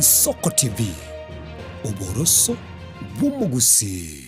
Ensoko TV, oboroso bw'omogusii.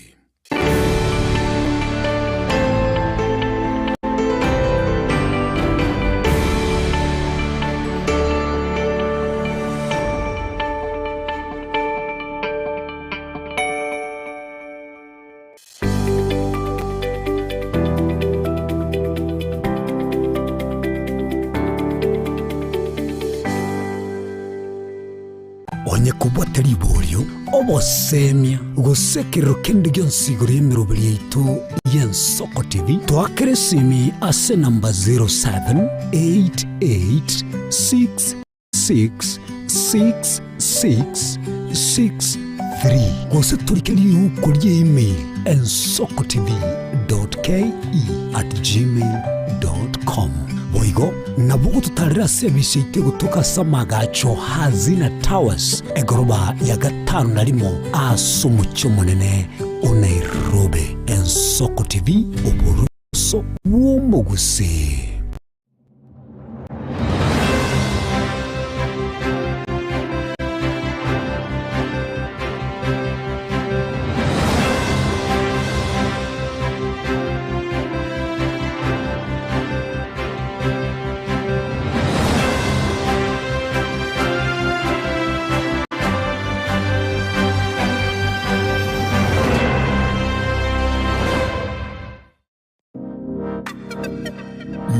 Onye kobwate riborio, obosemia, gose ekerero kende gionsi igoro y'emeroberi yaito y'Ensoko TV, toakere esimi ase enamba 0788 66663 gose torike riuko rie email ensokotv.ke@gmail.com. Boigo nabo ogototarera ase ebisi yaito egotoka ase amagacho Hazina Towers egoroba ya gatano na rimo ase omochie omonene o Nairobi. Ensoko TV, oboroso bw'omogusii.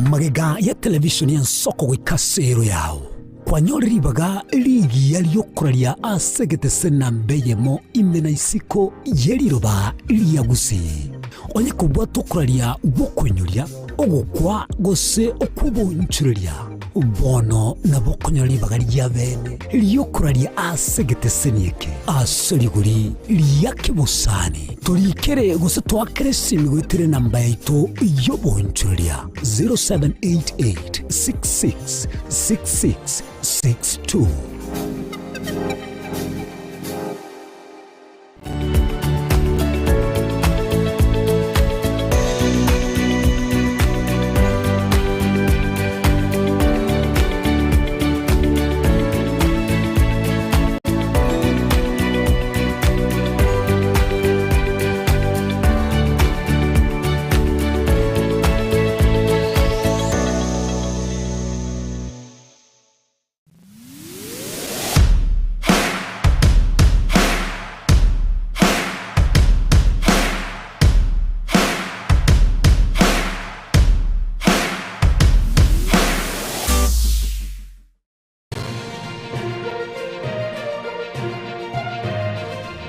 Magega ya televisheni y'ensoko goika ase ero yao, kwanyore ribaga rigiya ri'okoraria ase egetese namba eyemo ime na isiko ye riroba ria Gusii. Onye kobwata okoraria gw'okoinyoria, ogokwa gose okw'oboonchoreria, bono nabo okonyora ribaga ria bene ri'okoraria ase egeteseni eke ase rigori ria kebosani. Torikere gose toakere esimi goetera enamba yaito y'oboonchoreria 0788 66 66 62.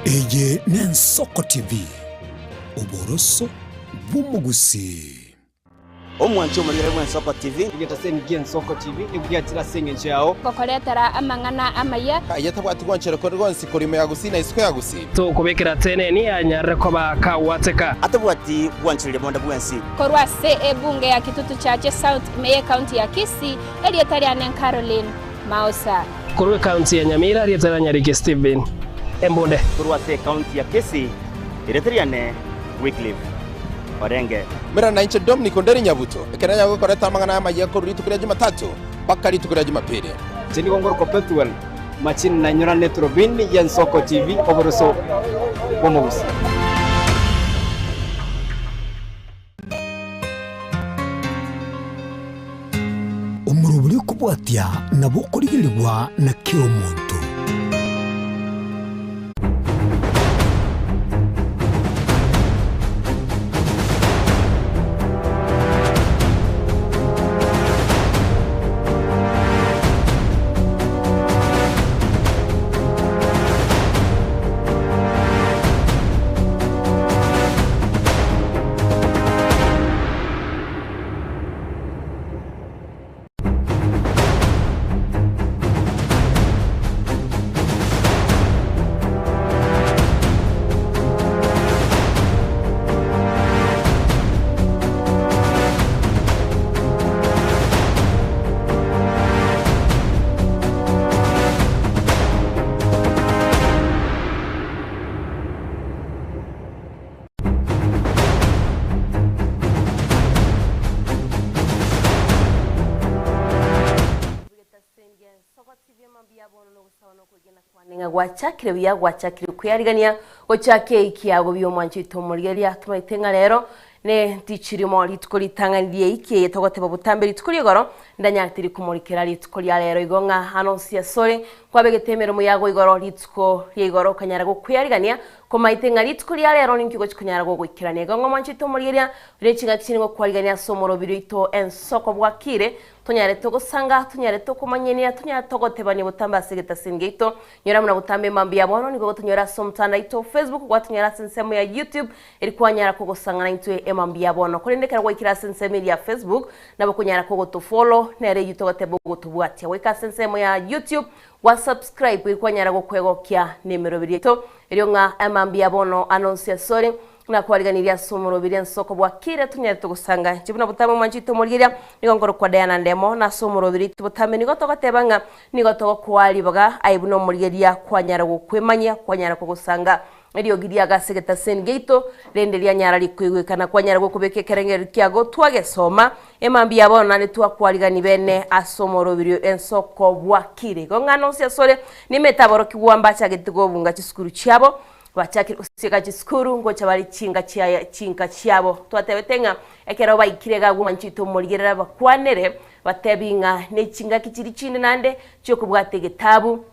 Eye n'Ensoko TV, oboroso bw'omogusii. Omwanchi omorigere bw'Ensoko TV. Egetaseni gi'Ensoko TV nigo giachire ase engencho yao. Gokoretera amang'ana amaya. Aye tabwati gwanchera kore gonsi korwa ime ya Gusii na isiko ya Gusii. Tokobekera teneni anyarire koba kagwateka. Atabwati gwanchereria bonde bwensi. Korwa ase ebunge ya Kitutu Chache South ime y'ecounty ya Kisii, erieta riane Caroline Maosa. Korwa ecounty ya Nyamira, erieta ria Nyariki Stephen Embunde. Korwa ase ecounty ya Kisii, erieta riane Wycliffe Orenge. Mera nainche Dominic Onderi Nyabuto, ekero nanyare gokoreta amang'ana amayia korwa rituko ria Jumatatu mpaka rituko ria Jumapili. Inche nigo ngorokwa Pethuel Machini nainyorane eturubini y'Ensoko TV oboroso bw'omogusii. Omorobori okobwatia nabo okorigerigwa na kera omonto. Ng'a gwachakire buya, gwachakire kweyarigania gochakia eiki yago buya omwancho oito omorigereria. Tomaete ng'a rero ne ntichi rimo rituko ritang'ani ri'eiki eye togoteba botambe rituko ri'igoro, ndanyare komorikera rituko ria rero igo ng'a ano onsi asore kwabegete emeremo yago igoro rituko ria igoro okanyara gokweyarigania komaete ng'a rituko ria rero ninki ogochi konyara gogoikerania. Igo ng'a omwancho oito omorigereria ore chingaki chinde gokwarigania ase omorobiri oito ensoko bwakire Tonyare togosanga, tonyare tokomanyania, tonyare togotebania botambe ase egetasini giaito. Nyora buna botambe mambia bono nigo gotonyora ase omotandao oito o Facebook, gwatonyora ase ensemo ya YouTube, eri kwanyara kogosang'ana intwe emambia bono. Korende ekero gwaikire ase ensemo eria ya Facebook, nabo okonyara kogotofollow, nere eyio togoteba ogotobwatia. Goika ase ensemo ya YouTube, gwa subscribe eri kwanyara gokwegokia nemeroberi yaito. Erio ng'a emambia bono anonsi asore. Nakwariganirie ase omorobiri ensoko bwakire tonyarete gosanga inche buna botambe omwanchete omorigeria, nigo nkorokwa Diana Ndemo, na ase omorobiri botambe nigo togoteba ng'a nigo togokoa ribaga aye buna omorigeria kwanyara gokwemanyia, kwanyara kogosanga eriogi riago ase egetaseni giaito, rende rianyara rikoigwekana kwanyara gokobeka ekerengererio kiago twagesoma emambia ya bono naende twakwarigani bene ase omorobiri ensoko bwakire. Igo ng'a nonsi asore nimete aborokigwa mbachagete kobunga chisukuru chiabo, Bachakire gosieka chisukuru ngocha bare chinka chiaye chinka chiabo. Twatebete ng'a ekero baikire iga agwo mwanchete omorigerera bakwanere, batebi ng'a ne chingaki chiria chinde naende chiokobwata egetabu,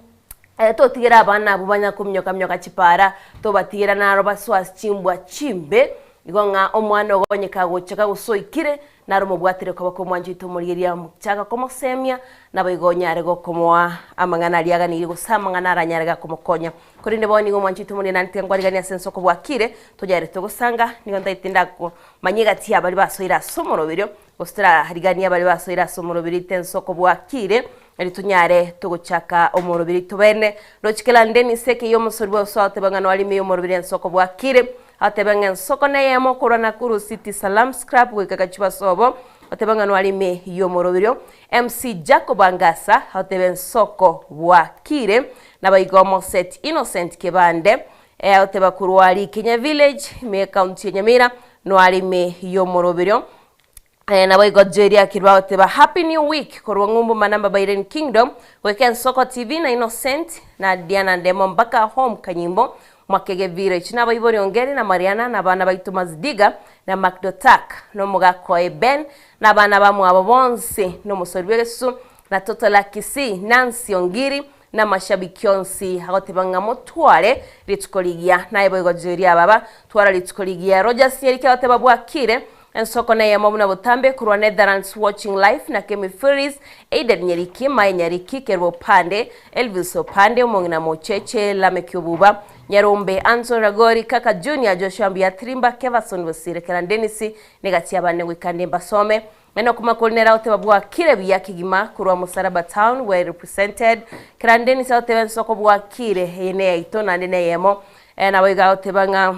totigere abana abwo banya kominyoka minyoka chipara, tobatigera naro basoe ase chimbwa chimbe, igo ng'a omwana ogo onye kagocha kagosoikire, Naro mobwatire koba kw'omwancho oito omorigereria, mochaka komosemia, naboigo onyare gokomoa amang'ana aria aganirie gose amang'ana aranyare gakomokonya. Korende bono nigo omwancho oito omorigereria naende tiga nkwariganie ase ensoko bwakire, tonyare togosanga, nigo ntaete ndakomanyia egati ya baria basoire ase omoroberio, gose torariganie abaria basoire ase omoroberio oito ensoko bwakire, erio tonyare togochaka omoroberio oito bene. Roche kera Dennis ekeyia omosori bwa osoa goteba ng'a noarime omoroberio ensoko bwakire, Otebe ng'a ensoko neyemo korwa Nakuru City Salams Club goika Gachuba Sobo, otebe ng'a nware ime y'omoroberio. MC Jacob Angasa otebe ensoko bwakire. Naboigo Moset Innocent Kebande oteba korwa Rikenya Village ime y'ecounty ya Nyamira nware ime y'omoroberio. Naboigo Joel akirwa agoteba Happy new week korwa ng'umbu manamba Bairen Kingdom goika Ensoko TV na Innocent na Diana Ndemo mpaka home Kanyimbo Mwakege Village na abaibori Ongeri na Mariana na abana baito Mazidiga na Macdotak na omogaka oye Ben na abana bamwabo bonsi na omosori bw'egesusu na Totola Kisii Nancy Ongiri na amashabiki onsi agoteba ng'a motware rituko rigiya. Naye boigo Joel ababa twara rituko rigiya. Rogers Nyerike agoteba bwakire Ensoko neyemo buna botambe korwa Netherlands Watching Life na Kemi Ferries, Aiden Nyeriki, Mae Nyariki, Kerubo Opande, Elvis Opande, Omong'ina Mocheche, Lameck Obuba, Nyarombe, Anson Ragori, Kaka Junior, Joshua Mbuya Tirimba, Kevason Bosire, Keran Dennis, negati y'abande goika nde mbasome. Enock Makori nere agoteba bwakire buya kegima korwa Musaraba Town well represented. Keran Dennis agoteba ensoko bwakire eye neyaito naende neyemo. Naboigo agoteba ng'a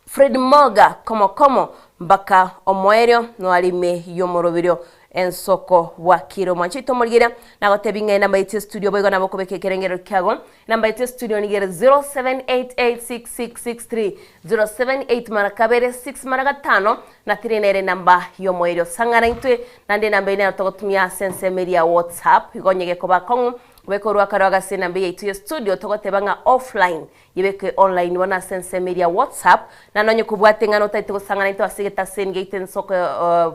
Fred Moga komo komo mbaka omoerio noare ime y'omoroberio ensoko bwakire omwancho oito omorigeria nagotebi ng'a enamba yaito estudio boigo nabo okobeka ekerengerero kiago enamba yaito estudio nigo ere 07886663 078 mara kabere 6 mara gatano na tiri nere enamba y'omoerio sang'ana intwe naende enamba eye nero togotumia ase ensemo eria ya whatsapp igo onye gekoba akong'u beka orwakaro ase enamba yaito ya studio togoteba ng'a offline Yebeke online bono ase ensemo eria WhatsApp, na nonye kobwate ng'a notaete gosang'ana intwe ase egetaseni giaito ensoko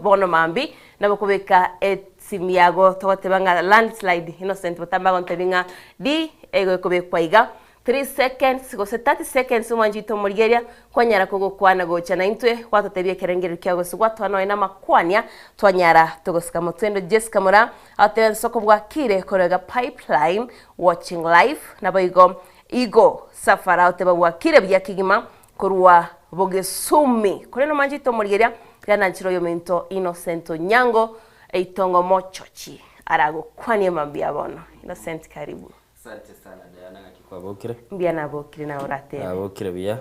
bono mambia, nabo okobeka esimi yago togoteba ng'a landslide Innocent botambe agontebia ng'a di ego ekobekwa iga 3 seconds gose 30 seconds omwanchi oito omorigereria kwanyara kogokwana gocha naintwe gwatotebia ekerengererio kiago gose gwatoa nonya na amakwania twanyara togosika motwendo Jessica Moraa agoteba ensoko bwakire korwa iga pipeline watching live naboigo Igo Safara oteba bwakire buya kegima korwa bogesumi. Korende omwanchete omorigeria, tiga nanchire oyominto Innocent Onyango eitongo mochochi aragokwanie mambia bono. Innocent karibu. Asante sana Diana ng'aki kwabokire? Mbuya nabokire nawe oratebe. Nabokire buya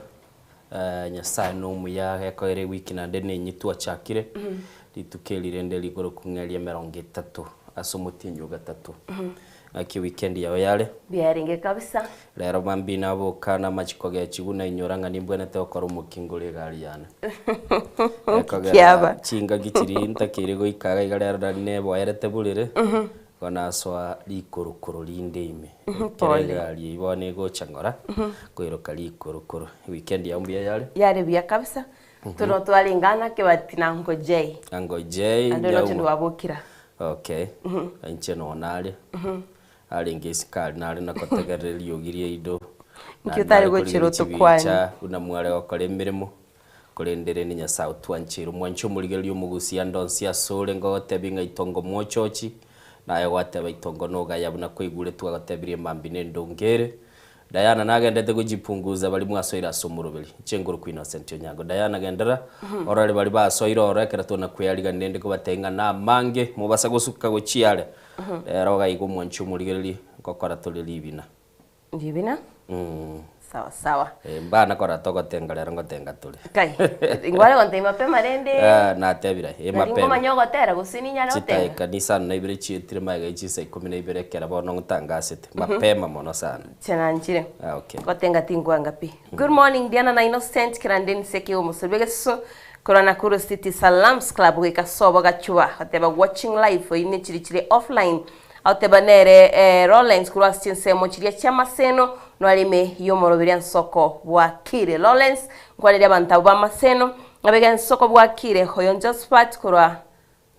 Nyasaye nomuya gekoera ewiki naende nenye twachakire rituko eri rende rigoro kung'eria emerongo etato ase omotienyi o gatato. Ng'aki ewikendi yao yare? Mbuya yarenge kabisa. Rero mambia naboka namachiko gechigwa nainyora ng'a nimbwenerete gokora omokingo ore egari yane. Ekogera Kiaba. chingaki chiria ntakeire goika iga iga rero nari neboerete borere. Igo nasoa rikorokoro rinde ime, ekero Pole. egari eyio bono egocha ng'ora, koiroka rikorokoro. Weekend yao mbuya yare? Yare buya kabisa, tono twarengana kebati na Uncle Jay. Uncle Jay, Ande oroche Nyauma. ndwabokira. Okay, inche nonya nare, arenge isiko aria nare nagotegerera eriogi riaino, Nki naende otare nare gochera korigereria otokwanie? chibicha buna mware gokora emeremo, Korende rende Nyasae otwancheire omwanche omorigereria omogusia ande onsi asore ngogotebia ng'a itongo mochochi, naye gwateba itongo nogaya buna kwaigure twagotebirie mambia nendongo ere. Diana nagendete gojipunguza baria mwasoire ase omoroberi. Inche nkorokwa Innocent Onyango. Diana genderera orore baria basoire ororo ekero tona kwearigania rende kobatebia ng'a namange mobasa gosuka gochia are. Rero iga iga omwanche omorigereria ngokora tore ribina. Ribina? Sawa sawa. Eh, mbana kora togotenga rero ngotenga tore. Kai, ngware gontebia mapema rende. Ah, natebire, eh, Nari mapema. ngomanya ogotera gose ninyare gotenga. Chitaeka ni isano na ibere chietire magega ye chinsa ikomi na ibere ekero bono ngotangasete. Mapema mono sana. Chenanchire. Ah, okay. Gotenga tingwanga pi. Good morning Diana na Innocent Kerande Nseke omosobi egesusu korwa Nakuru City Salams Club goika sobo Gachuba goteba watching live oine chiri chire offline Agoteba nere Lawrence korwa ase chinsemo chiria chi'amaseno, noare ime y'omoroberio ensoko bwakire. Lawrence, nkwanerie abanto abwo b'amaseno, abege ensoko bwakire. Oyo Josephat korwa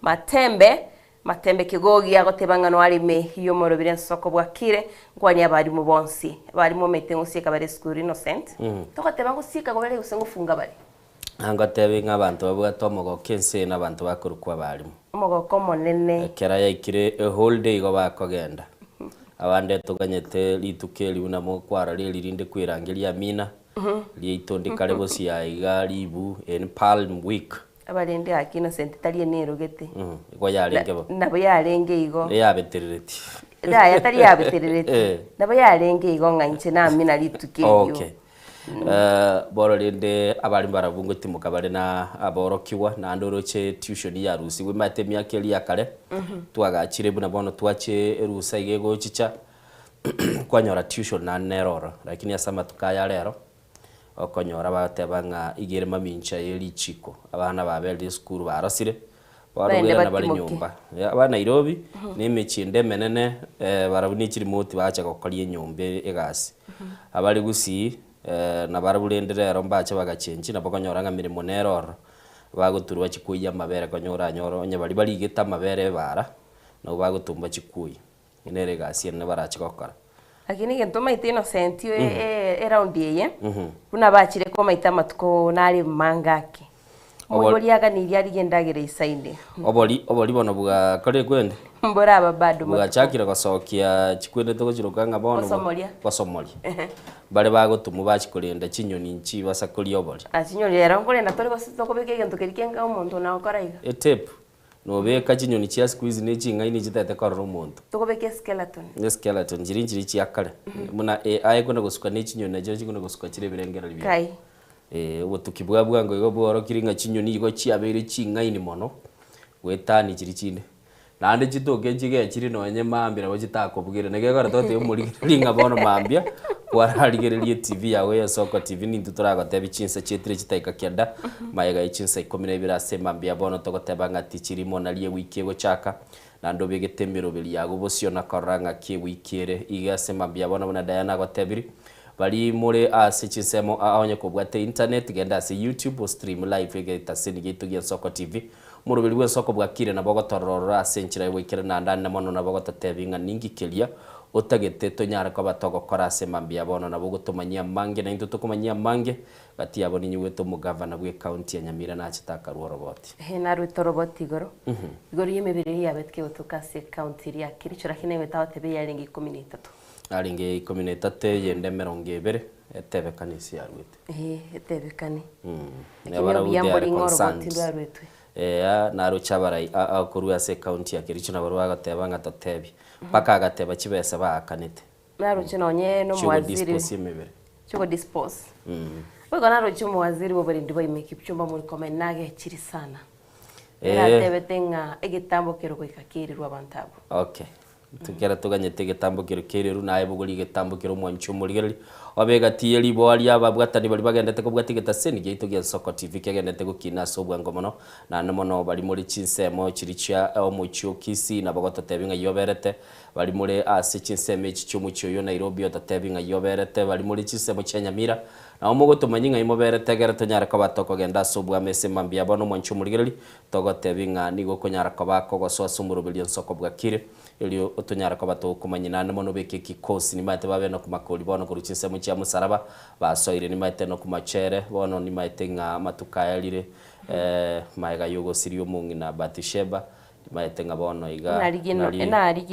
Matembe, Matembe Kegogi, agoteba ng'a noare ime y'omoroberio ensoko bwakire. Nkwanie abalimu bonsi. Abalimu omanyete ngosieka bare esukuru Innocent. Togoteba ngosieka bare gose ngofunga bare? Ngotebi ng'a abanto babwate omogoko ense eye nabanto bakorokwa abalimu. Omogoko omonene. Ekero yaikire eholiday igo bakogenda. Abande toganyete rituko eri buna mokwarora eri rinde kwerangeria amina, riaito ndikare bosio aiga ribu in palm week. Abarende gaki Innocent tari enerogete. Igo yarenge bo. Nabo yarenge igo. Eyabeterereti. Yaya tari yabeterereti. Nabo yarenge igo ng'a inche namina rituko erio. Okay. Bono rende abare mbarabwo ngotimoka bare na aborokigwa, naende oroche tuition yarusigwe omanyete emiaka eria ya kare, twagachire buna bono twache erusa iga egochicha, kwanyora tuition naende nere ororo. Lakini ase amatuko aya rero, okonyora bagoteba ng'a iga ere mamincha ye richiko, abana baberire esukuru barosire, bono Baende bwerana bare batimoke. nyomba. Aba Nairobi, na emechie ende emenene, barabwo ne chirimoti bacha gokoria enyomba egasi. Abare gusii, nabarabwo rende rero mbache bagachenchi nabo okonyora ng'a emeremo nere ororo, bagoturwa chikuoyia amabere konya oranyore onye baria barigete amabere ebara, nabo bagotumba chikuoyia. Eyio nere egasi enene barache gokora. Lakini egento omaete Innocent eround eye, buna bachire komaita amatuko nare manga ake. Omoibori aganirie arigie endagera eisaine. Obori obori bono bwakorire kwende? Mboraba bado matuko. Bwachakire gosokia chikwende togochiroka ng'a bono Gosomoria. gosomoria. Bare bagotomwa bachia korenda chinyoni nchibasa koria obori. Ah chinyoni rero nkorenda tore gose tokobeka egento keria kenga omonto nagokora iga. Etape, nobeka chinyoni chia siku hizi ne ching'aini chitaete korora omonto. Tokobeka eskeleton. Eskeleton chiria nchiria chia kare. Buna AI ekona gosuka ne chinyoni nachio chikona gosuka chire ebirengererio biabo. Kai. Ee, obotuki bwa bwango igo bworokire ng'a chinyoni igo chiabeire ching'aini mono, goetania chiria chinde. Naende chitoke nchigechire nonye mambia nabo chitakobugere. Naki ekero togotebia omorigereria ng'a bono mambia, kwararigereria etv yago ya Esoko TV nintwe toragotebie chinsa chietire chidakika kianda, magega ye chinsa ikomi na ibere ase mambia bono togoteba ng'a tichirimo nario ewiki egochaka, naende obegete emeroberi yago bosio na korora ng'aki ewiki ere. Iga ase mambia bono buna Diana agotebirie, Baria more ase chinsemo aa onye kobwate internet genda ase YouTube o stream live egetaseni giaito gia Nsoko TV. Omoroberi bw'ensoko bwakire nabo ogotorora ororo ase enchera yogoikera naende ande mono nabo ogototebia ng'a ninki keria otagete tonyare koba togokora ase mambia bono nabo ogotomanyia amange naintwe tokomanyia amange gati yabo ninyigwete omogavana bwe county ya Nyamira nachete akarua oroboti. Ehe narwete oroboti igoro, igoro y'emebere eria yabetwe kegotoka ase ecounty eria ya Kericho lakini naigwete agoteba eyarenge ikomi na etato. Arenge ikomi na etato, eyende emerongo ebere, etebekane ase yaruete. Ee, etebekane. Na Lakini barabwo obuya they are mbori ng'a oroboti concerned. ndwaruetwe. Eeh, naroche abarai a- a korwa ase ecounty ya Kericho nabarabwo bagoteba ng'a totebie. Mpaka agateba chibesa baakanete. Naroche nonye na omowaziri Chiogodispose emebere. chiogodispose. Boigo naroche omowaziri bwa oborendi bwa ime Kipchumba Murkomen nagechiri sana. Ee. Natebete ng'a egetambo kere goika kerirwe abanto abwo. Okay. Ekero toganyete egetambo kero kereru, naye bogoria egetambo kere omwanchi omorigereria, obe egati ye riboa ria ababwatani baria bagendete kobwatia egetaseni giaito gia Nsoko TV kegendete gokina ase obwango mono, naende mono baria more chinsemo chiria chia omochie o Kisii nabo gototebia ng'ai oberete, baria more ase chinsemo echi chiomochie oyo o Nairobi ototebie ng'ai oberete, baria more chinsemo chia Nyamira nabo mogotomanyia ng'ai moberete egere tonyare koba tokogenda ase obwamo ase mambia bono omwanchi omorigereria Togotebi ng'a nigo okonyara koba kogosoa ase omoroberio nsoko bwakire, erio otonyare koba togokomanyia naende mono obeke ekikosi nimaete babe nokomakori bono korwa chinsemo chia mosaraba basoire nimaete nokomachere bono nimaete ng'a amatuko aerire maega yogosiria omong'ina Batisheba nimaete ng'a bono iga nari nari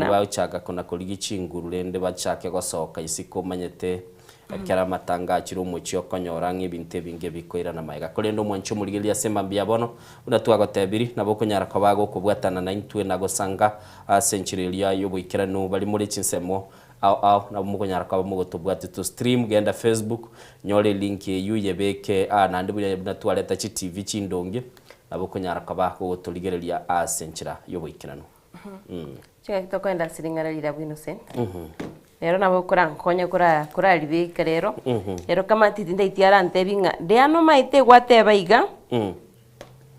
bagochaka kona korigia chinguru rende bachake gosoka isiko omanyete Ekero amatanga achire omochie okonyora ng'a ebinto ebinge bikoirana magega. Korende omwanche omorigereria ase mambia bono, buna twagotebiri, nabo okonyara koba gokobwatana naintwe na gosanga ase enchera eria y'oboikeranu bari more chinsemo ao ao nabo mokonyara koba mogotobwatia to stream genda Facebook nyora elink eyio oyebeke aa naende buya buna twareta chi TV chindonge nabo okonyara koba gogotorigereria ase enchera y'oboikeranu. Chingaki tokoenda ase ring'ana riria bwa Innocent, rero nabo okorankonya kora koraribeka rero, rero kama titi ntaiti arantebi ng'a Diana omaete gwateba iga,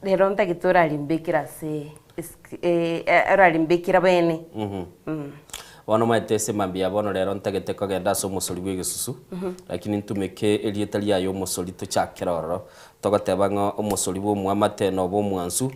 rero ntagete orarimbekere ase esik orarimbekera bene. Bono omanyete ase mambia bono rero ntagete kogenda ase omosori bwa egesusu, lakini ntumeke erieta riaye omosori tochakere ororo, togoteba ng'a omosori bwa omwamate noba omwansu,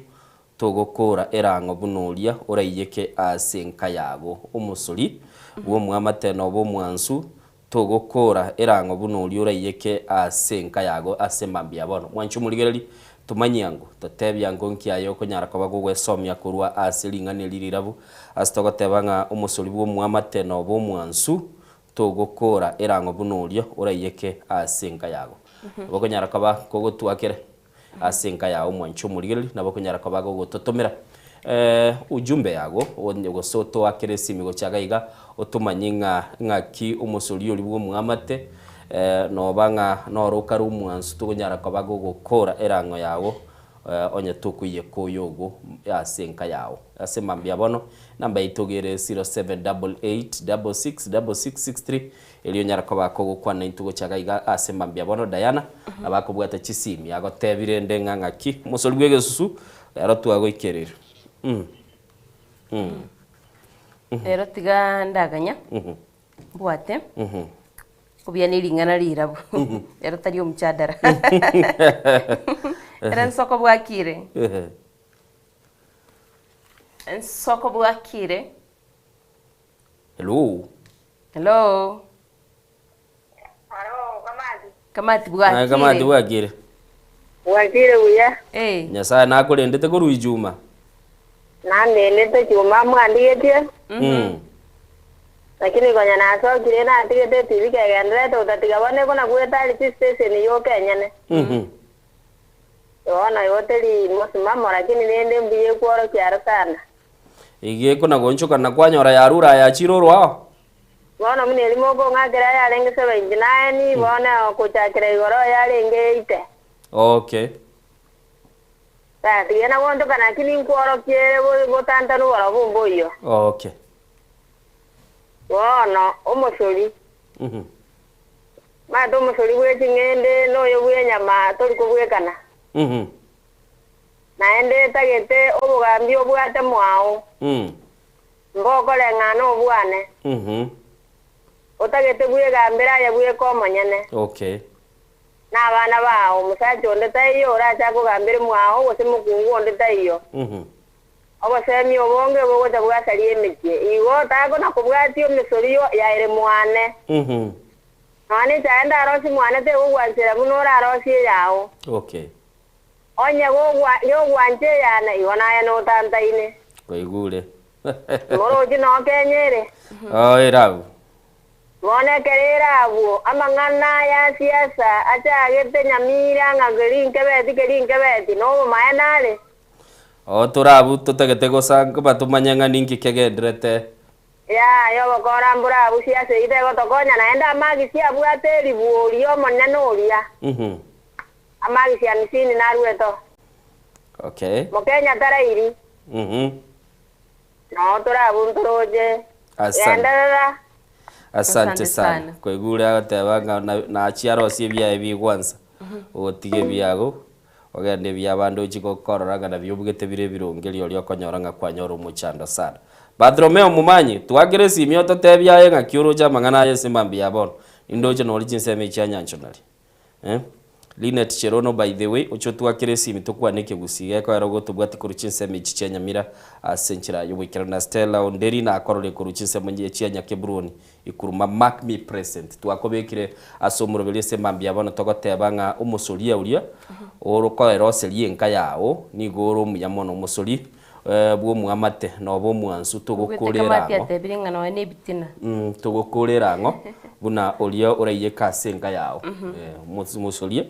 Togokoora erang'o buna oria oraiyeke ase enka yago omosori bw'omwamate nobe omwansu, togokoora erang'o buna oria oraiyeke ase enka yago ase mambia bono. Mwanche omorigereria, tomanyie ango, totebie ango nki aye okonyara koba gogwesomia korwa ase ring'ana eri rirabu, ase togoteba ng'a omosori bw'omwamate nobe omwansu, togokoora erang'o buna oria oraiyeke ase enka yago. Nabo okonyara koba kogotwakera. Ase enka yao omwanche omorigereria, nabo okonyara koba gogototomera ujumbe yago gose otoakere esimi gochia iga iga otomanye ng'a ng'aki omosori oria bwa omwamate noba ng'a noro okare omwansu tokonyara koba gogokora erang'o yago onye tokoiyeka oyo ogo ase enka yao. Ase mambia bono namba yaito iga ere 0788666663. Erio onyare koba kogokwana intwe gocha iga iga ase mambia bono Diana nabo akobwata chisimi agotebie rende ng'a ng'aki omosori bw'egesusu rero twagoikerire mm mm. Rero tiga ndaganya mbwate obuya ne ring'ana rirabu ero tari omchadara ere nsoko bwakire nsoko bwakire. Hello. Hello. Alo, Kamati. Kamati bwakire. Aye Kamati bwakire. Bwakire buya. Eh. Nyasaye nakorendete korwa ijuma. Nandendete chuma mwandigetie. Mm. Lakini konya nasokire natigete etibi kegenderete gotatiga bono ekona gweta ari chistation yoka enyene. Bono igo teri mosimamo lakini rende mbuya ekworokia aro sana. Iga ekona goonchoka na kwanyora yarure aya achire orwao. Bono buna erimo okong'akera yarenge 79, bono gochakera igoro yarenge 80. Okay. Basi genda goonchoka naki ninkworokie ere botantanu borobwo mboiyo. Okay. Bono omosori, omanyete omosori bwe ching'ende na oyo bw'enyama tori kobwekana. Naende etagete obogambi obwate mwao, mbokoreng'ana obwane. Otagete bwegambere aye bweka omonyene. Na abana bao, omosacha onde taiyo orache akogambere mwao, gose mokungu onde taiyo. Obosemia obonge bogocha bwasaria emechie. Igo takona kobwatia omesori yaere mwane. Nonya nechaye ndarosie mwane tegogwanchera buna orarosie eyao. Onye gogwancha eyane, igo naye notantaine. Kwaigure. Moroche noo Kenya ere. Oo ere abwo. Bono ekero ere abwo, amang'ana ya siasa achagete Nyamira ng'a keri nkebeti keri nkebeti, nobomaene are. Oo tore abwo totagete gosanka tomanye ng'a ninki kegenderete. Yaya, obokora mbore abwo siasa eyio tegotokonya naende amagisi abwate eribuori omonene oria. Amagisi amisini naruete oo. Okay. Mokenya tarairi. No torabuntoroche. Asante. Genderera. Asante Asante sana. sana. Kwaigure agoteba ng'a na- nachia arosie ebiaye bigwansa. Ogotiga ebiago, ogende ebia bande ochie gokorora ng'a nabio obugete bire ebironge rirorio okonyora ng'a kwanyora omochando sana. Bartholomeo Momanyi, twakere esimi ototebie aye ng'aki oroche amang'ana aye ase mambia ya bono. Nindoche nori chinsemo echi chia Nyanchonari. Eh? Linet Cherono by the way, oche otwakere esimi tokwane ekegusii gekoera ogotobwati korwa chinsemo echi chia Nyamira ase enchera y'oboikeranu na Stella Onderi nakorore korwa chinsemo chia Nyakeburoni Ikuruma mark me present twakobekire ase omoroberi ase mambia bono togoteba ng'a omosoria oria orokoeroseria enka yao nigo ore omuya mono omosori bw'omoamate noba omwansu Ogwete togokorera kamati ang'o atebire ng'a nonya na ebitina. Togokorera ang'o buna oria oraiyeke ase enka yao. Omosoria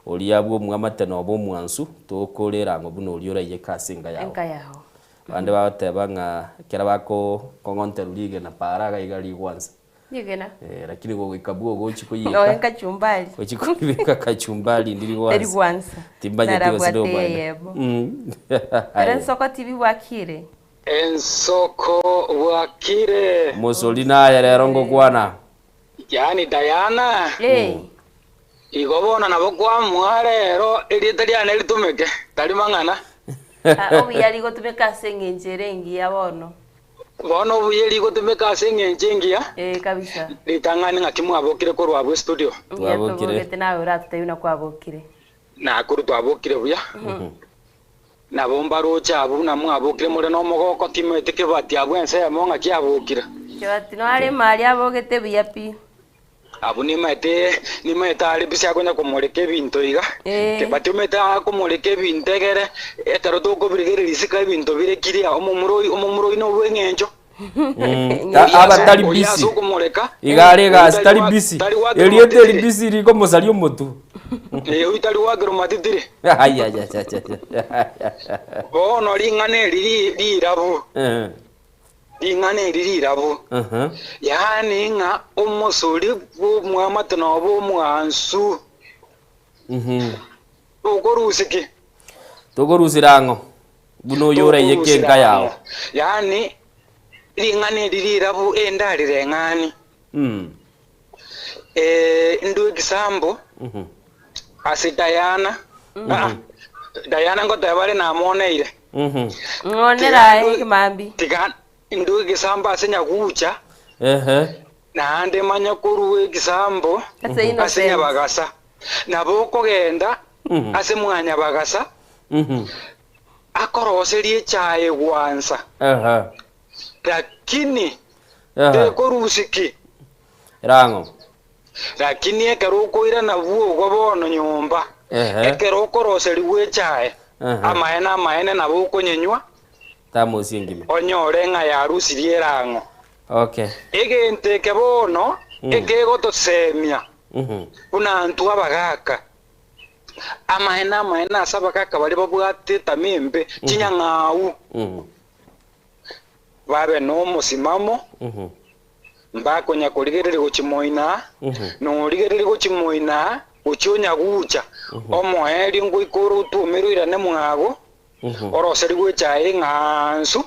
oria bw'omoamate noba omwansu togokorera ang'o buna oria oraiyeke ase enka yao. Enka yao. Abande bagoteba ng'a ekero bakokong'onterwa rigena para iga iga rigwansa. Rigena. Eh, lakini gogoika bwo ogochi Nonya koiyeka kachumbari. gochi koibeka kachumbari ndiri gwansa. Teri gwansa. Timbanyeti gose Narabwate nobwene. eyemo. Ere nsoko TV bwakire. Ensoko bwakire. Mosori naye rero ngokwana. Yaani Diana. Hey. Igo bono nabo kwamua rero erieta riane ritumeke, tari mang'ana. Ah, obuya rigotumeka ase eng'encho ere engiya bono. Bono obuya rigotumeka ase eng'encho engiya. Eh, kabisa. Ritang'ani ng'aki mwabokire korwa abwo estudio. Mbuya tobogete nawe oratotebie buna kwabokire. Nakuru twabokire buya. Nabo mbaroche abwo buna mwabokire more nomogoko timanyeti kebati abwo ensemo ng'aki abokire. Kebati noare mari abogete buya pi. Abwo nimaete nimaete are busy akonya komoreka ebinto iga. Kebati omanyete akomoreka ebinto egere ekero tokobirigereria isiko ebinto bire clear omomura oyo omomura oyio nobwe eng'encho. Aba tari Oyio busy. ase okomoreka Iga are egasi oyio tari tari busy. tari gwakera Erieta eri matitiri. busy rikomosaria omotwe. Eh, oyio tari gwakera matitiri. Bono ring'ana eri ri- rirabu. Ring'ana eri rirabu. Yaani ng'a omosori bw'omwamate nobe omwansu. Tokorusia ki? Tokorusera ang'o? Buna oyo oraiyeke enka yao. Yaani ring'ana eri rirabu enda rireng'ani. Eh, ndue ekisambo ase Diana. Ah, Diana ngoteba are namoneire. Ng'onera aye ekemambi. Tiga ndue egesambo ase nyagucha. Naende manye korua egesambo Ase ase Innocent. nyabagasa. Nabo okogenda ase mwanyabagasa akoroserie echae gwansa. Lakini tekorusia ki. Erang'o. Lakini ekero okoirana bwogo bono nyomba, ekero okoroserigwa echae, amaene amaene nabo okonyenywa, Tamosie engima. onyore ng'a yarusirie erang'o. Okay. Egento eke bono ekegotosemia buna intwe abagaka, amaene amaene ase abagaka baria babwate etama embe, chinyang'au, babe nomosimamo, mbakonya korigereria gochia moina, norigereria gochia moina, gochia onyagucha, omoerio ngoika ore otuomere oirane mwago, oroserigwe echae eng'ansu,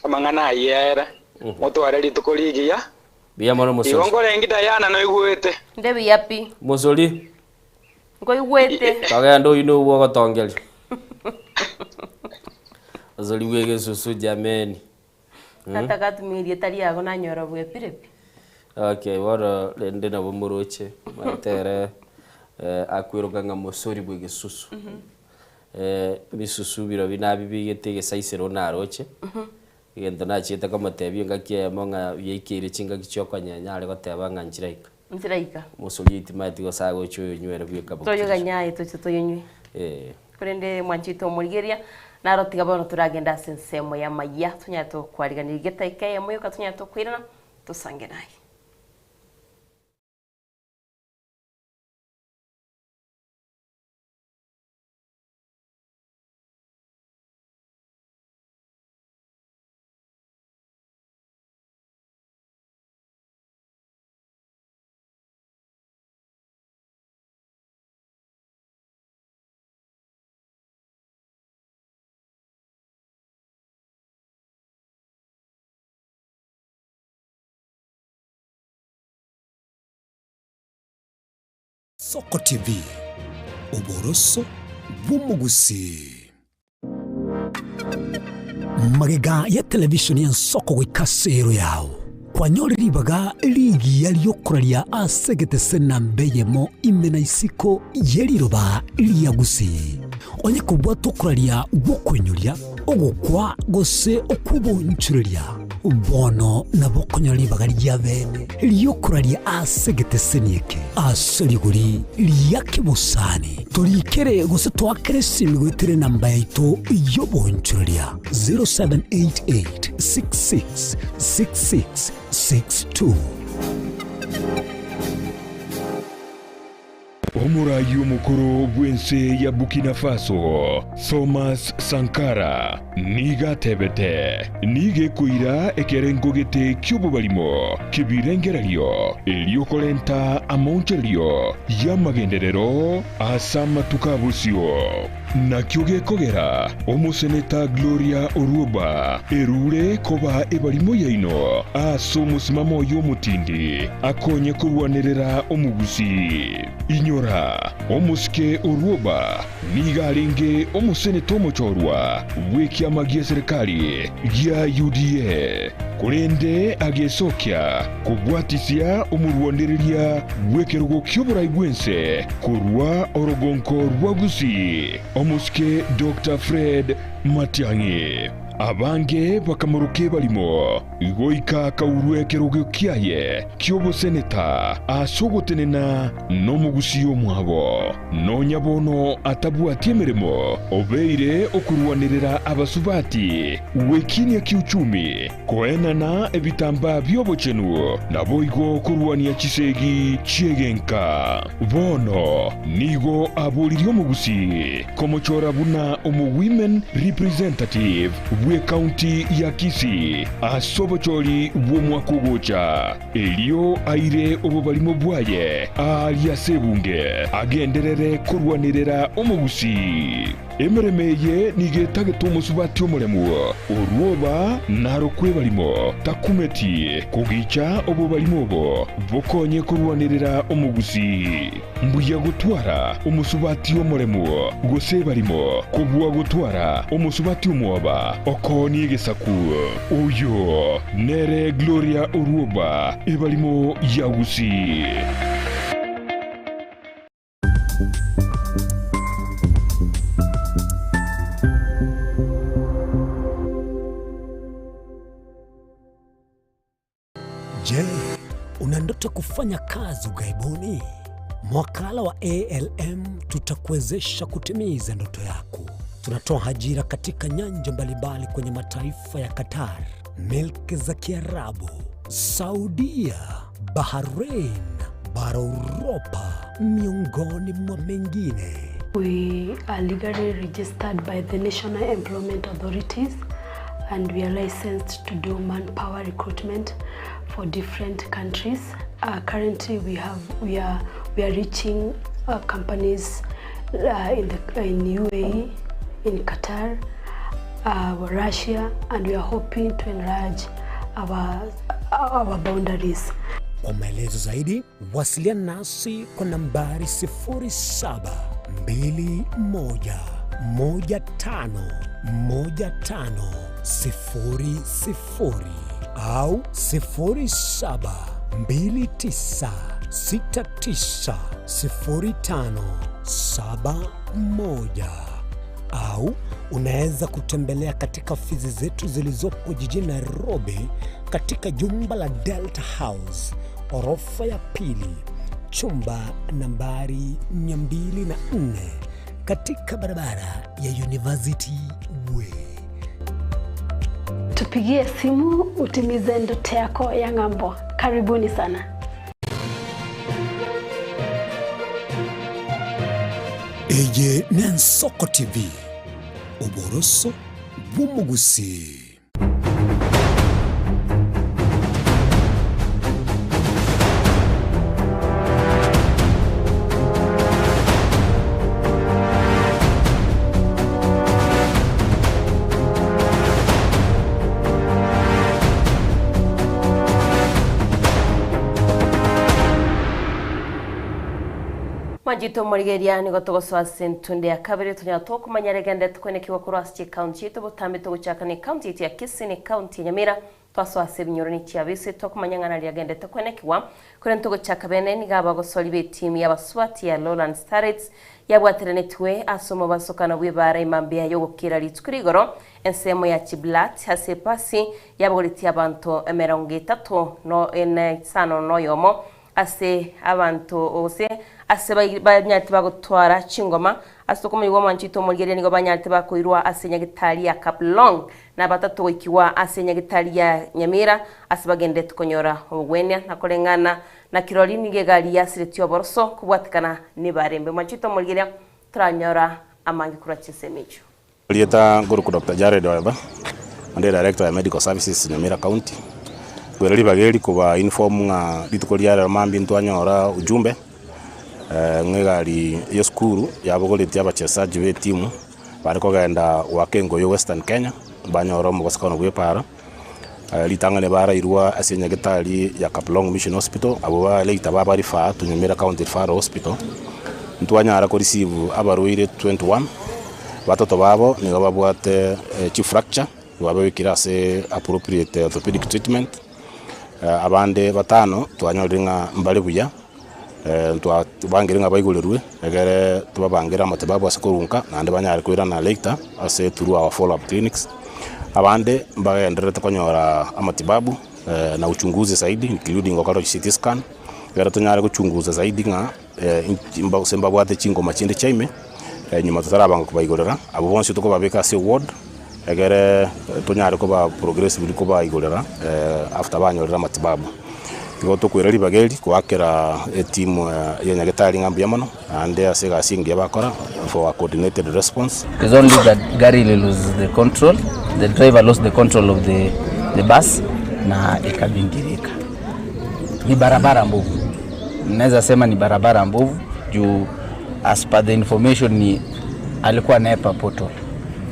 amang'ana ayio ere, motware rituko rigiya. Mbuya mono Igo mosori. nkorenge Diana noigwete. Inde buya pi. Mosori. Nkoigwete. Togende oyio nobwo ogotongeria. Mosori bwa egesusu jameni. Nataka atumie erieta riago nanyora bwepire pi. Okay, bono rende nabo moroche maete ere akweroka ng'a mosori bwa egesusu. Ebisusu birobio nabibigete egesaisero naroche, egento nachiete komotebia engaki eyemo ng'a biaikeire chingaki chia okonyenya are goteba ng'a nchiraika. Nchiraika. Mosori oyo timanyeti gose agocha oyonywere bweka bokiriso. Toyoganye aye toche toyonywe. Eh. Korende mwanchete omorigereria, naro tiga bono toragende ase ensemo y'amayia, tonyare tokwariganiria egetaika eyemo yoka tonyare tokoirana, tosange naye. Soko TV, oboroso bw'omogusii. Magega ya television y'ensoko goika ase ero yao, kwanyore ribaga rigiya ri'okoraria ase egetese namba eyemo ime na isiko ye riroba ria Gusii. Onye kobwata okoraria gw'okoinyoria, ogokwa gose okw'obonchoreria, bono nabo okonyora ribaga ria bene ri'okoraria ase egeteseni eke ase rigori ria kebosani. Torikere gose toakere esimi goetera enamba yaito y'obonchoreria 0788 66 66 62. Omoraai omokoro bw'ense ya Burkina Faso, Thomas Sankara, nigo atebete, Nigo ekoira ekerengo gete ki'obobarimo ki'ebirengererio erio korenta amaonchorerio y'amagenderero ase amatuko a bosio. Nakio gekogera omoseneta Gloria Orwoba erure koba ebarimo yaino ase omosimamo oye omotindi akonye korwanerera omogusii. Inyora, omosike Orwoba nigo arenge omoseneta omochorwa bw'ekiama gi'eserekari gia UDA, korende agesokia kobwatisia omorwanereria bw'ekerogo ki'oborai bw'ense korwa orogonko rwa Gusii, omosike Doctor Fred Matiang'i. Abange bakamoroka ebarimo, goika akaurwa ekerogo kiaye ki'oboseneta ase ogotenena nomogusii omwabo. Nonya bono atabwati emeremo, obeire okorwanerera abasubati gwekinia kiuchumi, Koenana ebitambaa bi'obochenu, naboigo korwania chisegi chi'egenka. Bono nigo aboririe omogusii komochora buna omo-women representative bw'ecounty ya Kisii ase obochori bw'omwaka ogocha, erio aire obobarimo bwaye aaria ase ebunge agenderere korwanerera omogusii. Emeremo eye nigo etagete omosubati omoremu, orwoba narokwe ebarimo, takumeti kogicha obobarimo obo bokonye korwanerera omogusii. Mbuya gotwara omosubati omoremu gose ebarimo kobua gotwara omosubati omwoba okoonia egesaku. Oyo nere Gloria Orwoba, ebarimo ya Gusii. Je, una ndoto kufanya kazi ughaibuni? Mwakala wa ALM tutakuwezesha kutimiza ndoto yako. Tunatoa ajira katika nyanja mbalimbali kwenye mataifa ya Qatar, milki za Kiarabu, Saudia, Bahrain, bara Uropa, miongoni mwa mengine. We are legally registered by the National Employment Authorities and we are licensed to do manpower recruitment for different countries. Uh, currently we have we are we are reaching uh, companies uh, in the in UAE, in Qatar, uh, Russia and we are hoping to enlarge our, our boundaries. Kwa maelezo zaidi wasiliana nasi kwa nambari 0721151500 au 0729690571 au unaweza kutembelea katika ofisi zetu zilizopo jijini Nairobi katika jumba la Delta House orofa ya pili chumba nambari 204 katika barabara ya University Way. Tupigie simu utimize ndoto yako ya ng'ambo. Karibuni sana. Eye n'Ensoko TV, oboroso bw'omogusii. Mwanchete omorigereria, nigo togosoa ase entunde ya kabere tonyara tokomanya regende tokoenekigwa korwa ase chi'ecounty chiaito botambe togochaka ne county yaito ya Kisii ne county ya Nyamira twasoa ase ebinyoro ne chiabese tokomanya ng'a nari agendete koenekigwa korende togochaka bene nigo abagosori b'etimu y'abasubati ya Lowland Starlets yabwateranetwe ase omobasokano bw'ebaara emambia y'ogokira rituko rigoro ensemo ya Chiblat ase epasi yabogoretie abanto emerongo etato no ene isano noyomo Ase abanto gose ase banyarete bagotwara chingoma, ase okomoigwa omwancho oito omorigereria nigo banyarete bakoirwa ase nyagetari ya Kaplong, na batato goikigwa ase nyagetari ya Nyamira ase bagenderete konyora obogwenia. Na koreng'ana na kirori nigo egari yasiretie oboroso kobwatekana nebarembe. Omwancho oito omorigereria toranyora amange korwa chinsemo echio. Erieta nkorokwa Doctor Jared Oeba, onde Director ya Medical Services Nyamira County. Nkoira ribaga eri koba inform ng'a rituko ria rero mambia ntwanyora ujumbe ng'a egari ya esukuru yabogoretie abachesaji ba etimu bare kogenda goaka engoyo Western Kenya, banyora omogosekano bwa epara. Ritang'ani barairwa ase enyagetari ya Kaplong Mission Hospital, abwo ba later baba refer to Nyamira County Referral Hospital. Ntwanyara ko receive abarwaire 21, batato babo nigo babwate chifracture, twababekire ase appropriate orthopedic treatment, abande batano twanyorire ng'a mbare buya, twabangire ng'a baigorerwe egere tobabangere amatibabu ase korunka naende banyare koirana later ase through our follow up clinics. Abande mbagendererete konyora amatibabu na uchunguzi zaidi including gokora CT scan, ekero tonyare gochunguza zaidi ng'a inki gose mbabwate chingoma chinde chia ime, nyuma totarabanga kobaigorera, abwo bonsi tokobabeka ase eward, egere tonyare koba progressively kobaigorera after banyorire amatibabu. Igo tokoira ribaga eri goakera etimu ya nyagetari ng'a mbuya mono, naende ase egasi engiya bakora for a coordinated response. It's only that gari ili lose the control, the driver lost the control of the, the bus na ikabingirika. Ni barabara mbovu, naweza sema ni barabara mbovu juu as per the information ni alikuwa anaepa portal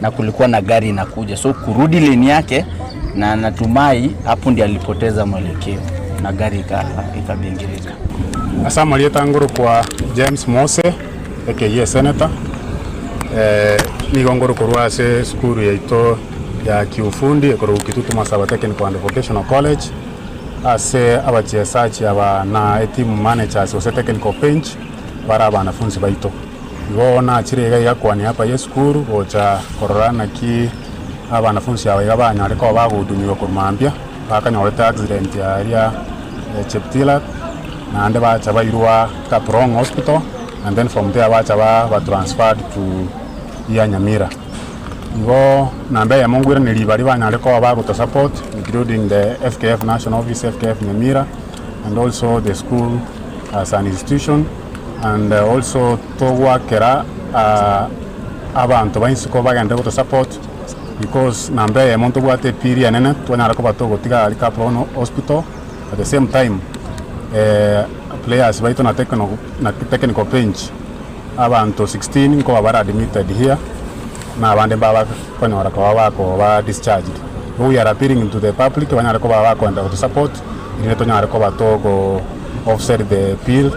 na kulikuwa na gari inakuja, so kurudi lane yake, na natumai hapo ndiye alipoteza mwelekeo na gari ikabingirika. Ase amarieta ngorokwa James Mose, aka Senator, nigo ngorokorwa ase esukuru yaito ya kiufundi ekorokwa Kitutu Masaba Technical and Vocational College, ase abachesachi aba na eteam managers gose technical bench bare abanafunsi baito. Igo nachire iga iga kwania apa y'esukuru gocha korora naki abanafunsi aba iga banyare koba bagohudumiwa korwa mambia, bakanyorete accident aria Cheptilat, naende bacha bairwa Kaprong Hospital and then from there bacha baba transferred to iya Nyamira. Igo namba eyemo nkoiraneria baria banyare koba bagoto support including the FKF National Office, FKF Nyamira and also the school as an institution. And also togoakera abanto ba isiko bagende goto support because namba eyemo ntobwate epiri enene twanyara koba togotiga aria Kaplong hospital at the same time players baito na technical bench abanto 16 nkoba bare admitted here na abande mbaba konyora koba bakoba discharged. Igo we are appealing to the public banyare koba bakoenda goto support erinde tonyare koba togo offset the bill.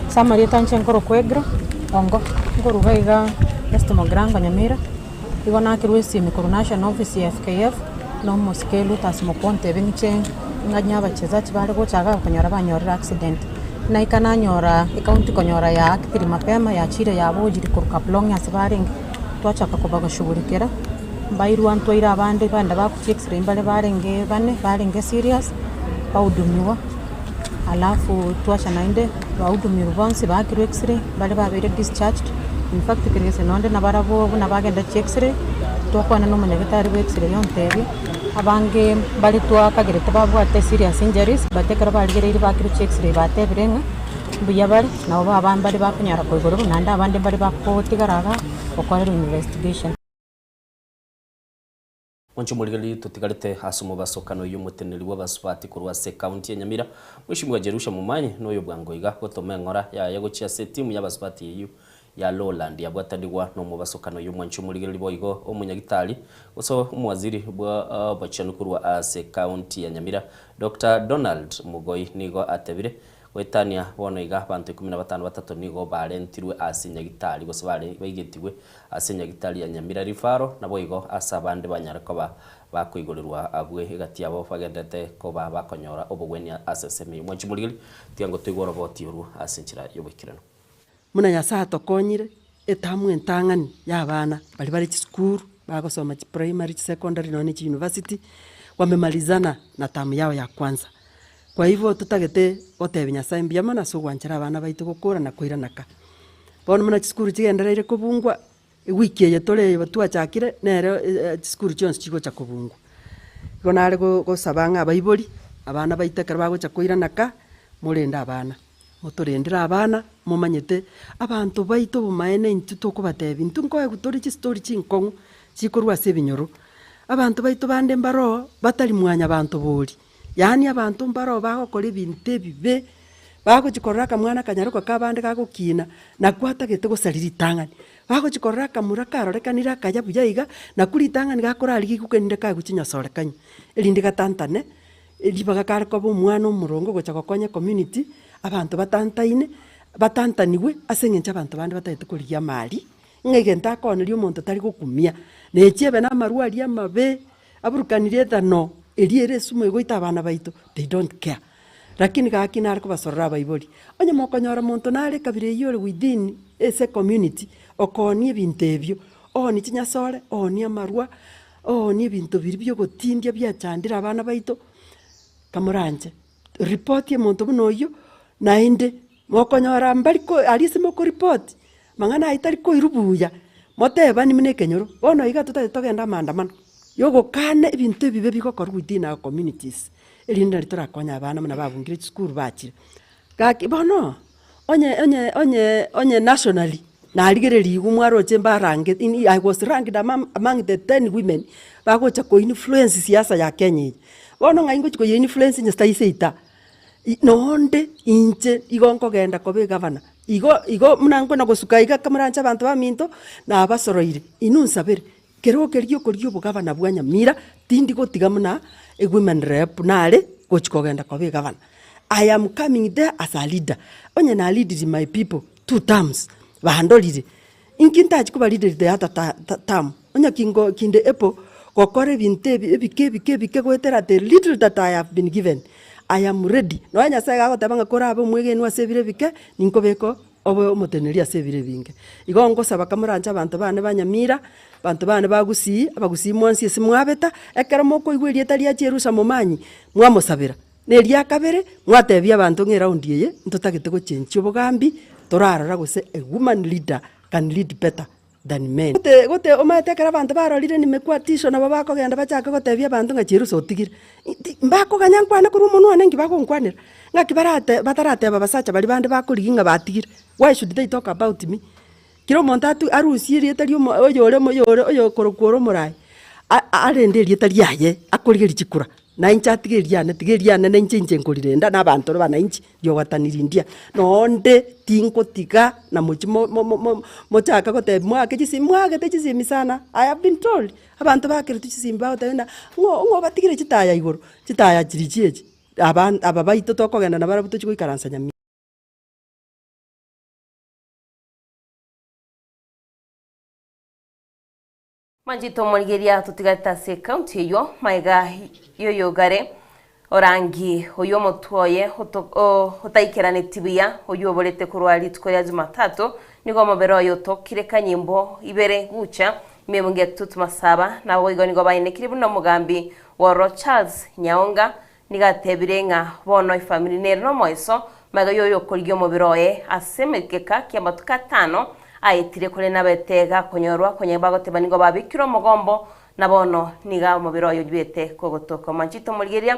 Ase amarieta inche nkorokwa Egro Ongo, nkoruga iga West Mugirango Nyamira, igo nakerwa esimi korwa national office ya FKF, na omosike Lutus Mokua ontebia ng'iche ng'anye abachezaji bare gocha igaa okonyora banyorire accident. Naika nanyora ecounty konyora ya actiri mapema yachire yabojire korwa Kaplong ase barenge, twachaka kobagashughulikera, mbairwa ntwaire abande bande bagochia x-ray mbare barenge bane barenge serious, bahudumiwa. Alafu twacha naende bahudumirwe bonsi baakirwe x-ray, baria babeire discharged, in fact kere gese nonde nabarabwo buna bagenda chi x-ray, twakwana na omonyagetari bwa x-ray ontebia, abange mbare twakagerete babwate serious injuries, but ekero barigereiri baakirwe chi x-ray batebire ng'a mbuya bare, nabo baba mbare bakonyara koigorerwa naende abande mbare bakotigara igaa gokorerwa investigation. Mwanche omorigereria totigarete ase omobasokano oyio omoteneneri bw'abasubati korwa ase ekaunti ya Nyamira, Mweshimiwa Jerusha Momanyi noyo bwango iga gotoma eng'ora yaye gochia ase etimu y'abasubati eyio ya Lowland yabwatanigwa nomobasokano oyio mwanche omorigereria boigo omonyagitari gose omowaziri bwa obochenu korwa ase ekaunti ya Nyamira Doctor Donald Mugoi nigo atebire. Goetania bono iga abanto ikomi na batano batato nigo barentirwe ase nyagitari gose bare baigetigwe ase nyagitari ya Nyamira Referral naboigo ase abande banyare koba bakoigorerwa abwe egati yabo bagenderete koba bakonyora obogwenia ase ensemo eyio. Mwanchi morigeri, tiga ngotoigwe oroboti orwo ase enchera y'oboikeranu. Buna Nyasae atokonyire, etamu entang'ani ya abana baria bare chisukuru, bagosoma chiprimary, chisecondary nonya ne chiuniversity, wamemalizana na term yao ya kwanza. Kwa hivyo totagete gotebia Nyasae mbuya mono ase ogwanchera abana baito gokora na koirana ka. Bono buna chisukuru chigendereire kobungwa, ewiki eye tore eye twachakire, nere chisukuru chionsi chigocha kobungwa. Igo nare gosaba ng'a abaibori, abana baito ekero bagocha koirana ka, morende abana. Motorendere abana, momanyete abanto baito obomaene intwe tokobatebia, intwe nkoegwa tore chistori chinkong'u chikorwa ase ebinyoro. Abanto baito bande mbaroo batari mwanyabanto bori, yaani abanto mbaroo bagokora ebinto ebibe, bagochia korora akamwana akanyaroka kabande gagokina, nakwo atagete gosaria ritang'ani. Bagochia korora akamura karorekanire akaya buya iga, nakwo ritang'ani gakorarigia iguka erinde kaegwe chinyosorekanyo, erinde gatantane. Ribaga kare koba omwana omoronge ogocha gokonya ecommunity, abanto batantaine, batantanigwe ase eng'encho abanto bande batagete korigia amari, ng'a egento akooneria omonto tari gokumia. Na echi ebe na amarwa aria amabe, aburukanirie ethano, eria ere esumu egoita abana baito, they don't care. Lakini gaki nare kobasorora abaibori, onye mokonyora monto nare ekabira eyio ore within ase ecommunity, okoonia ebinto ebio, oonie chinyasore, oonie amarwa, Oo nebinto biria biogotindia biachandire abana baito, kamoranche ripoti omonto buna oyio, naende mokonyora mbari ko aria ase mokoripoti, mang'ana ayio tari koirwa buya, motebani buna ekenyoro. Bono iga totagete togende amaandamano, ya ogokana ebinto ebibe bigokorwa within our communities, erinde nari torakonye abana buna babungire chisukuru bachire. Gaki bono, onye onye onye onye nationally, narigereria igo mwaroche mbarange in I was ranked among among the ten women bagocha ko influence siasa ya Kenya eye. Bono ng'ai ngochi koye influence onye sitaiseita, nonde inche igo nkogenda koba egavana, igo igo buna nkona gosuka iga kamoranche abanto baminto, nabasoroire, inwe nsabere, kero keria okorigia obogavana bwa Nyamira, tindi gotiga buna ewomen rep nare gochi kogenda koba egavana. I am coming there as a leader, onye na leadiri my people two terms, bandorire, inki ntachi koba leaderi the other term, onye kingo kinde able gokora ebinto ebi ebike ebike ebike goetera the little that I have been given, I am ready. Nonya Nyasaye gagoteba ng'a korabe omwegenwa ase ebire ebike, ninkobeke obe omoteneneri ase ebiro ebinge. Igo ngosaba kamoranche abanto bane ba Nyamira, abanto bane ba Gusii, abagusii mwansi ase mwabeta, ekero mokoigwa erieta ria Cherusa Momanyi, mwamosabera. Na eria kabere, mwatebia abanto ng'a eraundi eye ntotagete gochenchia obogambi, torarora gose a woman leader can lead better than men. Gote gote omanyete ekero abanto barorire nimekwa tisho nabo bakogenda bachake gotebia abanto ng'a Cherusa otigire. Ti mbakoganya nkwane korwa omonwa one nki bagonkwanera? Ng'aki barate batarateba abasacha baria bande bakorigia ng'a batigire, why should they talk about me? Kera omonto atu arusie erieta ria omo oyore oyore oyokorokwa ore omoraai, a- arende erieta riaye, akorigerie chikura, na inche atige eriane, tiga eriane na inche inche nkorirenda na abanto ore bananchi, riogotaniri ndia. Nonde tingotiga na mochie mo- mo- mo- mochake gotebia moake chisimi moagete chisimi sana, I have been told, abanto bakeretwe chisimi bagoteba ng'a ng'o ng'o obatigire chitaya igoro, chitaya chirichia echi, aba aba baito tokogenda nabarabwo tochia goikaransa nyamira. Manchete omorigeria totigarete ase ekaunti eyio maega yoyogare orangi oyio omotwe oye otaikeraneti buya oyio oborete korwa rituko ria Jumatatu nigo omobere oye otokire kanyimbo ibere gucha ime ebunge ya Kitutu Masaba naboigo nigo baenekire buna omogambi bw'ororo Charles Nyaonga Nigo atebire ng'a bono efamiri nere nomoeso, magega y'oyokorigia omobere oye ase emegeka ki'amatuko atano aetire, korende nabete gakonyorwa konya bagoteba nigo babekire omogombo, na bono nigo omobere oye ojuete kogotoka. Mwanchete omorigereria,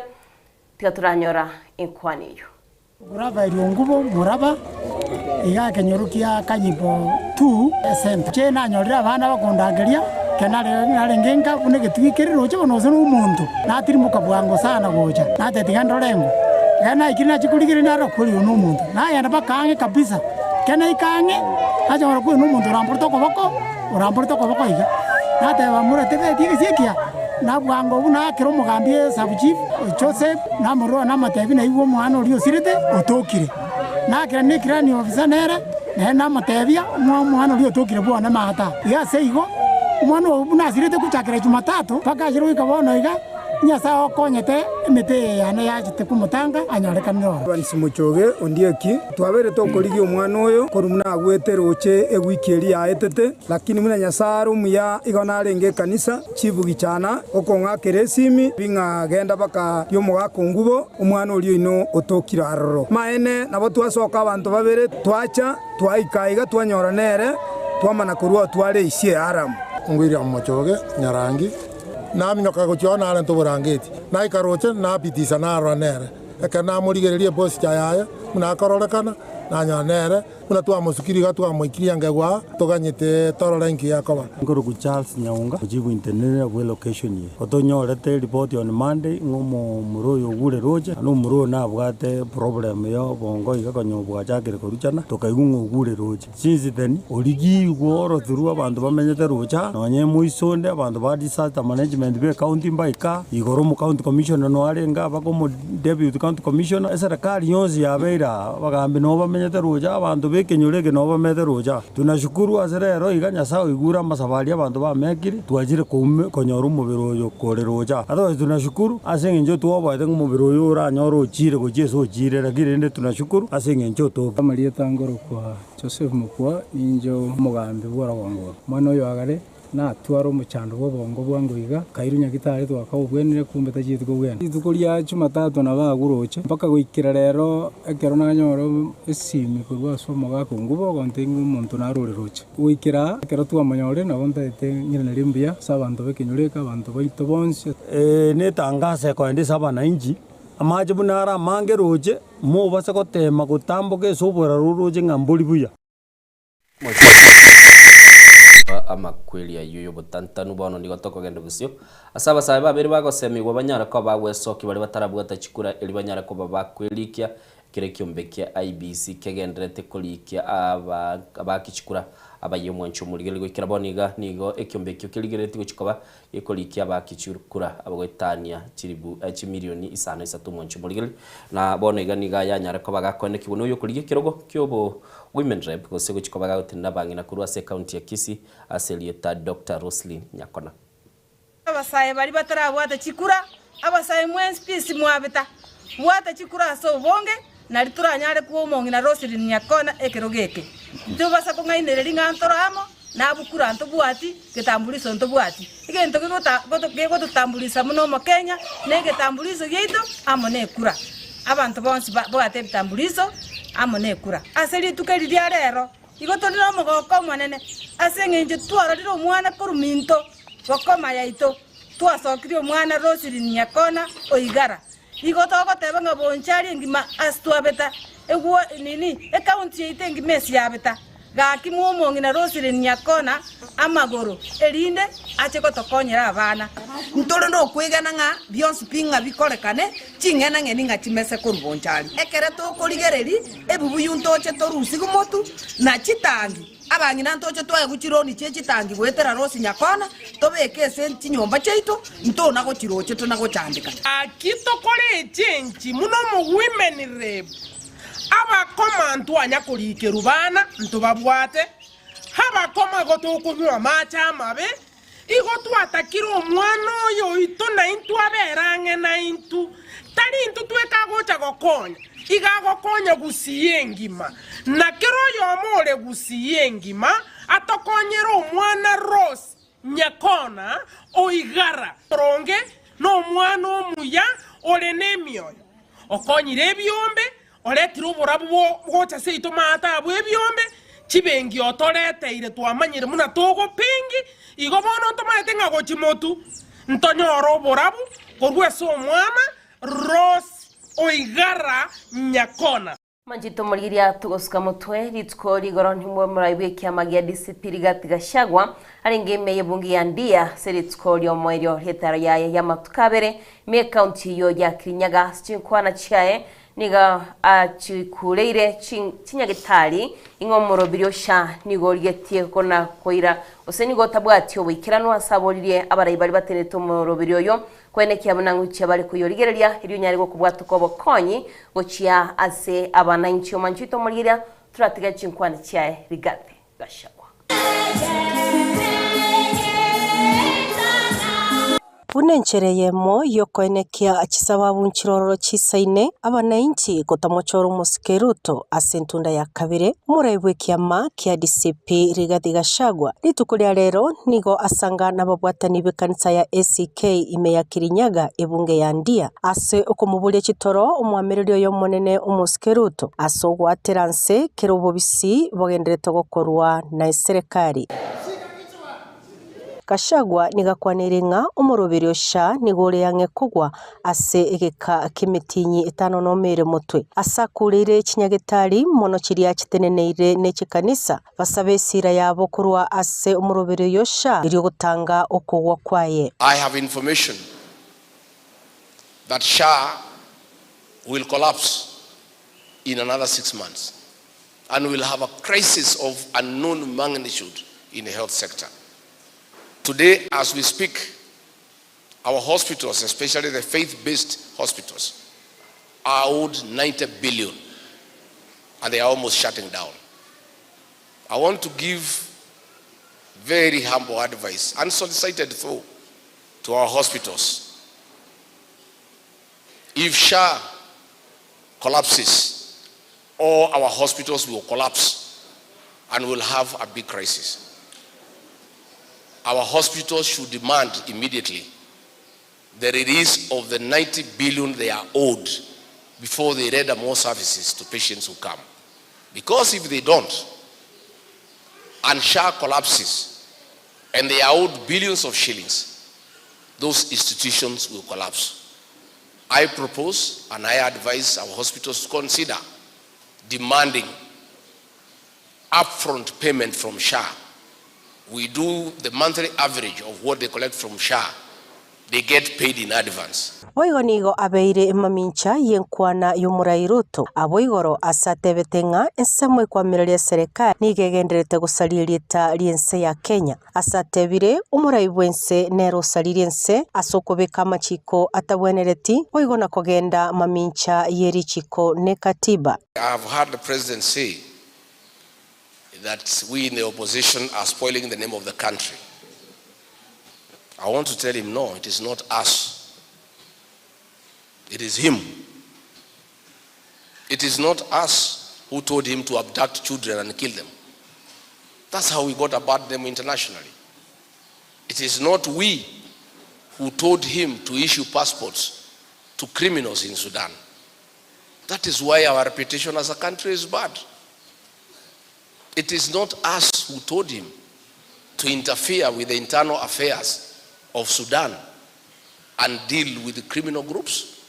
tiga toranyora enkwana eyio. Rafael Ongubo Muraba, iga ekenyoro kia Kanyibo 2 Center. Inche nanyorire abana bakondangeria, ekero nare narenge nka buna egetugi kere roche bono gose na omonto, natirimboka bwango sana gocha, nateba tiga ndore ng'o. Ekero naikire nachia korigereria narora kweri oyo na omonto, nagenda mpaka ang'e kabisa, ekero naika ang'e, nacha korora kweri na omonto oramborete okoboko, oramborete okoboko iga. Nateba morete beti egesio ekiya. Na bwango obwo naakera omogambi e sub-chief Joseph, namorora namotebi, Naigwe omwana oria osirete otokire. Nakera nekirani ofisa nere, nere namotebia, Omwana oria otokire bwone maata. Iga ase igo, omwana oo buna asirete gochakera Jumatatu mpaka asire goika bono iga, Nyasae okonyete emete eye yane yachete komotanga anyorekanire oro. Evans Muchoge Ondieki, Twabeire tokorigia omwana oyo korwa buna agwete roche ewiki eria yaetete, lakini buna Nyasae are omuya igo narenge ekanisa, chibugi chana okong'akera esimi ng'a genda baka ri'omogaka ongubo, omwana oria oino otokire aroro. Maene nabo twasoka abanto babere, twacha, twaika aiga twanyora nere, twamana korwao tware isie Aramu. William Mochoge, Nyarangi, Naminyoka gochia oo narente oborangeti, naika roche, nabitisa narora nere. Ekero namorigereria eposture yaye, buna akororekana, nanyora nere, buna twamosukirie iga twamoikirie engegu aa, toganyete torore inki gekoba. Nkoroku Charles Nyaunga, ochief engineer bwe location eye. Otonyorete eripoti on Monday ng'a omomura oyo ogure roche, na omomura oyo nabwate problem ya obongo iga konya bwachakire koruchana, tokaigwa ng'a ogure roche. Since then, origiigwe orothuru abanto bamenyete rocha, nonya emoiso onde abanto ba disaster management be county mbaika, igoro omo county commissioner no arenge abake omo deputy county commissioner, eserekari yonsi yabeire aa, abagambi nabo bamenyete rocha, abanto ba ekenyoro eke nabo bamenyete rocha. Tunashukuru ase rero iga Nyasaye oigure amasabo aria abanto bamekire, twachire koume konyora omobere oyo kore rocha. Otherwise tunashukuru ase eng'encho twoboete ng'a omobere oyo oranyore ochire gochia ase ochire, lakini rende tunashukuru ase eng'encho otoke. Amarieta ngorokwa Joseph Mokua, ninche omogambi bw'orogongo oro. Omwana oyo agare natware omochando bw'obongo bwango iga, kairwe nyagitari twakabobwenire kumbe tachieti kobwena. Rituko ria Jumatatu nabo aguroche mpaka goikera rero ekero nanyora esimi korwa ase omogaka o nguba ogontebia ng'a omonto narore roche. Goikera aa ekero twamonyorire nabo ntaete ng'iranerie mbuya ase abanto b'ekenyoro eke, abanto baito bonsi. Eye netangaso ekoenda ase abananchi, amache buna are amange roche, Mobase goteema gotamboka ase oboraro oroche ng'a mbori buya. Amakweri ayio y'obotantanu bono nigo tokogenda bosio ase abasae babere bagosemigwa banyare koba bagwesokia baria batarabwata chikura erio banyare koba bakwerikia ekero ekiombe kia IEBC kegendererete korikia abaaki chikura abayia omwancho omorigereria goikera bono iga nigo ekiombe ekio kerigereretie gochia koba Gekorikia abakichurukura abagoetania chilibu chimilioni isano isato omwancho omorigereria, na bono iga nigo ayanyare koba gakoenekigwa noyokorigia ekerogo kiobo Women Rep gose gochia koba gagotenena abang'ina korwa ase ecounty ya Kisii ase erieta Doctor Roselyn Nyakona. Abasae baria batarabwata chikura, abasae mwensi pi simwabeta, bwata chikura ase obonge, nari toranyare koa omong'ina Roselyn Nyakona ekerogo eke. Titobasa kong'ainereria ng'a ntoro amo, Nabukura ntobwati, getambuliso ntobwati. Egento kegototamburisa buna Omokenya negetambuliso giaito amo nekura. Abanto bonsi babwate ebitambuliso amo nekura. Ase rituko eri ria rero, igo tore nomogoko omonene ase eng'encho twarorire omwana korwa minto bokoma yaito, twasokirie omwana Roselyn Nyakona Oigara. Igo togoteba ng'a bonchari engima ase twabeta egwo nini ecounty yaito engima ase yabeta. Gaki mw'omong'ina Roselyn Nyakona amagoro, erinde ache gotokonyera abana. Ntore nokwegena ng'a bionsi pi ng'a bikorekane, ching'enang'eni ng'a chimese korwa bonchari. Ekere tokorigereria ebibuyu ntoche torusigwe motu, na chitangi, abang'ina ntoche twaegwe chironi chie chitangi goetera Rose Nyakona, tobeke ase chinyomba chiaito, ntona gochiroche tona gochandeka. Gaki tokore echenchi buna omowomen rep. Abakoma ntwanya korikerwa bana, ntobabwate, abakoma igo tokonywa amache amabe, igo twatakire omwana oyo oito naintwe abere ang'e naintwe. Tari intwe tweka agocha gokonya, igo agokonya gusii engima. Na kera oyomo ore gusii engima atokonyere omwana Rose Nyakona oigara oronge nomwana omuya ore nemioyo. Okonyire ebiombe, oretire oborabu gocha seito maate abwo ebiombe, chibengi otoreteire twamanyire buna togopengi, igo bono ntomaete ng'a gochia motu ntonyore oborabu korwa ase omwana Rose Oigara Nyakona. Manchete omorigereria togosuka motwe rituko rigoro nimwe omorai bw'ekiama gia DCP Rigathi Gachagua arenge ime y'ebunge ya Ndia ase rituko ri'omoerio ri'etaro yaye y'amatuko abere ime y'ekaunti eyio ya Kirinyaga ase chinkwana chiaye. Nigo achikureire chinyagetari ing'a omorobiri o SHA nigo origetie kona koira gose nigo otabwati oboikeranu ase aboririe abarai baria batenenete omorobiri oyo koenekia buna ngochia bare koyorigereria erio onyare gokobwatoka obokonyi gochia ase abanainchi. Omanche oito omorigereria toratige chinkwani chiaye Rigathi Gachagua. Buna enchera eyemo y'okoenekia chisababu nchirororo chisaine, abanainchi gotamochora omosike Ruto ase entunda ya kabere, omorai bw'ekiama kia DCP Rigathi Gachagua rituko ria rero nigo asanga nababwatani b'ekanisa ya ACK ime ya Kirinyaga ebunge ya Ndia ase okomoboria chitoro omwamereri oye omonene omosike Ruto ase ogoatera nse kera obobisi bogenderete gokorwa na eserekari. Gachagua nigo akwaneire ng'a omoroberi o SHA nigo ore ang'e kogwa ase egeka ki'emetienyi etano nomo ere motwe. Ase akureire chinyagetari mono chiria chiteneneire ne chikanisa, basabe esira yabo korwa ase omoroberi oyo SHA erio gotanga okogwa kwaye. I have information that SHA will collapse in another 6 months and we'll have a crisis of unknown magnitude in the health sector. Today, as we speak, our hospitals, especially the faith-based hospitals, are owed 90 billion and they are almost shutting down. I want to give very humble advice, unsolicited though, to our hospitals. If SHA collapses, all our hospitals will collapse and we'll have a big crisis. Our hospitals should demand immediately the release of the 90 billion they are owed before they render more services to patients who come. Because if they don't, and SHA collapses, and they are owed billions of shillings, those institutions will collapse. I propose and I advise our hospitals to consider demanding upfront payment from SHA. We do the monthly average of what they collect from SHA. They get paid in advance. Boigo nigo abeire mamincha y'enkwana y'omorai Ruto abwo igoro ase atebete ng'a ensemo ekwamireria eserekari nigo egendererete gosaria erieta ri'ense ya Kenya. Ase atebire, omorai bw'ense nere osaririe ense ase okobeka amachiko atabwenereti, boigo na kogenda mamincha ye richiko ne katiba. I have heard the president say that we in the opposition are spoiling the name of the country. I want to tell him, no, it is not us. It is him. It is not us who told him to abduct children and kill them. That's how we got about them internationally. It is not we who told him to issue passports to criminals in Sudan. That is why our reputation as a country is bad. It is not us who told him to interfere with the internal affairs of Sudan and deal with the criminal groups.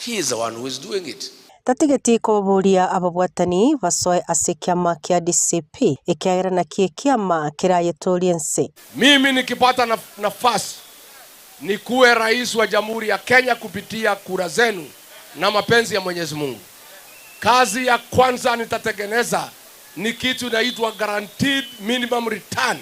He is the one who is doing it. Tatigeti koboria ababwatani basoe ase ekiama kia DCP ekiagera naki ekiama kerayetorie ense. Mimi nikipata nafasi nikuwe rais wa Jamhuri ya Kenya kupitia kura zenu na mapenzi ya Mwenyezi Mungu. Kazi ya kwanza nitatengeneza ni kitu inaitwa guaranteed minimum return.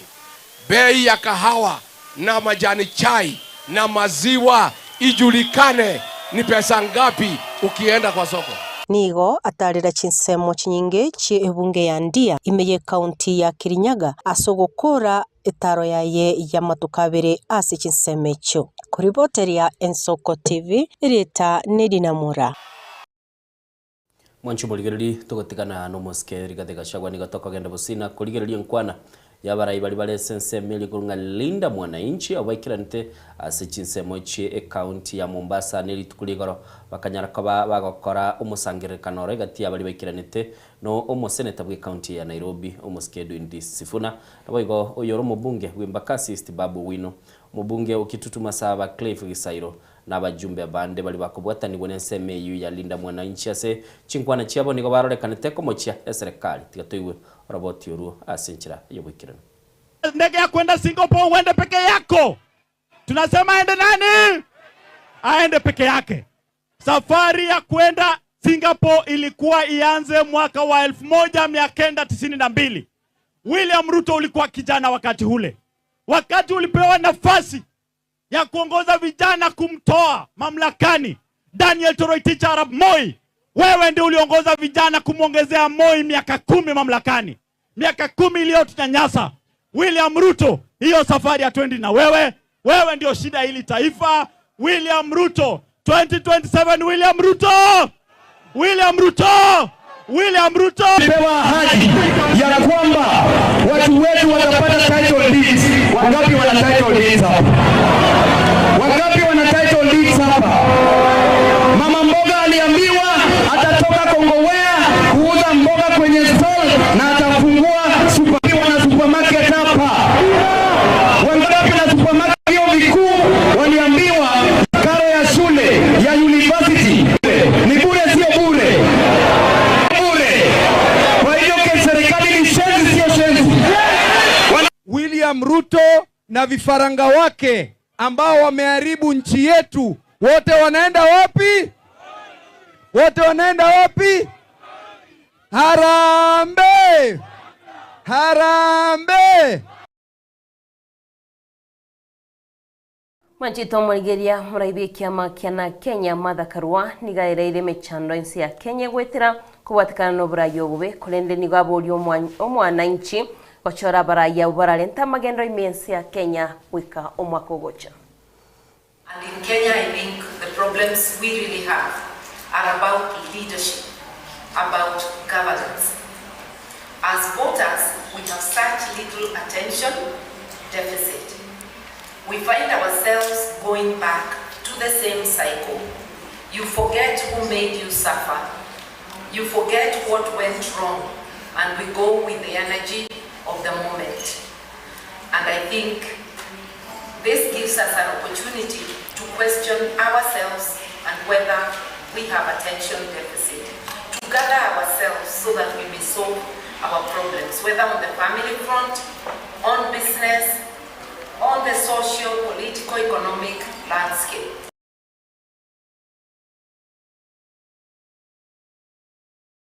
Bei ya kahawa na majani chai na maziwa ijulikane ni pesa ngapi ukienda kwa soko. Nigo atarera chinsemo chinyinge chie ebunge ya Ndia ime ye county ya Kirinyaga ase ogokora etaro yaye y'amatuko abere ase chinsemo echio. Koriboteria Ensoko TV erieta Nedinamura. Mwancho morigereri togotigana nomosike Rigathi Gachagua nigo tokogenda bosina korigereria enkwana yabarai bari bare ase ensemo eria korwa ng'a Linda Mwananchi abo baikiranete ase chinsemo chie ecounty ya Mombasa na erituko ria igoro bakanyara koba bagokora omosangererekano oro egati yabari baikiranete no omoseneta bwa ecounty ya Nairobi omosike Edwin Sifuna naboigo oyore omobunge bwa Embakasi East Babu Owino omobunge o Kitutu Masaba Cliff Gisairo na abajumbe abande bari bakobwatanigwa na ensemo eywo ya Linda Mwananchi ase chinkwana chiabo nigo barorekanete komochia eserikali tiga toigwe oroboti orwo ase enchera y'oboikeranu. Ndege ya kwenda Singapore uende peke yako. Tunasema aende nani? Aende peke yake. Safari ya kwenda Singapore ilikuwa ianze mwaka wa 1992. William Ruto ulikuwa kijana wakati ule, wakati ulipewa nafasi ya kuongoza vijana kumtoa mamlakani Daniel Toroitich arap Moi, wewe ndio uliongoza vijana kumwongezea Moi miaka 10 mamlakani, miaka 10 iliyotunyanyasa. William Ruto, hiyo safari hatuendi na wewe. Wewe ndio shida hili taifa. William Ruto 2027, William Ruto, William Ruto, William Ruto. Tulipewa ahadi ya kwamba watu wetu watapata title deeds. Wangapi wana title deeds hapa? Wangapi wana title deeds hapa? Mama mboga aliambiwa atatoka Kongowea kuuza mboga kwenye stall na atafungua super, wana supermarket hapa. Wangapi na supermarket hiyo vikuu waliambiwa karo ya shule ya university ni bure, sio bure? Bure. Kwa hivyo serikali ni shenzi, sio shenzi? William Ruto na vifaranga wake ambao wameharibu nchi yetu, wote wanaenda wapi? Wote wanaenda wapi? Harambee! Harambee! Mwanchito omorigeria moraibi ekiama kia na Kenya Martha Karua nigo aereire emechando ense ya Kenya goetera kobwatekana na oborai obobe korende nigo aboria omwananchi gochora abarai abwo bararente amagenderero ime ense ya Kenya goika omwaka ogocha. And in Kenya, I think the problems we really have are about leadership, about governance. As voters, we have such little attention deficit. We find ourselves going back to the same cycle. You forget who made you suffer. You forget what went wrong, and we go with the energy of the moment. And I think this gives us an opportunity to question ourselves and whether we have attention deficit, to gather ourselves so that we may solve our problems, whether on the family front, on business, on the social, political, economic landscape.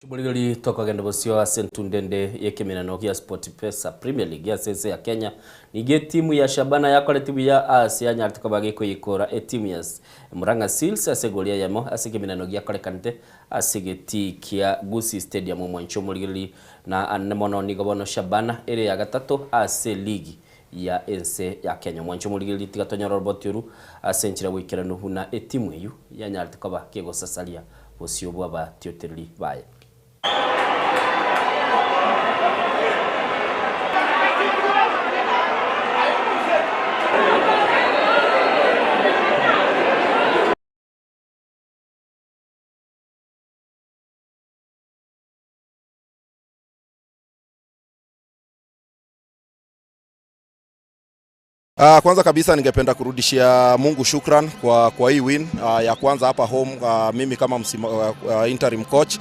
Chimorigeri tokogenda bosio ase entunde ende y'ekemenano gia SportPesa Premier League ase ense ya Kenya. Nigo etimu ya Shabana yakorete buya ase yanyarete koba gekoyekora etimu ya Murang'a Seals ase egori eyemo ase ekemenano giakorekanete ase egetii kia Gusii Stadium omwancho omorigereri na ande mono nigo bono Shabana ere ya gatato ase eligi ya ense ya Kenya. Omwancho omorigereri tiga tonyore oroboti oru ase enchera goikeranu buna etimu eyio yanyarete koba kegosasaria bosio bw'abatiotereri baye. Kwanza kabisa ningependa kurudishia Mungu shukran kwa hii win ya kwanza hapa home. Mimi kama interim coach,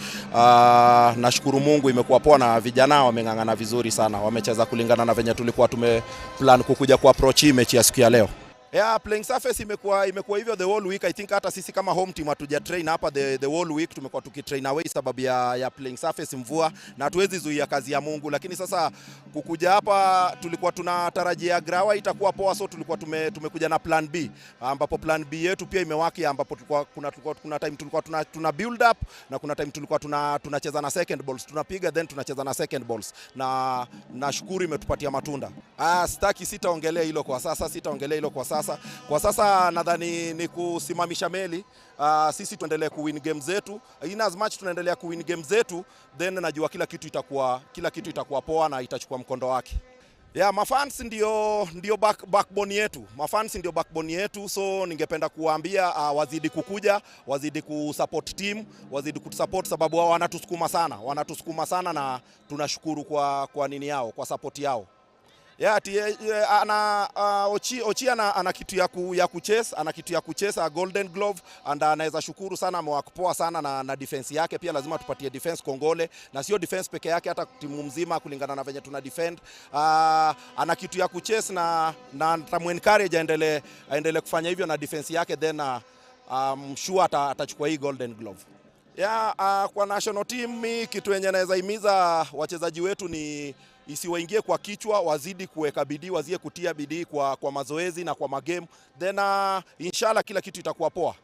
nashukuru Mungu imekuwa poa na vijana wameng'ang'ana vizuri sana. Wamecheza kulingana na venye tulikuwa tumeplan kukuja ku approach hii mechi ya siku ya leo. Yeah, playing surface imekuwa hivyo the whole week. I think hata sisi kama home team hatuja train hapa the whole week, tumekuwa tukitrain away sababu ya playing surface, mvua, na hatuwezi zuia kazi ya Mungu. Lakini sasa kukuja hapa tulikuwa tunatarajia grawa itakuwa poa, so tulikuwa tumekuja na plan B, ambapo plan B yetu pia imewaki, ambapo kuna time tulikuwa tuna build up na kuna time tulikuwa tunacheza na second balls, tunapiga then tunacheza na second balls, na nashukuru imetupatia matunda. Sitaki, sitaongelea hilo kwa sasa, sitaongelea hilo kwa sasa. Kwa sasa nadhani ni kusimamisha meli. Sisi tuendelee kuwin game zetu. In as much tunaendelea kuwin game zetu, then najua kila kitu itakuwa poa na itachukua mkondo wake. Yeah, mafans ndio backbone yetu. Mafans ndio backbone yetu, so ningependa kuwaambia wazidi kukuja, wazidi kusupport team, wazidi kutusupport sababu wao wanatusukuma sana. Wanatusukuma sana na tunashukuru kwa nini yao, kwa support yao. Yeah, ati ana Ochi, Ochi ana kitu ya ku, ya kuchase, ana kitu ya kuchase a golden glove, and anaweza shukuru sana, amework poa sana na defense yake pia. Lazima tupatie defense kongole, na sio defense peke yake, hata timu mzima kulingana na venye tuna defend. Ana kitu ya kuchase na nitamu encourage aendelee kufanya hivyo na defense yake, then I'm sure atachukua hii golden glove. Yeah, uh, kwa national team mi kitu yenye naweza himiza wachezaji wetu ni isiwaingie kwa kichwa, wazidi kuweka bidii, wazie kutia bidii kwa, kwa mazoezi na kwa magame then uh, inshallah kila kitu itakuwa poa.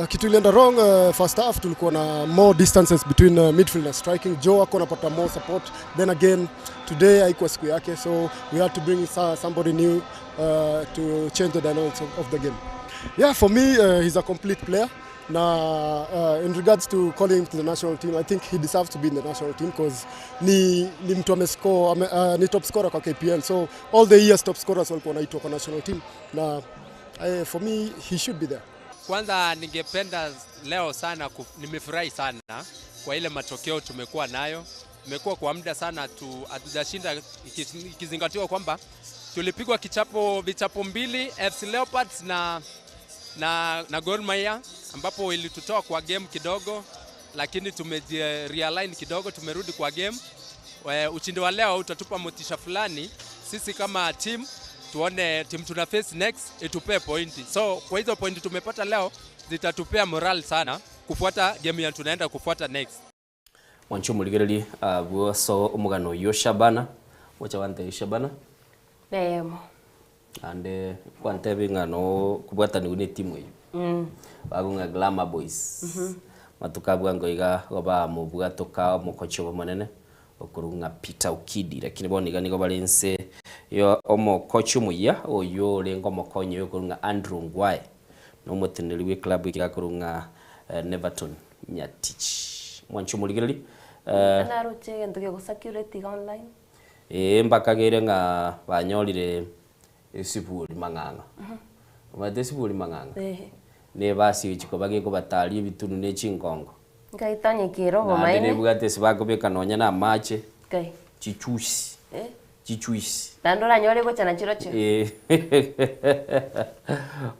Kitu ilienda wrong first half tulikuwa na more distances between midfield na striking. Joe ako anapata more support. Then again today haikuwa siku yake so we had to bring somebody new to change the dynamics of the game. Yeah, for me he's a complete player. Na in regards to calling him to the national team, I think he deserves to be in the national team because ni mtu amescore ni top scorer kwa KPL. So all the years top scorers walikuwa wanaitwa kwa national team na for me he should be there. Kwanza ningependa leo sana, nimefurahi sana kwa ile matokeo tumekuwa nayo. Tumekuwa kwa muda sana hatujashinda, ikizingatiwa kwamba tulipigwa vichapo mbili FC Leopards na Gor Mahia, ambapo ilitutoa kwa game kidogo, lakini tumeji-realign kidogo, tumerudi kwa game. Ushindi wa leo utatupa motisha fulani sisi kama team, tuone team tuna face next itupee pointi. So kwa hizo pointi tumepata leo zitatupea morale sana kufuata game ya tunaenda kufuata next. Mwancho muligereri bwoso omugano yo Shabana wacha wante Shabana Nemo. Ande kwantebe ng'ano kubwataniwa na etimu eyo bagong'a Glamour Boys. Matukabwa ngoiga goba mobwatoka omokochi obo monene okorung'a Peter Okidi, lakini bono iga nigo bare nse yo omokochi omuya oyo orenge omokonyi oyo okorung'a Andrew Ngwae na omoteneri bwa eclub eki gakorung'a Neverton Nyatich. Mwancho omorigereri Naroche egento gegosacurate iga online. Ee, mbakagere ng'a banyorire esiburi mang'ang'a. Omanyete esiburi mang'ang'a? Ehe. Na ebasi egochia koba gekobataria ebitunu na echingongo. Nkaitonyekera Naende obomaene. nebwate ase bakobeka nonya na amache, Nkai. chichuisi, chichuisi. Naende oranyore gocha na chirochio.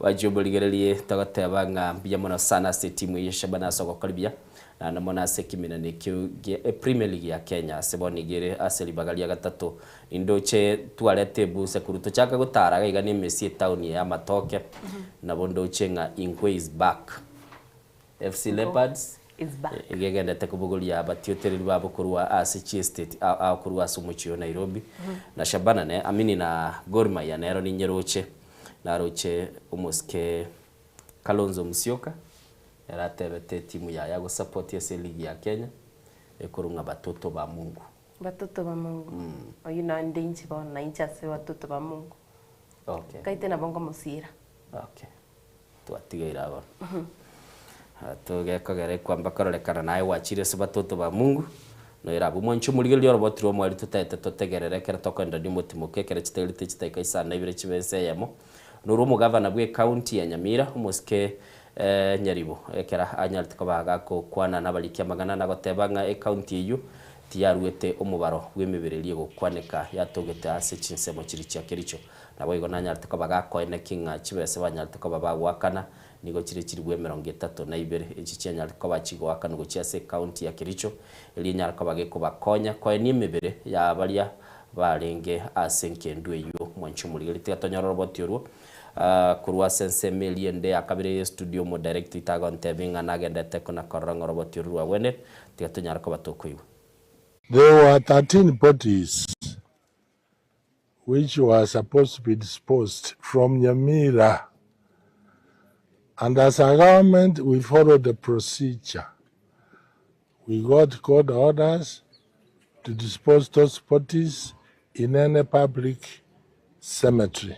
Bachia omorigererie togoteba ng'a mbuya mono sana ase etimu eye Shabana ase ogokora buya naende mono ase ekiminano ekio gia Premier League ya Kenya ase bono iga ere ase ribaga ria gatato. Nindoche twareta ebuse korwa tochaka gotara iga iga na emesi etown ya Amatoke nabo ndoche ng'a Ingwe is back. FC Leopards Is back. Iga egendete kobogoria abatiotereri babo korwa ase chiestate ao ao korwa ase omochie o Nairobi. Na Shabana ne amini na Gor Mahia nero ninyeroche naroche omosike Kalonzo Musyoka ere atebete etimu yaye agosupport ase eligi ya Kenya ekorwa ng'a Batoto ba Mungu. Batoto ba Mungu. Oyio naende inche bono nainche ase batoto ba Mungu. Nkaite nabo nkomosira. Okay. Twatigeire abwo. Togekogera ekwamba kororekana naye gwachire ase batoto ba Mungu, noira abwo mwanche omorigereria oroboti rwa omweri totaete totegerere ekero tokoenderania omotimoke ekero chitairete chidakika isano na ibere chibe ense eyemo. Norwo omogavana bwe ecounty ya Nyamira omosike Nyaribo ekero anyarete koba gagokwana nabariki amang'ana na goteba ng'a ecounty eyio tiyaruete omobaro bw'emebere eria egokwaneka yatogete ase chinsemo chiria chia Kericho. Naboigo nanyarete koba gakoeneki ng'a chibesa banyarete koba bagoakana nigo chire chilifu 32 echi chianyarete koba chigoakanwa gochia ase ecounty ya Kericho eria enyare koba gekobakonya koenia emebere ya baria barenge ase enkendu eyio. Mwanche omorigereria tiga tonyore oroboti orwo korwa ase ensemo eria ende ya kabere ye studio omodirect oito agontebia ng'a nagendete kona korora ng'a oroboti orwo rwagwenire tiga tonyare koba tokoigwa. There were 13 bodies which were supposed to be disposed from Nyamira. And as a government, we followed the procedure. We got court orders to dispose those bodies in any public cemetery.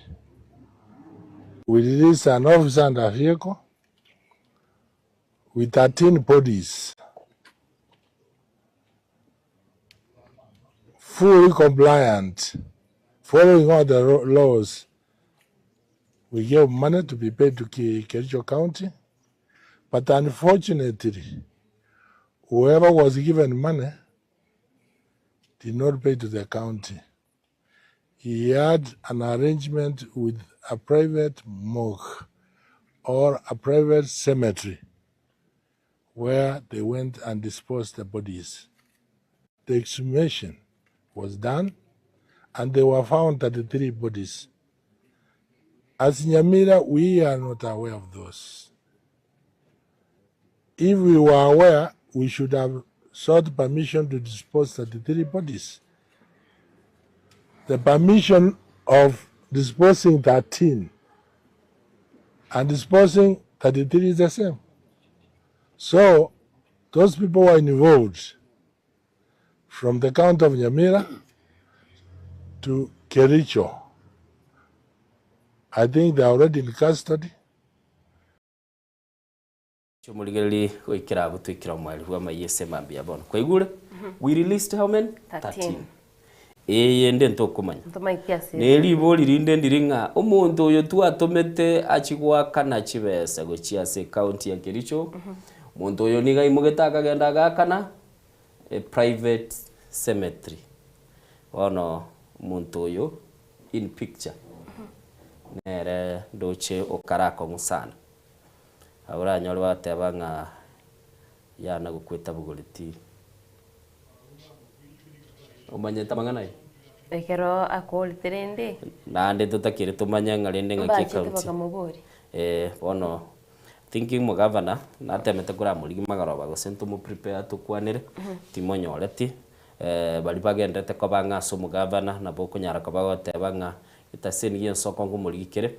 We released an officer and a vehicle with 13 bodies, fully compliant, following all the laws. We gave money to be paid to Kericho County, but unfortunately, whoever was given money did not pay to the county. He had an arrangement with a private morgue or a private cemetery where they went and disposed the bodies. The exhumation was done and they were found 33 bodies. As Nyamira, we are not aware of those. If we were aware, we should have sought permission to dispose 33 bodies. The permission of disposing 13 and disposing 33 is the same. So those people were involved from the county of Nyamira to Kericho. I think they are already in custody. Chomorigererie goikera abwo toikera omoerio bw'amayia ase mambia bono. Kwaigure? We released how many? 13. Eye ende ntokomanya. Ntomaeti ase. Ne ribori rinde ndiri ng'a omonto oyo twatomete achie goakana chibesa gochia ase ecounty ya Kericho, omonto oyo nigo aimogete akagenda agaakana a private cemetery. Bono omonto oyo in picture nere ndoche okare akong'u sana. Abwo oranyore bagoteba ng'a yana gokweta bogoreti. Omanyete amang'ana ayio? Ekero akorete rende. Naende totakire tomanye ng'a rende ng'aki Mbachete ekaunti. bakamoboria. Eh, bono thinking omogavana natemete koramorigia magoroba gose ntomo prepare tokwanere, timonyoreti. Baria bagenderete koba ang'e ase omogavana nabo okonyara koba goteba ng'a etaseni ya ensoko ngomorigia kere,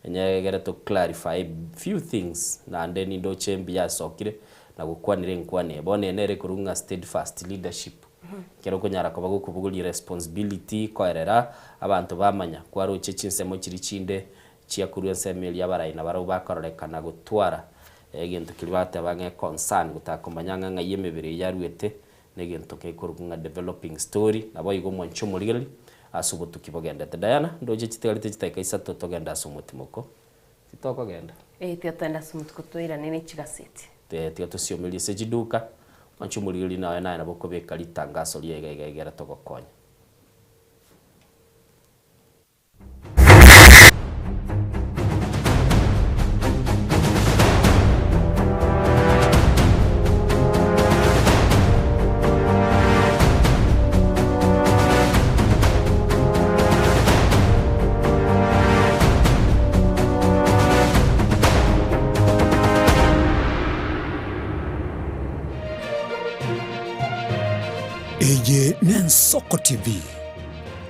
Enyegere to clarify few things naende nindoche mbuya asokire na gokwanera enkwana eye. Bono eye nere ekorwa ng'a steadfast leadership. Ekero okonyara koba gokobogoria responsibility koerera abanto bamanya kwaroche chinsemo chiria chinde chia korwa ensemo eria abarai nabarabwo bakororekana gotwara egento keria bagoteba ng'a econcern gotaka komanya ng'a ng'ai emebere eye yaruete na egento kekorokwa ng'a developing story naboigo omwanche omorigereria Ase obotuki bogendete. Diana, ndoche chitigarete chidakika isato togende ase omotimoko. Titokogenda? Ee, tiga togende ase omotuko toirane ne chigaseti. Ee, tiga tosiomerie ase chiduka. Mwanche omorigereria naye naye nabo okobeka ritangaso ria iga iga egere togokonya. Eye n'Ensoko TV,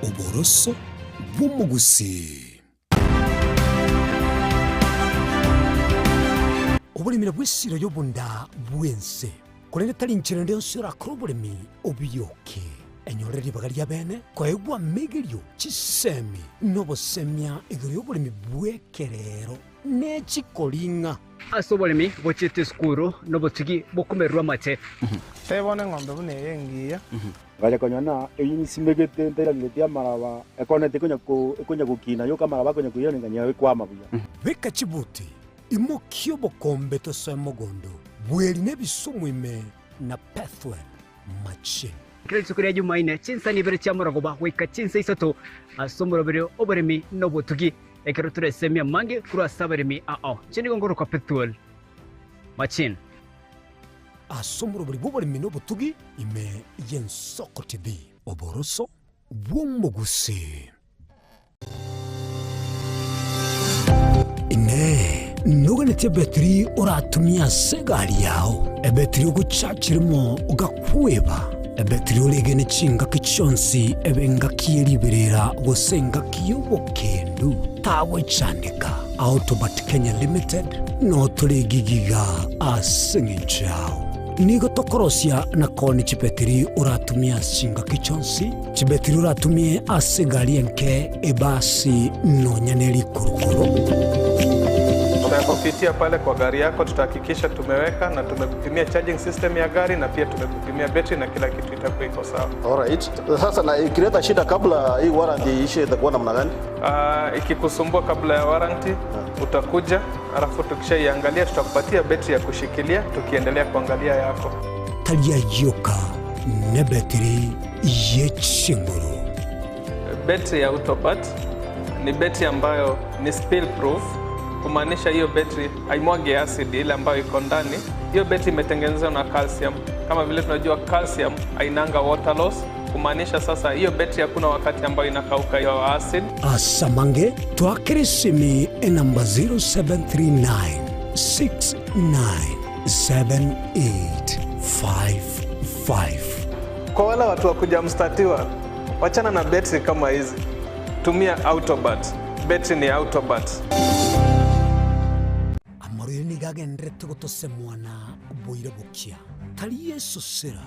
oboroso bw'omogusii. Oboremi nabwo esiro y'obonda bw'ense, korende tari nchera ende yonsi orakore oboremi obiyoke. Enyorere ribaga ria bene koegwa amegerio, chisemi, na obosemia igoro y'oboremi bw'ekerero ne chikoring'a. Ase oboremi bochiete esukuru nobotugi bokomererwa amate. Tebia bono eng'ombe buna eye engiya. Ngacha konyora na eyio nsimegete ntairaneretie amaraba, ekonete ekonya ko ekonya gokina yoka amaraba akonya koirana nganyora ekwama buya. Beka chibuti, imokia obokombe tosoe mogondo, bweri na ebisumu ime na Pethuel machine. Kera rituko ria Jumaine, chinsa ibere chia morogoba goika chinsa isato ase omoroberio oboremi na obotugi, ekero toresemie amange korwa ase abaremi ao. Inche nigo nkorokwa Pethuel Machine. Ase omorobori bw'oboremi na obotugi ime y'Ensoko TV. Oboroso bw'omogusii. Inee! Noganetie ebetiri oratumie ase egari yao? Ebetiri ogochachiremo ogakweba? Ebetiri oregene chingaki chionsi ebe engaki ye riberera gose engaki y'obokendu? Tagwechandeka. Autobat Kenya Limited notore egigiga ase engencho yao. Nigo tokorosia na koonia chibetiri oratumie ase chingaki chionsi, chibetiri oratumie ase egari enke, ebasi, nonya ne rikurukuru. Tutakupitia pale kwa gari yako, tutahakikisha tumeweka na tumekupimia charging system ya gari na pia tumekupimia betri na kila kitu itakuwa iko sawa. Alright. Sasa na ikileta shida kabla hii warranty iishe itakuwa namna gani? Uh, ikikusumbua kabla ya warranty utakuja, alafu tukishaiangalia tutakupatia betri ya kushikilia tukiendelea kuangalia yako. Tari ayioka nebetiri ye chinguru. Betri ya Autopat ni betri ambayo ni spill proof, kumaanisha hiyo betri haimwagi acid ile ambayo iko ndani. Hiyo betri imetengenezwa na calcium. Kama vile tunajua calcium hainanga water loss, kumaanisha sasa hiyo betri hakuna wakati ambayo inakauka hiyo acid. Asamange twakere esimi enamba 0739 69 7855. Kwa wale watu wa kuja mstatiwa, wachana na betri kama hizi, tumia Autobat. Betri ni Autobat. Amarwaire nigo agendererete gotosemwa na boira bokia, tari esosera,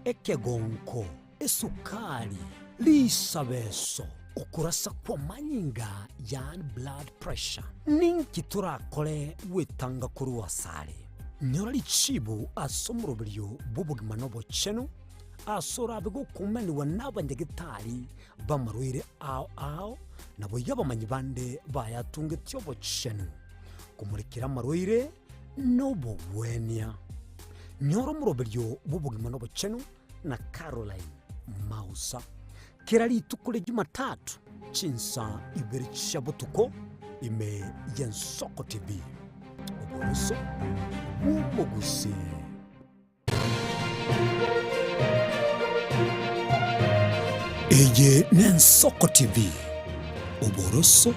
ekegonko, esukari, risabeso, okorasa kw'amanyinga, yaani blood pressure. Ninki torakore gwetanga korwa asare? Nyora richibu ase omoroberio bw'obogima na obochenu, ase orabe gokumanigwa nabanyagetari b'amarwaire ao ao, naboigo abamanyi bande bayatungetie obochenu, komorekera amarwaire na obogwenia. Nyora omoroberio bw'obogima na obochenu na Caroline Mausa kera rituko ria Jumatatu chinsa ibere chia botuko ime y'Ensoko TV. Oboroso bw'omogusii. Eye n'Ensoko TV, oboroso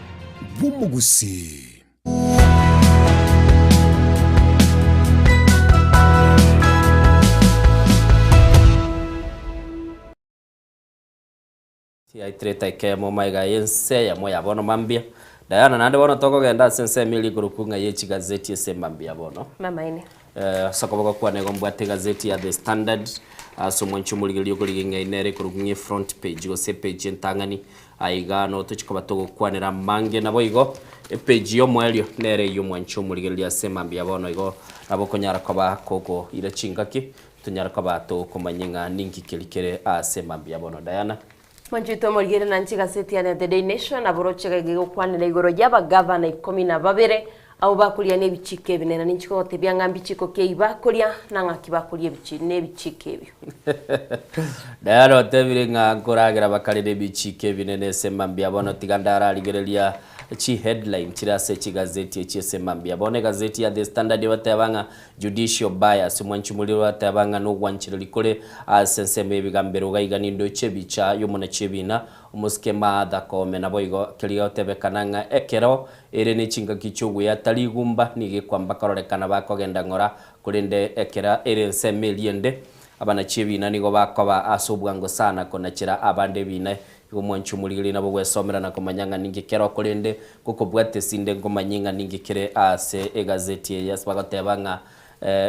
bw'omogusii. Chiaitire etaika eyemo magega y'ense eyemo ya bono mambia. Diana, naende bono tokogenda ase ensemo eria ekorokwa ng'a ye chigazeti ase mambia bono. Mamaene. Eh, ase okoboko kwane igo mbwate egazeti ya The Standard, ase omwancho omorigereria okorigia ng'a nere ekorokwa ng'a efront page gose epage entang'ani, Aiga noo tochia koba togokwanera amange naboigo epage y'omoerio nere eyio omwanche omorigereria ase mambia bono igo nabo okonyara koba kogoira chingaki tonyare koba tokomanya ng'a ninki keria kere ase mambia bono. Diana. Mwanchete omorigereria na inche egaseti yane ya The Daily Nation nabo roche iga egokwanera igoro y'abagavana ikomi na babere abwo bakoria nebichiko ebinene. Ninche kogotebia ng'a mbichiko ki bakoria na ng'aki bakoria ebichi nebichiko ebio. Diana otebire ng'a nkoragera bakare nebichiko ebinene ase mambia bono tiga ndararigereria chiheadline chire ase chigazeti echi ase mambia bono egazeti ya The Standard ebateba ng'a Judicial bias mwanchi moriro bateba ng'a nogwanchereri kore ase ensemo y'ebigambero iga iga nindoche ebicha y'omonachi ebina omosike Martha Koome naboigo keria gotebekana ng'a ekero ere nechingaki chi'ogoyata rigumba nigo ekwamba kororekana bakogenda ng'ora Korende ekero ere ensemo eria ende, abanachi ebiina nigo bakoba ase obwango sana konachera abande ebiina. Igo mwanche omorigereria nabo gwesomera na komanya ng'a ninki kero, korende gokobwata esinde nkomanye ng'a ninki kere ase egazeti eye. Ase bagoteba ng'a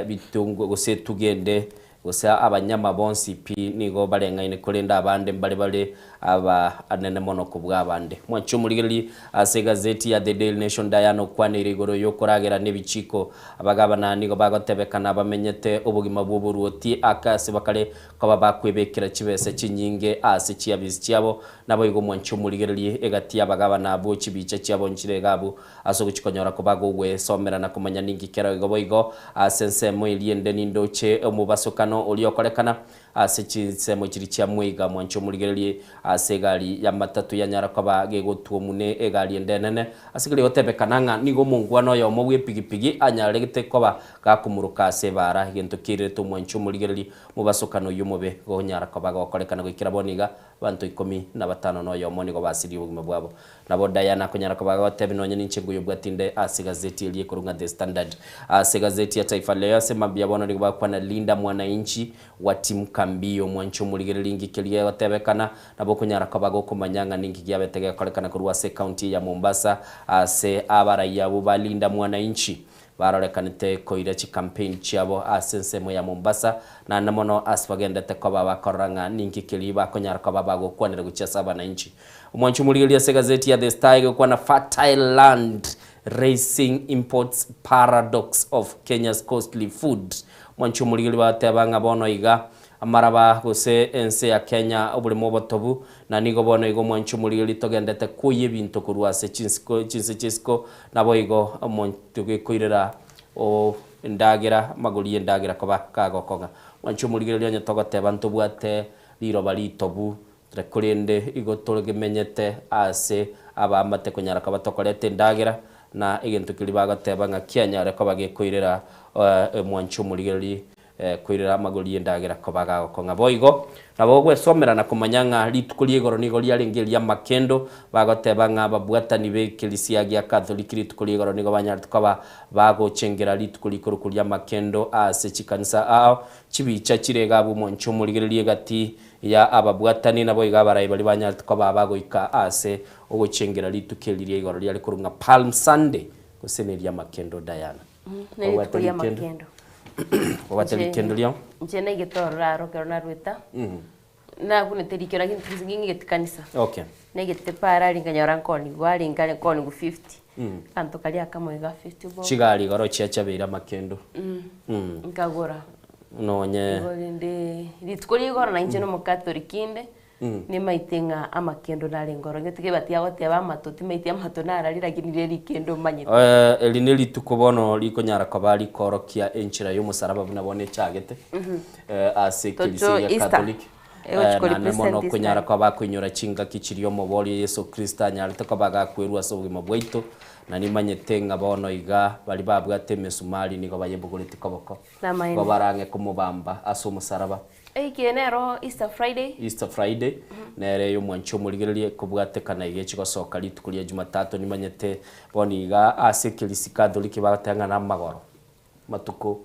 bitongwe gose etugo ende gose abanyama bonsi pi nigo bareng'aine, korende abande mbare bare abanene mono kobua abande. Mwanche omorigererie ase egazeti ya The Daily Nation Diana okwaneire igoro y'okoragera nebichiko. Abagabana nigo bagotebekana bamenyete obogima bw'oboruoti ake ase bakare koba bakwebekera chibesa chinyinge ase chiabisi chiabo. Naboigo mwanche omorigererie egati y'abagabana abwo chibicha chiabo nchire iga abwo ase ogochikonyora koba gogwesomera na komanya ninki kero igo boigo ase ensemo eria ende nindoche omobasokano oria okorekana Ase chinsemo chiria chia mweiga mwanche omorigererie ase egari y'amatatu yanyara koba gegotwomwa ne egari ende enene. Ase keria gotebekana ng'a nigo omongwana oyomo bw'epigipigi anyaregete koba gakomuruka ase ebaara, egento kiairerete omwanche omorigererie mobasokano oyio omobe gonyara koba gokorekana goikera bono iga abanto ikomi na batano na oyomo nigo basirie obogima bwabo. Nabo Diana akonyara koba agotebia nonya ninche ngoyobwati inde ase egazeti eria ekorwa ng'a The Standard. Ase egazeti ya Taifa Leo ase mambia bono nigo bakwana Linda Mwananchi wa Timka Mbio mwanche omorigereria inki keria gegotebekana nabo okonyara koba gokomanya ng'a ninki giabete gekorekana korwa ase ecounty ya Mombasa ase abaraiya abwo ba Linda Mwananchi barorekanete koira chicampaign chiabo ase ensemo ya Mombasa naende mono ase bagendete koba bakorora ng'a ninki keria bakonyara koba bagokwanera gochia ase abananchi. Omwancho omorigereria ase egazeti ya The Star egokwana Fertile Land Raising Imports Paradox of Kenya's Costly Food. Omwancho omorigereria bagateba ng'a bono iga amaraba gose ense ya Kenya oboremo obotobu na nigo bono iga omwancho omorigereria togendete kwoyia ebinto korwa ase chinsiko chinse chi'isiko naboigo omonto gekoirera o endagera amagori y'endagera koba kagokong'a. Omwancho omorigereria onye togoteba ntobwate riroba ritobu Korende igo togemenyete aase abaamate konyara koba tokoreta endagera, na egento keria bagoteba ng'a kianyare koba gekoirera omwancho omorigereria. Koirera amagori y'endagera koba gagokong'a. Boigo nabo ogwesomera na komanya ng'a rituko ria igoro nigo riarenge eri'amakendo, bagoteba ng'a ababwatani b'ekerisia gia Katholiki rituko ria igoro nigo banyarete koba bagochengera rituko rikorokwa ri'amakendo ase chikanisa ao chibicha chire iga abwo omonche omorigereria egati ya ababwatani naboigo abarai baria banyarete koba bagoika ase ogochengera rituko eri ria igoro riare korwa ng'a Palm Sunday gose neri'amakendo Diana. Ne rituko ri'amakendo. Obwate rikendo riao? Inche naigete ororo aro ekero narweta, nakunete rikendo lakini ting'igeti kanisa. Okay. Naigete para aria nkanyora nkonigwa arenge are nkonigwa 50. Akanto karia akamo iga 50 bob. Chigari igoro chiachabeire amakendo. Nkagora. Nonye. Igo rende rituko ria igoro nainche na omocatholic inde, Nimaete ng'a amakendo narenge ororo, gete kebati agoteba amato, timaeti amato narari lakini riria rikendo omanyete. Eri nerituko bono rikonyara koba rikoorokia enchera y'omosaraba buna bono echagete ase ekerisia Toto gia Easter. Catholic. Egochi ko Naende represent mono Easter. konyara koba akoinyora chingaki chiria omoboria Yeso Kristo anyarete koba agakwerwa ase obogima bwaito, na nimanyete ng'a bono iga baria babwate emesumari nigo bayebogoretie koboko, Namaene. nigo barang'e komobamba ase omosaraba. Eke nero Easter Friday. Easter Friday, nere ey'omwanchi omorigererie kobwatekana iga echigosoka rituko ria Jumatatu nimanyete bono iga ase ekerisi Catholic bagoteba ng'a namagoro matuko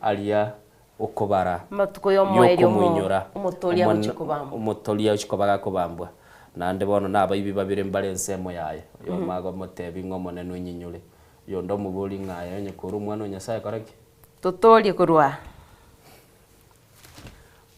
aria okobara Amatuko y'omoerio omo- yokomoinyora omotoria omon- agochia kobambwa. omotoria agochia koba gakobambwa naende bono nabaibi babere mbare ensemo yaye oyomo agomotebi ng'a omonene onyinyore oyonde omobori ng'a aye onye kore omwana o Nyasaye kora ki? Totorie korwa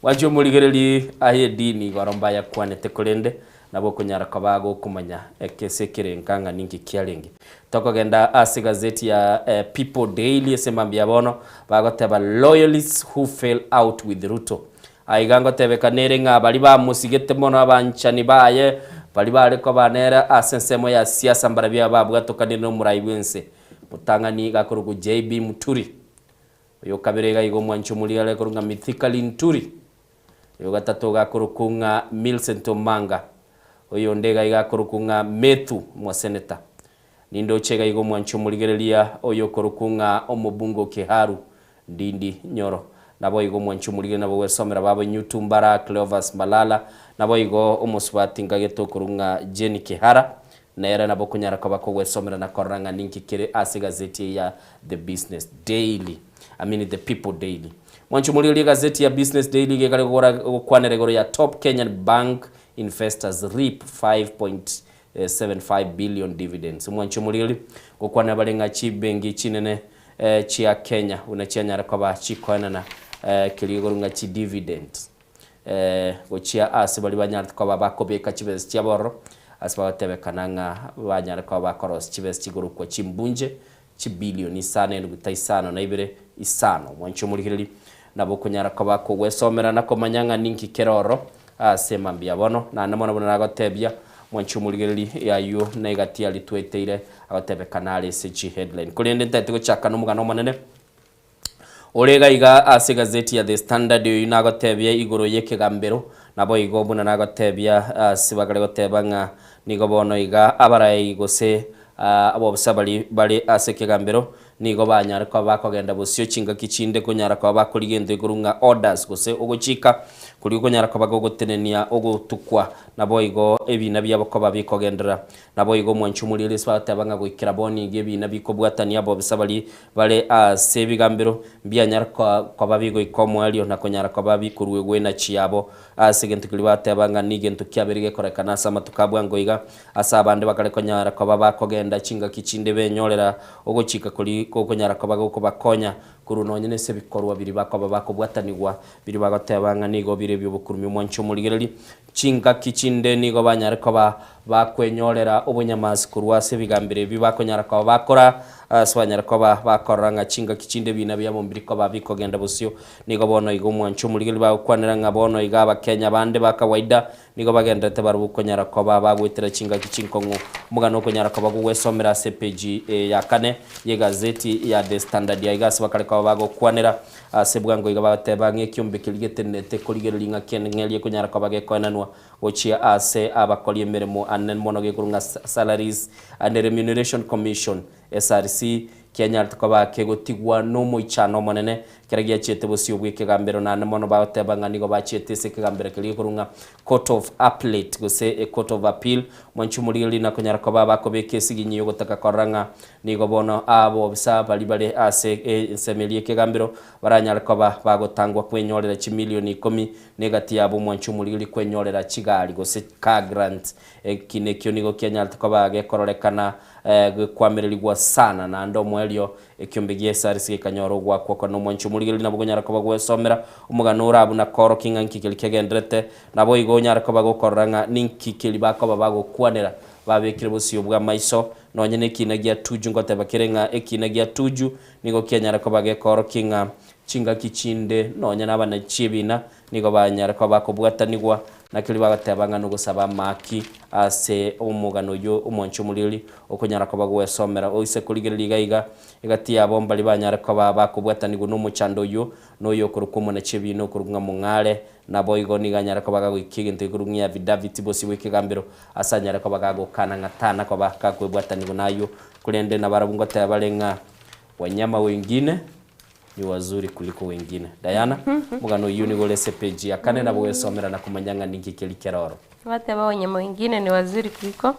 Gwancha omorigererie aye edini igoro mbayakwanete korende nabo okonyara koba gokomanya ekese ekerenka ng'a ninki kiarenge. Tokogenda ase egazeti ya People Daily ase mambia ya bono bagoteba Loyalists who fell out with Ruto. Aiga ngotebeka nere ng'a baria bamosigete mono abanchani baye baria bare koba nere ase ensemo ya siasa mbarabio ababwatokanire nomorai bwense motang'ani gakorokwa JB Muturi. Oyo kabere iga igo omwanchi omoria are korokwa ng'a Mithika Linturi. Oyo gatato iga akorokwa ng'a Millicent Omanga. Oyonde iga iga akorokwa ng'a Methu omoseneta. Nindoche iga igo omwanchi omorigereria oyo okorokwa ng'a omobunge o Kiharu, Ndindi Nyoro. Naboigo omwanchi omorigereria nabo gwesomera babo Nyutu Mbara, Cleophas Malala, naboigo omosubati nkagete okorokwa ng'a Jane Kihara. Nere nabo okonyara koba kogwesomera na korora ng'a ninki kere ase egazeti eye ya The Business Daily, I mean The People Daily. Mwanche omorigererie egazeti ya Business Daily iga ekare gokora gokwanera igoro ya Top Kenyan Bank Investors Reap 5.75 Billion Dividends. Mwanche omorigererie gokwanera bare ng'a chibenki chinene chia Kenya buna chianyara koba chikoenana keria igoro ng'a chidividends. Gochia ase baria banyarete koba bakobeka chibesa chiabo ororo, ase bagotebekana ng'a banyare koba bakorosia chibesa chigorokwa chimbunche chibilioni isano enuguta isano na ibere isano. Mwanche omorigereria, nabo okonyara koba kogwesomera na komanya ng'a ninki kere ororo ase mambia bono. Naende mono buna nagotebia, mwanche omorigereria, ayio negati aria tweteire agotebekana are ase chiheadline. Korende ntagete gochaka nomogano omonene. Ore iga iga ase egazeti ya The Standard oyio nagotebia igoro y'ekegambero, naboigo buna nagotebia ase bakare goteba ng'a nigo bono iga abarai gose abobisa baria bare ase ekegambero nigo banyare koba bakogenda bosio chingaki chinde konyara koba bakorigia egento ekorwa ng'a orders gose ogochika koria okonyara koba gogotenenia ogotukwa naboigo ebina biabo koba bikogenderera. Naboigo omwanchi omoriri ase bagoteba ng'a goikera bono iga ebina bikobwatania abobisa baria Bare ase ebigambero mbianyare koba bigoika omoerio na konyara koba bikoruegwa enachi yabo ase egento keria bateba ng'a nigento kiabeire gekorekana ase amatuko a bwango iga, ase abande bakare konyara koba bakogenda chingaki chinde benyorera ogochika koria gokonyara koba gokobakonya korwa nonye nase ebikorwa biria bakoba bakobwatanigwa biria bagoteba ng'a nigo bire ebi'obokurumi omwanche omorigereria. Chingaki chinde nigo banyare koba bakwenyorera obonyamasi korwa ase ebigambero ebi bakonyara koba bakora, ase banyare koba bakorora ng'a chingaki chinde ebiina biabo mbiri koba bikogenda bosio. Nigo bono iga omwancho omorigereria bagokwanera ng'a bono iga Abakenya bande ba kawaida nigo bagenderete barabwo konyara koba bagoetera chingaki chinkong'u. Omogano okonyara koba gogwesomera ase epeji ya kane y'egazeti ya The Standard aiga ase bakare koba bagokwanera Ase bwango iga bagateba ng'a ekiombe keria getenenete korigereria ng'a keng'eria ekonyara koba gekoenanwa gochia ase abakori emeremo anene mono gekorwa ng'a Salaries and Remuneration Commission, SRC, Kianyarete koba kegotigwa nomoichano omonene, ekero giachiete bosio bw'ekegambero, naende mono bagoteba ng'a nigo bachiete ase ekegambero keria gekorwa ng'a Court of Appellate gose e Court of Appeal. Mwanche omorigereria na konyara koba bakobeka esiginyi y'ogotaka korora ng'a nigo bono abobisa baria bare ase ensemo eria y'ekegambero baranyare koba bagotangwa kwenyorera chimilioni ikomi na egati yabo omwanche omorigereria kwenyorera chigari gose car grants. Eki nekio nigo kianyarete koba gekororekana Gekwamererigwa sana, naende omoerio ekiombe gi'esarisi gekanyora ogoakwa okone omwanchi omorigereria nabo konyara koba gwesomera omogano ore abwo na koorokia ng'a nki keria kegenderete. Naboigo onyare koba gokorora ng'a ninki keria bakoba bagokwanera babekire bosio bw'amaiso. Nonye nekiina gia Tuju ngoteba kere ng'a ekiina gia Tuju nigo kianyara koba gekoorokia ng'a chingaki chinde nonye nabanachi ebina Nigo banyare koba bakobwatanigwa na keria bagoteba ng'a nogosaba amaki ase omogano oyio omwanchi omoriri okonyara koba gwesomera. Oise korigereria iga iga, egati yabo mbaria banyare koba bakobwatanigwa nomochando oyio, noyo okorokwa omonachi ebiina okorokwa ng'a Mong'are, naboigo nigo anyare koba gagoikia egento gekorokwa ng'a eafidaviti bosio bw'ekegambero ase anyare koba gagokana ng'a tana koba gakwebwatanigwa nayio. Korende nabarabwo ngoteba bare ng'a wanyama wengine. Ni wazuri kuliko wengine. Diana, omogano oyio nigo ore ase epeji ya kane nabo gwesomera na komanya ng'a ninki keria kere oro. Bateba wanyama wengine ni wazuri kuliko.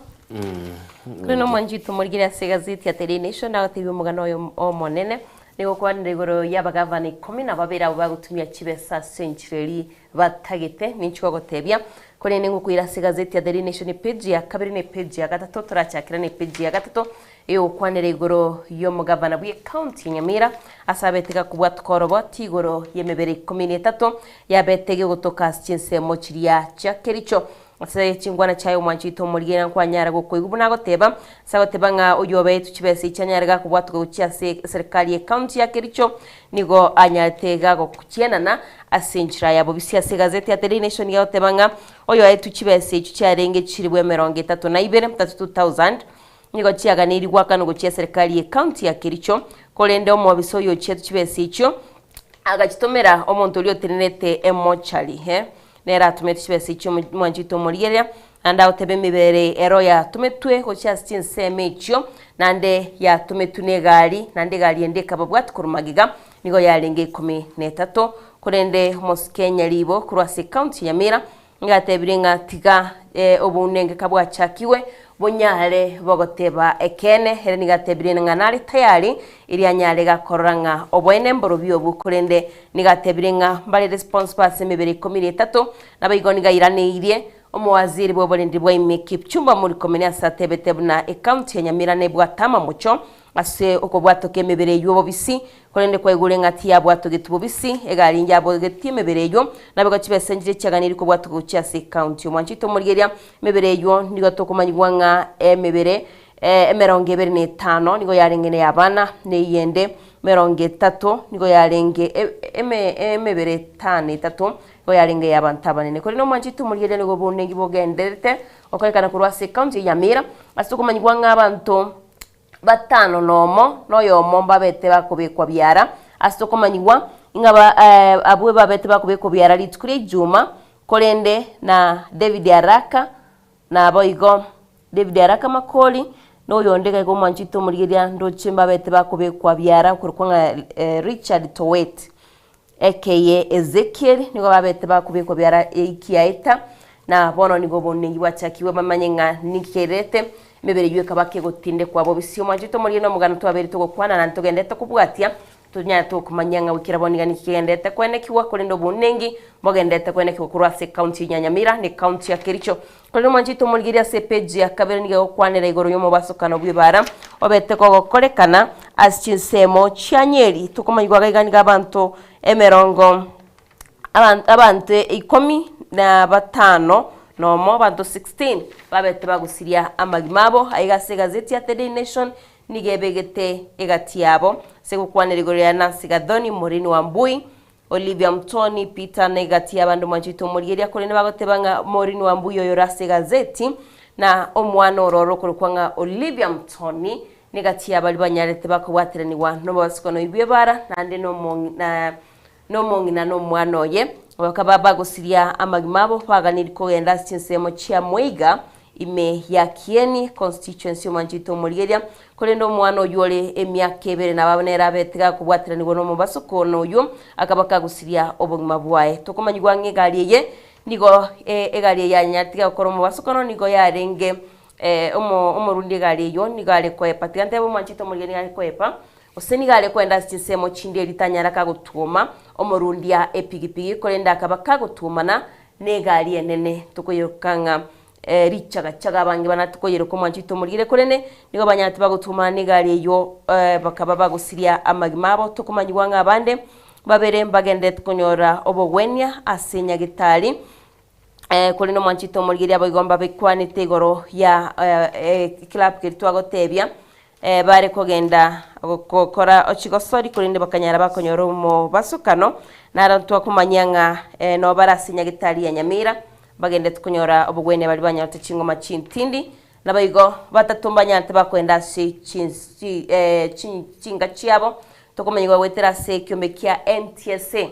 Kore nomwanchi tumorigere ase egazeti ya Daily Nation agotebia omogano oyo omonene nigo okwanera igoro y'abagavana ikomi na babere abwo bagotumia chibesa ase enchera eria batagete. Ninchi gogotebia korende ngokoira ase egazeti ya Daily Nation epeji ya kabere na epeji ya gatato torachakera na epeji ya gatato Egokwanera igoro y'omogavana bw'ecounty ya Nyamira ase abete gakobwatoka oroboti igoro y'emebere ikomi na etato yabete gegotoka ase chinsemo chiria chia Kericho. Ase chingwana chiaye omwanchi oito omorigena nkwanyara gokoigwa buna agoteba ase agoteba ng'a oyio obeetwe chibesa echi anyare gakobwatoka gochia ase eserikari y'ecounty ya Kericho nigo anyarete gagochienana ase enchera ya bobisi ase egazeti ya Daily Nation nigo egoteba ng'a oyo oetwe chibesa echio chiarenge chilibu emerongo etato na ibere, 32,000, Nigo chiaganeirie goakanwa gochia eserikari y'ecounty ya Kericho, korende omobisa oyo ochietwe chibesa echio agachitomera omonto oria otenenerete emochari eh, nere atomete chibesa echio mwanchete omorigereria, naende agoteba emebere ero yatometwe gochia ase chinsemo echio, naende yatometwe na egari, naende egari ende ekababwatia korwa magega, nigo yarenge ikomi na etato. Korende omosike Nyaribo korwa ase ecounty ya Nyamira, Nigatebire ng'a tiga obounenke kabwachakigwe bonyare bogoteba ekeene. Ere nigo atebire ng'a nare tayari erio anyare gakorora ng'a oboene mborobio obwo, korende nigo atebire ng'a mbare responsible ase emebere ikomi na etato, naboigo nigo airaneirie omowaziri bw'oborendi bwa ime Kipchumba Murkomen ase atebete buna ecounty ya Nyamira nebwate amamocho Ase okobwatoka emebere eyio bobisi, korende kwaigure ng'a tiyabwatogetwe bobisi, egari yabogetie emebere eyio, naboigo chibesa nchiria chiaganeirie kobwatoka gochia ase ecounty. Omwanchete omorigereria, emebere eyio nigo tokomanyigwa ng'a emebere emerongo ebere na etano nigo yarenge ney'abana, na eyende emerongo etato nigo yarenge emebere etano etato nigo yarenge ey'abanto abanene. Korende omwanchete omorigereria nigo obonengi bogendererete gokorekana korwa ase ecounty ya Nyamira, ase okomanyigwa ng'a abanto batano nomo, na oyomo mbabete bakobekwa biara, ase okomanyigwa ng'a ba abwo babete bakobekwa biara rituko ria Ijuma, korende na David Araka, naboigo David Araka Makori, na oyonde iga iga omwanchete omorigereria ndoche mbabete bakobekwa biara okorokwa ng'a Richard Towet. Ekeye Ezekiel nigo babete bakobekwa biara ekiaeta, na bono nigo obonengi bwachakigwe bamanye ng'a ninki kererete emebere eyio ekaba kegotindekwa bobisi. Omwanchete omoriri na omogano twabeire togokwana naende togenderete kobwatia, tonyare tokomanya ng'a goikera bono iga ninki kegenderete koenekigwa, korende obonengi mbogenderete koenekigwa korwa ase ecounty ya Nyamira na ecounty ya Kericho. Korende omwanchete omorigereria ase epeji ya kabere nigo egokwanera igoro y'omobasokano bw'ebaara obete kogokorekana ase chinsemo chia Nyeri. Tokomanyigwa iga iga nigo abanto emerongo abanto ikomi na batano nomo, abanto 16 babete bagosiria amagima abo. Aiga ase egazeti ya The Daily Nation nigo ebegete egati yabo ase gokwanera igoro ya Nancy Gathoni, Maureen Wambui, Olivia Mutoni, Peter na egati y'abande omwanchete omorigereria korende bagoteba ng'a Maureen Wambuya oyore ase egazeti na omwana ororo okorokwa ng'a Olivia Mutoni negati y'abaria banyarete bakobwateranigwa nobobasukano bw'ebara naende nomong'ina na omwana oye bakaba bagosiria amagima abo baganiri kogenda ase chinsemo chia Mweiga. ime ya Kieni constituency omwanchete omorigeria korende omwana oywo ore emiaka ebere nabo nere abete gakobwateranigwa nomobasoko na oywo akaba kagusiria obogima bwaye. Tokomanyigwa ng'a egari eye nigo egari eye yanyarete gokora omobasokano nigo yarenge omo omorundi egari eywo nigo are koepa tiga ntebe omwanchete omorigeria nigo are koepa gose nigo are koenda ase chinsemo chinde erio tanyara kagotwoma omorundia epigipigi korende akaba kagotwomana na egari enene tokoyeroka ng'a richagachaga abange bana tokoyeroka omwancho oito omorigire korende nigo banyarete bagotwomana na egari eywo bakaba bagosiria amagima abo tokomanyigwa ng'a abande babere mbagenderete konyora obogwenia ase nyagetari korende omwancho oito omorigeri abo igo mbabekwanete igoro ya eclub keria twagotebia bare kogenda gokora chigosori korende bakanyara bakonyora omobasokano naro twakomanyia ng'a nabo bare ase nyagetari ya Nyamira Bagenderete konyora obogwenia baria banyorete chingoma chintindi, naboigo batato mbanyarete bakoenda ase chinka chiabo, tokomanyigwa goetera ase ekiombe kia NTSA.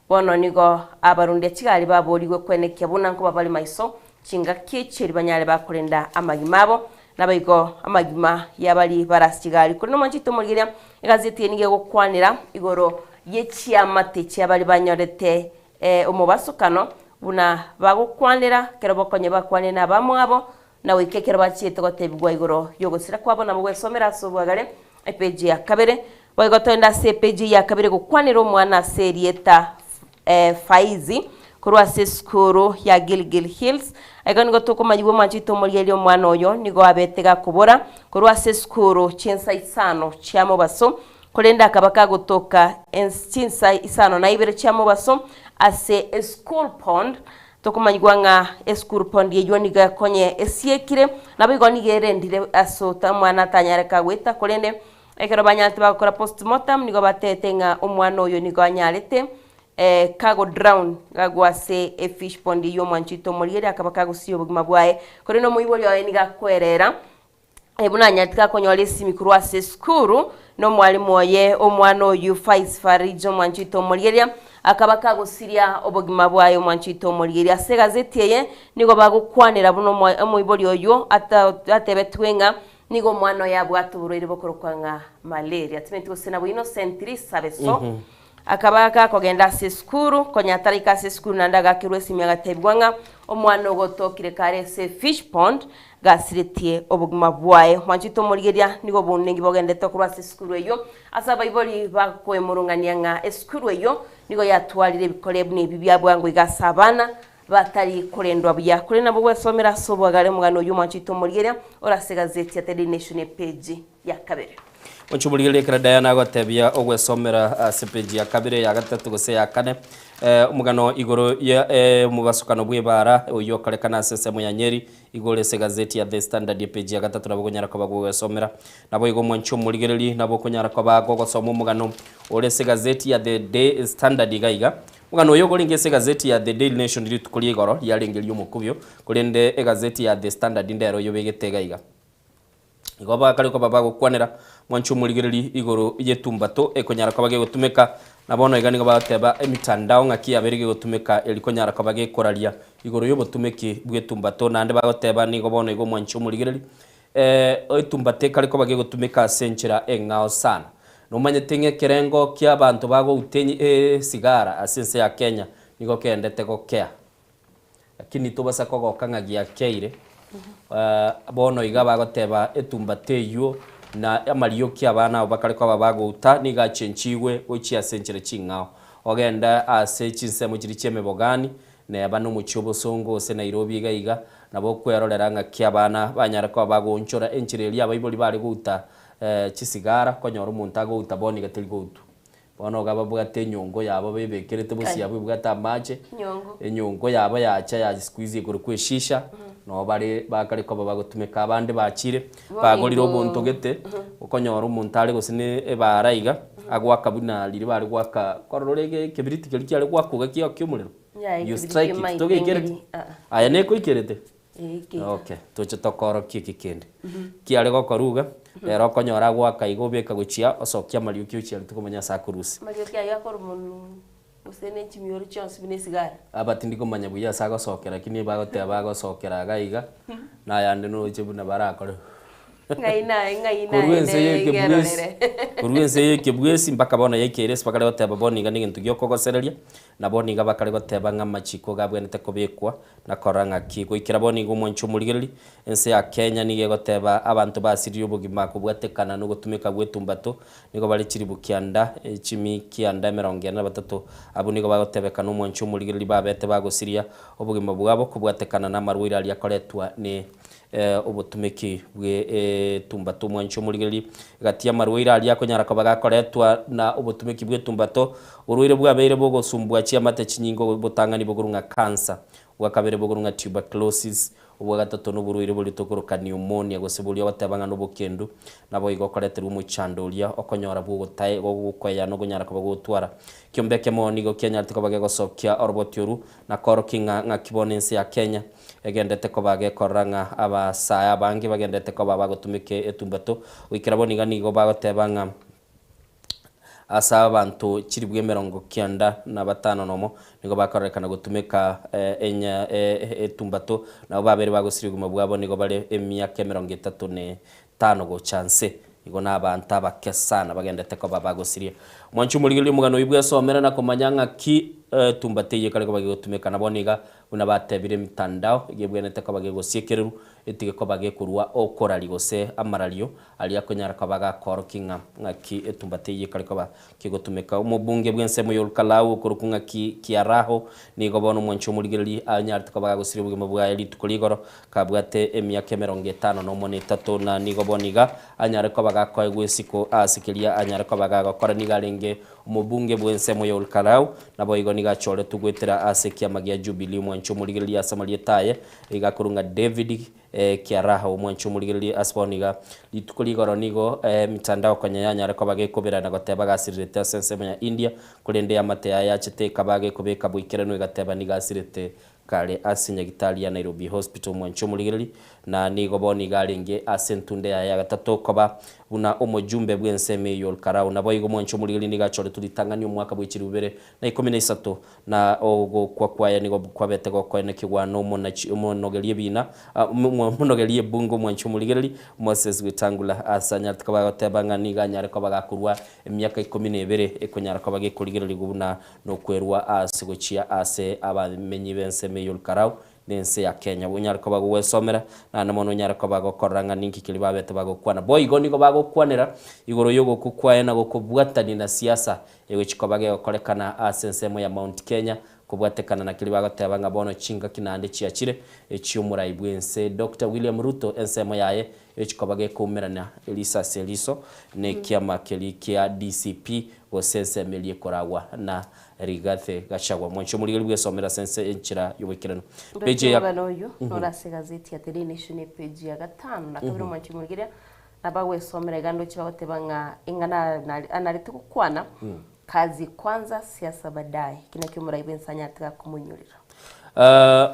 Bono nigo abarundia chigari baborigwe kwenekia buna nkoba bare maiso chingaki echi erio banyare bakorenda amagima abo, naboigo amagima y'abaria bare ase chigari. Korende omwanchete omorigereria, egazeti eye nigo egokwanera igoro ye chiamate chiabaria banyorete omobasokano, buna bagokwanera, ekero bokonye bakwanire nabamwabo, na goika ekero bachiete gotebigwa igoro y'ogosira kwabo nabo gwesomera ase obwagare, epeji ya kabere. Boigo toende ase epeji ya kabere gokwanera omwana ase erieta Faizi, korwa ase esukuru ya Gilgil Hills. Igo nigo tokomanyigwa omwancho oito omorigereria omwana oyo nigo abete gakobora korwa ase esukuru chinsa isano chia mobaso, Korende akaba kagotoka chinsa isano na ibere chia mobaso ase eschool pond, tokomanyigwa ng'a eschool pond eyio nigo ekonye esiekire, naboigo nigo erendire ase omwana atanyare kagoeta, korende ekero banyarete bagokora postmortem nigo batebete ng'a omwana oyo nigo anyarete kago drown gagwa ase efish pond eyio omwancho oito omorigereria akaba kagosia obogima bwaye, korende omoibori oye nigo akwerera. Buna anyarete gakonyora esimi korwa ase esukuru, na omwalimu oye, omwana oyio Faiz Farij omwancho oito omorigereria, akaba kagosiria obogima bwaye omwancho oito omorigereria. Ase egazeti eye nigo bagokwanera buna omoibori oyio atebetwe ng'a nigo omwana oye abwate oborwaire bokorokwa ng'a malaria. Timanyeti gose nabo Innocent Risabeso Akaba gakogenda ase esukuru, konya ataraika ase esukuru naende agakerwa esimi agatebigwa ng'a omwana ogotokire kare ase fish pond gasiretie obogima bwaye. Mwanchete omorigeria nigo obonengi bogendete korwa ase esukuru eyio ase abaibori bakoemurung'ania ng'a esukuru eyio nigo yatwarire ebikore buna ebi bia bwango iga ase abana batari korendwa buya. Korende nabo gwesomera ase obwagare omogano oyio mwanchete omorigeria ore ase egazeti ya The Daily Nation epeji ya kabere. Oche omorigererie ekero Diana agotebia ogwesomera ase peji ya kabere, ya gatato gose ya kane omogano igoro ya omobasokano bw'ebaara oyio okorekana ase ensemo ya Nyeri igoro ase egazeti ya The Standard epeji ya gatato nabo okonyara koba gogwesomera. Naboigo omwanchi omorigereri nabo okonyara koba gogosoma omogano ore ase egazeti ya The Day Standard iga iga. Omogano oyo okorenge ase egazeti ya The Daily Nation rituko ria igoro riarenge ri'omokubio, korende egazeti ya The Standard ndero oyobegete iga iga. Igo bakare koba bagokwanera mwanche omorigereria igoro y'etumbato ekonyara koba gegotumeka, na bono iga nigo bagoteba emitandao ng'aki yabeire gegotumeka eri konyara koba gekoraria igoro y'obotumeki bw'etumbato. Naende bagoteba nigo bono iga omwanche omorigereria etumbato ekare koba gegotumeka ase enchera eng'ao sana. Nomanyete ng'a ekerengo ki'abanto bagouta esigara ase ense ya Kenya nigo keendete gokea. Lakini tobasa kogoka ng'a giakeire. Bono iga bagoteba etumbata eyio na amarioki abana abo bakare koba bagouta nigo achenchigwe gochia ase enchera ching'ao. Ogende ase chinsemo chiria chi'emebogani, neba nomochie obosongo gose Nairobi iga iga, nabo okwerorera ng'aki abana banyare koba bagoonchora enchera eria abaibori bare gouta chisigara, konyora omonto agouta bono iga teri goutwa. Bono iga babwate enyongo yabo bebekerete bosio abwo ebwate amache, Enyongo. enyongo yabo yacha ya sikuizi ekorokwa eshisha, nabo bare bakare koba bagotumeka abande bachire, Bono bagorire igo- obonto gete, okonyora omonto are gose na ebaara iga, agoaka buna riria bare goaka korora ore ekebiriti keria kiare goaka iga kiakia omorero, Yaya, you ekebiriti strike it, emaete togeikereti? engeri, ah ah. Aye nekoikerete? Ee, keika. Okay, toche tokorokie eke kende. Kiare gokora iga, rero okonyora agoaka iga obeka gochia osokia amarioki ochia aria tokomanya ase akorusia. Amarioki ayio akorwa monwe. Gose ne chimioro chionsi buna esigara. Aba tindi komanya buya ase agosokera lakini bagoteba agosokera iga iga, na ayande noroche buna barakore Ng'ai naye ng'ai Korwa naye ense ya ekebwesi, ngerorere. korwa ense ya ekebwesi mpaka bono yaikeire ase bakare goteba bono iga negento giokogosereria, na bono iga bakare goteba ng'a amachiko gabwenerete kobekwa na korora ng'aki. Goikera bono iga omwanchi omorigereria, ense ya Kenya nigo egoteba abanto basiririe obogima kobwatekana na ogotumeka gwetumbato, nigo bare chiribu kianda, chimi kianda emerongo ene na batato. Abwo nigo bagotebekana omwanchi omorigereria babete bagosiria obogima bwabo kobwatekana na amarwaire aria akoretwa ne obotumeki bw'etumbato. Omwanchi omorigereria, egati y'amarwaire aria akonyara koba gakoretwa na obotumeki bw'etumbato, Oborwaire bwabeire bogosumbua chiamate chinyinge obotang'ani bokorwa ng'a cancer, obwakabere bokorwa ng'a tuberculosis, obwagatato noborwaire boria tokoroka pneumonia gose boria ogoteba ng'a nobokendu, naboigo okoreterwa omochando oria okonyora bwogotae gokoeya nokonyara koba gogotwara. Ekiombe ekemo nigo kianyarete koba gegosokia oroboti oru na koorokia ng'a ng'aki bono ense ya Kenya egendete koba gekorora ng'a abasae abange bagendete koba bagotumeka etumbato goikera bono iga nigo bagoteba ng'a Ase abanto chilifu emerongo kianda na batano nomo nigo bakororekana gotumeka enya etumbato, nabo babere bagosiria obogima bwabo nigo bare emiaka emerongo etato ne etano gocha nse. Igo nabanto abake sana bagendete koba bagosiria. Mwanche omorigereria omogano oyio bwesomere na komanya ng'aki etumbato eyio ekare koba gegotumeka. Na bono iga buna batebire emitandao iga ebwenerete koba gegosiekererwa etige koba gekorua okoraria gose amarario Aria akonyara koba gakoorokia ng'a ng'aki etumbata eyio ekare koba kegotumeka. Omobunge bw'ensemo y'Olkalau okorokwa ng'a Ki Kiaraho nigo bono omwanchi omorigereria anyarete koba gagosiria obogima bwaye rituko rigoro kabwate emiaka emerongo etano nomo na etato na nigo bono iga anyare koba gakoegwa esiko ase keria anyare koba gagokora nigo arenge omobunge bw'ensemo y'Olkalau naboigo nigo achoretwe goetera ase ekiama gia Jubilee omwanchi omorigereria ase amarieta aye iga akorwa ng'a David Ekiara omwanche omorigererie ase bono iga, rituko rigoro nigo emitandao konya yanyare koba gekobera na goteba gasirirete ase ensemo ya India, korende eamate yaye yachete ekaba gekobeka boikeranu egateba nigo asirete kare ase nyagitari ya Nairobi Hospital omwanche omorigererie na nigo bono iga arenge ase entunde yaye ya gatato koba buna omojumbe bw'ensemo eyio Olkarau. Naboigo omwanche omorigererie nigo achoretwe ritang'ani omwaka bw'echiribu bibere na ikomi na isato Na ogokwa kwaye nigo kwabete gokoenekigwa nomonachi omonogeria ebiina, omonogeria ebungo omwanchi omorigereri, Moses Wetangula, ase anyarete koba agoteba ng'a nigo anyare koba gakorua emiaka ikomi na ebere ekonyara koba gekorigererigwa buna nokwerua ase gochia ase abamenyi b'ensemo eyio Olkalau nense ya Kenya. Onyare koba gogwesomera, naende mono onyare koba gokorora ng'a ninki keria babete bagokwana. Boigo nigo bagokwanera igoro y'ogokwa kwaye na gokobwatania na siasa egochia koba gegokorekana ase ensemo ya Mount Kenya, kobwatekana na keria bagoteba ng'a bono chingaki naende chiachire echi'omorai bw'ense Doctor William Ruto ensemo yaye egochia koba gekoumerana eriso ase eriso nekiama keria kia DCP gose ensemo eria ekoragwa na Rigathi Gachagua, mwanche omorigereria bwesomera ase ense enchera y'oboikeranu. Page ya Omogano oyio nore ase egazeti ya The Daily Nation epage ya gatano na kabere omwanchi omorigereria nabagwesomera iga ndoche bagoteba ng'a ing'ana anarete gokwana kazi kwanza siasa baadaye eki nakio omorai bwense anyarete gakomonyorera.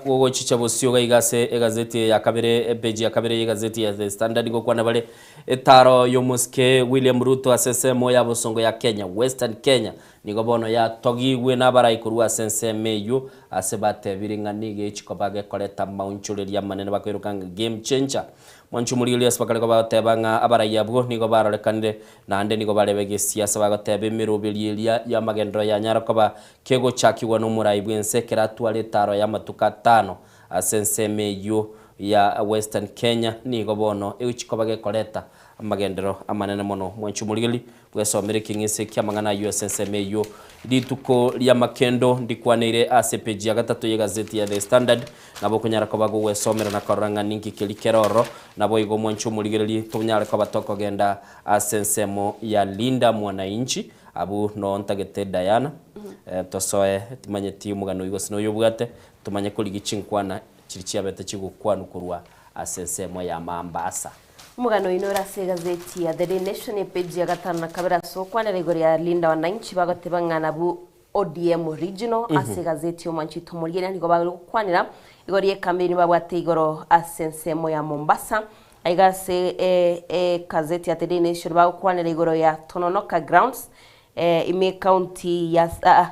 Gogochicha bosio iga iga ase egazeti eye ya kabere, epage ya kabere y'egazeti ya The Standard gokwana bare etaro y'omosike William Ruto ase ensemo ya bosongo ya Kenya, Western Kenya, Nigo bono yatogigwe nabarai korwa ase ensemo eyio, ase batebire ng'a nigo echikoba gekoreta amaonchoreria amanene bakoiroka ng'a game changer. Mwanche omorigereria ase bakare bagoteba ng'a abarai abwo nigo barorekanire naende nigo bare begesiasa bagoteba emeroberio eria y'amagenderero yanyara koba kegochakigwa nomorai bw'ense keratware etaro y'amatuko atano ase ensemo eyio ya Western Kenya nigo bono egochi koba gekoreta amagenderero amanene mono. Mwanche omorigereria Bwesomere ekeng'ese ki'amang'ana ayio ase ensemo eyio. Rituko ri'amakendo ndikwaneire ase epeji ya gatato y'egazeti ya The Standard, nabo okonyara koba gogwesomera na korora ng'a ninki keria kere ororo. Naboigo mwanche omorigererie tonyare koba tokogenda ase ensemo ya Linda Mwananchi, abwo noo ntagete Diana, tosoe timanyeti omogano oyio gose noyobwate, tomanye korigia chinkwana chiria chiabete chigokwanwa korwa ase ensemo ya Mambasa. Omogano oino ore ase egazeti ya The Daily Nation epeji ya gatano na kabere ase okwanera igoro ya Linda Wananchi bagoteba ng'a nabwo ODM Regional ase egazeti y'omwanchi Tomorigereria nigo bagore gokwanera igoro y'ekameni babwate igoro ase ensemo ya Mombasa. Aiga ase ekazeti ya The Daily Nation bagokwanera igoro ya Tononoka Grounds. Ime ekaunti ya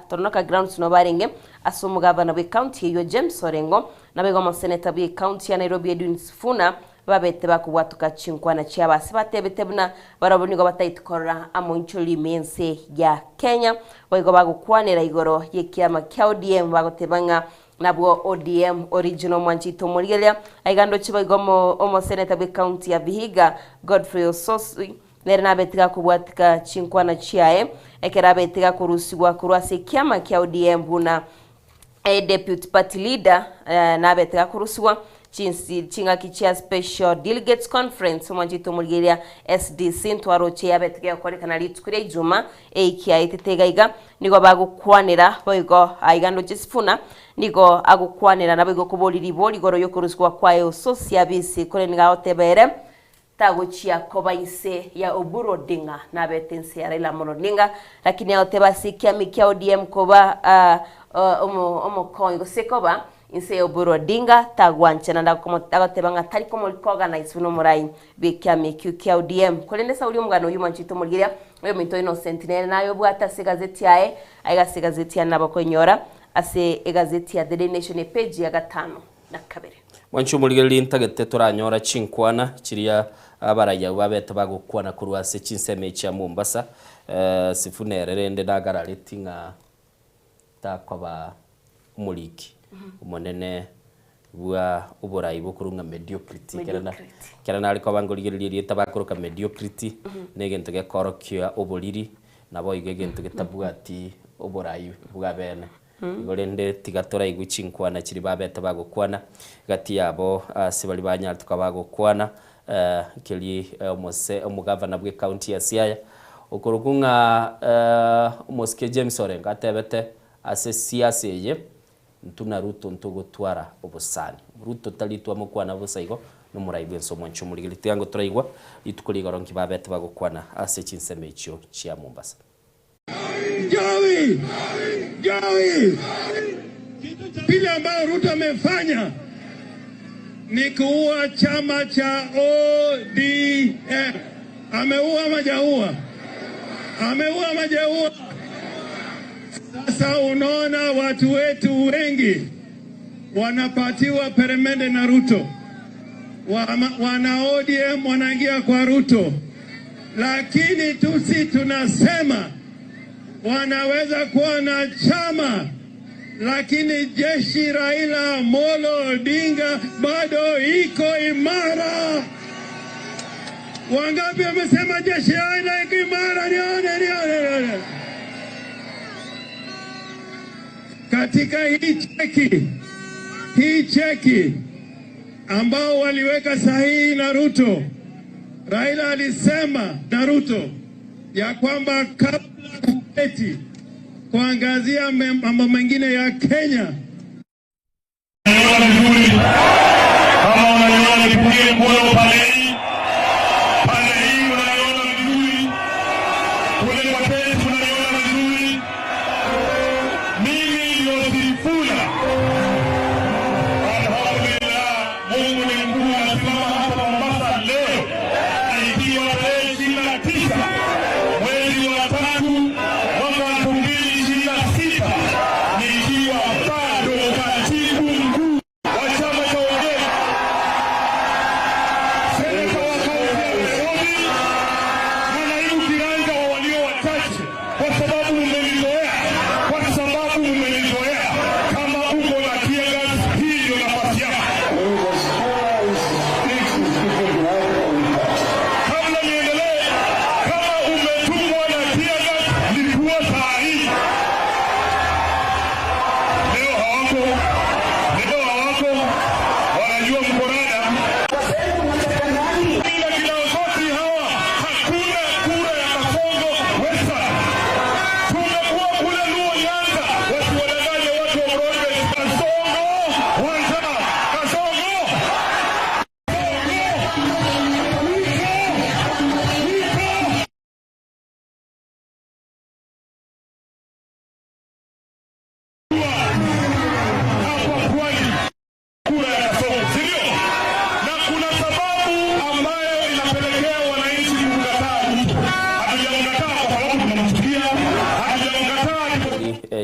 Tononoka Grounds noo barenge ase omogabana bw'ekaunti eyio James Orengo, naboigo omoseneta bw'ekaunti ya Nairobi Edwin Sifuna babete bakobwatoka chinkwana chiabo ase batebete buna barabwo nigo bataeti korora amoinchori ime y'ense ya Kenya. Boigo bagokwanera igoro y'ekiama kia ODM bagoteba ng'a nabwo ODM original omwanchete omorigereria. Aiga ndoche boigo omoseneta bw'ekaunti ya Vihiga Godfrey Osotsi Nere nabete gakobwatika chinkwana chiaye, ekero abete gakorusigwa korwa ase ekiama kia ODM buna deputy party leader, nabete gakorusigwa chinsi chingaki chia Special Delegates Conference omwanchete omorigereria SDC ntwaroche yabete gegokorekana rituko ria ijuma eiki yaetete iga iga nigo bagokwanera boigo aiga ndoche Sifuna nigo agokwanera naboigo koboria ribori igoro yokorusigwa kwaye Ososi Abisi korende nigo agoteba ere Tagochia koba inse ya Oburu Odinga, nabete inse ya Raila Amolo Odinga, lakini agoteba ase ekiami kia ODM koba omokonyi gose koba inse ya Oburu Odinga tagwancha naende agoteba ng'a tari komorikoganise buna omorai bw'ekiama ekio kia ODM. Korende Sauli omogano oyio mwanchete omorigereria, oyominto Innocent nere nayobwate ase egazeti yaye, aiga ase egazeti yane nabo okoinyora ase egazeti ya The Daily Nation epage ya gatano na kabere. Mwanche omorigereria ntagete toranyora chinkwana chiria abarai abwo babete bagokwana korwa ase chinsemo echi chia Mombasa. Sifuna ere rende nagarareti ng'a takoba omoriki omonene bwa oborai bokorwa ng'a mediocrity. Ekero nare koba nkorigereria erieta bakoroka mediocrity, na egento gekorokia oboriri, naboigo egento getabwati oborai bwa bene. Igo rende tiga toraigwe chinkwana chiria babete bagokwana gati yabo ase baria banyarete koba bagokwana, keria omose omogavana bw'ecounty ya Siaya, okorokwa ng'a omosike James Orengo atebete ase siasa eye, intwe na Ruto ntogotwara obosani. Ruto tari twamokwana bosa igo, nomorai bwense omwanche omorigereria. Tiga ngo toraigwa rituko rigoro nki babete bagokwana ase chinsemo echio chia Mombasa. Jowi! Jowi! Kile ambayo Ruto amefanya ni kuua chama cha ODM. Ameua ama hajaua? Ameua ama hajaua? Sasa unaona watu wetu wengi wanapatiwa peremende na Ruto, wana ODM wanaingia kwa Ruto, lakini tusi tunasema wanaweza kuwa na chama lakini jeshi Raila Amolo Odinga bado iko imara. Wangapi wamesema jeshi Raila iko imara? Nione, nione, nione. Katika hii cheki, hii cheki ambao waliweka sahihi na Ruto, Raila alisema na Ruto ya kwamba kabla kuketi kuangazia mambo mengine ya Kenya. Kama unaniona nipungie mkono pale hii. Pale hii unaniona vizuri. Kule kwa tenti unaniona vizuri. Mimi ndio Sifuna. Alhamdulillah, Mungu ni mkuu, anasimama hapa Mombasa leo ikiwa tarehe 29 mwezi wa tatu mwaka 2026 nikiwa bado katibu mkuu wa chama cha ODM, seneta wa kaunti ya Nairobi na naibu kiranja wa walio wachache, kwa sababu mmenizoea, kwa sababu mmenizoea. Kama uko na tear gas, hii ndio nafasi yako. Kabla niendelee, kama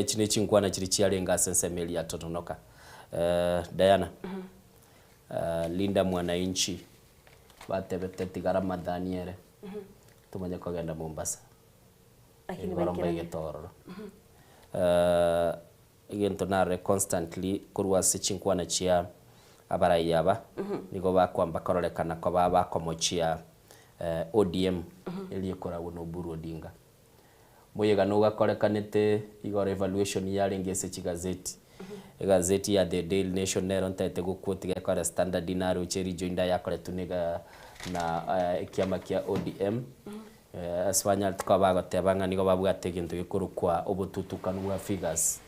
Echi ne chinkwana chiria chiarenge ase ensemo eria ya Tononoka. Diana, Linda Mwananchi batebete tiga Ramadhani ere tomanye kogenda Mombasa. Lakini Igoro baikeranie. mbaigete ororo. Egento narore constantly korwa ase chinkwana chia abarai aba, nigo bakwamba kororekana koba abakomochia ODM eria ekoragwa na Oburu Odinga. Moyegano ogakorekanete igoro evaluation yarenge ase chigazeti, egazeti ya The Daily Nation nero ntaete goquote gekore Standard naroche rejoinder yakoretwe na ega na ekiama kia ODM, ase banyarete koba bagoteba ng'a nigo babwate egento gekorokwa obotutukanu bwa figures.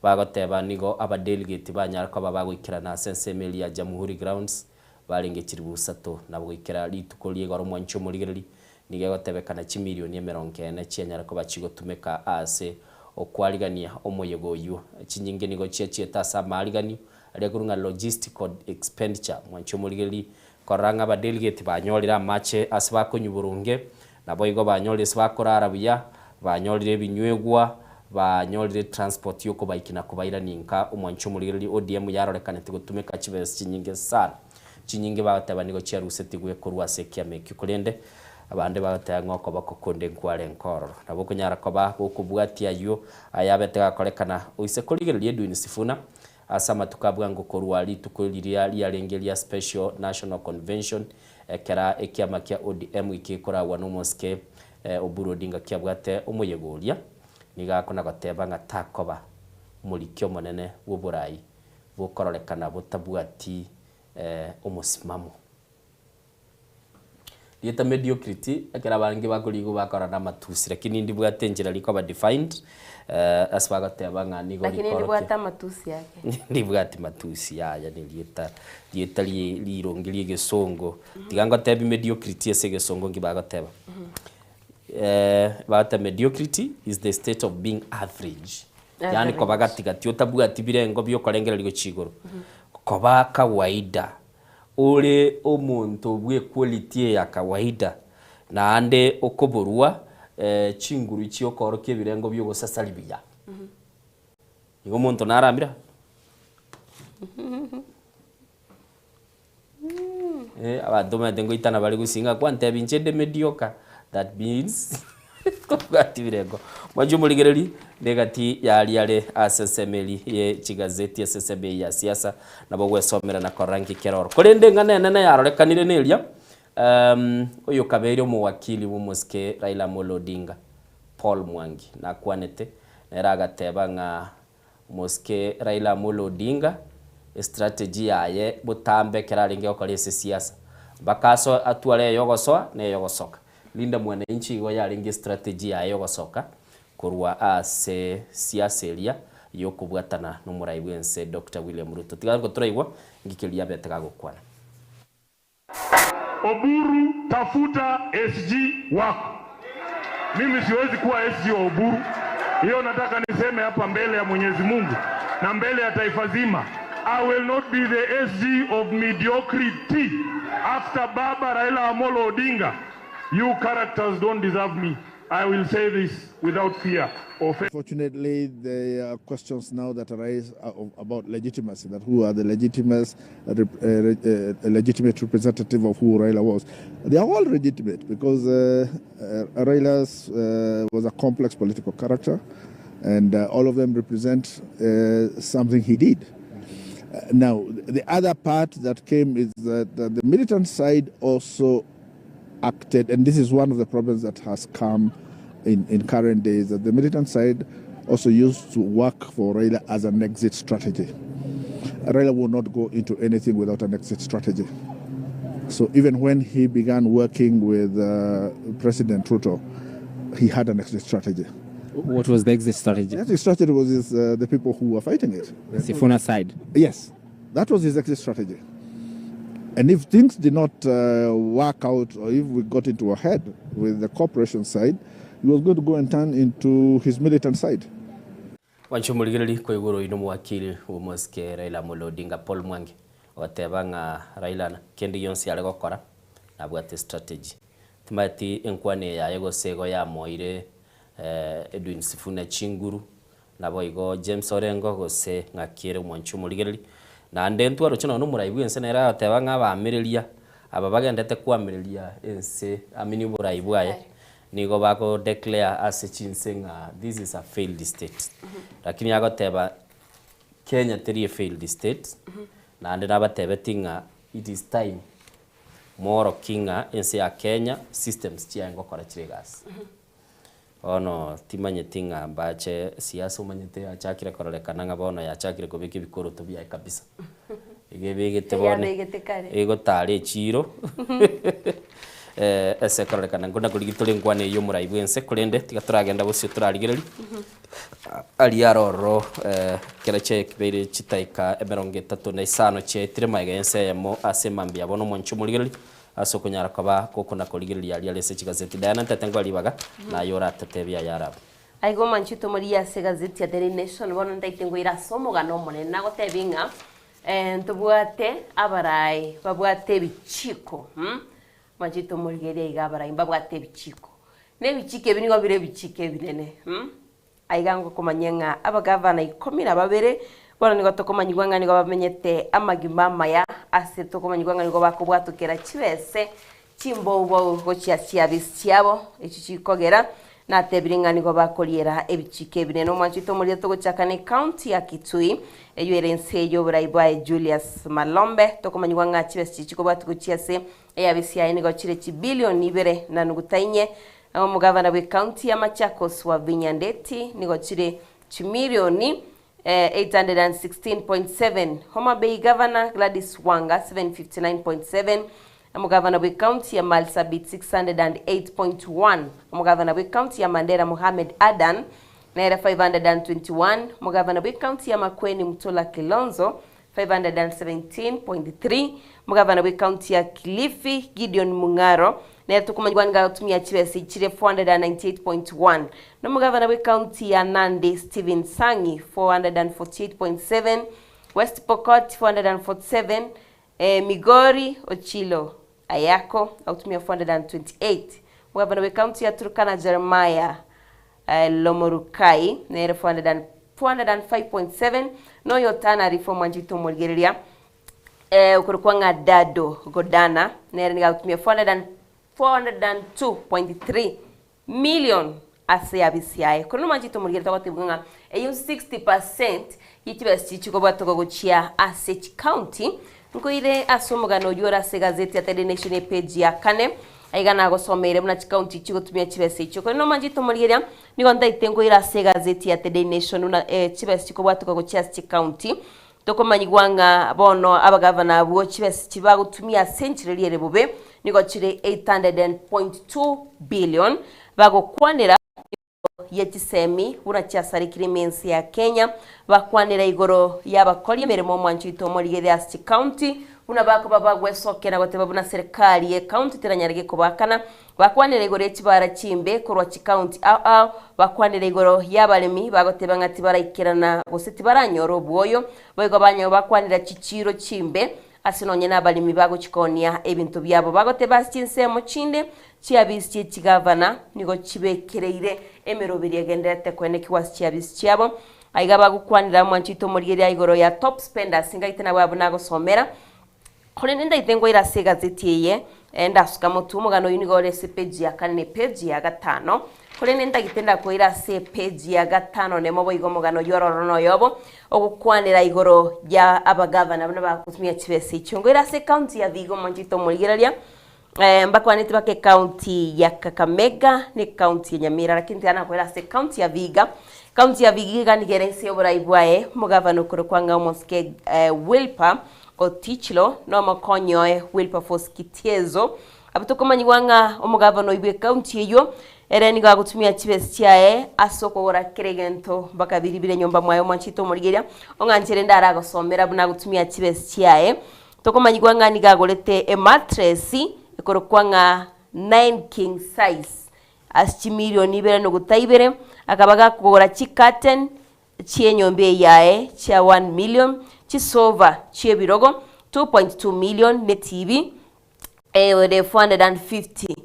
Bagoteba nigo abadelegate banyare koba bagoikerana ase ensemo eria ya Jamhuri Grounds, barenge chilifu isato, nabo goikera rituko ria igoro omwanchi omorigereria, nigo egotebekana chimilioni emerongo ene chianyare koba chigotumeka aase okwarigania omoyega oyio. Chinyinge nigo chiachiete ase amaariganio aria akorwa ng'a logistical expenditure. Mwanche omorigereria, korora ng'a abadelegate banyorire amache ase bakonywa boronge, naboigo banyorire ase bakorara buya, banyorire ebinywegwa, banyorire transport yokobaiki na kobairania inka. Omwanche omorigereria, ODM yarorekanete gotumeka chibesa chinyinge sana. Chinyinge bagoteba nigo chiarusetigwe korwa ase ekiama ekio, korende abande bagoteba ng'a okoboko konde nkwarenge ororo. Nabo okonyara koba gokobwatia ayio ayabete gakorekana oise korigereria Edwin Sifuna ase amatuko a bwango korwa rituko riria riarenge ria Special National Convention ekera ekiama kia ODM gekoragwa nomosike Oburu Odinga kiabwate omoyega oria nigo akona goteba ng'a takoba omoriki omonene bw'oborai bokororekana botabwati omosimamo. Rieta mediocrity, ekero abange bakorigwa bakora namatusi, lakini ndibwate enchera rikoba defined, ase bagoteba ng'a nigo Lakini rikorokia ndibwate amatusi ake. ndibwati matusi yaya nerieta rieta rironge ria egesongo. Tiga ngotebi mediocrity ase egesongo nki bagoteba. Bagoteba mediocrity is the state of being average. Yaani koba gati gati otabwati birengo biokorengereria gochia igoro. Koba kawaida, ore omonto bwe equality eye ya kawaida, naende okoborwa chinguru chiokoorokia ebirengo biogosasari buya. Igo omonto naramire? Abanto omanyete ngoitana bare gusii ng'a kwantebia inche inde mediocre, that means tobwati birengo. Mwanche omorigereri, na egati yaria are ase ensemo eria ye chigazeti ase ensemo eye ya siasa, nabo ogwesomera na korora nki kere oro. Korende eng'ana enene yarorekanire neria, oyokabeire omowakili bw'omosike Raila Amolo Odinga, Paul Mwangi, nakwanete, nere agateba ng'a Omosike Raila Amolo Odinga, estrategy yaye botambe ekero arenge gokora ase siasa, mpaka asoe atware eyogosoa na eyogosoka. Linda Mwananchi igo yarenge estrategy yaye yogosoka korwa ase siasa eria yokobwatana nomorai bwense Doctor William Ruto. Tiga ngotoraigwa nki keria abete gagokwana. Oburu tafuta SG wako. Mimi siwezi kuwa SG wa Oburu. Hiyo nataka niseme hapa mbele ya Mwenyezi Mungu na mbele ya taifa zima. I will not be the SG of mediocrity after Baba Raila Amolo Odinga. You characters don't deserve me. I will say this without fear or favor. Fortunately, there are questions now that arise about legitimacy, that who are the legitimate, legitimate representative of who Raila was. They are all legitimate because Raila was a complex political character, and all of them represent something he did. Now, the other part that came is that the militant side also acted, and this is one of the problems that has come in current days, that the militant side also used to work for Raila as an exit strategy. Raila will not go into anything without an exit strategy. So even when he began working with President Ruto, he had an exit strategy. What was the exit strategy? The exit strategy was the people who were fighting it. The Sifuna side? Yes, that was his exit strategy. And if things did not work out, or if we got into a head with the corporation side, he was going to go and turn into his militant side. Mwanche omorigereria koigoro oino omowakili bw'omosike Raila Amolo Odinga Paul Mwangi ogoteba ng'a Raila kende gionsi are gokora nabwate strategy. Timanyeti enkwana eye yaye gose igo yamoire Edwin Sifuna chinguru. Naboigo James Orengo gose ng'aki ere omwanchi omorigereri. Naende ntwaroche nonya omorai bw'ense nere agoteba ng'a abaamereria aba bagendete koamereria ense amini oborai bwaye nigo bago declare ase chinse ng'a this is a failed state. Lakini agoteba Kenya teri a failed state, naende nabatebetie ng'a it is time moorokie ng'a ense ya Kenya systems chiaye ngokora chire egasi. Bono timanyeti ng'a mbache siasa omanyete yachakire kororekana ng'a bono yachakire kobeka ebikoroto biaye kabisa. Iga ebegete bono Eyabegete kare. egotara echiiro ase ekororekana nkona korigia tore enkwana eyio omorai bwense korende tiga toragenda bosio torarigereria aria aro ororo ekero chiabeire chidaeka emerongo etato na isano chiaetire magega y'ense eyemo ase emambia bono omonche omorigereria Ase okonyara koba gokona-korigereria aria are ase chigazeti. Diana ntete nkoe ribaga, naye oratetebie aya arabe. Aiga omanchete omorigia ase egazeti ya Daily Nation, bono ntaete ngoira ase omogano omonene nagotebie ng'a ntobwate abarai babwate ebichiko mh, omanchete omorigereria iga abarai mbabwate ebichiko, na ebichiko ebi nigo bire ebichiko ebinene mh. Aiga ngokomanyia ng'a abagavana ikomi na babere bono nigo tokomanyigwa ng'a nigo bamenyete amagima amaya, ase tokomanyigwa ng'a nigo bakobwatokera chibese chimboubou gochia chiabisi chiabo, echio chikogera natebire ng'a nigo bakoriera ebichiko ebinene. Omwanchete omorero togochaka ne county ya Kitui, eyio ere inse y'oborai bwaye Julius Malombe, tokomanyigwa ng'a chibesa chiria chikobwatwa gochia ase Eabisi yaye nigo chire chibilioni ibere na nuguta inye, na omogavana bw'ecounty ya Machakos Wavinya Ndeti nigo chire chimilioni 816.7, Homa Bay Governor Gladys Wanga 759.7, omogavana bw'ecounty ya Marsabit 608.1, omogavana bw'ecounty ya Mandera Mohamed Adan nere 521, omogavana bw'ecounty ya Makueni Mutula Kilonzo 517.3 Omogavana bw'ecounty ya Kilifi, Gideon Mung'aro, nere tokomanyigwa nigo agotumia chibesa chire 498.1, na omogavana bw'ecounty ya Nandi, Stephen Sang'i 448.7, West Pokot 447, Migori Ochilo Ayako agotumia 428, omogavana bw'ecounty ya Turkana Jeremiah Lomorukai nere 405.7 na oyo Tana River omwanchete omorigereria okorokwa ng'a Dado Godana nere nigo agotumia 402.3 million ase abisi yaye. Korende omwanchete omorigereria togotebigwa ng'a eyio 60% ye chibesa chiria chikobwatoka gochia ase chicounty Nkoire ase omogano oyio ore ase egazeti ya Daily Nation epeji ya kane, aiga nagosomeire buna chikaunti chigotumia chibesa echio. Korende nomanchete omorigereria, nigo ntaete nkoire ase egazeti ya The Daily Nation buna chibesa chikobwatoka gochia ase chikaunti. Tokomanyigwa ng'a bono abagavana abwo chibesa chibagotumia ase enchera eria ere bobe nigo chire 800.2 billion bagokwanera ye chisemi buna chiasarekire ime ense ya Kenya, bakwanera igoro y'abakori emeremo omwancho oito omorigereria ase chicounty buna bakoba bagwesokera na goteba buna serikali ye county teranyarege kobaakana, bakwanera igoro ye chibara chimbe korwa chicounty ao ao, bakwanera igoro y'abaremi bagoteba ng'a tibaraikerana gose tibaranyora obwoyo, boigo banyo bakwanera chichiiro chimbe Ase nonye nabaremi bagochikoonia ebinto biabo, bagoteba ase chinsemo chinde chiabisi chie chigavana nigo chibekereire emeroberi egendererete koenekigwa ase chiabisi chiabo. Aiga bagokwanera mwanchete omorigereria igoro ya top spenders ngaite nabwo abwo nagosomera. Korende ndaite ngoire ase egazeti eye ndasuka motwe omogano oyio nigo ore ase epeji ya kane na epeji ya gatano. Korende ntagete ndakoire ase epeji ya gatano nemo boigo omogano oyio ororo noyobo, ogokwanera igoro ya abagavana buna bagotumia chibesa echio. Ngoire ase ecounty ya Vihiga omonchete omorigereria, mbakwaneti baka ecounty ya Kakamega na ecounty ya Nyamira lakini tiga nakoire ase ecounty ya Vihiga. Ecounty ya Vihiga nigo ere inse y'oborai bwaye, omogavana okorokwa ng'a omosike Wilper Otichilo na omokonyi oye Wilberforce Kitiezo, Abwo tokomanyigwa ng'a omogavana oyio bw'ecounty eyio ere nigo agotumia chibesa chiaye ase okogora kera egento mpaka biria bire nyomba mwaye omwanchete omorigeria ong'anche rende aragosomera buna agotumia chibesa chiaye. Tokomanyigwa ng'a nigo agorete emattress ekorokwa ng'a nine king size ase chimilioni ibere nogota ibere, akaba gakogora chicurtain chi'enyomba eye yaye chia one million, chisofa chi'ebirogo 2.2 million ne TV ere 450,000.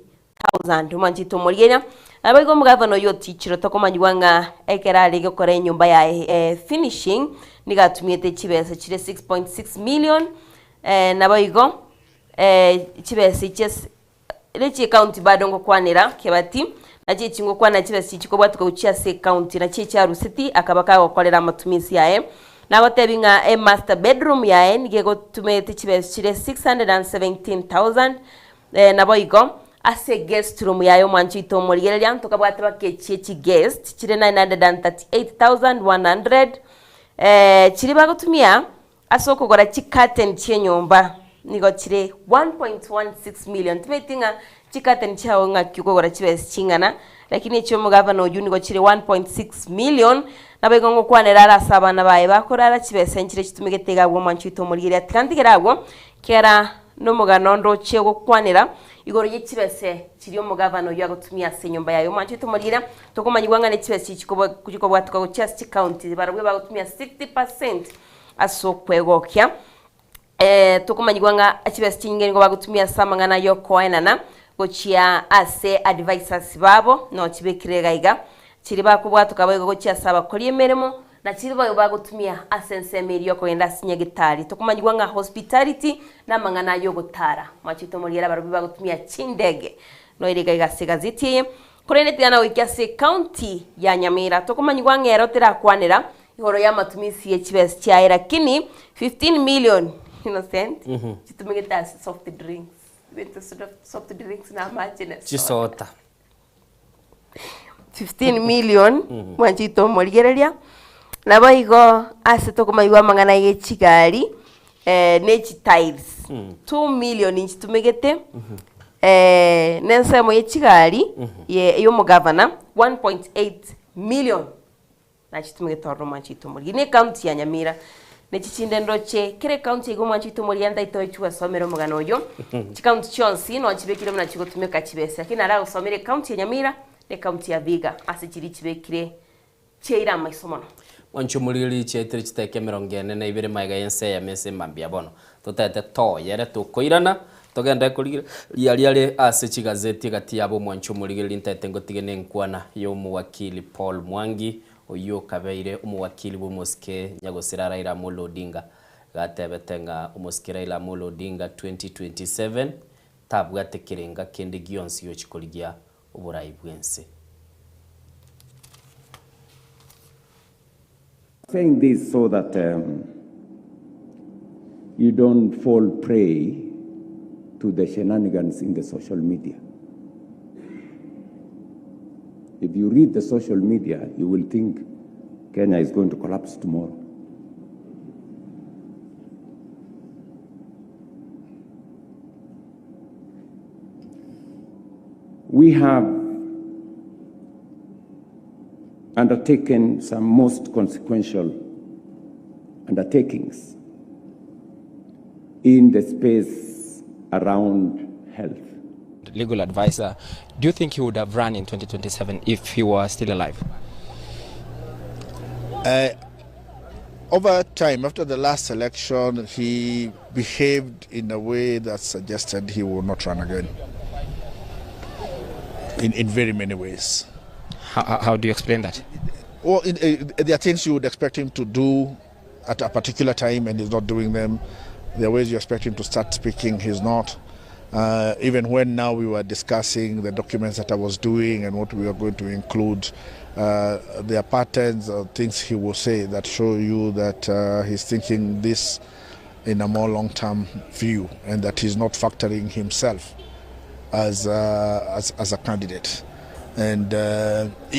1,000. Omwanchete omorigereria, Naboigo omogavana oyio otichire tokomanyigwa ng'a ekero arenge gokora enyomba yaye eh, finishing nigo atumiete chibesa chire 6.6 million eh, naboigo eh, chibesa echi ase ere chiecounty bado ngokwanera Kebati, nachi echi ngokwana chibesa echi chikobwatuka gochia ase ecounty nachi echi aruseti akaba kagokorera amatumisi aye. Nagotebi ng'a emaster bedroom yaye nigo egotumete chibesa chire 617,000 Eh, naboigo ase eguest room yaye omwancho oito omorigereria ntokabwate bakechie chiguest chire 938,100 eh, chiria bagotumia ase okogora chicurtain chi'enyomba nigo chire 1.16 million. Timanyeti ng'a chicurtain chiago ng'aki okogora chibesa ching'ana, lakini echia omogavana oyio nigo chire 1.6 million. Naboigo ngokwanera are ase abana baye bakorara chibesa nchire chitumegete iga abwo omwancho oito omorigereria. Tiga ntigere agwo, kera Nomogano onde ochie gokwanera igoro ye chibese chiria omogavana oyio agotumia ase enyomba yaye. Omwancho oito omorire, tokomanyigwa ng'a ne chibese echi chikobwatoka gochia ase chikaunti, barabwo bagotumia 60% ase okwegokia. Tokomanyigwa ng'a chibese chinyinge nigo bagotumia ase amang'ana y'okoenana gochia ase advisors babo, no chibekire iga iga, chiria bakobwatoka boigo gochia ase abakori emeremo, Na chiria boigo bagotumia ase ensemo eria y'okogenda ase nyagetari. Tokomanyigwa ng'a hospitality namang'ana ay'ogotara. Mwachete omoriere abarobio bagotumia chindege. Noire iga iga ase egazeti eye. Korende tigana goika ase ecounty ya Nyamira. Tokomanyigwa ng'a ero terakwanera igoro y'amatumisi ye chibesa chiaye lakini 15 million Innocent chitumegete ase soft drinks. Ebinto soft drinks na amache na soda. Chisota. 15 million mwanchete omorigereria naboigo ase tokomaigwa amang'ana ye chigari eh, ne chitiles 2 million nchitumegete eh, na ensemo ye chigari ye yomogavana 1.8 million Nachitumegete ororo omwancho oito omorigia. Ne ecounty ya Nyamira nechi chinde ndoche kera ecounty iga omwancho oito omorigia ntaitoe chigwesomera omogano oyio. Chicounty chionsi no chibekire buna chigotumeka chibesa lakini naragosomere ecounty ya Nyamira na ecounty ya Vihiga ase chiria chibekire chiaire amaiso mono. Mwancho omorigereria chiaitire chiteka emerongo ene na ibere magega y'ense eyemo ase mambia bono. Totaete toyere tokoirana, togende korigereria aria are ase chigazeti egati yabo omwancho omorigereria ntaete ngotige nenkwana y'omowakili Paul Mwangi oyio okabeire omowakili bw'omosike nyagosira Raila Amolo Odinga gatebete ng'a omosike Raila Amolo Odinga 2027 tabwate kerenga kende gionsi gochi korigia oborai bwense. Saying this so that um, you don't fall prey to the shenanigans in the social media. If you read the social media, you will think Kenya is going to collapse tomorrow. We have undertaken some most consequential undertakings in the space around health. Legal advisor, do you think he would have run in 2027 if he were still alive? Over time, after the last election, he behaved in a way that suggested he will not run again. In very many ways. How do you explain that? There are things you would expect him to do at a particular time and he's not doing them. There are ways you expect him to start speaking, he's not. Even when now we were discussing the documents that I was doing and what we were going to include, there are patterns or things he will say that show you that he's thinking this in a more long-term view and that he's not factoring himself as a candidate. And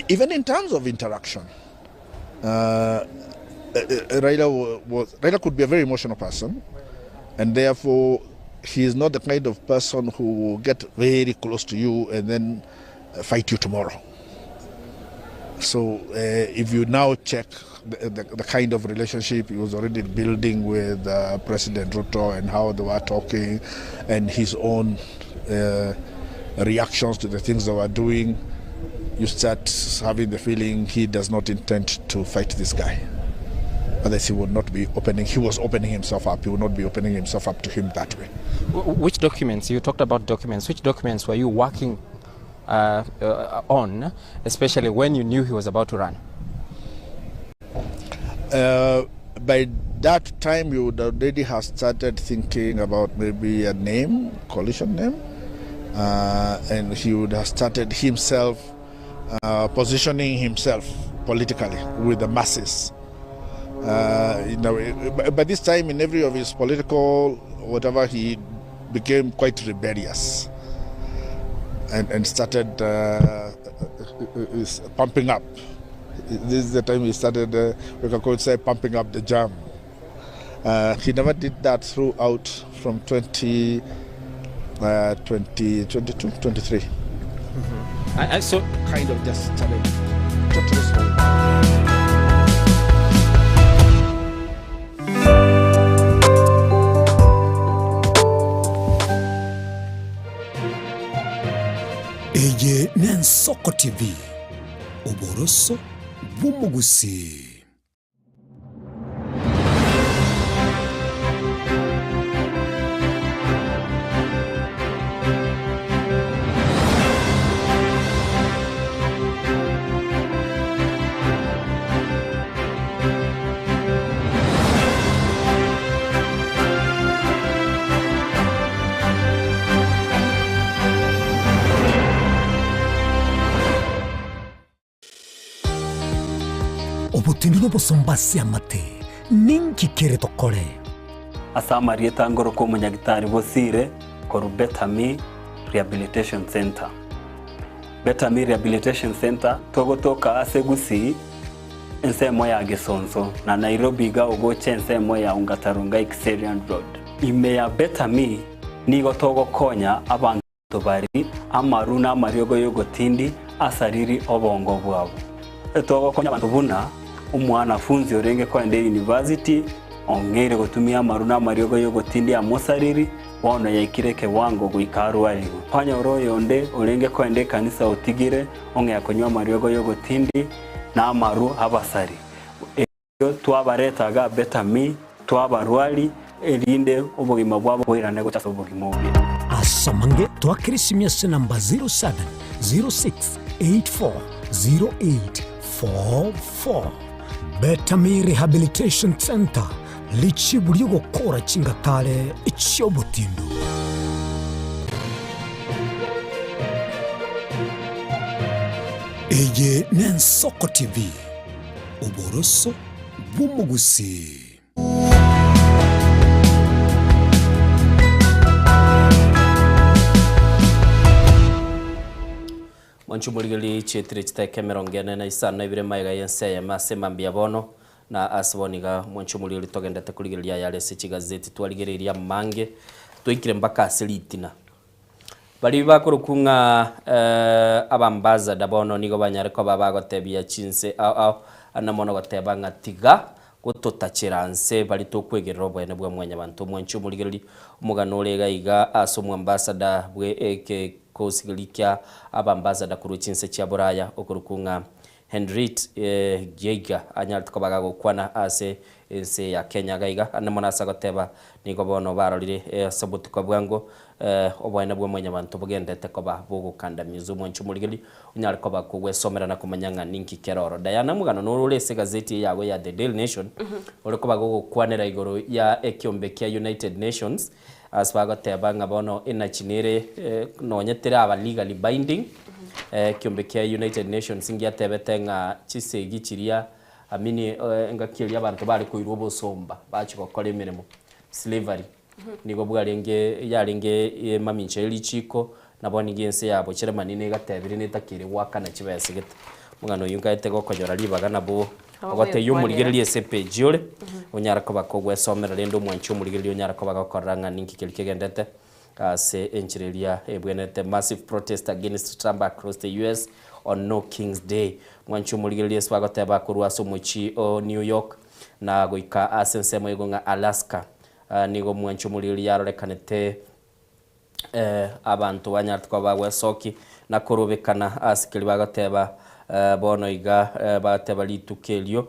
even in terms of interaction, Raila could be a very emotional person, and therefore he is not the kind of person who will get very close to you and then fight you tomorrow. So if you now check the kind of relationship he was already building with President Ruto and how they were talking and his own reactions to the things they were doing, you start having the feeling he does not intend to fight this guy. Otherwise he would not be opening, he was opening himself up, he would not be opening himself up to him that way. Which documents, you talked about documents, which documents were you working uh, uh, on, especially when you knew he was about to run? Uh, by that time, you would already have started thinking about maybe a name, coalition name, uh, and he would have started himself uh, positioning himself politically with the masses. Uh, you know, by this time, in every of his political whatever, he became quite rebellious and, and started uh, is pumping up. This is the time he started, uh, we can call it say, pumping up the jam. Uh, he never did that throughout from 20, uh, 2022, 23. Mm-hmm. I, I so kind of just started totally slowly. Eye n'Ensoko TV, oboroso bw'omogusii. Obotendu nobosomba ase amate, ninki kere tokore? Ase amarieta ngoroka omonyagitari Bosire korwa Betami Rehabilitation Centre. Betami Rehabilitation Centre togotoka ase Gusii ensemo ya Gesonso na Nairobi iga ogocha ensemo ya Ongata Rongai Kiserian Road. Ime ya Betami nigo togokonya abanto Tobari amaru na amariogo y'ogotindi asariri obongo bwabo. Togokonya abanto buna omwanafunzi orenge koenda eyunivasiti ong'eire gotumia amaru na amariogo y'ogotindi amosariri, bono yaikire ekewango goika arwarigwe. Kwanyora oyonde orenge koenda ekanisa otigire ong'ea konywa amariogo y'ogotindi na amaru abasari. Erio twabareta iga Betami, twabarwari, erinde obogima bwabo boirane gocha ase obogima obuya. Asamange twakere esimi ase namba 0706840844. Betami Rehabilitation Centre, richibu ri'ogokora chingatare chi'obotindu. Eye n'Ensoko TV. Oboroso bw'omogusii. Mwanche omorigererie chietire chiteka emerongo ene na isano na ibere magega y'ense eyemo ase mambia bono, na ase bono iga mwanche omorigereria togendete korigereria ayare ase chigazeti twarigereirie amange, twaikire mpaka ase ritina. Baria bakorokwa ng'a abambassador bono nigo banyare koba bagotebia chinse ao ao ande mono goteba ng'a tiga gototachera nse baria tokwegerera oboene bwa mwanyabanto. Omwanchi omorigereria omogano ore iga iga ase omoambassador bwe ekekosi keria kia abambassador korwa chinse chia boraya okorokwa ng'a Henriette Geiger anyarete koba gagokwana ase ense ya Kenya iga iga ande mono ase agoteba nigo bono barorire ase obotuko bwango oboene bwa mwanyabanto bogendete koba bogokandamizwa omwancho omorigereria onyare koba kogwesomera na komanya ng'a ninki kere oro. Diana omogano noro ore ase egazeti eye yago ya The Daily Nation ore koba gogokwanera igoro ya ekiombe kia United Nations Ase bagoteba ng'a bono enachi nere nonye teraba legally binding, ekiombe kia United Nations ngiatebete ng'a chisegi chiria I mean engaki eria abanto bare koirwa obosomba bachia gokora emeremo, slavery, nigo bwarenge yarenge emamincha ye richiko, na bono nigo ense ya Bocheremani negatebire netakeire goakana chibesa gete. Omong'ana oyio nkaete gokonyora ribaga nabo ogotebia omorigereria ase epage ore, onyare koba kogwesomera rende omwanchi omorigereria onyare koba gokorora ng'a ninki keria kegendete ase enchera eria ebwenerete. Massive protest against Trump across the US on No Kings Day. Omwanchi omorigereria ase bagoteba korwa ase omochie o New York na goika ase ensemo igo ng'a Alaska, nigo omwanchi omorigereria yarorekanete Abanto banyarete koba bagwesoki na korobekana ase keria bagoteba bono iga, bagateba rituko erio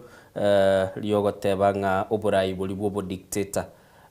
riogoteba ng'a oborai boria bw'obodictator.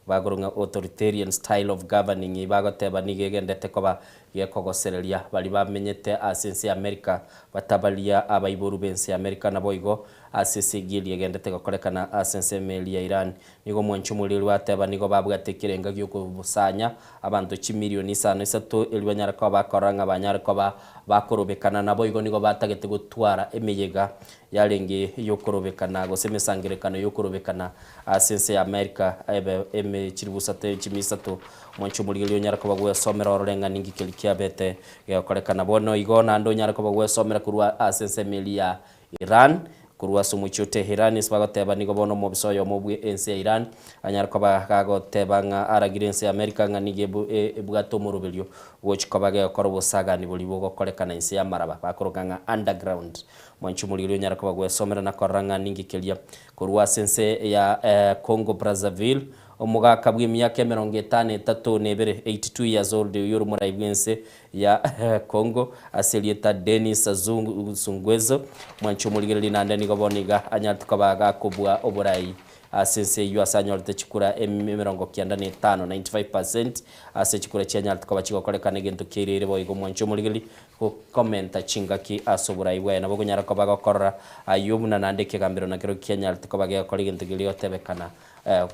Bakorwa ng'a authoritarian style of governing bagoteba nigo egendete koba gekogosereria baria bamenyete ase ense ya America batabaria abaiboru b'ense ya America naboigo ase esegi eria egendete gokorekana ase ensemo eria ya Iran. Nigo omwanchi omoreri ateba nigo babwate ekerenga gi'okobosanya abanto chimilioni isano isato erio banyare koba bakorora ng'a banyare koba bakorobekana naboigo nigo batagete gotwara emeyega yarenge y'okorobekana gose emesangererekano y'okorobekana ase ense ya America ebe eme chilifu isato chimia isato. Omwanchi omorigereria onyare koba gwesomera orore ng'a ninki keria kiabete gegokorekana bono igo naende onyare koba gwesomera korwa ase ensemo eria ya Iran, korwa ase omochie o Tehran ase bagoteba nigo bono omobisa oyomo bwe ense ya Iran anyare koba gagoteba ng'a aragire ense ya America ng'a nigo ebu ebwate omoroberio gochi koba gegokora obosagani boria bogokorekana inse y'amaraba bakoroka ng'a underground. Mwanche omorigereria onyare koba gwesomera na korora ng'a ninki keria korwa ase ense ya Congo Brazzaville omogaka bw'emiaka emerongo etano etato na ebere, 82 years old, oyio ore omorai bw'ense ya Congo ase erieta Denis Sassou Nguesso, mwanche omorigereria naende nigo bono iga anyarete koba gakobua oborai ase ense eyio ase anyorete chikura emerongo kianda na etano, 95%, ase chikura chianyarete koba chigokorekana egento kiairire boigo mwanche omorigereria gokomenta chingaki ase oborai bwaye nabo okonyara koba gokorora ayio buna naende ekegambero nakero kianyarete koba gegokora egento keria gotebekana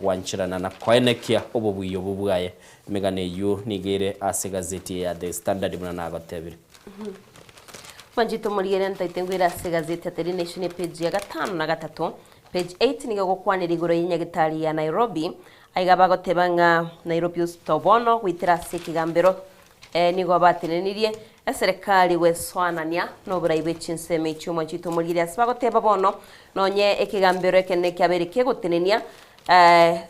gwancherana na koenekia obobuya obwo bwaye. Emegano eyio nigo ere ase egazeti eye ya The Standard buna nagotebire. Mwanchete omorigereria ntaete ngwere ase egazeti ya Daily Nation epage ya gatano na gatato, page 8, nigo egokwanera igoro y'enyagitari ya Nairobi, aiga bagoteba ng'a Nairobi Hospital bono goetera ase ekegambero nigo batenenirie eserekari gwesoanania noborai bwe chinsemo echio mwanchete omorigereria ase bagoteba bono nonye ekegambero ekenene kiabeire kegotenenia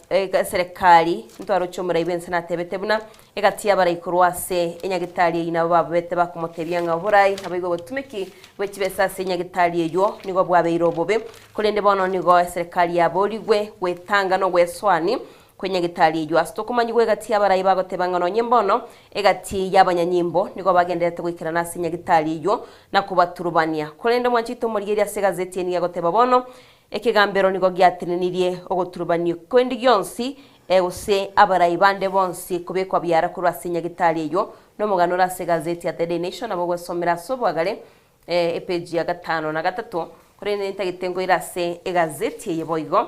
Eserekari ntwaroche omorai bw'ense natebete buna egati y'abarai korwa ase enyagitari eyio nabo babete bakomotebia ng'a oborai naboigo obotumeki bwe chibesa ase enyagitari eyio nigo bwabeire obobe. Korende bono nigo eserekari yaborigwe gwetanga na ogwesoani kw'enyagitari eyio. Ase tokomanyigwa egati y'abarai bagoteba ng'a nonye mbono egati y'abanyanyimbo nigo bagendererete goikerana ase enyagitari eyio na kobaturubania. Korende mwanchete omorigereria ase egazeti eye nigo egoteba bono Ekegambero nigo giatenenirie ogoturubania kende gionsi, gose abarai bande bonsi kobekwa biara korwa ase nyagitari eyio. Nomogano ore ase egazeti ya The Daily Nation nabo ogwesomera ase obwagare, epeji ya gatano na gatato. Korende ntagete nkoire ase egazeti eye boigo,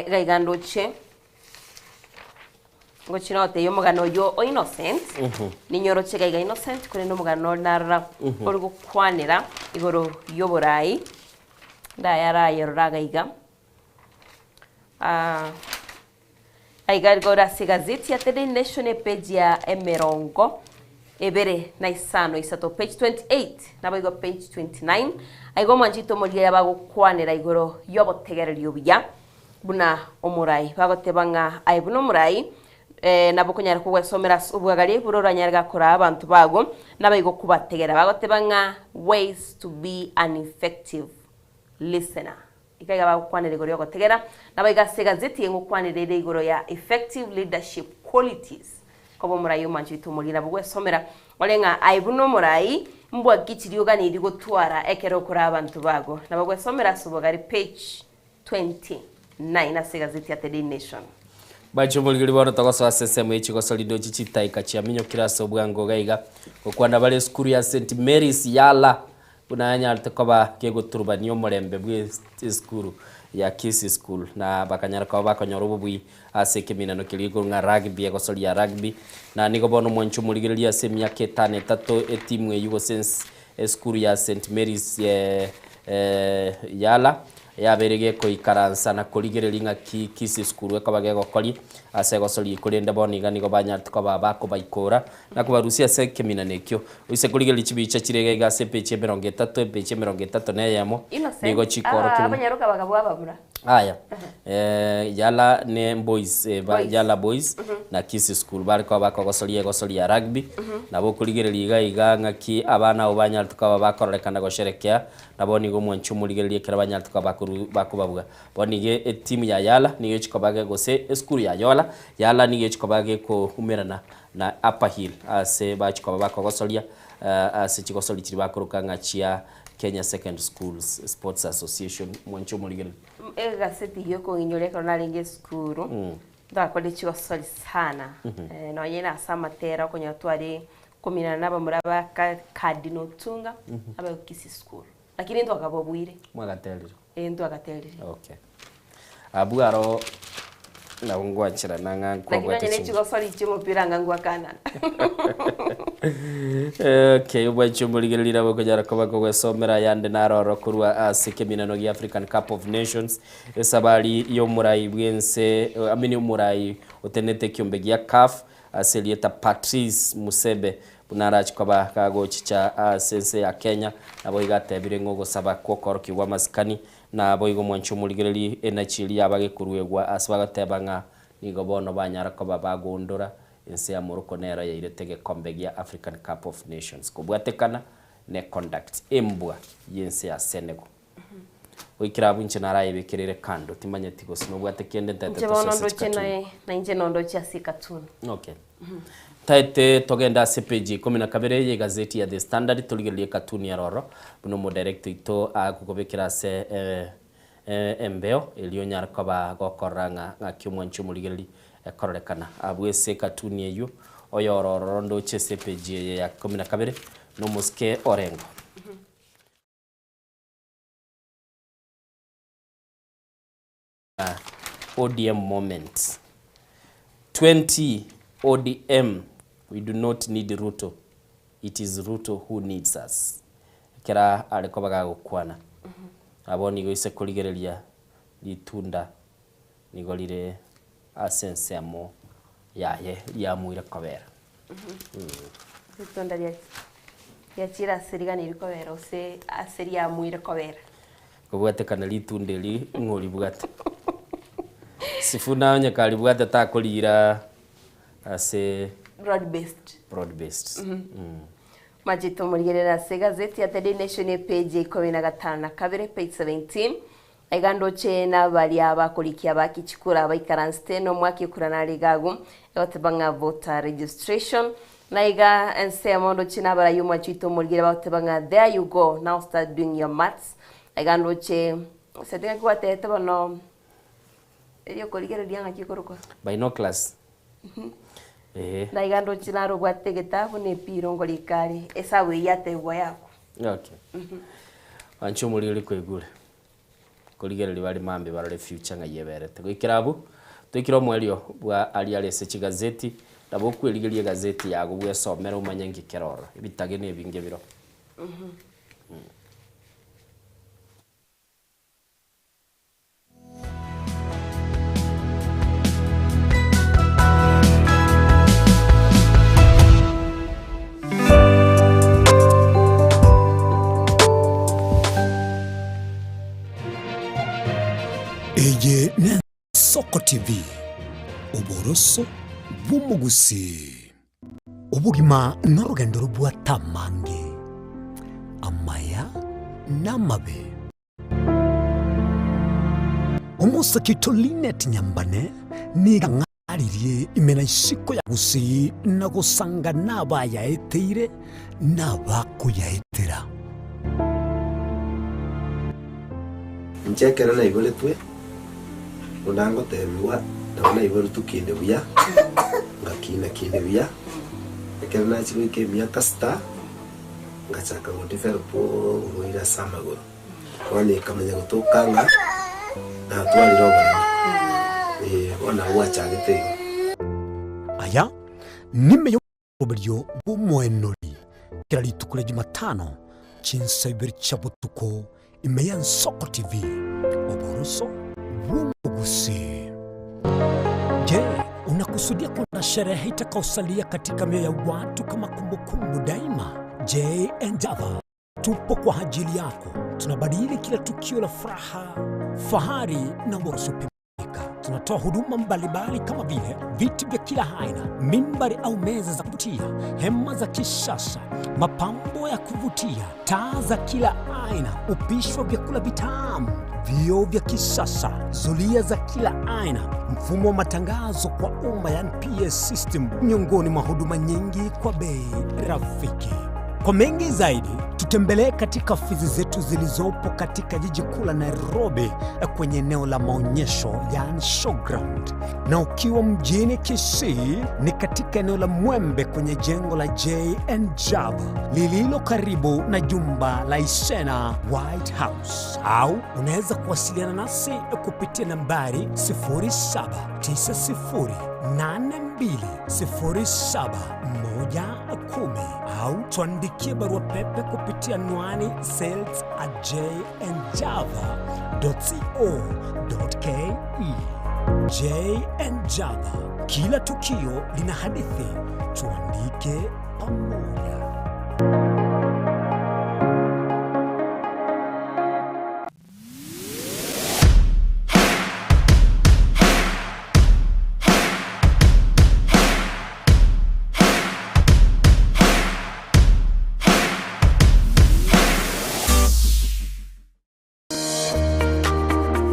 iga iga ndoche. Ngochia nogotebia omogano oyio o Innocent, ninyoroche iga iga Innocent korende omogano ore narora ore gokwanera igoro y'oborai, ndayarayerora iga iga. Aiga iga ore ase egazeti ya The Daily Nation epage ya emerongo ebere na isano isato, page 28 naboigo page 29, aiga omwanchete omorigereria bagokwanera igoro y'obotegereri obuya. Buna omorai. Bagoteba ng'a aye buna omorai, nabo okonyara kogwesomera ase obwagare bore oranyare gakoraa abanto bago, nabaigo kobategera. Bagoteba ng'a ways to be an effective listener. Iga iga bagokwanera igoro y'ogotegera, nabo iga ase egazeti eye ngokwanera ere igoro ya effective leadership qualities. Koba omorai omwanchi oito omoria nabo gwesomera ore ng'a aye buna omorai, mbwa ki chiria oganeiri gotwara ekero okoraa abanto bago. Nabo gwesomera ase obwagare page 29 ase egazeti ya The Daily Nation. Mwanche omorigeri bono togosoa ase ensemo ye chigosori ndoche chitaika chiaminyokire ase obwango iga iga gokwana bare esukuru ya St Mary's Yala buna yanyarete koba kegoturubania omorembe bwe esukuru ya Kisii School na bakanyara koba bakonyora obobui ase ekeminano keria igoro ng'a rugby egosori ya rugby na nigo bono mwanche omorigereria ase emiaka etano etato etimu eyio gose Esukuru ya St Mary's Yala yabeire gekoikaransa na korigereria ng'aki Kisii School ekoba gegokoria ase egosoria korende bono iga nigo banyarete koba bakobaikora na kobarusia ase ekeminano ekio. Oise korigereria chibicha chire iga iga ase epeji emerongo etato, epeji emerongo etato na eyemo nigo chikorokia buna Abanyaroka bakabua abamura. Aya, Yala ne Boys, Yala Boys na Kisii School bare koba bakogosoria egosoria ya rugby, nabo okorigereria iga iga ng'aki abana abwo banyarete koba bakororekana gosherekea, nabo nigo omwanchi omorigereria ekero banyarete koba bakoru bakobabua. Bono iga etimu ya Yala nigo echi koba ge gose esukuru ya Yola, Yala nigo echi koba gekoumerana na Upper Hill ase bachi koba bakogosoria ase chigosori chiria bakoroka ng'a chia Kenya Second Schools Sports Association, mwanche omorigereria. Egaseti eyio ekong'inyora ekero narenge esukuru. Ndakore chigosori sana. Eh, nonye na ase amatera okonyora tware kominana na abamura ba Ka- Cardinal Otunga, abe Kisii School. Lakini ntwakababuire. Mwagaterire? Eh, ntwagaterire. Okay. Abwo aro nabo ngwancherana ng'a Lakini nkwabwate onye ne chinguru. chigosori chi'omopira ng'a ngwakanana. Okay, obwanchi omorigereria nabo okonyara koba kogwesomera ayande naroro korwa ase ekeminano gia African Cup of Nations, esabari y'omorai bw'ense, I mean omorai otenenete ekiombe gia CAF ase erieta Patrice Motsepe buna arache koba gagochicha ase ense ya Kenya, naboigo atebire ng'a ogosaba kw'okoorokigwa amasikani Naboigo mwanche omorigererie enachi eria yabagekoruegwa ase bagoteba ng'a nigo bono banyara koba bagoondora ense ya Morocco nero yairete egekombe gia African Cup of Nations kobwatekana ne conduct embwa y'ense ya Senegal. Goikera abwo inche narayebekerere kando timanyeti gose nobwate kende ntaete Inche bono tosoe ase ndoche chikatuni. naye na inche nondoche ase ekatuni. Okay. Taete togende ase page ya ikomi na kabere ye egazeti ya The Standard torigererie ekatuni eroro buna omodirect oito agokobekera ase embeo erio onyare koba gokorora ng'a ng'aki omwanchi omorigereri ekororekana. Abwo ase ekatuni eyio oyore ororo ndoche ase epage eye ya ikomi na kabere nomosike Orengo. ODM moment 20 ODM we do not need Ruto it is Ruto who needs us ekero are koba gagokwana abwo nigo ise korigereria ritunda nigo rire ase ensemo yaye riamuire kobera. Ritunda riachire ase riganeri kobera gose ase riamuire kobera. Kobwatekana ritunda eri ng'a oribwate. Sifuna onye karibwate takoriira ase Broad based. broad based. Machete omorigerere ase egazeti ya The Daily Nation epage ya 12 page 17 Aiga ndoche nabaria bakorikia baki chikura baikaransete nomwaka ekura nare iga agwo egoteba ng'a voter registration na iga ensemo ndoche nabarai omwanchi oito omorigere bagoteba ng'a there you go now start doing your maths aiga ndoche gose ng'aki gwatebete bono erio okorigereria ng'aki ekorokwa. Binoculars eeh. Na iga ndoche naro obwate egetabu na epiro ngorika are esabu eyio yatebwa yaku. Okay. Mwanchi omorigeri kwaigure. Korigereria bare mambia barore future ng'ai eberete. Goikera abwo, toikire omoerio bwa aria are ase chigazeti, nabo okwerigeria egazeti yago bwesomere omanye nki kere ororo. Ebitage na ebinge biro. Eye n'Ensoko TV, oboroso bw'omogusii. Obogima norogendo robwate amange, amaya na amabe. Omosake oito Linet Nyambane nigo ang'aririe ime na isiko ya Gusii na gosanga nabayaeteire na abakoyaetera. Inche ekero naiboretwe, buna ngotebigwa, nabo naiboretwe kinde buya, ngakina kinde buya, ekero nachia goika emiaka sita, ngachaka go develop oborwaire ase amagoro. Bono ekamanya gotoka ng'a natwarire oboremo, eh, bono nabo bwachagete igo. Aya nime y'oboberio bw'omoenori kera rituko ria Jumatano chinsa ibere chia botuko ime y'Ensoko TV, oboroso bw'omogusii. Je, unakusudia kuandaa sherehe itakayosalia katika mioyo ya watu kama kumbukumbu daima? Je, Endeavor tupo kwa ajili yako. Tunabadili kila tukio la furaha, fahari na ubora usiopimika. Tunatoa huduma mbalimbali kama vile viti vya kila aina, mimbari au meza za kuvutia, hema za kisasa, mapambo ya kuvutia, taa za kila aina, upishi wa vyakula vitamu, vioo vya kisasa, zulia za kila aina, mfumo wa matangazo kwa umma yani PA system, miongoni mwa huduma nyingi kwa bei rafiki. Kwa mengi zaidi, tutembelee katika ofisi zetu zilizopo katika jiji kuu la Nairobi kwenye eneo la maonyesho yaani showground, na ukiwa mjini Kisii ni katika eneo la Mwembe kwenye jengo la JN Java lililo karibu na jumba la Isena White House, au unaweza kuwasiliana nasi kupitia nambari 0790820710 au tuandikie barua pepe kupitia anwani sales at jnjava.co.ke. JN Java, kila tukio lina hadithi, tuandike pamoja.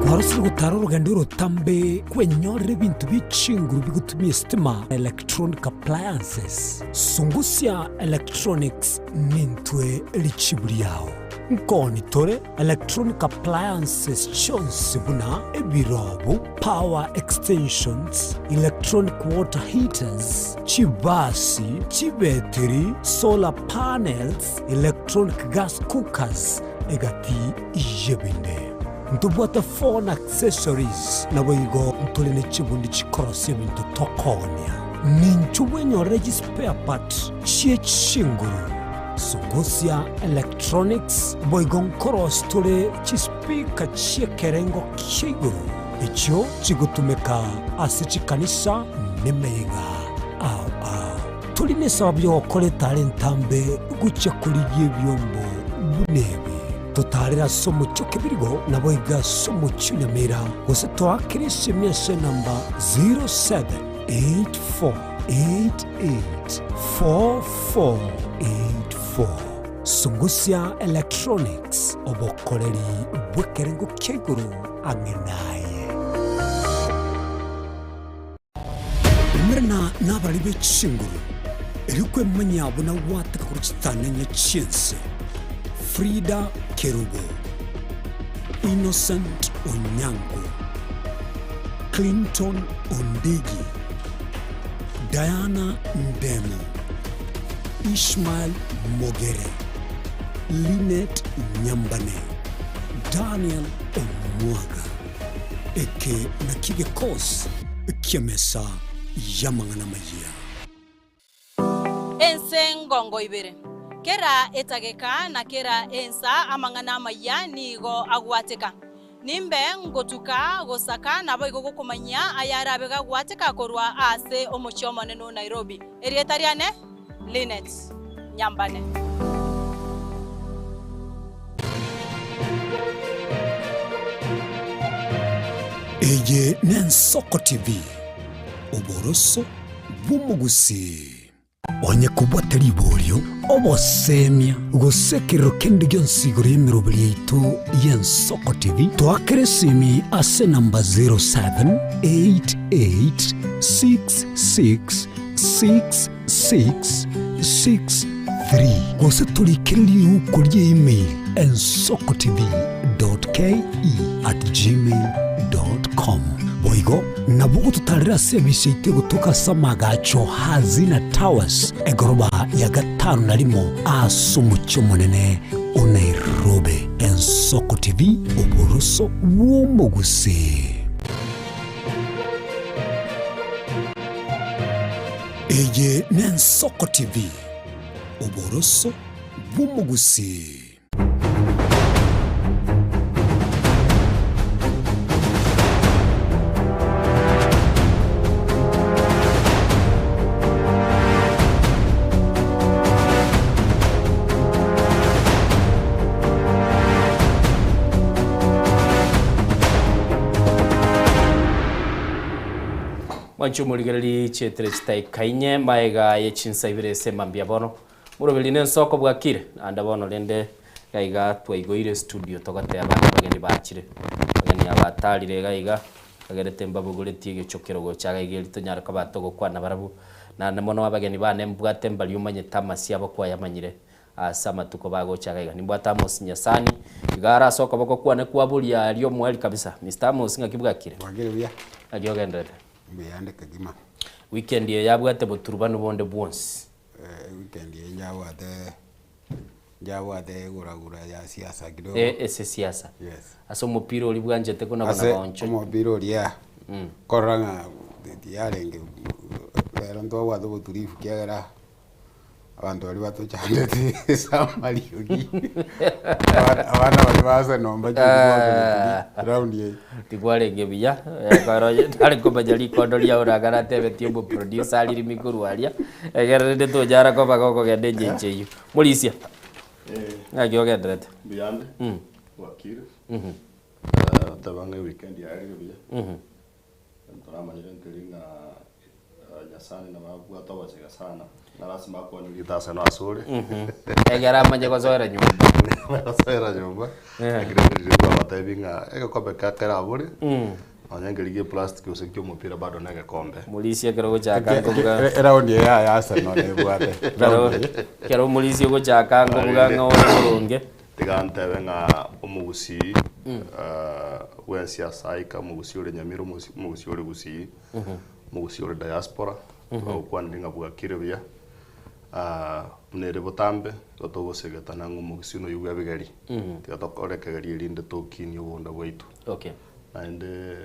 Kwarosire gotara orogendo orotambe kwenyorera ebinto bie chinguru bigotumia esitima, electronic appliances. Sungusia Electronics nintwe richibu riao. Nkoni tore electronic appliances chionsi buna ebirobu, power extensions, electronic water heaters, chibasi, chibetiri, solar panels, electronic gas cookers, egati y'ebinde. Ntobwate phone accessories, naboigo ntore ne chibundi chikorosia ebinto tokoonia. Ninchu bwenyorere chispare part chie chinguru. Sungusia Electronics boigo nkorosia tore chispeaker chi'ekerengo kia igoro, echio chigotumeka ase chikanisa nemeyega ao ao. Tori nesababu y'ogokora etara entambe gochia korigia ebiombo buna ebi. Totaarere ase omochie o Kebirigo, naboigo ase omochie o Nyamira, gose toakere esemi ase enamba 0784884484. Sungusia Electronics, obokoreri bw'ekerengo kia igoro ang'e naye. Umerana nabarari be chinguru, erio kwemanyia buna gwateka korwa chitananya chi'ense. Frida Kerubo, Innocent Onyango, Clinton Ondigi, Diana Ndemo, Ishmael Mogere, Linet Nyambane, Daniel Omwaga. Eke nakio gekosi ki'emesa y'amang'ana amayia. Ense ngongo ibere, kera etageka na kera ensa amang'ana amayia nigo agwateka. Nimbe ngotuka gosaka naboigo gokomanyia ayarabe gagwateka korwa ase omochie omonene o Nairobi. Erieta riane Linet Nyambane. Eye n'Ensoko TV, oboroso bw'omogusii. Onye kobwate riborio, obosemia, gose ekerero kende gionsi igoro y'emeroberi yaito y'Ensoko TV, toakere esimi ase enamba 0788666663 gose torikere riuko rie email ensokotv.ke@gmail.com. Boigo nabo ogototarera ase ebisa yaito egotoka ase amagacho Hazina Towers, egoroba ya gatano na rimo ase omochie omonene o Nairobi. Ensoko TV, oboroso bw'omogusii. Eye n'Ensoko TV, oboroso bw'omogusii. Mwanche omorigereria chietire chitaika inye maega ye chinsa ibere ase mambia bono. Moroberi nensoko bwakire, naende bono rende iga iga twaigoire estudio togoteba ng'a abageni bachire. Abageni aba atarire iga iga, bagerete mbabogoretie egechokero gocha iga iga erio tonyare koba togokwana barabwo. Naende mono abageni bane mbwate mbaria omanyete amasio abo kwayamanyire. Ase amatuko bagocha iga iga. Nimbwate Amos Nyasani iga are ase okoboko kwane kwa boria aria omoeri kabisa. Mister Amos ng'aki bwakire? Bwakire buya. Ng'aki ogenderete? Mbuyande kegima. Weekend eye yabwate boturubanu bonde bwonsi? Weekend eye njabwate njabwate eguragura ya siasa kidogo. Eh, ase siasa. Yes. Ase omopira oria bwanchete kona buna Ase baoncho. omopira oria korora ng'a tiyarenge rero ntwabwate obotulivu kiagera Abanto baria batochandete ase amariogi, abana baria ba Arsenal mbachieti goaka round eye. Tikwarenge buya, ekero onye tari komanya rikondo riao nanga natebetie omoproducer aririmi korwa aria, ekero rende tonyara koba gokogenda engencho eyio. Morisia, ng'aki ogenderete? Mbuyande, bwakire. Teba ng'a eweekend yaerire buya. Toramanyire nkeri ng'a Nyasae nabo abwate ogochega sana, na lasima akwane ritasano asore. Ekero amanye gosoera nyomba. Gosoera nyomba, lakini riria kwabatebi ng'a egekombe kia kerabore, nonya nkeri gie plastic gose kia omopira bado na egekombe. Morisia ekero ogochaka nkobuga. Eraundi eye ya Arsenal nebwate. Ekero ekero omorisia ogochaka nkobuga ng'a ore boronge. Tiga ntebe ng'a omogusii bwensi ase aika, omogusii ore Nyamira, omogusii ore Gusii, omogusii ore diaspora, twagokwanire ng'a bwakire buya, buna ere botambe, igo togosegetana ng'a omogusii noyio bw'ebigeri, tiga tokore ekegeri erinde tokinie obonda bwaito. Okay. Naende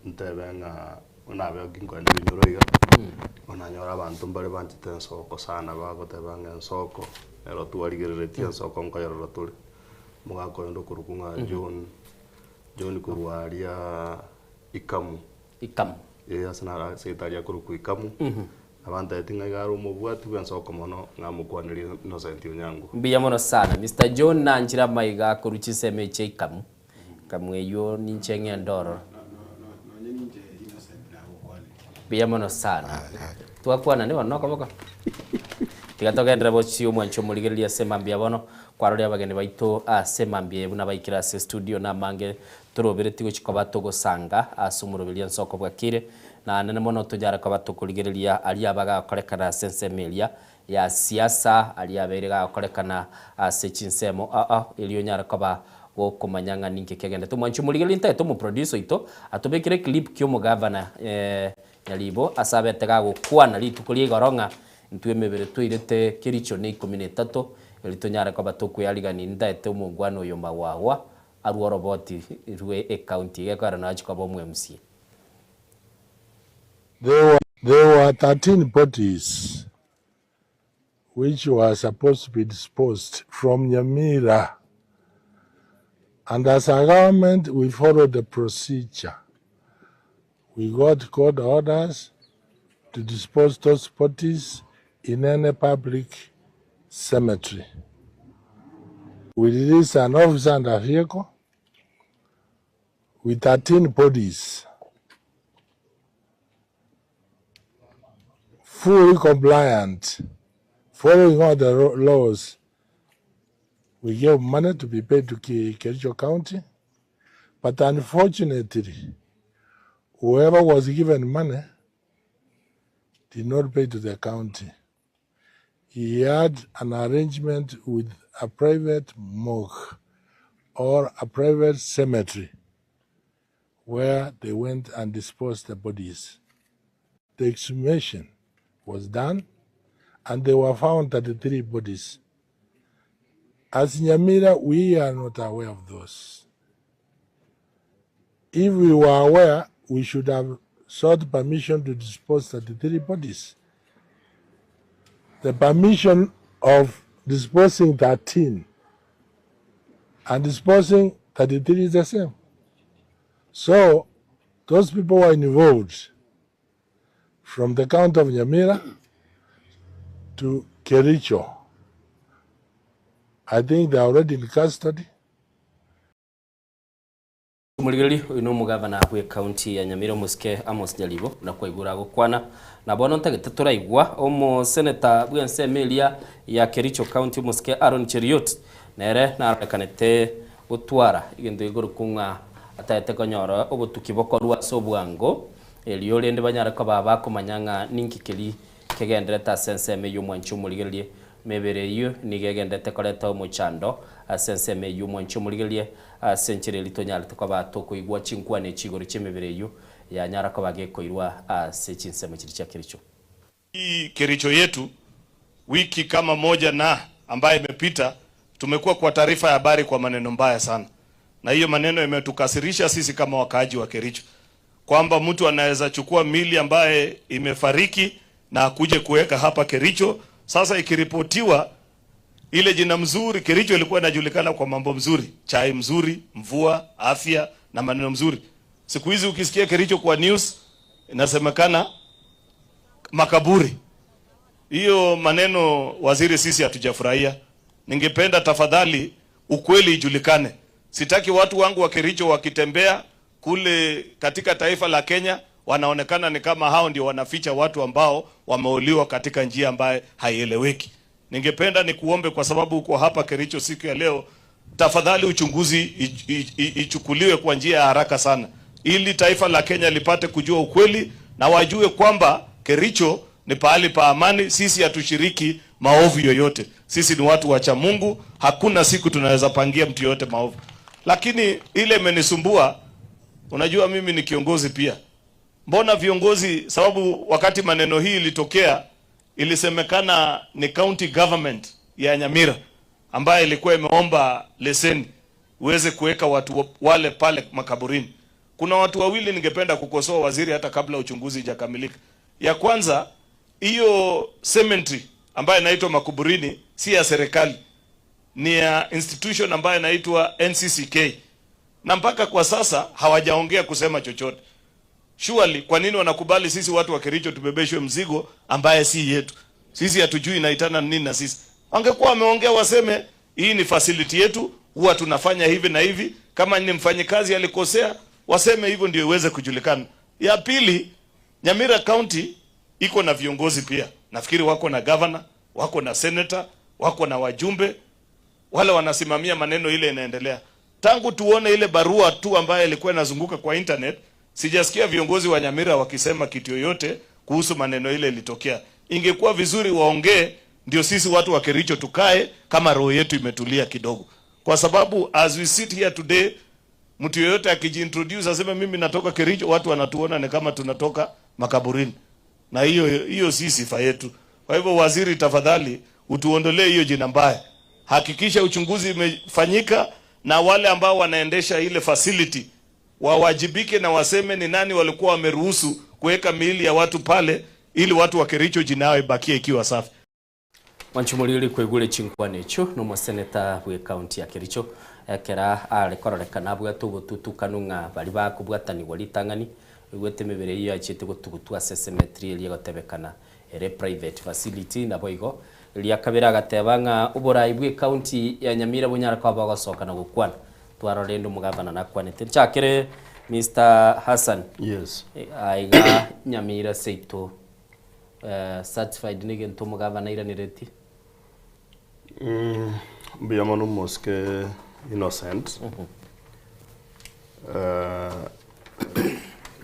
ntebe ng'a buna abe nkoenda ebinyoro iga, bono nanyora abanto mbare banchete ensoko sana bagoteba ng'a ensoko, ero twarigereretie ensoko nkoyerora tore, omogaka oyonde okorokwa ng'a John, John korwa aria Ikamu. Ikamu. Ee ase naro ase egete aria akorokwa Ikamu, nabantebeti ng'a iga are omobwati bw'ensoko mono, ng'a mokwanerie Innocent Onyango. Mbuya mono sana Mister John nanchire amaiga akorwa chinsemo echi chia Ikamu. Ikamu eyio ninche ng'ende ororo. Mbuya mono sana. Twakwanani bono nokoboko? Tiga togenderere bochie omwancho omorigereria ase mambia bono, kwarorire abageni baito ase mambia eye buna baikire ase estudio na amange Toroberetie gochia koba togosanga ase omoroberio ensoko bwakire, na anene mono tonyare koba tokorigereria aria aba gakorekana ase ensemo eria ya siasa, aria abeire gakorekana ase chinsemo ao, erio onyare koba gokomanya ng'a ninki kegenderete. Omwanchi omorigereria ntagete omoproducer oito atobekere eclip ki'omogavana Nyaribo ase abete gagokwana rituko ria igoro ng'a intwe emebere twairete Kericho ne ikomi na etato, erio tonyare koba tokwearigania ntagete omongwana oyo Magwagwa Arue oroboti rwe ecounty gekoera nachi koba omo MCA. There there were 13 bodies which were supposed to be disposed from Nyamira and as a government we followed the procedure. We got court orders to dispose those bodies in any public cemetery. We released an officer and a vehicle with 13 bodies fully compliant, following all the laws. We gave money to be paid to Kericho County, but unfortunately, whoever was given money did not pay to the county. He had an arrangement with a private morgue or a private cemetery where they went and disposed the bodies. The exhumation was done and they were found 33 bodies. As Nyamira, we are not aware of those. If we were aware, we should have sought permission to dispose 33 bodies. The permission of disposing 13 and disposing 33 is the same. So those people were involved from the county of Nyamira to Kericho. I think they are already in custody. Omorigereria oyo nomogavana bw'ecounty ya Nyamira omosike Amos Nyaribo buna kwaigure agokwana na bono ntagete toraigwa omoseneta bw'ensemo eria ya Kericho county omosike Aaron Cheruiyot nere narorekanete gotwara egento gekorokwa ng'a atagete konyora obotuki bokorwa ase obwango erio rende banyare koba bakomanya ng'a ninki keria kegenderete ase ensemo eyio omwanchi omorigererie. Mebere eyio nigo egenderete koreta omochando ase ensemo eyio omwanchi omorigererie ase enchera eria tonyarete koba tokoigwa chinkwana echi igoro chi'emebere eyio yanyara koba gekoirwa ase chinsemo chiria chia Kericho. Hii Kericho yetu wiki kama moja na ambayo imepita, tumekuwa kwa taarifa ya habari kwa maneno mbaya sana, na hiyo maneno imetukasirisha sisi kama wakaaji wa Kericho, kwamba mtu anaweza chukua mili ambaye imefariki na akuje kuweka hapa Kericho. Sasa ikiripotiwa ile jina mzuri, Kericho ilikuwa inajulikana kwa mambo mzuri, chai mzuri, mvua, afya na maneno mzuri. Siku hizi ukisikia Kericho kwa news inasemekana makaburi. Hiyo maneno waziri, sisi hatujafurahia. Ningependa tafadhali ukweli ijulikane. Sitaki watu wangu wa Kericho wakitembea kule katika taifa la Kenya wanaonekana ni kama hao ndio wanaficha watu ambao wameuliwa katika njia ambayo haieleweki. Ningependa nikuombe kwa sababu uko hapa Kericho siku ya leo, tafadhali uchunguzi ichukuliwe kwa njia ya haraka sana, ili taifa la Kenya lipate kujua ukweli na wajue kwamba Kericho ni pahali pa amani. Sisi hatushiriki maovu yoyote. Sisi ni watu wacha Mungu, hakuna siku tunaweza pangia mtu yoyote maovu. Lakini ile imenisumbua, unajua mimi ni kiongozi pia. Mbona viongozi, sababu wakati maneno hii ilitokea ilisemekana ni county government ya Nyamira ambayo ilikuwa imeomba leseni uweze kuweka watu wale pale makaburini. Kuna watu wawili ningependa kukosoa waziri hata kabla uchunguzi hujakamilika. Ya kwanza, hiyo cemetery ambayo inaitwa makuburini si ya serikali, ni ya institution ambayo inaitwa NCCK, na mpaka kwa sasa hawajaongea kusema chochote. Surely, kwa nini wanakubali sisi watu wa Kericho tubebeshwe mzigo ambaye si yetu? Sisi hatujui inaitana nini na sisi. Wangekuwa wameongea waseme hii ni facility yetu, huwa tunafanya hivi na hivi. Kama ni mfanyikazi alikosea, waseme hivyo ndio iweze kujulikana. Ya pili, Nyamira County iko na viongozi pia. Nafikiri wako na governor, wako na senator, wako na wajumbe wale wanasimamia maneno ile inaendelea. Tangu tuone ile barua tu ambayo ilikuwa inazunguka kwa internet, sijasikia viongozi wa Nyamira wakisema kitu yoyote kuhusu maneno ile ilitokea. Ingekuwa vizuri waongee, ndio sisi watu wa Kericho tukae kama roho yetu imetulia kidogo, kwa sababu as we sit here today, mtu yoyote akijiintroduce aseme mimi natoka Kericho, watu wanatuona ni kama tunatoka makaburini, na hiyo hiyo si sifa yetu. Kwa hivyo, waziri, tafadhali utuondolee hiyo jina mbaya. Hakikisha uchunguzi imefanyika na wale ambao wanaendesha ile facility wawajibike na waseme ni nani walikuwa wameruhusu kuweka miili ya watu pale, ili watu wa Kericho jina yao ibakie ikiwa safi. Mwanchumoriri kwaigure chinkwana echio na omoseneta bwe county ya Kericho ekera are kororekana abwate obotutukanu ng'a baria bakobwatanigwa ritang'ani oigwete emebere eyio yachiete gotugutwa ase cemetery eria egotebekana ere private facility naboigo Eria kabere agateba ng'a oborai bw'ecounty ya Nyamira bonyare koba bogosoka na gokwana. Twarora rende omogavana nakwanete. Nchakere Mister Hassan. Yes. Aiga Nyamira seito certified negento omogavana airaneretie. Mbuya mono omosike Innocent.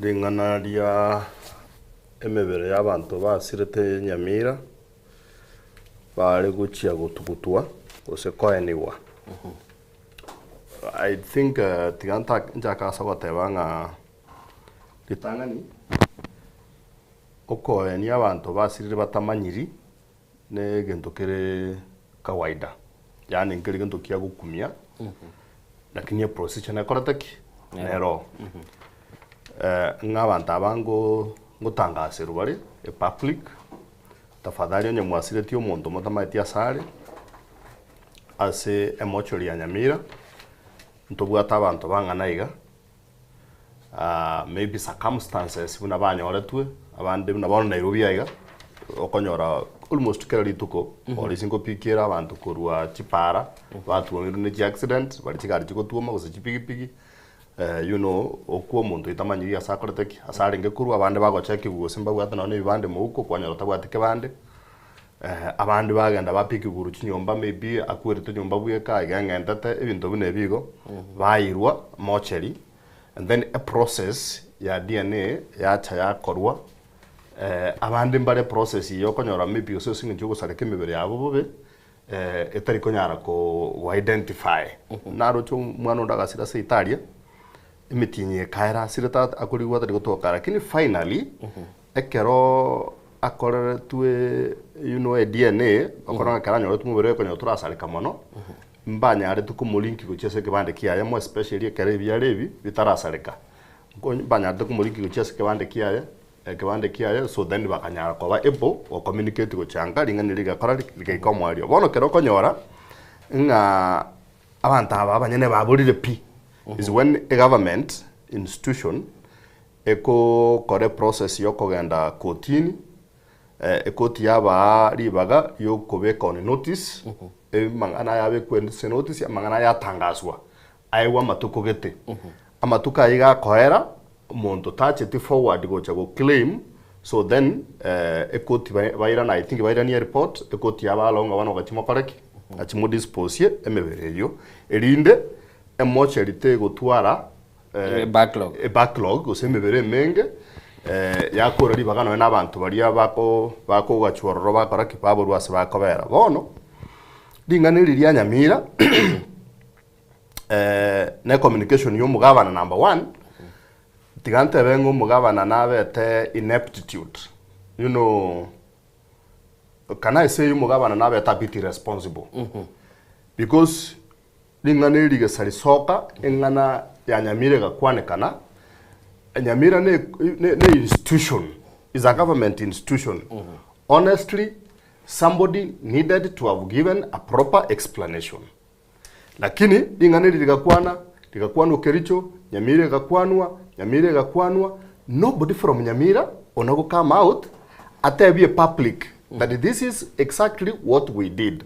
Ring'ana ria emebere y'abanto basirete Nyamira bare gochia gotugutwa gose koenigwa. I think tiga nchake ase ogoteba ng'a ritang'ani okoenia abanto basirire batamanyiri na egento kere kawaida, yaani nkeri gento kia gokumia, lakini eprocedure nekorete ki? Nero. Ng'a abanto aba ngo ngotangaserwa bare epublic, tafadhali onye mwasiretie omonto motamaeti ase are, ase emochori ya Nyamira, ntobwate abanto bang'ana iga, maybe circumstances buna banyoretwe, abande buna bono Nairobi aiga, okonyora almost kera rituko, polisi ngopikiere abanto korwa chipara, batuomirwe ne chiaccident, bari chigari chigotwoma gose chipigipigi, you know, okwo omonto otamanyiri ase akorete ki, ase arenge korwa, abande bagochekiwa gose mbabwate nonye na ebibande mouko, kwanyora otabwati kebande, abande bagenda bapikigwa korwa chinyomba maybe akwerete nyomba bweka iga eng'entete, ebinto buna ebi igo, bairwa mocheri, and then eprocess ya DNA yacha yakorwa, abande mbare process eye okonyora maybe gose ase eng'encho yogosareka emebere yabo bobe. Etari konyara ko go identify. Naroche omwana onde agasira ase Italia, emetienyi ekaera asirete akorigwa atari gotoka lakini finally, ekero akoreretwe you know a DNA, okora ng'a ekero anyoretwe omobere oye okonyora torasareka mono, mbanyarete komolink gochia ase ekebande kiaye more especially ekero ebiara ebi bitarasareka. Mbanyarete komolink gochia ase ekebande kiaye, Ekebande kiaye, so then bakanyara koba able go communicate gochia nka ring'ana erio rigakora rigaika omoerio. Bono ekero okonyora ng'a abanto aba abanyene baborire pi, is when a government institution ekokora eprocess ya okogenda kotini, ekoti yabaa ribaga riokobeka on notice, amang'ana aya abekwe ase notice, amang'ana aya atangaswa, aegwe amatuko gete. Amatuko ayio iga akoera, omonto tacheti forward gocha go claim, so then ekoti bairana I think bairanie ereport, ekoti yaba along bono gachia mokore ki? Gachia mo disposie emebere eyio, erinde emocheri tegotwara ebacklog gose emebere emenge yakora ribaga nonye na abanto baria bako bakogachwa ororo bakora ki? Baborwa ase bakobera. Bono, ring'ana eri ria Nyamira. ne communication ya omogabana number one, tiga ntebe ng'a omogabana nabete ineptitude, you know, can I say omogabana nabete a bit irresponsible because ring'ana eri rigesa risoka eng'ana ya Nyamira egakwanekana, Nyamira ne ne institution, is a government institution, honestly somebody needed to have given a proper explanation. Lakini ring'ana eri rigakwana, rigakwanwa Kericho, Nyamira egakwanwa, Nyamira egakwanwa, nobody from Nyamira ona go come out atebie public that this is exactly what we did.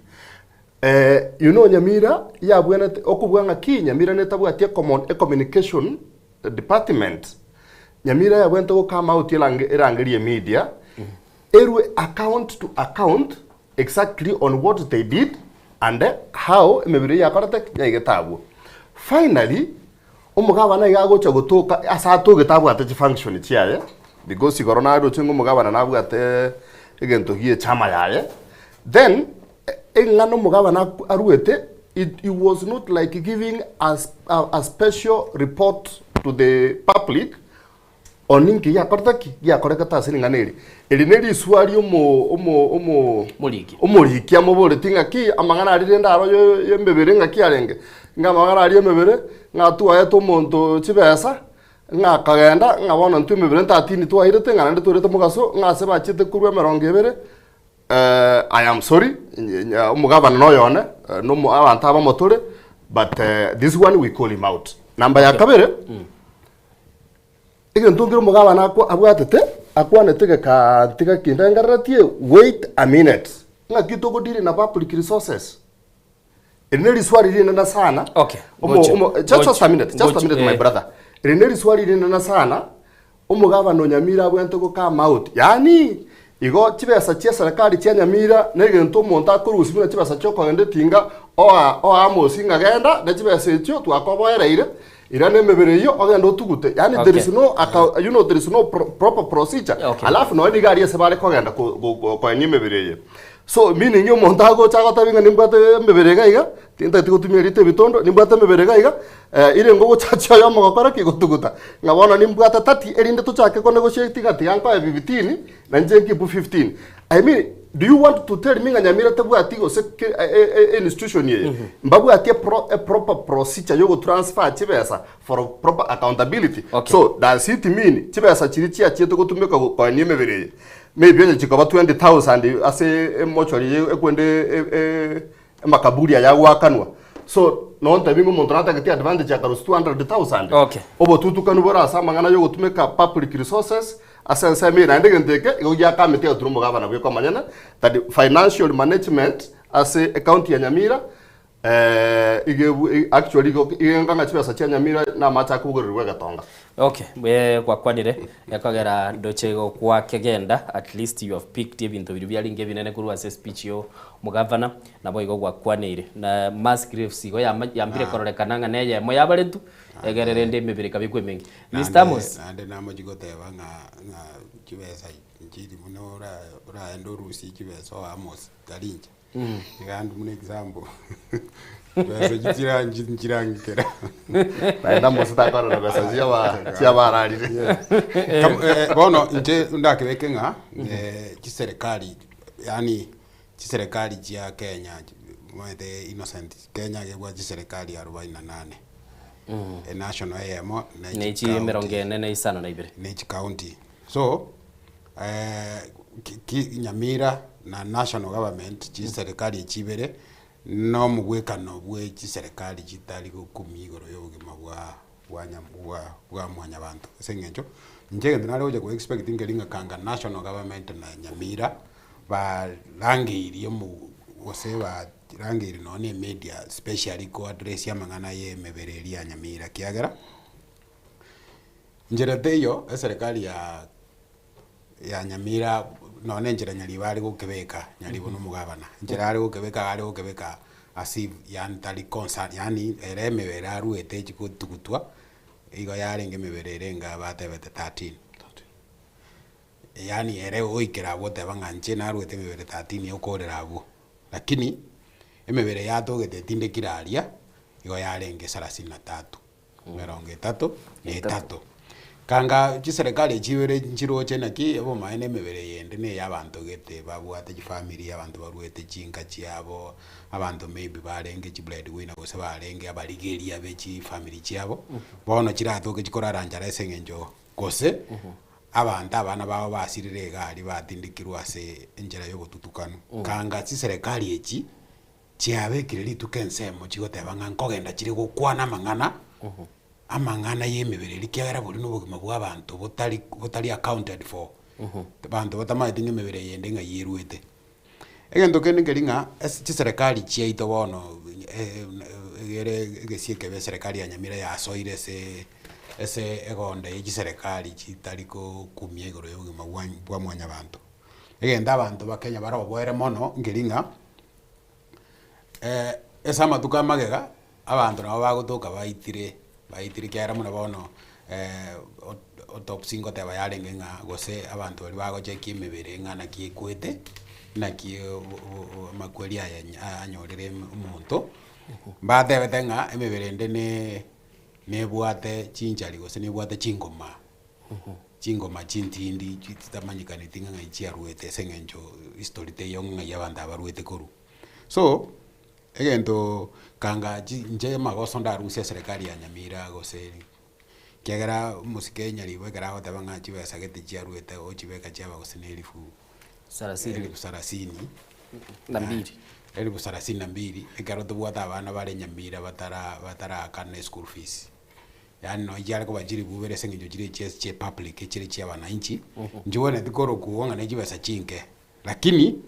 Eh, you know Nyamira yabwenerete okobua ng'a ki Nyamira netabwati ecommon ecommunication department. Nyamira yabwenerete go come out erange erangerie media, erwe account to account Exactly on what they did and how emebere eyio yakorete ki? Yaigete abwo. Finally, omogabana iga agocha gotoka ase atogete abwate chifunction chiaye, because igoro naroche ng'a omogabana nabwate egento gie echama yaye, then eng'ana omogabana aruete, it he was not like giving a a special report to the public On ninki giakorete ki? Giakorekete ase ring'ana eri. Eri neriswa ri'omo omo omo Omoriki. omoriki amoboreti ng'aki amang'ana aria rende aro yo- y'emebere ng'aki arenge, ng'a amang'ana aria y'emebere, ng'a twaete omonto chibesa, ng'a akagenda, ng'a bono intwe emebere ntatini twairete, ng'a naende twairete mogaso, ng'a ase bachiete korwa emerongo ebere, I am sorry, omogabana noyo one, nomo abanto abamo tore, but this one we call him out. Namba ya kabere. Egento nkere omogabana akwa abwatete, akwanete gekantiga kindengereretie, wait a minute, ng'aki togodeal na public resources? Eri ne riswali rinene sana. Okay, Omo, gocha, omo, just, just a minute, just a gocha, minute my eh. brother. Eri ne riswali rinene sana, omogabana o Nyamira abwenerete go come out. Yaani, igo chibesa chia serikali chia Nyamira na egento omonto akorusia buna chibesa chia okogenda etinga, oa oa Amos ng'a genda ne chibesa echio twakoboereire, Irana emebere eyio ogende otugute yaani there Okay. is no aka, you know there is no pro, proper procedure Okay. alafu nonya nigo aria ase bare kogenda ko- ko- ko- koenia emebere eye so meaning omonto agocha agotebi ng'a nimbwate emebere iga iga tintageti gotumia erieta ebitondo nimbwate emebere iga iga eh, ire ngogochachia oyomo gokora ki gotuguta ng'a bono nimbwate 30 erinde tochake ko negotiate ng'a tiga nkoe 15 na inche nkipu 15 I mean do you want to tell me ng'a Nyamira tabwati gose ke e e institution eye mbabwati epro eproper procedure yogotransfer chibesa for proper accountability Okay. so does it mean chibesa chiria chiachiete gotumeka go- koenia emebere eye maybe onye chikoba 20000 ase emochori eye ekwende e- e emakaburi aya agoakanwa so nontebi ng'a omonto natagete advantage akarusia 200000 Okay. obotutukanu bore ase amang'ana yogotumeka public resources Ase ensemo eye naende egento eke igo giakamete egeturi omogabana bweka omonyene that financial management ase ecounty ya Nyamira iga ebu actually igo iga ng'a chibesa chia Nyamira na amache akobogoreria egetonga. Okay, eh, gwakwanire ekogera ndoche igo gwakegenda at least you have picked ebinto biria biarenge ebinene korwa ase speech ya omogavana nabo igo gwakwaneire. Na mass graves igo yama yambire kororekana ng'a neyemo yabaretwe egere rende emebere ekabekwa emenge. Mister Amos. Naende namochie goteba ng'a ng'a chibesa nchiri buna ora oraende orusie chibesa oe Amos, tari inche. Iga ande buna example, besa echi chira nchirangikera. Naende amose takorora besa chiaba chiabararire. Kam- eh, bono inche ndakebeke ng'a eh, chiserikali yaani chiserikali chia Kenya omanyete innocent Kenya gebwate chiserikali arobaini na nane. Enational eyemo na Ne chi emerongo ene na isano na ibere. Ne chicounty. So, ki Nyamira na national government chiserikali echi ibere na omogwekano bwe chiserikali chitari gokumia igoro ya obogima bwa bwa nya bwa bwa mwanyabanto. Ase eng'encho, inche egento nare gocha ko expect nkeri ng'a kanga national government na Nyamira barangeirie omo gose barangeirie nonye na emedia specially ko address amang'ana ya emebere eria ya Nyamira ekiagera, Nchera teiyo eserekari ya ya Nyamira nonya na enchera Nyaribo are gokebeka, Nyaribo na omogabana, enchera are gokebeka iga are gokebeka as if yaani tari concerned yaani ere emebere aruete echi gotugutwa, igo yarenge emebere ere enga batebete 13. Yaani ere goikera abwo oteba ng'a inche naruete emebere 13 okorera abwo, lakini emebere yatogete etindekire aria, igo yarenge sarasini na tatu. Emerongo etato na etato. Kanga chiserekari echi ibere nchiroche naki obomaene emebere eyende na eya abanto gete babwate chifamiri abanto baruete chinka chiabo, abanto maybe barenge chibread winner gose barenge abarigeria be chifamiri chiabo, bono chiratoke chikorara nchara ase eng'encho gose abanto abana babo basirire iga aria batindekirwe ase enchera ya obotutukanu. Kanga chiserekari echi. Chiabekire rituko ensemo chigoteba ng'a nkogenda chire gokwana amang'ana, amang'ana y'emebere eria ekiagera boria nobogima bw'abanto botari botari accounted for, abanto batamaeti ng'a emebere eyende ng'ai erwete. Egento kende nkeri ng'a ase chiserekari chiaito bono egere egesie ekebe eserekari ya Nyamira yasoire ase ase egonda ye chiserekari chitari gokumia igoro ya obogima bwa bwa mwanyabanto. Egento abanto ba Kenya baroboere mono nkeri ng'a. Ase amatuko amagega, abanto nabo bagotoka baitire, baitire ekiagera buna bono autopsy ngoteba yarenge ng'a gose abanto baria bagochekia emebere ng'a naki ekwete, naki amakweri aya anyorire omonto, mbatebete ng'a emebere ende ne nebwate chinchari gose nebwate chingoma. Chingoma chintindi chitamanyekaneti ng'a ng'ai chiaruete ase eng'encho history teiyo ng'a ng'ai abanto aba baruete korwa. So, egento kanga chi inche amagoso ndarusie eserekari ya Nyamira gose ekiagera omosike Nyaribo ekero agoteba ng'a chibesa gete chiaruete ochibeka chiaba gose na elifu Sarasini. elifu sarasini Na mbiri. elifu sarasini na mbiri, ekero tobwate abana bare Nyamira batara bataraakana eschool fees. Yaani nonye chiare koba chiribu ibere ase eng'encho chire chia chia public chire chia wananchi, nchigwenereti korokwa ng'a ne chibesa chinke. Lakini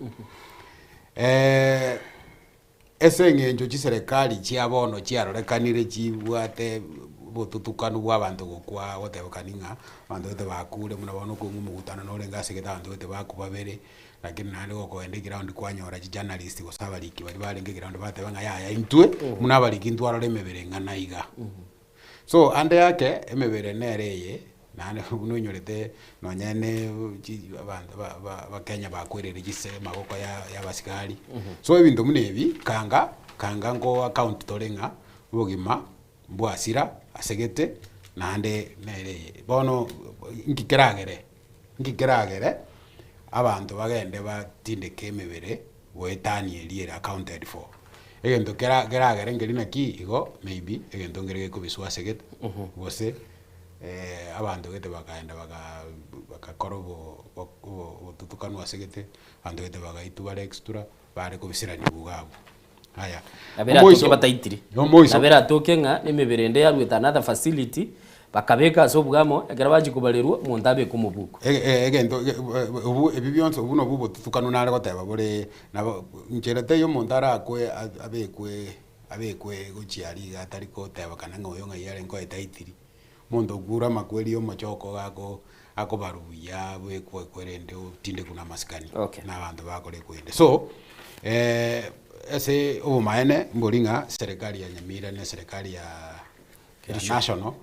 ase eng'encho chiserekari chia bono chiarorekanire chibwate obotutukanu bwa abanto gokwa gotebekani ng'a abanto gete bakure buna bono okong'u omogutano norenge ase egete abanto gete bakwa babere, lakini naende gokogenda eground kwanyora chijournalist gose abariki baria barenge eground bateba ng'a yaya intwe buna abariki ntwarora emebere eng'ana iga. So ande yake emebere nere eye naende buna onyorete nonye ne chi abanto ba ba abakenya bakwerire chise amaboko ya ya abasigari. So ebinto buna ebi kanga kanga nko account tore ng'a obogima mbwasira asegete naende nere eye. Bono nki keragere nki keragere abanto bagende batindeke emebere goetania eria ere accounted for. Egento kera keragere nkeri naki igo maybe egento nkere gekobiswa asegete gose abanto gete bakaenda baka bagakora obo obo obotutukanu asegete, abanto gete bagaitwa bare extra, bare kobiseraniwa iga abwo. Aya, Nabo eratoke bataitiri. Omoiso. Nabo eratoke ng'a emebere ende yaruete another facility, bakabeka ase obwamo, ekero bachia kobarerwa, omonto abeke omobuko. Egento obu ebi bionsi obu nobwo obotutukanu nare goteba bore nabo nchera teiyo omonto arakwe abekwe abekwe gochia aria iga atari kotebekana ng'a oyo ng'ai arenge koeta aitiri. Omonto okure amakweri ya omochoko iga ako akobarwa buya abekwe ekwerende otindekwe na amasikani Okay. na abanto bakore ekwende. So, ase obomaene mbori ng'a serikali ya Nyamira na eserekari ya ya national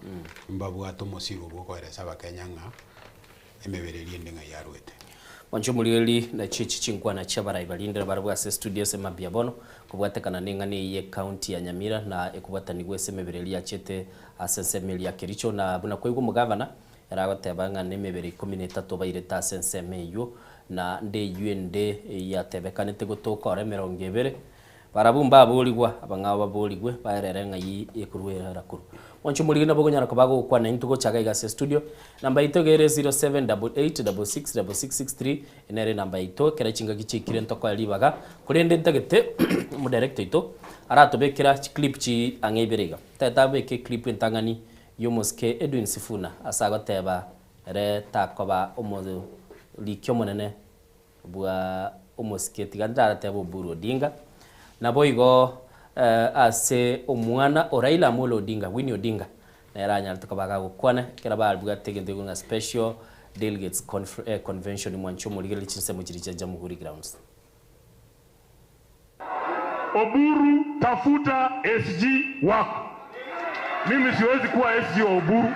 mbabwate omosigo bwa okoeresa abakenya ng'a emebere eria ende ng'ai yarwete. Mwanche omorigereria na chichi chinkwana chi'abarai barindire barabwo ase estudio ase mambia bono, kobwatekana neng'ana eye y'ecounty ya Nyamira na ekobwatanigwa ase emebere eria yachete ase ensemo eria ya Kericho na buna kwaigwa omogavana ere agoteba ng'a nemebere ikomi na etato bairete ase ensemo eywo na nde eywo ende yatebekanete gotoka ore emerongo ebere Barabwo mbaboorigwa, abang'ao baboorigwe, baerere ng'ai ekorwera korwa. Mwanche omorigi nabo okonyara koba agokwana intwe gocha iga ase estudio. Namba yaito iga ere 0788666663 nere enamba yaito ekero chingaki chiaikire ntokoe ribaga. Korende ntagete omodirector oito aratobekera chiclip chi ang'e ibere iga. Ntagete abeke eclip entang'ani ya omosike Edwin Sifuna ase agoteba ere takoba omoriki omonene bwa omosike tiga ntaratebe Oburu Odinga, naboigo ase omwana o Raila Amolo Odinga, Winnie Odinga, nere anyarete koba agagokwana ekero babwate egento gekong'a Special Delegates Convention mwanche omorigereria chinsemo chiria chia Jamhuri Grounds. Oburu tafuta SG wako. Mimi siwezi kuwa SG wa Oburu.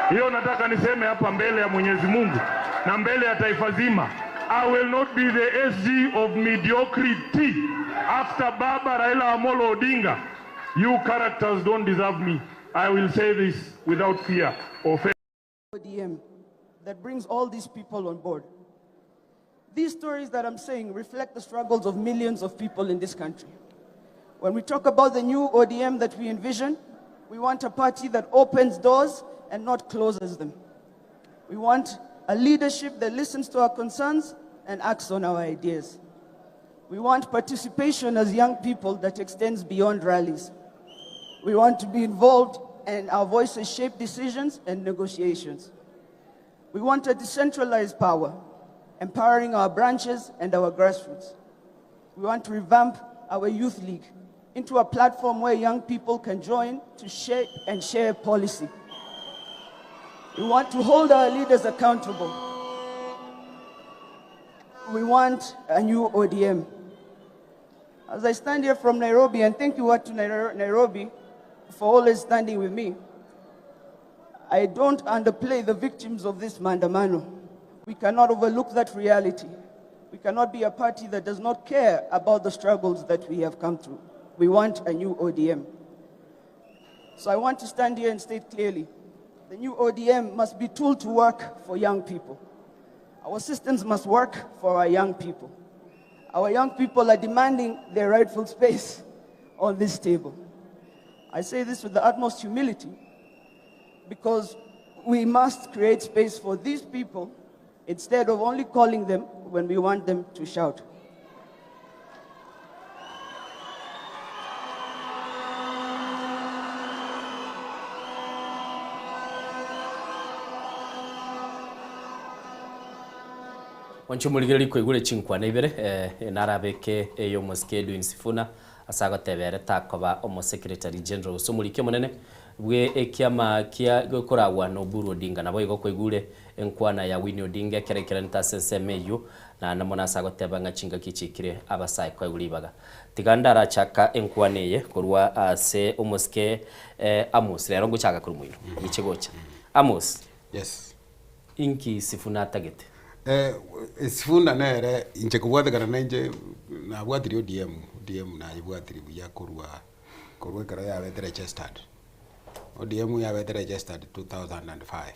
Hiyo nataka niseme hapa mbele ya Mwenyezi Mungu na mbele ya taifa zima. I will not be the SG of mediocrity after Baba Raila Amolo Odinga. You characters don't deserve me. I will say this without fear or favor. ODM that brings all these people on board. These stories that I'm saying reflect the struggles of millions of people in this country. When we talk about the new ODM that we envision, we want a party that opens doors and not closes them. We want a leadership that listens to our concerns and acts on our ideas. We want participation as young people that extends beyond rallies. We want to be involved and our voices shape decisions and negotiations. We want a decentralized power, empowering our branches and our grassroots. We want to revamp our youth league into a platform where young people can join to shape and share policy. We want to hold our leaders accountable. We want a new ODM. As I stand here from Nairobi, and thank you to Nairobi for always standing with me, I don't underplay the victims of this mandamano. We cannot overlook that reality. We cannot be a party that does not care about the struggles that we have come through. We want a new ODM. So I want to stand here and state clearly, the new ODM must be tooled to work for young people. Our systems must work for our young people. Our young people are demanding their rightful space on this table. I say this with the utmost humility because we must create space for these people instead of only calling them when we want them to shout. Mwanche omorigereria koigure chinkwana ibere, eh, narabeke ey'omosike Edwin Sifuna ase agoteba ere takoba omosekretary general gose omoriki omonene bwe ekiama kia gekoragwa na Oburu Odinga. Naboigo koigure enkwana ya Winnie Odinga ekero aikeranete ase ensemo eyio, naende mono ase agoteba ng'a chingaki chiikire abasae koegwa ribaga. Tiga ndarachaka enkwana eye korwa ase omosike Amos, rero ngochaka korwa moino, inche gocha. Amos. Yes. Inki Sifuna atagete? Sifuna nere inche kobwatekana na inche nabwatirie ODM, ODM nayebwatirie buya korwa korwa ekero yabete registered. ODM yabete registered 2005.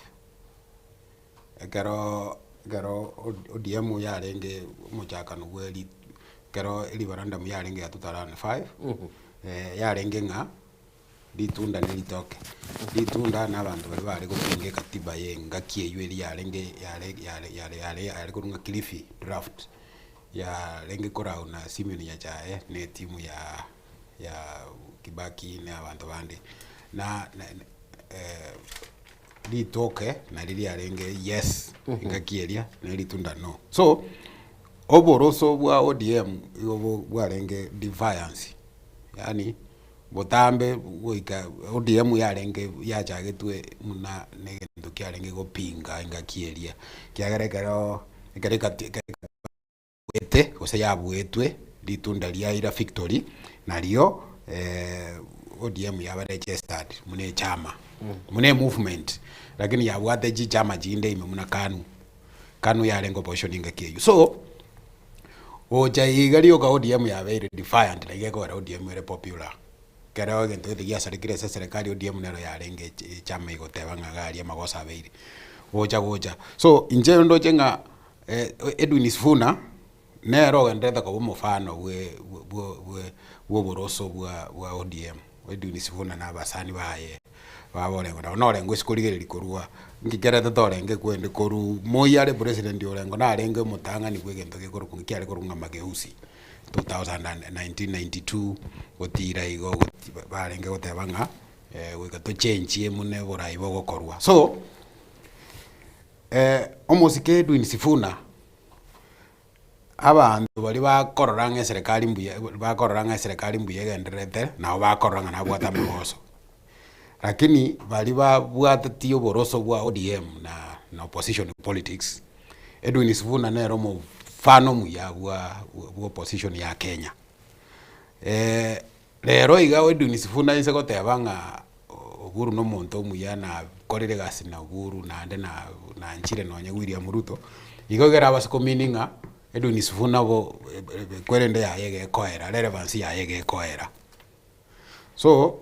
Ekero ekero ODM yarenge omochakano bwa eri ekero eribarandum yarenge ya 2005, yarenge ng'a Ritunda ne ritoke. Ritunda na abanto baria bare gopinga ekatiba ya engaki eywo eria yarenge yare yare yare yare yare korwa ng'a Kilifi draft, yarenge korau na Simeon Nyachae na etimu ya ya Kibaki na abanto bande. Na na ritoke nario riarenge yes engaki eria, na ritunda no. So, oboroso bwa ODM igo bwarenge defiance, yaani Botambe goika ODM yarenge yachagetwe buna negento kiarenge gopinga engaki eria, ekiagera ekero ekero ekati ekero yabuete gose yabuetwe ritunda riaira victory nario ODM yaba registered buna echama, buna emovement, lakini yabwate chichama chinde ime buna Kanu. Kanu yarenge opposition engaki eywo. So, gocha iga rioka ODM yabeire defiant na iga ekogera ODM ere popular. Ekero egento gete giasarekire ase eserekari ODM nero yarenge echama egoteba ng'a iga aria amagoso abeire, gocha gocha. So, inche ndoche ng'a Edwin Sifuna, nere ogendererete koba omofano bwe bwe bwa oboroso bwa bwa ODM. Edwin Sifuna na abasani baye baba orengo nabo norengo ase korigereria korwa nki kerete orenge kwende korwa Moi are president orengo narenge omotang'ani bwa egento gekorokwa nki kiare korokwa ng'a mageuzi 2000 1992 gotira igo goti barenge goteba ng'a goika tochenchie buna oborai bogokorwa. So, omosike Edwin Sifuna. Abanto baria bakorora ng'a eserekari mbuya bakorora ng'a eserekari mbuya egendererete, nabo bakorora ng'a nabwate amagoso. Lakini baria babwateti oboroso bwa ODM na na opposition politics, Edwin Sifuna nere omofano omuya bwa bwa opposition ya Kenya. Rero iga Edwin Sifuna aise goteba ng'a Oburu na omonto omuya nakorire egasi na Oburu naende na nanchire nonye William Ruto, igo ekero abase komeaning ng'a Edwin Sifuna bo ekwerende yaye iga ekoera, relevance yaye iga ekoera. So,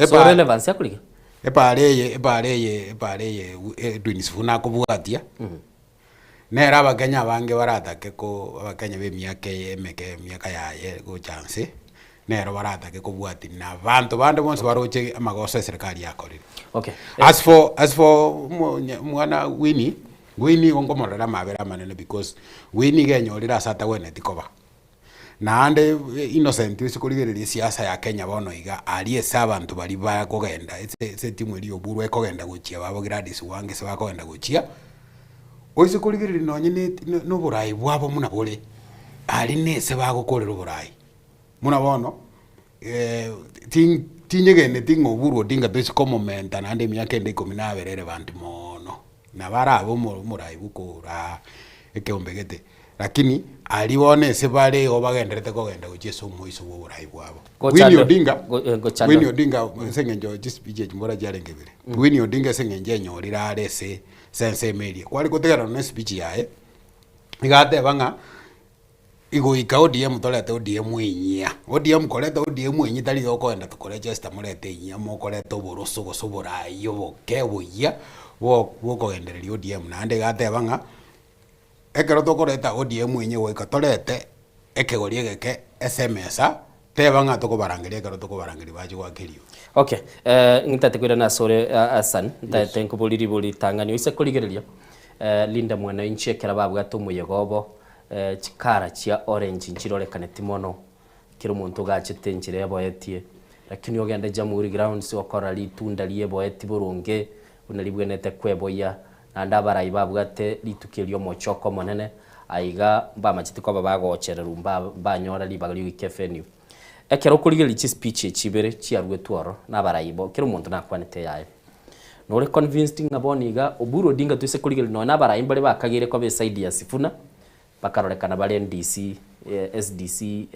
So relevance akorigia? Epara eye epara eye epara eye Edwin Sifuna akobwatia. Nere abakenya abange baratake ko abakenya ba emiaka eye emeke emiaka yaye gocha nse, nero baratake kobwatia na abanto bande bonsi baroche amagoso eserekari yakorire. Okay. As for as for omonye omwana Winnie, Winnie igo nkomororera amabera amanene because Winnie iga enyorire ase atagwenereti koba. Naende Innocent ase korigereria esiasa ya Kenya bono iga, aria ase abanto baria bakogenda ase ase etimu eria ya Oburu ekogenda gochia babo Gladys Wanga ase bakogenda gochia, oise korigereria nonye na eti na oborai bwabo buna bore, aria na ase bagokorera oborai. Buna bono, tin tinyegeneti ng'a Oburu Odinga toise komomenta naende emiaka ende ikomi na abere relevant moono. Nabo arabe omo omorai bwokoraa ekeombe gete, lakini aria bono ase bare igo bagendererete kogenda gochia ase omoiso bwa oborai bwabo. Winnie Gochando- Odinga, go- eh, gochando. Winnie Odinga ase eng'encho chispeech echi mbora chiarenge ibere. Winnie Odinga ase eng'encho enyorire are ase ase ensemo eria, kware gotegerana na espeech yaye, iga ateba ng'a. Igoika ODM torete ODM enyia. ODM koreta ODM enyia tari iga okoenda tokorechesta morete enyia mokoreta oboroso gose oborai oboke oboyia bwo bwokogendereria ODM. Naende iga ateba ng'a ekero tokoreta ODM enyia goika torete ekegori egeke ase emesa teba ng'a tokobarangeria ekero tokobarangeria bache goaka eriogi. Okay, eh, ntaete koirana asore Hassan, ntaete nkoborie ribori ritang'ani oise korigereria Linda Mwananchi ekero babwate omoyega obo Chikara chia orange nchirorekaneti mono, kera omonto ogachete enchera eboetie, lakini ogende Jamhuri Grounds okorora ritunda rieboeti boronge buna ribwenerete kweboyia, naende abarai babwate rituko erio omochoko omonene, aiga mbamacheti koba bagochererwa mba mbanyora ribaga riogoika efenio. Ekero okorigereria chispeech echi ibere chiaruetwe ororo na abarai bo kera omonto nakwanete eyaye. Nore convinced ng'a bono iga Oburu Odinga toise korigereria nonya na abarai mbare bakageire koba eside ya Sifuna, bakarorekana bare NDC, SDC,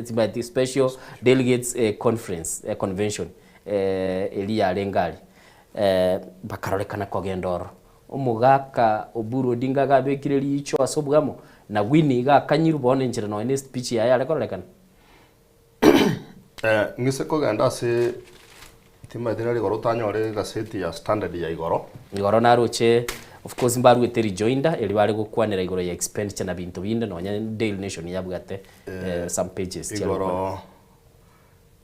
timanyeti Special Delegates Conference, Convention eria yarenge aria, bakarorekana kogenda ororo. Omogaka Oburu Odinga iga abekire riicho ase obwamo, na Winnie iga akanyirwe bono enchera nonya na espeech yaye yare kororekana. Ng'ise kogenda ase timanyeti nari igoro otanyore egaseti ya Standard ya igoro. Igoro naroche of course mbaruete rejoinder eria bare gokwanera igoro ya expenditure na binto binde nonya Daily Nation yabwate some pages chiare gokwana. Igoro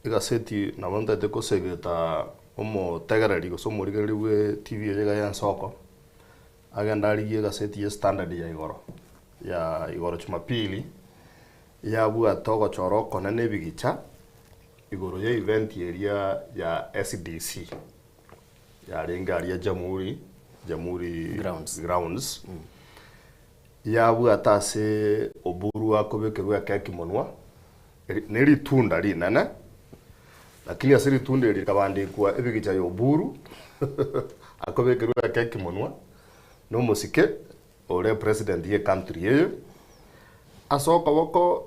egaseti nabo ntagete kosegeta omotegereri gose omorigereria bwe TV eye iga ya ensoko, agende arigie egaseti ya Standard ya igoro, ya igoro Jumapili. Yabwate ogochora okonene ebigicha igoro ye event eria ya SDC yarenge aria Jamhuri Jamhuri Grounds. Grounds. Yabwate ase Oburu akobekerwa ekeki monwa eri ne ritunda rinene lakini ase ritunda eri rikabandikwa ebigicha ya Oburu akobekerwa ekeki monwa na omosike Ore president ye country eye, ase okoboko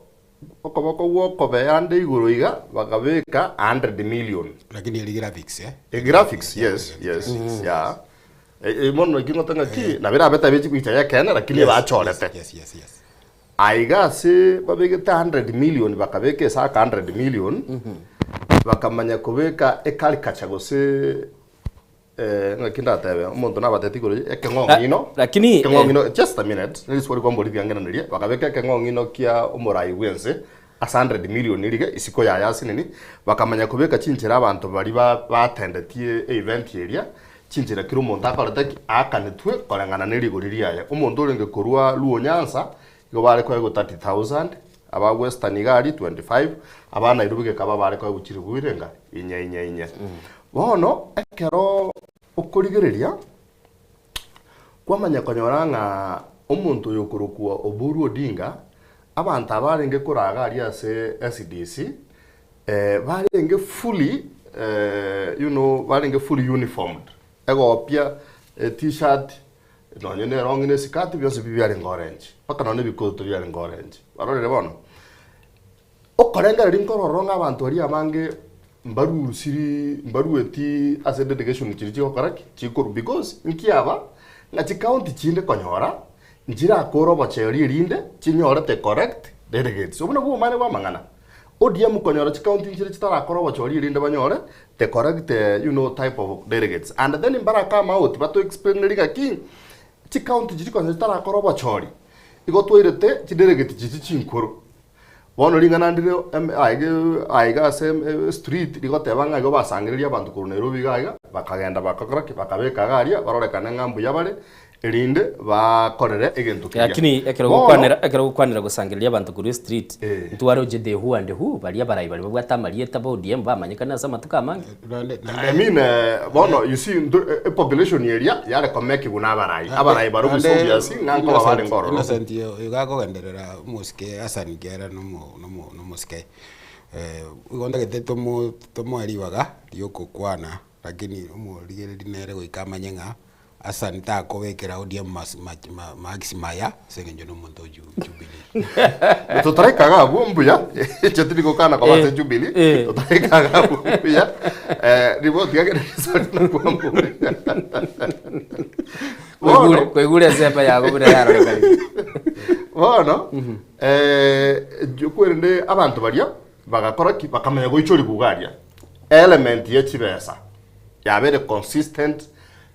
okoboko gw'okobee ande igoro iga bakabeka 100 million. Lakini eri graphics eh? E graphics yes yes yeah. Eh, eh, mono naki ngote ng'aki, nabo erabe etabe echipicha ya ekeene lakini Yes, ebachorete. yes, yes, yes. Aiga ase babegete 100 million bakabeka ase aka 100 million, bakamanya kobeka ecaricature gose eh, ng'aki ndatebe, omonto nabateti igoro ye ekeng'ong'ino, Lakini, ekeng'ong'ino, just a minute, neriswali kwamboririe ang'enanerie, bakabeka ekeng'ong'ino kia omorai bwense ase 100 million riga isiko yaye ase nini, bakamanya kobeka chinchera abanto baria ba batendetie event eria, chinchera kera omonto akorete ki? Aakanetwe koreng'ana ne rigori riaye. Omonto orenge korwa Luo Nyanza, igo bare koegwa 30,000, aba Western iga aria 25, aba Nairobi gekaba bare koegwa chilifu irenga? Inye inye inye. Bono ekero okorigereria, kwamanya konyora ng'a omonto oyo okorokwa Oburu Odinga, abanto aba arenge koraga aria ase SDC, barenge fully you know barenge fully uniformed, egopia, e t-shirt, nonye na erong'i na esikati bionsi pi biarenge orange, mpaka nonye na ebikoroto biarenge orange, kwarorire bono? Okorengereria nkororo ng'a abanto baria abange mbarusiri mbarueti ase delegation chiria chigokora ki? Chikorwa because nkiaba ng'a chicounty chinde konyora nchirakore obocheri erinde chinyore the correct delegates. Obwo nabwo obomani bwa amang'ana. ODM konyora chicounty nchire chitarakore obochori erinde banyore the correct you know type of delegates and then mbara come out bato explaineri ng'aki chicounty chiria konya chitarakora obochori igo twairete chidelegate chichi chinkoro. Bono ring'ana ndire em- aiga aiga ase street rigoteba ng'a igo basangereria abanto korwa Nairobi iga iga, bakagenda bakakora ki? Bakabeka iga aria barorekane ng'a mbuya bare, erinde bakorere egento keria. Lakini ekero Bono gokwanera ekero gokwanera gosangereria abanto korwa estreet, ntwaroche the who and who baria abarai baria babwate amarieta ba ODM bamanyekane ase amatuko amange. I mean bono you see nto epopulation eria yare komekigwa na abarai, abarai barobwo ase obvious ng'a nkoba barenge ororo. Innocent iga akogenderera omosike Hassan kiara nomo nomo nomosike igo ntagete tomo tomoe ribaga riokokwana lakini omorigereri nere goika amanye ng'a Hassan takobekera ODM mas ma ma marks maya ase eng'encho na omonto o Ju- Jubilee. Totaraika iga abwo mbuya, inche tindi gokana koba ase Jubilee, totaraika iga abwo mbuya, ribo tiga kende risori nakwambori. Kwaigure kwaigure esemba yago buna yarorekanire. Bono, kwerende abanto baria bagakora ki? Bakamanya goichoria buga aria, element ye chibesa yabeire consistent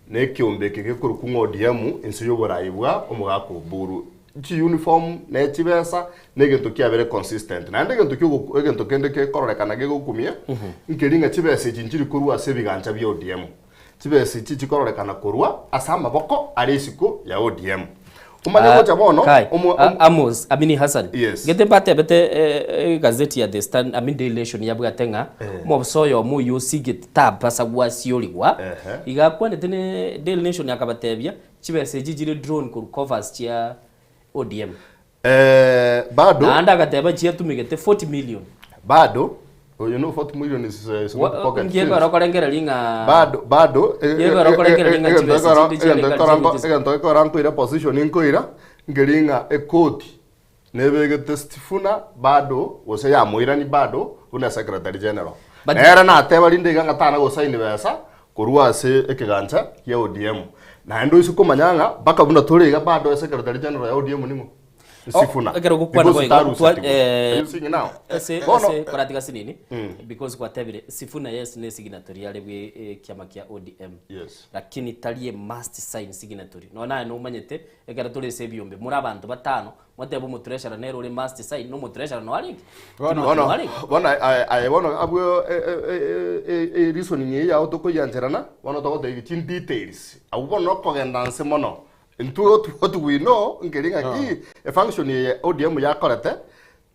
Na ekeombe eke gekorokwa ng'a ODM inse y'oboraai bwa omogaka Oburu. Chiuniform ne chibesa na egento kiabere consistent. Naende egento kiogo egento kende gekororekana gegokumia nkeri ng'a chibesa echi nchiri korwa ase ebigancha bia ODM. Chibesa echi chikororekana korwa ase amaboko are isiko ya ODM. Omanye gocha bono Kai, omo Amos, I mean Hassan. Yes. Gete mbatebete egazeti ya The Stand, I mean Daily Nation yabwate ng'a omobisa oyomo oyio osigete tabasa gwasiorigwa. Iga akwanete ne Daily Nation akabatebia chibesa echi chire drawn korwa coffers chia ODM. Bado Naende agateba chiatumegete 40 million. Bado you know 40 million is, is not pocket Nki change. ekero okorengereria ng'a Bado bado Nki ekero okorengereria ng'a chibesa chinde chiare egento kare ekorango chigochia egento gekora nkoira position nkoira nkeri ng'a ekoti nebegete Sifuna bado gose yamoirani bado buna secretary general. But- Nere nateba rinde iga ng'a tana gosaini besa korwa ase ekegancha kia ODM. Naende oise komanya ng'a mpaka buna tore iga bado esecretary general ya ODM ning'o? Sifuna. Ekero gokwana Because boigo, tarusetigwe. twa- eh, Are you seeing now? ase Bono, ase koratiga sinini because gwatebire Sifuna yes ne signatory are bwe ekiama kia ODM Yes. lakini tari a must sign signatory nonya naye nomanyete ekero tore ase ebiombe more abanto batano motebe omotreasurer nere ore must sign na omotreasurer noyo arenge Bono, Timothy bono, noyo arenge bono aye aye bono abwo e- e- e- e- e- reasoning eye yao tokoyiancherana, bono togotebi chin details. Abwo bono nokogenda nse mono. Intwe what what we know nkeri ng'aki efunction eye ODM yakorete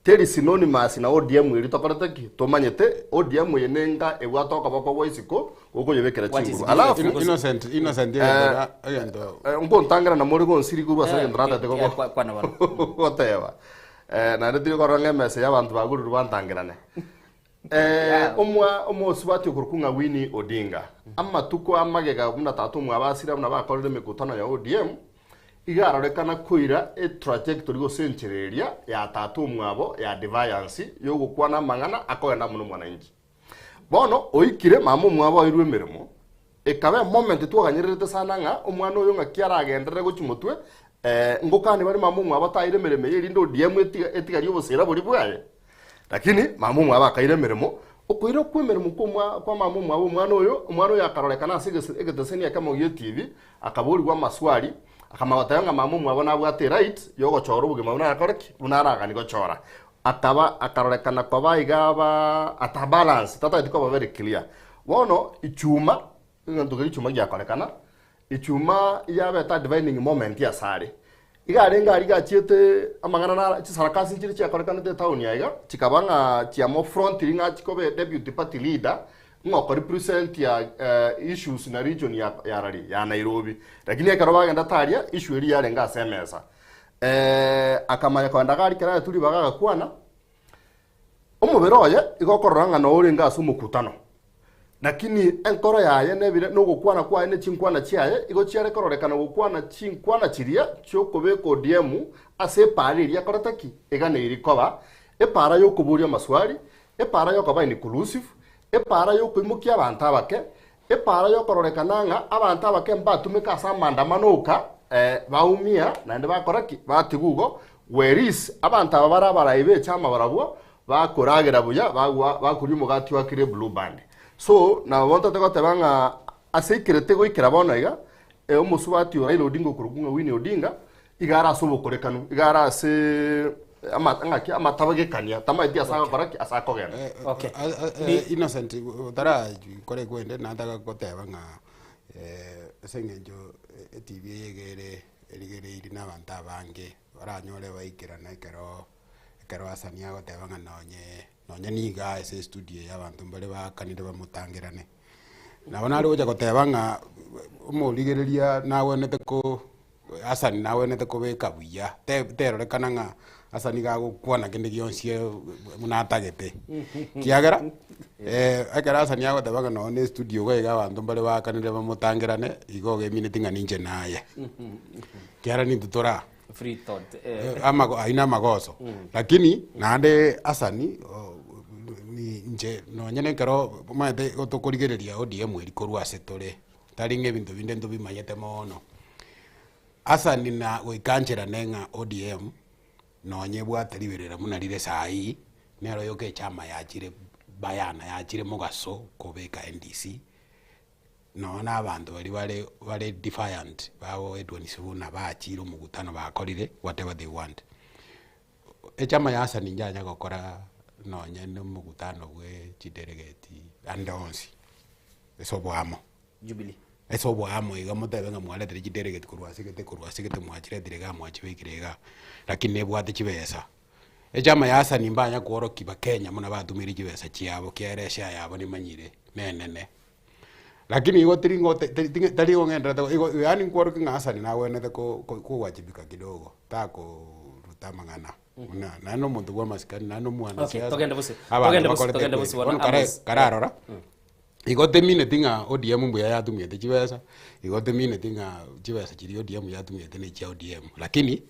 teri synonymous na ODM eria tokorete ki? Tomanyete ODM eye nenga ebwate okoboko gwa isiko gokoyebekera What is chinguru. different Alafu because- Innocent, Innocent eh, egento nkontangera na more gonsiri korwa ase Eh, egento natete eh, kwa- kwana bono. goteba. Naende tiri korora ng'a emesa ya abanto bagorirwe bantangerane. Omwa omosubati okorokwa ng'a Winnie Odinga, amatuko amagega buna tata omwabo asira buna bakorire emekutano ya ODM, iga arorekana koira etrajectory gose enchera eria ya tata omwabo ya defiance yogokwana amang'ana akogenda amo nomwananchi. Bono oikire mama omwabo oirwe emeremo. Ekaba emoment twaganyererete sana ng'a omwana oyo ng'aki aragenderere gochia motwe, ngokani bare mama omwabo ataire emeremo eye erinde ODM etiga etigarie obosera boria bwaye. Lakini mama omwabo akaira emeremo, okoira okwa emeremo kwa omwa kwa mama omwabo omwana oyo, omwana oyo akarorekana ase egese egeteseni ekemo gia etibi, akaborigwa amaswali, akamanya goteba ng'a mama omwabo nabwate eright ya ogochora obogima buna arakore ki? Buna aragani gochora. Akaba akarorekana koba iga aba atabalance, tatageti koba very clear. Bono echuma, egento keria echuma giakorekana, echuma yabete a divining moment asare. Iga arenge aria iga achiete amang'ana naro chisarakasi nchire chiakorekanete etown aiga, chikaba ng'a chiamofrontiri ng'a achie koba deputy party leader, ng'a okorepresentia issues na region ya ya rari ya Nairobi. Lakini ekero bagendete aria, issue eria yarenge ase emesa. Akamanya kogenda iga aria ekero aetwe ribaga agakwana, Omobere oye igo okorora ng'a noo orenge ase omokutano, lakini enkoro yaye nebire nogokwana kwaye ne chinkwana chiaye igo chiare kororekana gokwana chinkwana chiria chi'okobeka ODM ase epaara eria akorete ki? Eganeiri koba epaara y'okoboria amaswali, epaara y'okoba inclusive, epaara y'okoimokia abanto abake, epaara y'okororekana ng'a abanto abake mbatumeke ase amaandamano oka baumia naende bakora ki? Batigwa igo, Whereas abanto aba bare abarai b'echama barabwo bakoragera buya bagwa bakoria omogati oakire blue band. So nabo ntote goteba ng'a ase aikerete goikera bono iga, omosubati o Raila Odinga okorokwa ng'a Winnie Odinga, iga are ase obokorekanu, iga are ase ama ng'aki amatabegekania, tamaeti ase agokora ki? Ase akogenda. Okay. Innocent otarakora ekwende nataka goteba ng'a ase eng'encho etibi eye iga ere erigereiri na abanto abange. Baranyore baikerana ekero ekero Hasani agoteba ng'a nonye nonye niga ase estudio eye abanto mbare baakanire bamotangerane. Nabo nare gocha goteba ng'a omorigereria nagwenerete ko Hasani nagwenerete kobeka buya, te terorekana ng'a Hasani iga agokwana kende gionsi buna atagete. Kiagera, ekero Hasani agoteba ng'a nonye na estudio iga iga abanto mbare baakanire bamotangerane, igo ogemineti ng'a ninche naye. Kiagera nintwe tora Free thought. Eh. Amago ayio na amagoso lakini naende Hasani ni inche nonye na ekero omanyete igo tokorigereria ODM eria korwa ase tore, tari ng'a ebinto binde ntobimanyete mono. Hasani na goika ncherane ng'a ODM nonye ebwate riberera buna rire saii, nero yoka echama yachire bayana yachire mogaso kobeka NDC. Nonya na abanto baria bare bare defiant babo Edwin Sifuna bachire omogutano bakorire whatever they want. Echama ya Hassan njanya gokora nonye na omogutano bwe chidelegate ande onsi ase oboamo. Jubilee. Ase oboamo iga motebe ng'a mwaretire chidelegate korwa ase gete korwa ase gete mwachiretire igaa mwachibekire igaa, lakini nebwate chibesa. Echama ya Hassan mbanya kworokia bakenya buna batumire chibesa chiabo kiagera eshare yabo nimanyire nenene. Lakini igo tiri ng'o te- te- tinge tari igo ng'enderete igo yaani nkworokia ng'a Hassan nagwenerete ko- ko- kowajibika kidogo, takoruta amang'ana buna naende na omonto bwa amasikani naende omwana Okay, siasa, togende bosio. abanto Togende bosio, bakorete togende kweri. bosio bono Bono kare Amos. kararora, igo temineti ng'a ODM mbuya yatumiete chibesa, igo temineti ng'a chibesa chiria ODM yatumiete na echia ODM. Lakini,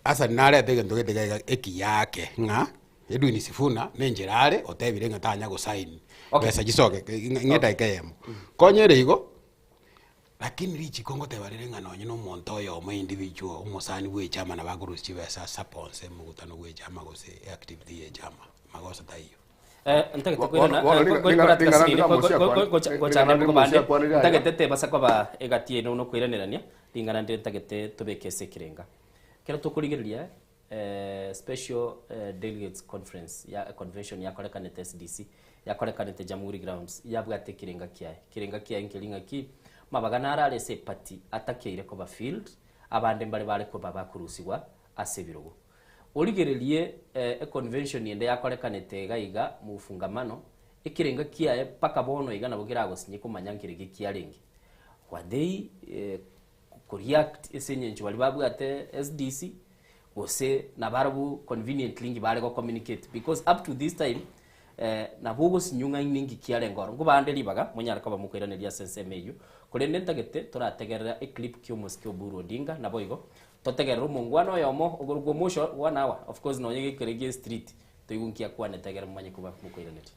Hassan narete egento gete iga iga ekiya ake ng'a. Edwin Sifuna nenchera are otebire ng'a tanya gosign Okay. besa chisoke ng'a edageka eyemo. Konya ere igo, lakini richiko ngoteba rire ng'a nonye na omonto oyomo individual omosani bwa echama nabo akorusia chibesa asaponsor omogutano bwa echama gose eactivity ya echama, magoso taiyo. Eh, ntagete Bo- koirana bono- bono eh, ring'ana- go- ring'ana- go- ring'ana gocha- ndiramosia go- go- kwane- gocha- ring'ana gochanda ndiramosia mokobande. kwane riaye. Ntagete tebasa koba egati eno nokoiranerania ring'ana ndire ntagete tobeke ase ekerenga ekero tokorigereria Special Delegates Conference ya convention yakorekanete SDC, yakorekanete Jamhuri Grounds, yabwate ekerenga kiaye. Ekerenga kiaye nkeri ng'aki, mabaga naro are ase eparty atakeire koba filled, abande mbare bare koba bakorusigwa ase ebirogo. Origererie econvention ende yakorekanete iga iga mufungamano, ekerenga kiaye mpaka bono iga nabo keragosinye komanya nkereki kiarenge. Were they koreact ase eng'encho baria babwate SDC gose nabarabwo conveniently nki bare go communicate because up to this time eh, nabo ogosinywa ng'a ninki kiarenge oro. Nkobande ribaga monyare koba mokoiraneria ase ensemo eyio, korende ntagete torategerera eclip kia omosike Oburu Odinga naboigo totegerere omongwana oyomo okorokwa omosho one hour of course nonye gekere gie street toigwe nki akwanete egere momanye koba mokoiraneria.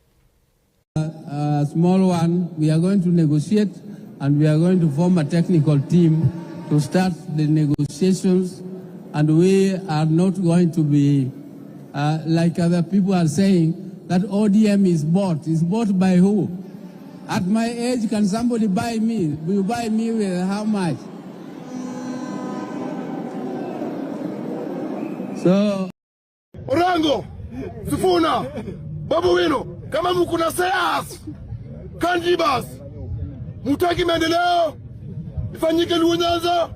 a small one. We are going to negotiate and we are going to form a technical team to start the negotiations. And we are not going to be uh, like other people are saying that ODM is bought. Is bought by who? At my age, can somebody buy me? Will you buy me with how much? So Orengo, Sifuna, Babu Wino, kama mko na seas kanjibas, mutaki maendeleo ifanyike Luo Nyanza.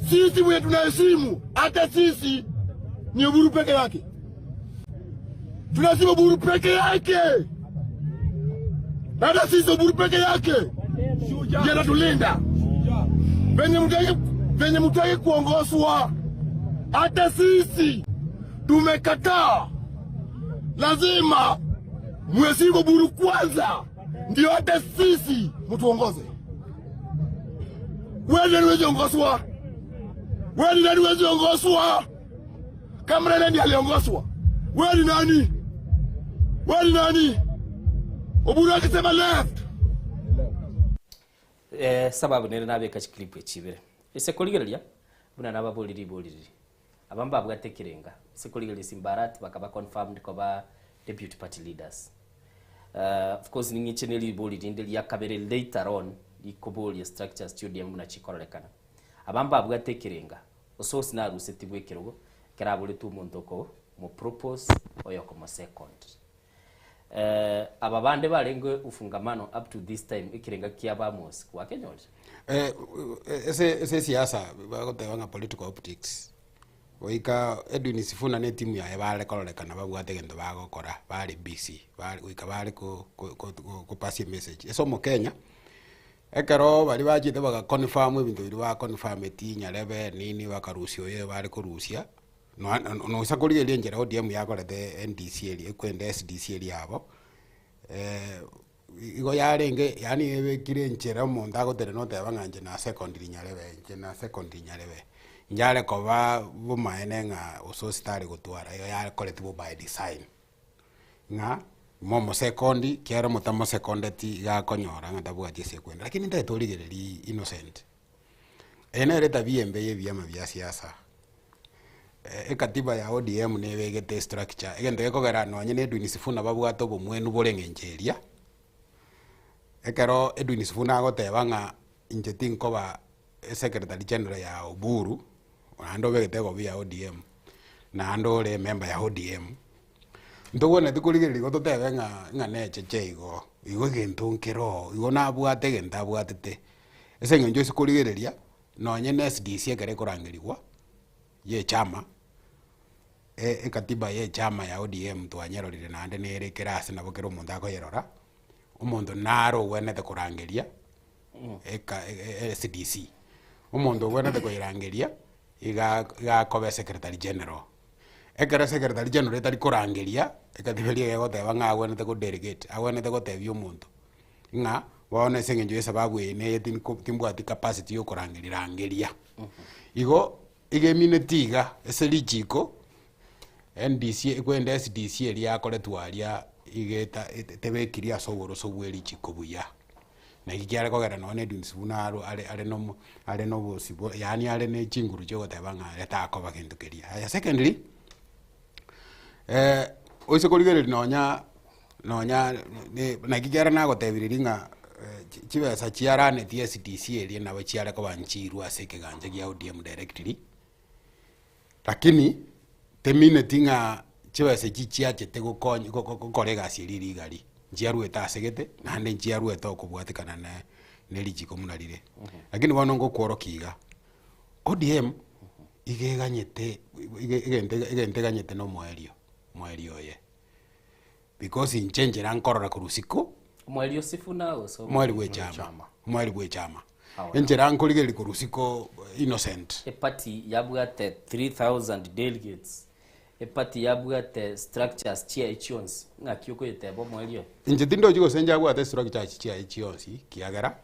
Sisi mwenye tunaheshimu, hata sisi ni Oburu peke yake, tunaheshimu Oburu peke yake, hata sisi Oburu peke yake ndiye anatulinda. Venye mutaki, venye mutaki kuongozwa, hata sisi tumekataa. Lazima mheshimu Oburu kwanza, ndio hata sisi mtuongoze. Wewe nani huwezi ongozwa? Wewe ni nani huwezi ongozwa? Kama Raila ndiye aliongozwa, wewe ni nani? Wewe ni nani? Oburu akisema left Eh, sababu nere nabeka chiclip echibere ese korigereria buna nababorire iborire aba mbabwate ekerenga ase korigereria Simbarati bakaba confirmed koba deputy party leaders uh, of course ning'iche neri ribori rinde ria kabere later on rikoboria structures chia ODM buna chikororekana aba mbabwate ekerenga ososi narusetigwe ekerogo ekero aboretwe omonto oko mo propose oyo okomo second Eh, aba bande barenge ufungamano up to this time ekerenga kia Amos gwakenyorire? Eh, ase ase esiasa bagoteba ng'a political optics, goika Edwin Sifuna na etimu yaye bare kororekana babwate egento bagokora bare busy bare goika bare ko ko ko kopasia emessage. Ase omokenya, ekero baria bachete baga confirm ebinto biria ba confirmeti nyarebe nini bakarusia oyo bare korusia, Noisa korigereria enchera ODM yakorete NDC eria ekwenda SDC eria yabo, igo yarenge yaani ebekire enchera omonto agotenena oteba ng'a inche na secondiri nyarebe, inche na secondiri nyarebe. Inche koba bomaene ng'a ososi tare gotwara, igo yakoretwe bo by design, ng'a momosekondi kiagera motamosekondeti iga akonyora ng'a tabwati ase ekwenda. Lakini ntagete origereria Innocent, Eye nere etabia embe y'ebiama bia siasa. Ekatiba ya ODM nebegete estructure, egento gekogera nonye na Edwin Sifuna babwate obomwenu bore eng'encho eria, ekero Edwin Sifuna agoteba ng'a inche tinkoba esecretary general ya Oburu, naende obegete egobi ya ODM, naende ore emember ya ODM, ntobwenereti korigereria igo totebe ng'a ng'a necheche igo, igo egento nkere oo, igo nabwate egento abwatete. Ase eng'encho ase korigereria, nonye na SDC ekero ekorangerigwa, ya echama, ekatiba ya echama ya ODM twanyerorire naende nere ekere ase nabo kera omonto akoyerora, omonto nare ogwenerete korangeria eka SDC. Omonto ogwenerete koyerangeria, iga iga akoba esecretary general. Ekero esecretary general etari korangeria, ekatiba eria egoteba ng'a agwenerete ko delegate, agwenerete gotebia omonto. Ng'a bono ase eng'encho y'esababu eye neye tinko timbwati capacity ya okorangeria rangeria. Igo, iga emineti iga ase richiko, NDC ekwenda SDC eria yakoretwe aria iga eta tebekiri ase oboroso bwa erichiko buya. Naki kiare kogera nonye na Edwin Sifuna aro are are nomo are na obosibwa yaani are na chinguru chia ogoteba ng'a ere takoba gento keria. Aya secondly, oise korigereria nonya Nonya naki kere nagotebirie ng'a chibesa chiaranetie SDC eria nabo chiare koba nchiirwe ase ekegancha gia ODM directly, lakini temineti ng'a chibesa echi chiachete gokonya gokora egasi eria rigari, nchiaruete ase gete naende nchiaruete okobwatekana na ne richiko buna rire. Lakini bono ngokworokia iga, ODM iga eganyete egento egento eganyete na omoerio, omoerio oye. Because inche nchera nkorora korwa isiko. Omoerio Sifuna gose Omoerio bw'echama. Omoerio bw'echama. Enchera nkorigereria korwa isiko Innocent. Eparty yabwate 3000 delegates, eparty yabwate structures chiaye chionsi, ng'aki okoyeteba omoerio oye? Inche tindochi gose inche abwate structures chiaye chionsi kiagera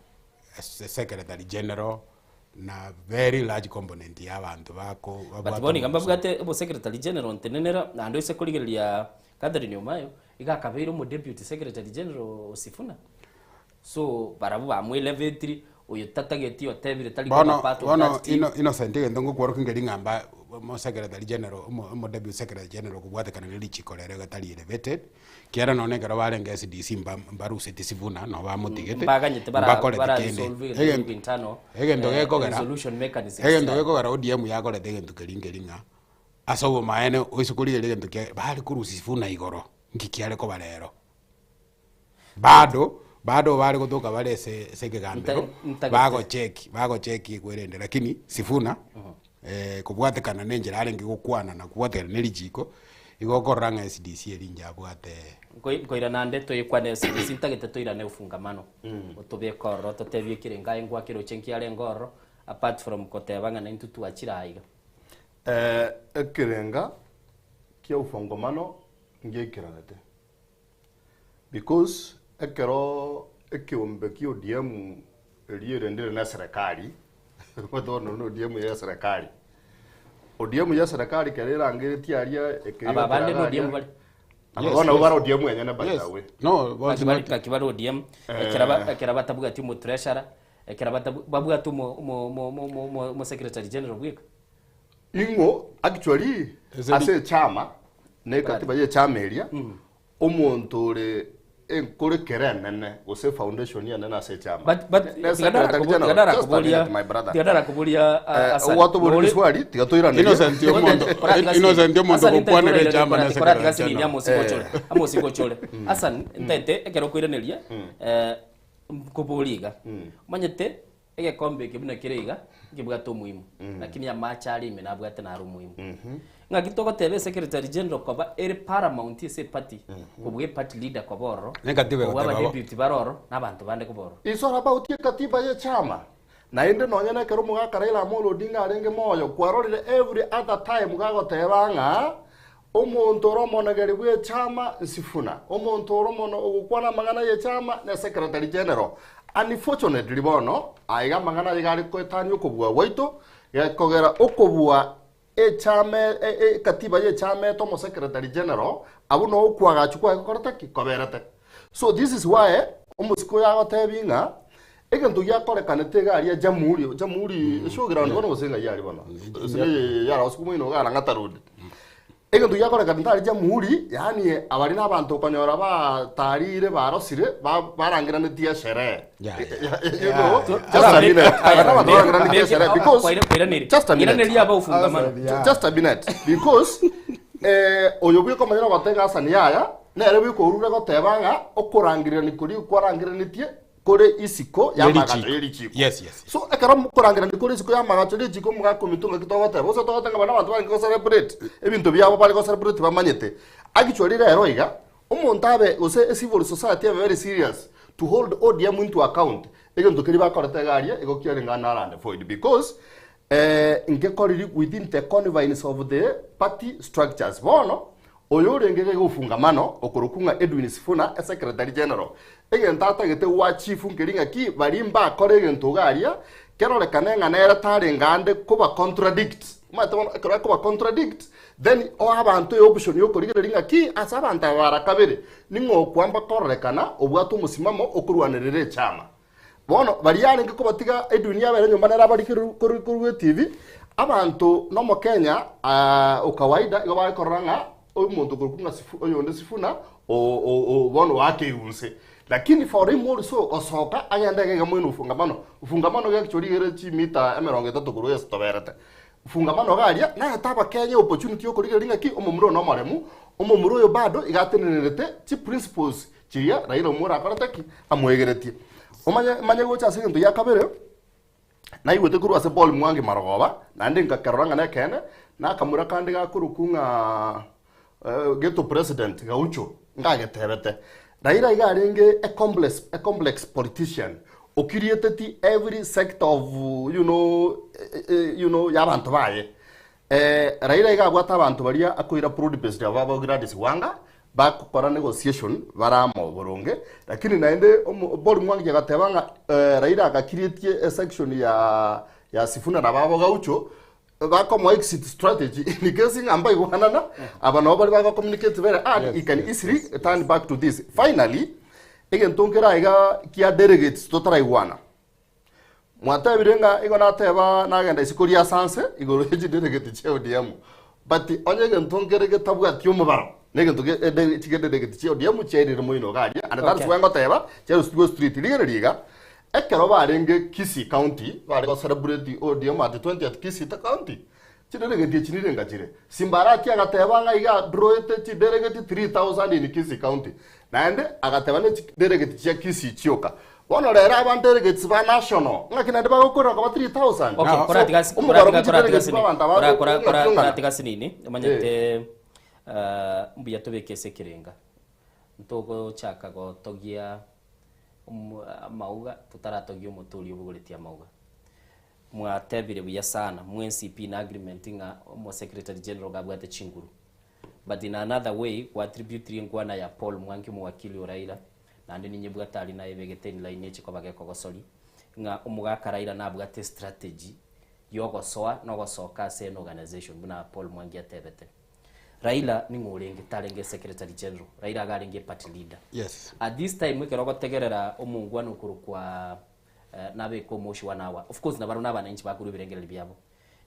secretary general na very large component ya abanto bako But bono iga mbabwate obosecretary general ntenenera naende oise korigereria Catherine Omayo, Iga akabeire omo deputy secretary general o Sifuna. So barabwo bamoelevatiri, oyo tatageti otebire tari koba Bono part of bono that team. Inno Innocent egento ngokworokia nkeri ng'a mba omo secretary general omo omo deputy secretary general okobwatekana ne richiko rero iga tari elevated, ekiagera nonye ekero barenge SDC mba mbaruseti Sifuna nabo bamotigete, Mbaganyete bara mbakoreti bara kende. resolve egento Egento internal egento eh, gekogera resolution mechanisms egento chiaye. gekogera ODM yakorete egento keria nkeri ng'a ase obomaene oise korigereria egento kia bare korusia Sifuna igoro, nki kiare koba rero. Bado bado bare gotoka bare ase ase ekegambero Nta- ntagete. bagocheki bagocheki ekwerende lakini Sifuna kobwatekana na enchera arenge gokwana na kobwatekana na erichiko, igo okorora ng'a SDC eri inche abwate Nkoi- Nkoirana nde toyekwane SDC ntagete toirane ufungamano otobeke ororo totebie ekerengo aye ngwakeroche nkiarenge ororo apart from koteba ng'a naintwe twachire aa iga. Ekerenga kia ufungamano ngeikeranete. Because ekero ekeombe kia ODM eria erendire na eserekari, omanyete bono nonye ODM ya eserekari, ODM ya eserekari ekero erangeretie aria Aba bande na ODM bare? Aba bono nabwo bare ODM enyene by the way. No, bonsi Gaki bare gaki bare ODM, ekero ba ekero batabwati omotreasurer, ekero batabwa babwate omo omo omo omo omo omo secretary general bweka. Ing'o actually ase echama na ekatiba ya echama eria, omonto ore enkorekero enene gose efoundation enene ase echama. But but Ne tiga secretary ndarakobo- general. tiga Just a ndarakoboria minute, my brother. tiga ndarakoboria ah, Eh, Hassan. gwatoboria Nore- riswali, tiga toiranerie. Innocent omonto Innocent omonto ogokwanera echama na secretary general. amosi gochore Hassan ntaete ekero okoiraneria eh, nkoborie iga omanyete Egekombe eke buna kere iga, nkebwate omoimo, lakini amache are ime nabwate naro omoimo. Ng'aki togoteba esecretary general koba ere paramount ase eparty, kobua eparty leader koba ororo, Nekatiba kobua egoteba bo. abadeputy bare ororo, na abanto bande koba ororo. It's all about ekatiba y'echama. Naende nonye nekero omogaka Raila Amolo Odinga arenge moyo, kwarorire every other time gagoteba ng'a Omonto ore omonegeri bw'echama nsifuna, omonto ore omono ogokwana amang'ana y'echama ne secretary general. Unfortunately bono, aiga amang'ana aya iga are koetania okobua gwaito, gekogera okobua echama ekatiba y'echama ete omosecretary general, abwo noo okwagachwa kwaye gokorete ki? Koberete. So this is why omosike oyo agotebi ng'a egento giakorekanete iga aria Jamhuri, Jamhuri showground bono gose ng'ai aria bono? Gose neye ya Rausi moino iga Lang'ata Road. Egento giakorekanete aria Jamhuri, yaani abari na abanto okonyora batarire barosire ba- barangeranetie esherehe. Yeah, You know, just a minute. Aba na abanto barangeranetie esherehe because just a minute. Iraneria aba ufungamano. Just a minute because eh, oyo bweka omonyene ogoteba Hassan yaya nere bweka orure goteba ng'a okorangererania koria kwarangereretie kore isiko y'amagacho y'erichiko. Yes, yes. So ekero mokorangerania kore isiko y'amagacho y'erichiko mogakomitwa ng'aki togoteba gose togoteba ng'a bana abanto barenge gocelebrate ebinto biabo bare gocelebrate bamanyete. Actually rero iga, omonto abe gose ecivil society ebe very serious to hold ODM into account egento keria bakorete iga aria igo kiarenge null and void because eh, ngekoriri within the confines of the party structures. Bono Oyo orenge iga ofungamano okorokwa ng'a Edwin Sifuna, esecretary general, egento atagete gwa chief nkeri ng'aki baria mbakore egento iga aria, kerorekane ng'a nere tarenge ande koba contradict. Omanyete bono ekero akoba contradict, then oa abanto eoption ya okorigereria ng'aki ase abanto aba bara kabere, ning'o okwamba kororekana obwate omosimamo okorwanerera echama. Bono baria arenge kobatiga Edwin abere nyomba nere abarike korwa etibi, abanto na omokenya o kawaida igo bare korora ng'a omonto okorokwa ng'a Sifu oyonde Sifuna bono oakeirwe inse. Lakini for him also gosoka agende iga iga mwene ufungamano, ufungamano iga actually ere chimita emerongo etato korwa ase toberete. Ufungamano iga aria naete abakenya opportunity ya okorigereria ng'aki omomura oyo nomoremu, omomura oyo bado iga atenenerete chiprinciples Chiria Raila omoro akorete ki? Amoegeretie. Omanye manye gocha ase egento gia kabere, naigwete korwa ase Paul Mwangi marogoba, naende nkakerora ng'a nekeene, na akamura kande gakorokwa ng'a eh, ghetto president Gaucho, ngagetebete. Raila iga arenge a complex, a complex politician, okirieteti every sector of you know, eh, eh, you know, ya abanto baye. Eh, Raila iga abwate abanto baria akoira broad based aba ba Gladys Wanga, Bagokora negotiation bare amo boronge, lakini naende omo Paul Mwangi agateba ng'a eh, Raila agakirietie esection ya ya Sifuna na babo Gaucho, Bakomoa exit strategy in case ng'a mbaigwanana, aba nabo baria bago communicate very hard, he can easily turn back to this. Finally, egento nkere aiga kia delegates totaraigwana. Mwatebire ng'a igo nateba nagenda isiko ria sanse igoro ye chidelegate chia ODM. But onye egento nkere getabwati omobaro, na egento ge ede chidelegate chia ODM chiairire moino iga aria, and that is why ngoteba chiarusitigwe street. Rigereria iga, Ekero barenge Kisii County bare go celebrate ODM at 20th Kisii County, chidelegate echi nirenga chire. Simbarati agateba ng'a iga adrawete chidelegate 3000 in Kisii County. Naende agateba ne chidelegate chia Kisii chioka. Bono rero aba delegates ba national ng'aki naende bagokorera koba 3000? Okay, So, koratiga si- omobaro koratiga- bwe koratiga chidelegate sini. bwa abanto aba Kora- kora- kora- ng'aki ong'ana? koratiga sinini omanyete eh, mbuya tobeke ase ekerenga ntogochaka gotogia amauga totaratogia omote oria obogoretie amauga. Mwatebire buya sana mwensi pi in agreement ng'a omo secretary general gabwate chinguru. But in another way gwatributiri enkwana ya Paul Mwangi omowakili o Raila naende ninyebwate aria naye ebegete in line eche koba gekogosoria ng'a omogaka Raila nabwate estrategy yogosoa na ogosoka ase an organization buna Paul Mwangi atebete. Raila ning'o orenge? Tarenge secretary general. Raila iga arenge party leader. Yes. At this time ekero ogotegerera omongwana okorokwa eh, nabeke omoshi one hour. Of course nabarabwo na abananchi bakorwa ebirengererio biabo.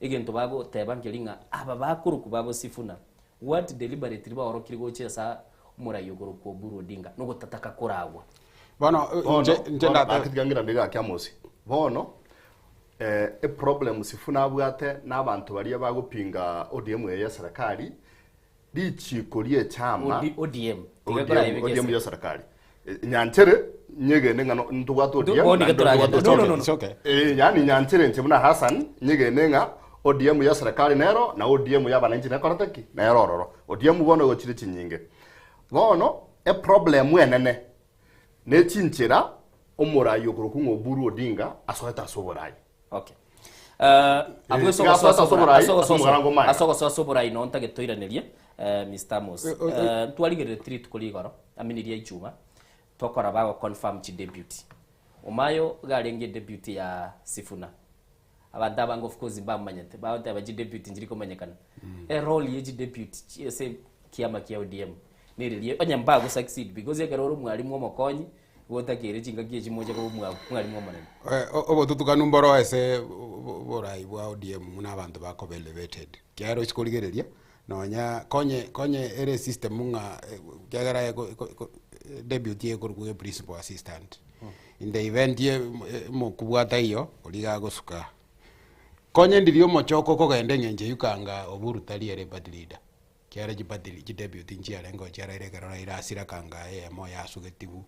Egento bagoteba nkeri ng'a aba bakorokwa bagosifuna what deliberately baorokire gocha ase omorai okorokwa Oburu Odinga nogotataka koragwa. Bono Bono, inche inche bono, ndate gaki tiga ng'irane iga gaki Amosi. Bono, eh, eproblem Sifuna abwate na abanto baria bagopinga ODM eye ya serikali, richiko ri'echama OD, ODM. Tiga korabe ODM, ODM gese. ya serikali. Eh, Nyanchere nyegene ng'a no- ntobwate Ndu- ODM bono naende iga toragenda. ntobwate No, no, ODM. no, no. It's okay. Eh, yaani nyanchere inche buna Hassan nyegene ng'a ODM ya serikali nero na ODM ya abananchi nekorete ki? Nero ororo. ODM bono igo chire chinyinge. Bono eproblem enene Ne chinchera omorai okorokwa ng'a Oburu Odinga asoete ase oborai. Okay. Eh, abwo ase iga ogosoa asoete ase oborai, ase ogosoa- ase omogarango omaega. ase ogosoa ase oborai noo ntagete toiranerie eh, Mr. Amos. Eh, eh, Eh, ntwarigereretie rituko rigoro, I mean ria ichuma, twakora bago confirm chideputy. Omayo iga arenge deputy ya Sifuna. Abanto abange of course mbamanyete, bagoteba chideputy nchiri komanyekana. Erole ye chideputy chi ase ekiama kia ODM neriria onye mbago succeed because ekero ore omwalimu omokonyi, igo otakeire chingaki echi moche koba omwa omwalimu omonene. Obotutukanu mboro ase oborai bwa ODM buna abanto bakoba elevated, ekiagera ochia korigereria nonya konye konye ere esystem ng'a ekiagera eko eko eko deputy ekorokwa e principal assistant. In the event ye omokubwa taiyo, oria iga agosuka. Konye ndiria omochoko okogenda eng'encho eyio kanga Oburu tari ere party leader, ekiagera chiparty chideputy nchiarenge oo chiaraire ekero Raila asira kanga eyemo yasugetigwe,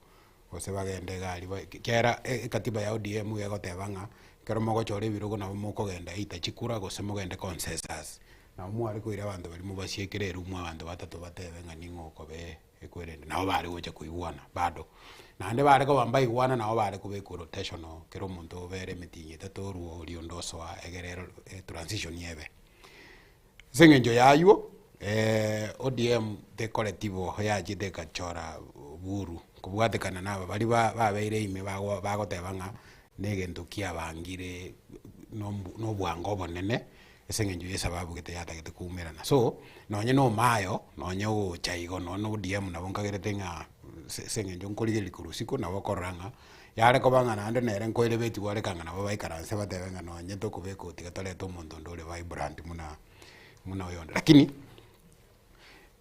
gose bagende iga aria ba ekiagera ekatiba ya ODM iga egoteba ng'a, ekero mogochora ebirogo nabo mokogenda either chikura gose mogende consensus. Nabo mware koira abanto baria mobasiekere eroom abanto batato batebe ng'a ning'o okobe ekwerende nabo bare gocha koigwana bado. Naende bare koba mbaigwana nabo bare kobekwa rotational kera omonto obere emitingi etato orwo oria onde osoa egere ero transition ebe. Ase eng'encho ya aywo ODM tekoreti bo yachete egachora Oburu kobwatekana na aba baria ba babeire ime bago bagoteba ng'a na egento kiabangire na obwango obonene. Ase eng'encho y'esababu gete yatagete koumerana. So, nonye na omayo, nonye ogocha igo, nonye na ODM nabo nkagerete ng'a ase ase eng'encho nkorigereria korwa isiko nabo okorora ng'a yare koba ng'a naende nere nkoerebetigwe are kang'a nabo baikaranse batebe ng'a nonye tokobeka oo tiga torete omonto onde ore vibrant buna buna oyonde. Lakini,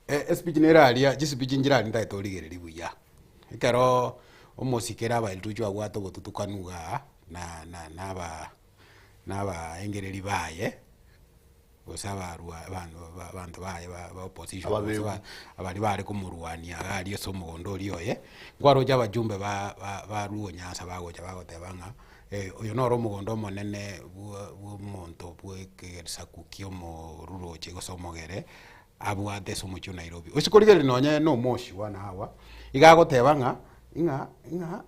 espeech nere aria, chispeech nchire aria ntagete origereria buya. Ekeroo omosikere abaeltuchu abwate obotutukanu igaa, na na na aba. na abaengereri baye, gose abarwa abanto ba abanto baye ba ba opposition gose Ababegu. ba abaria bare komorwania iga aria ase omogondo oria oye, nkwaroche abajumbe ba ba barwa Nyanza bagocha bagoteba ng'a oyo noro omogondo omonene bwa bwa omonto bwa ekegesaku kia omoruroche gose omogere, abwate ase omochie o Nairobi. Gose korigereria nonye na omoshi one hour, iga agoteba ng'a ng'a ng'a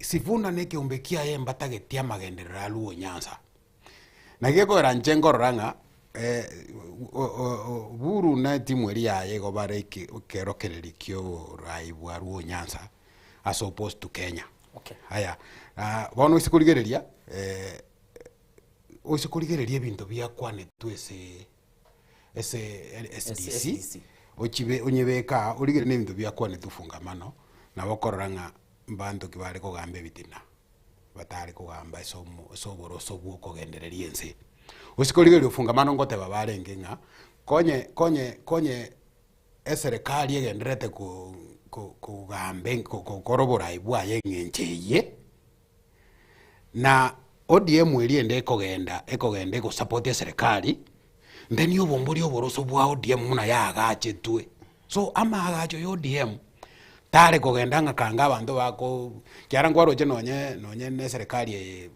Sifuna na ekeombe kiaye mbatageti amagenderero a Luo Nyanza. Naki gekogera inche nkorora ng'a Oburu na etimu eria yaye igo bare ekerokereri kia oborai bwa Luo Nyanza as opposed to Kenya. Aya, bono ase korigereria. Oise korigereria ebinto biakwanetwe ase ase SDC, ochibe onyebeke aa origererie na ebinto biakwanetwe fungamano, nabo okorora ng'a mbanto ki bare kogamba ebitina, batare kogamba ase omo ase oboroso bwa okogendereria ense. Gose korigereria ofungamano ngoteba barenge ng'a, konye konye konye eserekari egendererete ko ko kogamba gokora oborai bwaye eng'encho eye, na ODM eria ende ekogenda ekogenda egosapoti eserekari, then obombori oboroso bwa ODM buna yaagachetwe. So amaagacho ya ODM tare kogenda ng'a kanga abanto bako kiagera nkwaroche nonye nonye na eserekari eye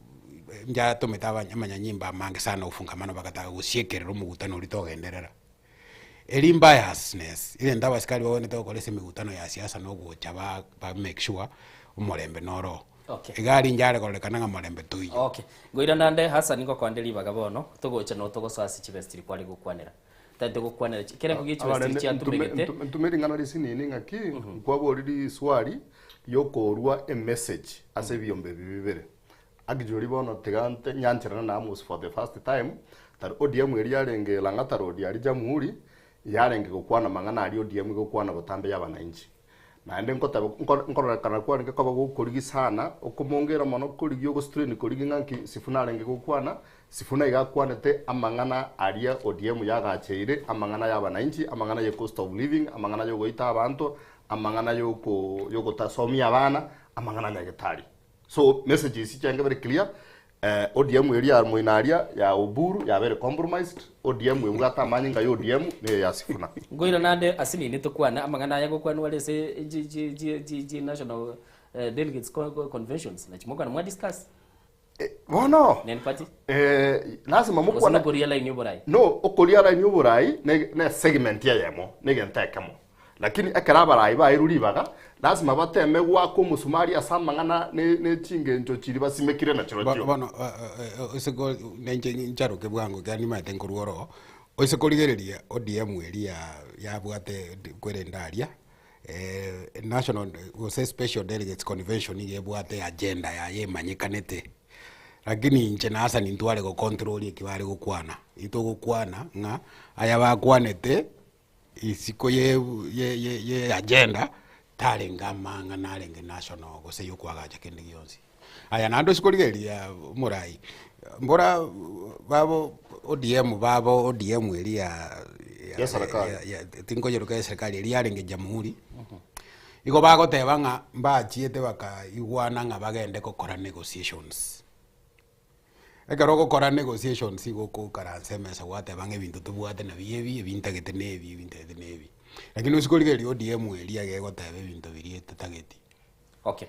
njatomete abanya amanyanyimbo amange sana ofungamano bagataka gosiekerera omogutano oria togenderera. Eri biasness, egento abasikari bagwenerete gokora ase emegutano ya siasa na ogocha ba ba make sure omorembe noro oo. Okay. Iga aria inche are kororekana ng'a morembe toiyo. Okay. Ngoira nande Hassan ngokoande ribaga bono, togocha noo togosoa ase chibesa chiria kware gokwanera. Tari togokwanera chi kera ngogia chibesa Abarende chiria chiatumegete. ntume ntume ring'ana risinini ng'aki, nkwabori riswari riokorwa emessage ase ebiombe ebi bibere. Actually bono tiga nte nyancherane na Amos for the first time, tari ODM eria yarenge Lang'ata Road aria Jamhuri, yarenge gokwana amang'ana aria ODM egokwana botambe ya abananchi. Naende nkoteba nko nkororekana kwarenge koba gokorigia sana, okomongera mono korigia ogostrain korigia ng'a nki Sifuna arenge gokwana, Sifuna iga akwanete amang'ana aria ODM yagacheire, amang'ana ya abananchi, amang'ana ye cost of living, amang'ana ya ogoita abanto, amang'ana yoko yogotasomia abana, amang'ana nyagetari. So messages chiange very clear, eh, ODM eria ya moino aria ya Oburu yabeire compromised, ODM ebwate amanyinga ya ODM neye ya Sifuna. Nkoira nande ase nini tokwane amang'ana aya gokwanwa are ase chi chi chi chi chi national eh, delegates co co conventions nachi mokwana mwa discuss Bono Neni party eh, lazima gose mokwana nokoria line oborai no okoria line oborai ne ne segment eyemo negento ekemo Lakini ekero abarai baeirwe ribaga, lasima bateme goaka omosumari ase amang'ana ne ne chingencho chiria basimekire na chirochio. Bono ase ko nainche ncharoke bwango ekiagera nimanyete nkorwa oroo, oise korigereria ODM eria yabwate kwerende aria, national gose special delegates convention nigo ebwate agenda yaye emanyekanete, lakini inche na Hassan ntware gocontrol eki bare gokwana, intogokwana ng'a aya bakwanete. Isiko ye agenda tarenge amang'ana arenge national gose ya okoagacha kende gionsi. Aya naende ase korigereria omorai, mbora babo ODM babo ODM eria Ya serikali. tinkonyeroka ya serikali eria yarenge jamhuri, igo bagoteba ng'a mbachiete bakaigwana ng'a bagende gokora negotiations. Ekero ogokora negotiations igo okokaransa emesa gwateba ng'a ebinto tobwate nabio ebi, ebi ntagete na ebi, ebi ntagete na ebi. Lakini ase korigereria ODM eria iga egoteba ebinto biria etatageti. Okay.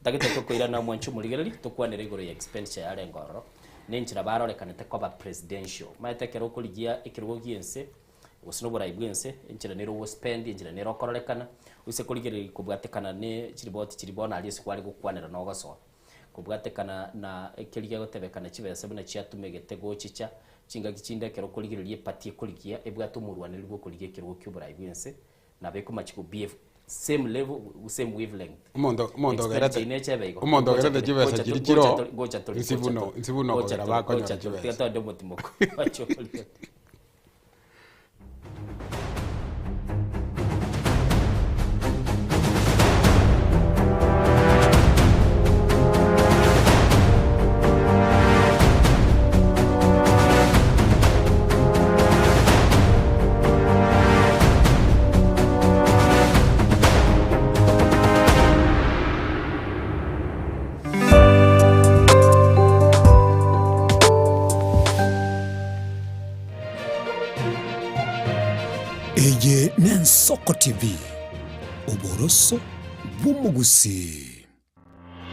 Ntagete tokoirana mwanche omorigereria, tokwanere igoro ya expenditure yarenge ororo, na enchera barorekanete koba presidential. Omanyete ekero okorigia ekerogo gia ense, gose na oborai bwa ense, enchera nere ogospend, enchera nere okororekana, oise korigereria kobwatekana ne chiripoti chiria bono aria ase kware gokwanera na ogosoa. Kobwatekana na keria gegotebekana chibesa buna chiatumegete gochicha, chingaki chinde ekero okorigereria eparty ekorigia ebwate omorwanereri bw'okorigia ekerogo ki'oborai bw'ense, nabo ekomachi go behave same level, same wavelength. Omonto omonto Expenditure ogerete ine echebe igo. omonto Gocha ogerete tore, chibesa gocha chiria tore, chiroo, gocha tore, gocha tore, insi gocha buna tore, insi buna gocha okogera tore, bakonyora gocha tore. Tiga chibesa. togende omotimoko. Gocha oria. Eye n'Ensoko TV, oboroso bw'omogusii.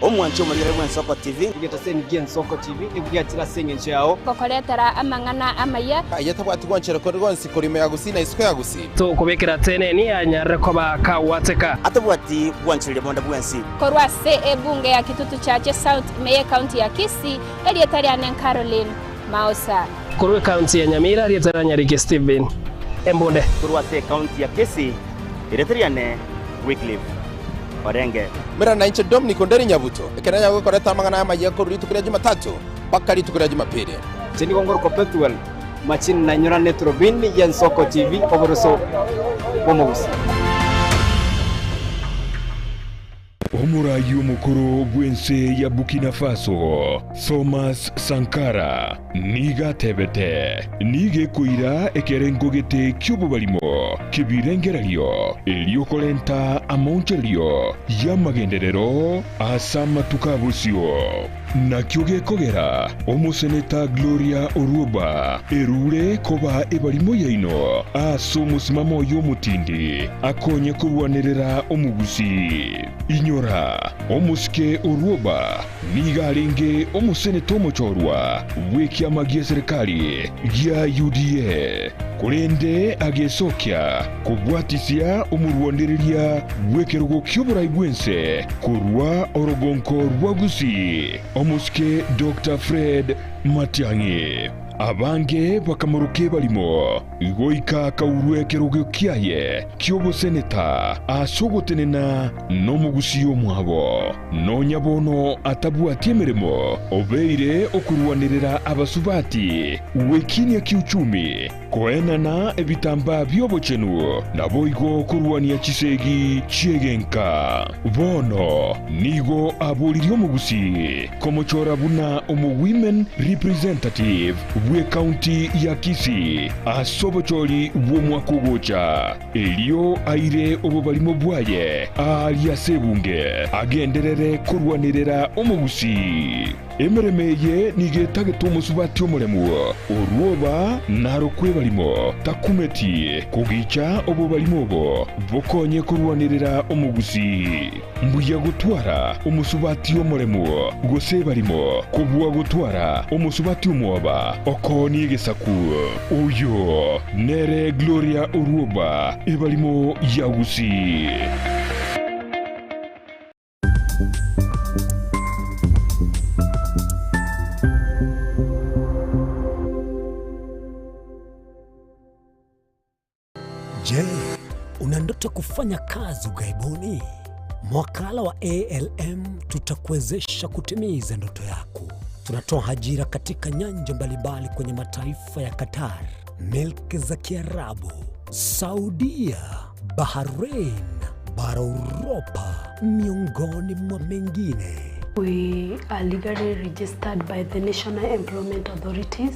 Omwanchi omorigere bw'Ensoko TV. Egetaseni gi'Ensoko TV nigo giachire ase engencho yao. Gokoretera amang'ana amaya. Aye tabwati gwanchera konde gwonsi korwa ime ya Gusii na isiko ya Gusii. Tokobekera teneni anyarire koba kagwateka. Atabwati gwanchereria bonde bwensi. Korwa ase ebunge ya Kitutu Chache South ime y'ecounty ya Kisii, erieta riane Caroline Maosa. Korwa ecounty ya Nyamira, erieta ria Nyariki Stephen Embunde. Korwa ase ecounty ya Kisii, erieta riane Wycliffe Orenge. Mera nainche Dominic Onderi Nyabuto, ekero nyagokoreta amang'ana aya amayia korwa rituko ria Jumatatu mpaka rituko ria Jumapili. Inche nigo ngorokwa Bethuel Machini na inyora neturubini y'Ensoko TV oboroso bw'omogusii. Omoraai omokoro bw'ense ya Burkina Faso, Thomas Sankara, nigo atebete, Nigo ekoira ekerengo gete ki'obobarimo ki'ebirengererio erio korenta amaonchorerio y'amagenderero ase amatuko a bosio. Nakio gekogera omoseneta Gloria Orwoba erure koba ebarimo yaino ase omosimamo oye omotindi akonye korwanerera omogusii. Inyora, omosike Orwoba nigo arenge omoseneta omochorwa bw'ekiama gi'eserekari gia UDA, korende agesokia kobwatisia omorwanereria bw'ekerogo ki'oborai bw'ense korwa orogonko rwa Gusii, omosike Doctor Fred Matiang'i. Abange bakamoroka ebarimo, goika akaurwa ekerogo kiaye ki'oboseneta ase ogotenena nomogusii omwabo. Nonya bono atabwati emeremo, obeire okorwanerera abasubati gwekinia kiuchumi, Koenana ebitambaa bi'obochenu, naboigo korwania chisegi chi'egenka. Bono nigo aboririe omogusii komochora buna omo-women representative bw'ecounty ya Kisii ase obochori bw'omwaka ogocha, erio aire obobarimo bwaye aaria ase ebunge agenderere korwanerera omogusii. Emeremo eye nigo etagete omosubati omoremu, orwoba narokwe ebarimo, takumeti kogicha obobarimo obo bokonye korwanerera omogusii. Mbuya gotwara omosubati omoremu gose ebarimo kobua gotwara omosubati omwoba okoonia egesaku. Oyo nere Gloria Orwoba, ebarimo ya Gusii. Je, una ndoto ya kufanya kazi ughaibuni? Mwakala wa ALM tutakuwezesha kutimiza ndoto yako. Tunatoa ajira katika nyanja mbalimbali kwenye mataifa ya Qatar, milki za Kiarabu, Saudia, Bahrain, bara Uropa, miongoni mwa mengine. We are legally registered by the National Employment Authorities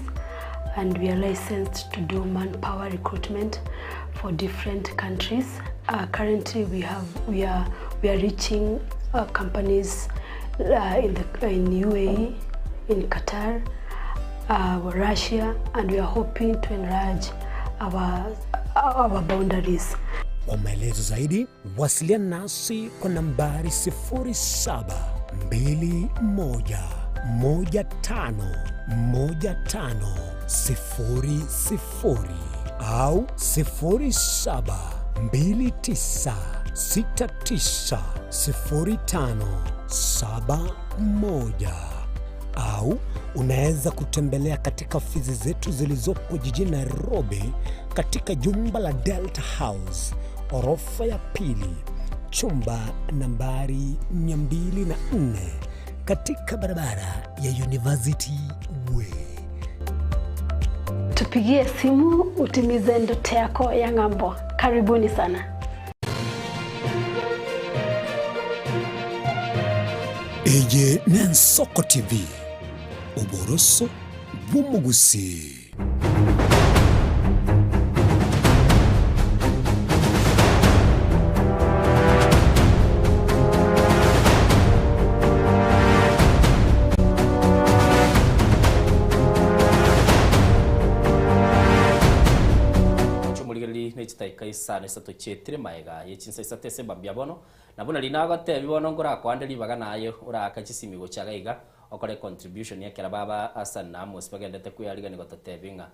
and we are licensed to do manpower recruitment for different countries. Uh, currently we have we are we are reaching uh, companies uh, in the in UAE, in Qatar, uh, Russia and we are hoping to enlarge our our boundaries. Kwa maelezo zaidi wasiliana nasi kwa nambari 0721151500 au 0729690571 au unaweza kutembelea katika ofisi zetu zilizopo jijini Nairobi katika jumba la Delta House orofa ya pili chumba nambari 204 katika barabara ya University Way. Tupigie simu utimize ndoto yako ya ng'ambo. Karibuni sana. Eye n'Ensoko TV, oboroso bw'omogusii. Chomorigereria ne chitaika isano isato chietire maega ye chinsa isato ase mambia bono, na buna riria nagotebia bono nkorakoande ribaga naye oraaka chisimi gochia iga iga okore contribution ekero baba Hassan na Amos bagendete kwearigania gototebia ng'a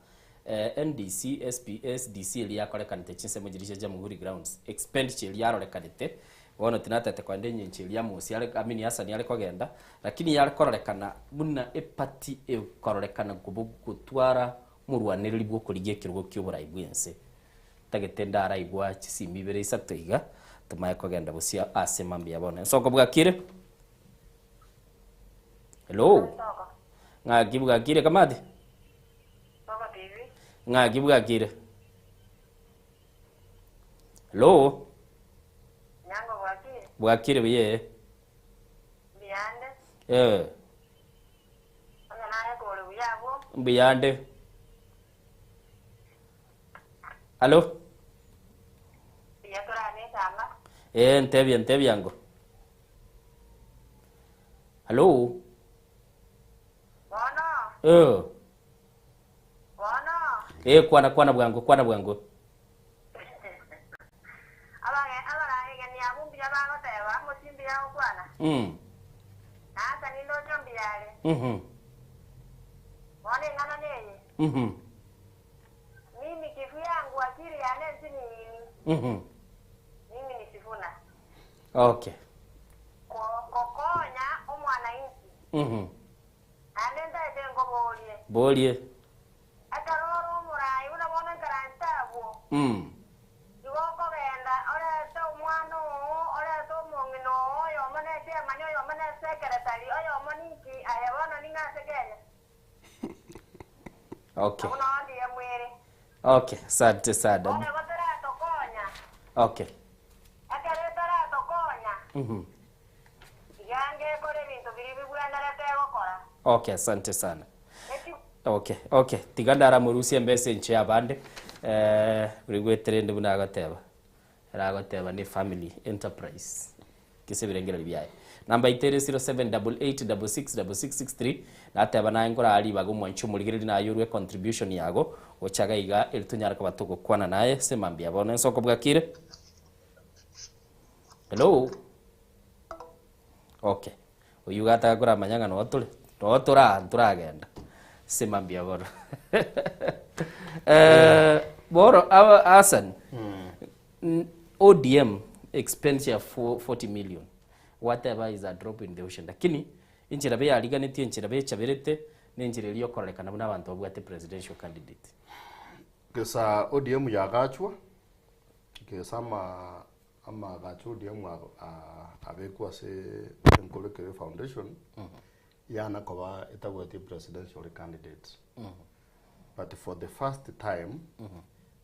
NDC, SP, SDC eria yakorekanete chinsemo chiria chia Jamhuri Grounds expenditure eria yarorekanete bono tinatete kogenda enyencho eria Amos are I mean Hassan are kogenda lakini yare kororekana buna eparty ekororekana kobo gotwara Omorwanereri bw'okorigia ekerogo ki'oborai bw'ense. Ntagete ndaraigwa chisimi ibere isato iga, tomaye kogenda bosio ase mambia bono. Ensoko bwakire? Hello? Ng'aki bwakire kamati? Ng'aki bwakire? Hello? Bwakire buya ee. Eh. Mbuyande. Hello? Eh, ntebia ntebia ango. Hello? Eh. Eh, kwana kwana bwango kwana bwango. Mhm. Mhm. Mhm. Mimi kivyangu akili ya Nancy ni nini? Mhm. Mimi ni Sifuna. Okay. Kokonya omwananchi Mhm. ande ndaete nkoborie Borie. ekaroro omorai buna bono nkarante abwo igo okogenda orete omwana oo orete omong'ina oo oyomo na echairman oyomo na esekretary oyomo ninki aye bono ning'o ase Kenya Okay. abwo noo ndiye mwere Okay, asante sana. bono igo toratokonya Okay. ekero etaratokonya iga ngekora ebinto biria bibwenerete egokora Okay, asante sana. Okay, okay. Tiga ndaramurusie embesa enche abande. Eh, urigweterende buna agoteba. Eragoteba ni family enterprise. Kise birengereri biaye. Namba itere 0788666663 nateba naye nkorari bago mwancho murigereri naye orwe contribution yago ochaga iga eri tonyara koba togokwana naye semambia bono ensoko bwakire. Hello. Okay. Oyu gataka koramanya ng'a noo tore noo tora ntoragenda semambia bono eh, boro aba Hassan ODM expenditure for 40 million whatever is a drop in the ocean lakini enchera beyariganetie enchera bechaberete na enchera eria okorekana buna abanto babwate presidential candidate Gesa ODM yagachwa gesa ama amagacho ODM abekwa ase Enkorekere Foundation yana koba etagweti presidential candidate but for the first time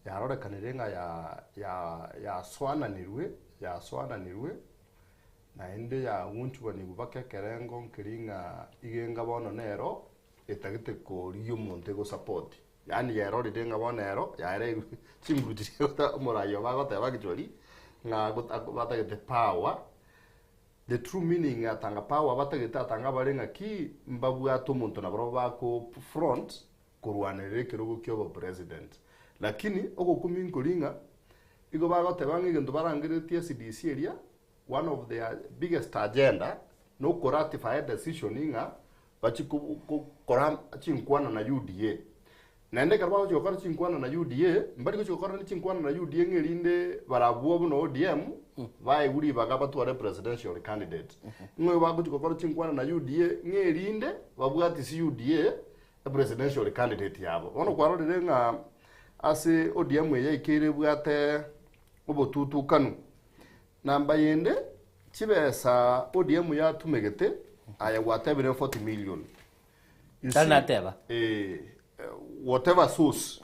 yarorekanire ng'a ya ya yaswananirwe yaswananirwe naende yagunchubanigwa mpaka ekerengo nkeri ng'a igenga bono nero etagete koria omonto egosupport yaani yerorire ng'a bono ero yaereirwe chinguru chiria omorai obo agoteba actually ng'a batagete power the true meaning atanga power batagete atanga bare ng'aki mbabwate omonto nabarobwo bako front korwanerera ekerogo kia obopresident. Lakini ogokumi nkori ng'a igo bagoteba ng'a egento barangeretie SDC eria one of their biggest agenda nokoratify decision ng'a bachie gokora chinkwana na UDA. Naende ekero bagochia gokora chinkwana na UDA, mbari gochia gokora chinkwana na UDA ng'a erinde barabwo buna ODM baegwe ribaga batware presidential candidate. Ng'a bagochia gokora chinkwana na UDA ng'a erinde babwatisi UDA presidential candidate yabo. Bono kwarorire ng'a ase ODM eye yaikeire ebwate obotutukanu. Namba yende chibesa ODM yatumegete aye gwatebire 40 million. You Tari see, nateba. whatever source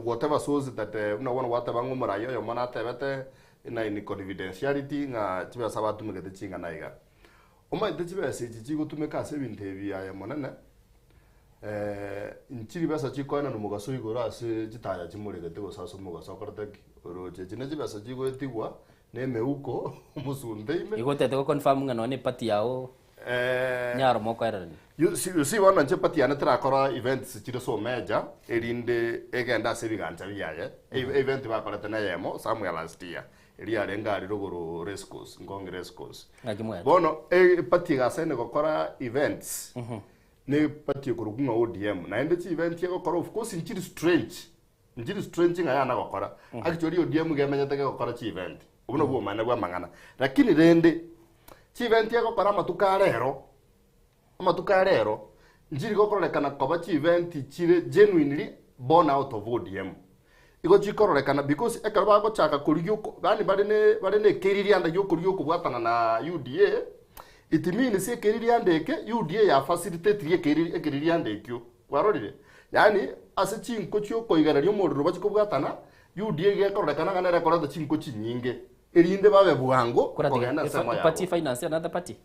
whatever source that buna bono gwateba ng'a omorai oyomo natebete na in confidentiality ng'a chibesa batumegete ching'ana iga. Omanyete chibesa echi chigotumeka ase ebinto ebi aye monene nchiri besa chikoenana omogaso igoro ase chitaya chimoregete gose ase omogaso okorete ki? Oroche. Echi ne chibesa chigoetigwa na emeuko omosunte ime. Igo otete go confirm ng'a nonye party yago nyaro mokoererania. You see, you see bono inche party yane terakora events chire so major erinde egende ase ebigancha biaye. Event bakorete na eyemo somewhere last year eria yarenge aria rogoro race course, Ngong race course. Ng'aki mwete. Bono party egasaine gokora events ne party ekorokwa ng'a ODM naende chi event egokora of course nchiri strange nchiri strange ng'a yana gokora actually ODM gemenyete gegokora chi event obwo nobwo obomani bwa amang'ana lakini rende chi event egokora amatuko arero amatuko arero nchiri gokororekana koba chi event chire genuinely born out of ODM igo chikororekana because ekero bagochaka korigia oko yaani bare ne bare ne ekeririanda gia okorigia okobwatana na UDA, it means ekeririanda eke UDA ya facilitate ekeririanda ekio. Kwarorire? Yaani ase chinko chiokoigereria omorero bachie kobwatana, UDA iga ekororekana ng'a nere ekoreta chinko chinyinge, erinde babe bwango kogenda ensemo yabo. Party finance another party?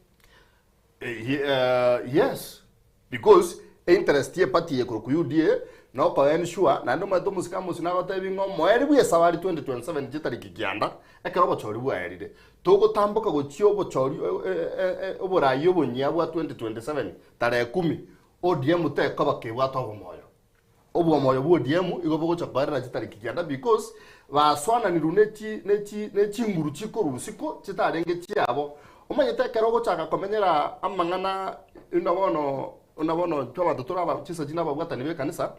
Yes, because interest ye party eye korokwa UDA na oko ensure naende omanyete omosike Amos nagotebi ng'a omoerio bwa esabari 2027 chitariki kianda ekero obochori bwaerire togotamboka gochia obochori oborayi obonyia bwa 2027 tarehe kumi ODM tekoba kebwate obomoyo. Obomoyo bwa ODM igo bogocha koerera chitariki kianda because basoananirwe ne chi ne chi ne chinguru chikorwa isiko chitarenge chiabo. Omanyete ekero ogochaka komenyera amang'ana buna bono buna bono intwe abanto tore aba chinsa chinde ababwatani ba ekanisa,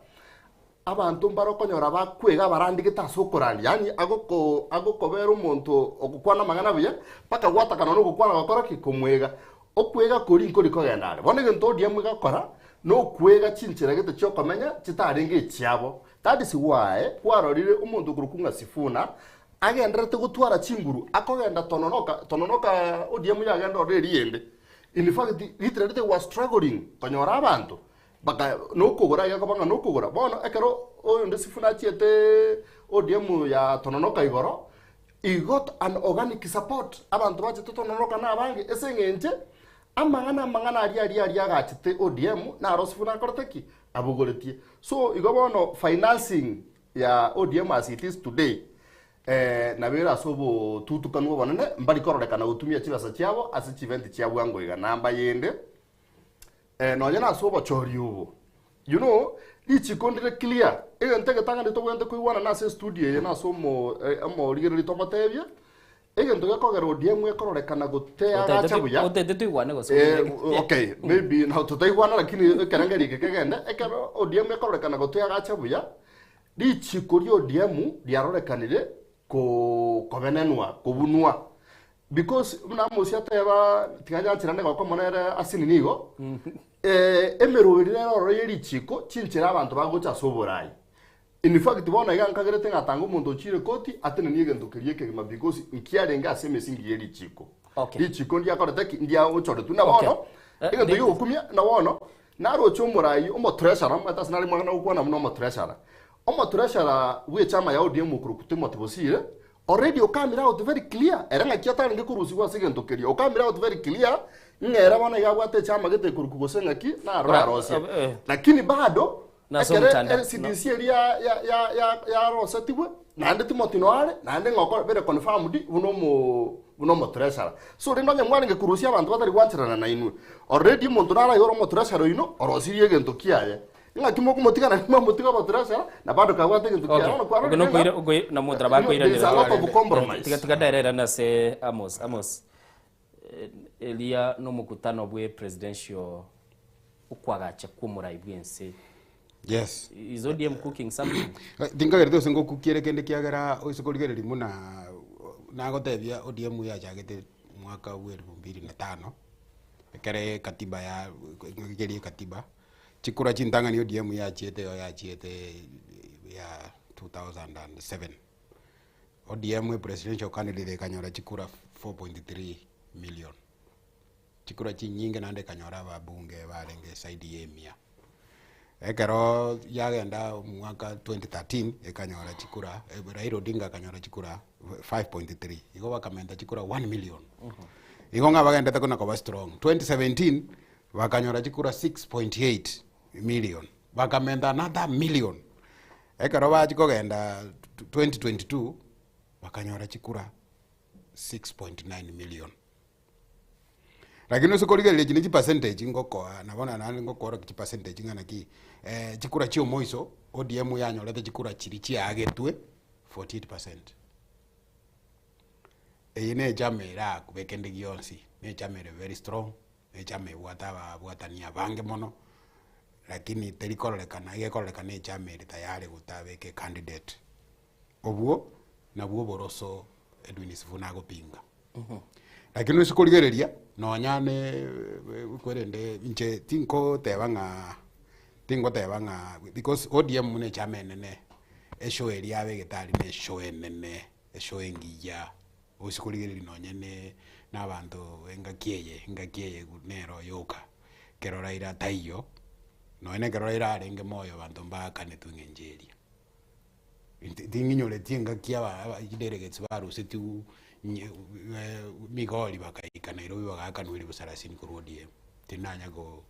abanto mbare okonyora bakwega abarandigete ase okorandia yaani agoko agokobera omonto ogokwana amang'ana buya mpaka gwatakana nogokwana gokora ki? Komwega. Okwega koria nkori kogenda are. Bono egento ODM egakora nokwega chinchera gete chiokomenya chitarenge echiabo. That is why kwarorire omonto okorokwa ng'a Sifuna agendererete gotwara chinguru akogenda Tononoka, Tononoka ODM yagenda ororo eria ende. In fact literally they were struggling konyora abanto baka nokogora iga koba ng'a nokogora. Bono ekero oyonde Sifuna achiete ODM ya Tononoka igoro, He got an organic support, abanto bachete tononoka na abange ase eng'enche amang'ana amang'ana aria aria aria agachete ODM naro Sifuna akorete ki? Abogoretie. So igo bono financing ya ODM as it is today eh, nabo ere ase obotutukanu obonene mbari kororekana gotumia chibesa chiabo ase chievent chia bwango iga. Namba yende Eh, nonya nase obochori obo. You know, richiko ndire clear. Egento egetang'ani tobwenerete koigwanana ase estudio eye na ase omo eh, omorigereria tomotebie, egento gekogera ODM ekororekana goteagacha buya. Otete tuigwane gose Eh, oigwane. okay, maybe nabo totaigwana lakini ekerengerio eke kegende, ekero ODM ekororekana goteagacha buya, richiko ria ODM riarorekanire ko kobenenwa, kobunwa. Because buna Amos ateba, tiga nyancherane goka mono ere ase nini igo, eh, emeroberi nere ororo ye richiko, chinchera abanto bagocha ase oborai. In fact bono iga nkagerete ng'a tanga omonto ochire koti atenenie egento keria ekegima because nkiarenge ase emesingi ye richiko. Okay. Richiko ndiakorete ki? Ndiagochoretwe. Na Okay. bono, Eh, egento David. giogokumia, na bono, naroche omorai, omotreasurer, omanyete ase nare mwana gokwana buna omotreasurer. Omotreasurer bw'echama ya ODM okorokwa Timothy Bosire, Already okamire out very clear, ere ng'aki atarenge korusigwa ase egento keria, okamire out very clear ng'a ere bono iga abwate echama gete ekorokwa gose ng'aki naro Ora- arosie. eh. Lakini bado Nase ekere omotandao, CDC eria ya- ya- ya- ya- yarosetigwe naende Timothy noare naende ng'a okore bere confirmed buna omo buna omotreasurer. So rende onye mwarenge korusia abanto batari gwancherana nainwe, already omonto naraigore omotreasurer oino orosirie egento kiaye. Ng'aki mokomotiga naende mwamotiga obotrasara, na bado kabwate egento kiaye. Okay. Bono kwarorire Ogo nokoira- ng'a okoira- na omonto nabo there is a lot of akoiranera. compromise. Tiga tiga ndaererane ase Amos. Amos, eh, eria nomokutano bwe presidential okwagacha kw'omorai bw'ense. Yes. Is ODM cooking something? Tinkagerete gose ngokukiere kende kiagera oise korigereria buna nagotebia ODM yachagete mwaka bwa elfu mbili na tano, ekere ekatiba ya keria ekatiba. Chikura chintang'ani ODM yachiete igo yachiete ya 2007. ODM epresidential candidate ekanyora chikura 4.3 million. Chikura chinyinge naende ekanyora ababunge barenge esaidi ya emia. Ekero yagenda omwaka 2013 ekanyora chikura, Raila Odinga akanyora chikura 5.3, igo bakamenta chikura 1 million. Igo ng'a bagendete kona koba strong. 2017 Bakanyora chikura 6.8 million, bakamenta another million. Ekero bachia kogenda 2022 bakanyora chikura 6.9 million. Lakini ase korigereria echi ne chipercentage ngokoa nabo naende ngokoorokia chipercentage ng'a naki chikura chia omoiso ODM yanyorete chikura chiria chiagetwe 48 percent. Eye ne echama erakube kende gionsi, ne echama ere very strong. Echama ebwate ababwatani abange mono, lakini teri kororekana, egekororekana echama ere tayari gotabeka ecandidate. Obwo nabwo oboroso Edwin Sifuna agopinga. Lakini ase korigereria, nonya ne kwerende inche tinkoteba ng'a tingoteba ng'a because ODM buna echama enene, eshow eria yabegete aria na eshow enene, eshow engiya. Gose korigereria nonye ne nabanto engaki eye, engaki eye nero yoka, ekero Raila taiyo, Nonya na ekero Raila arenge moyo abanto mbaakanetwe eng'encho eria. Inti ting'inyoreti engaki aba aba chidelegates barusetiwu nye Migori bakaika Nairobi bagaakanwa elifu salasini korwa ODM, tindanya ko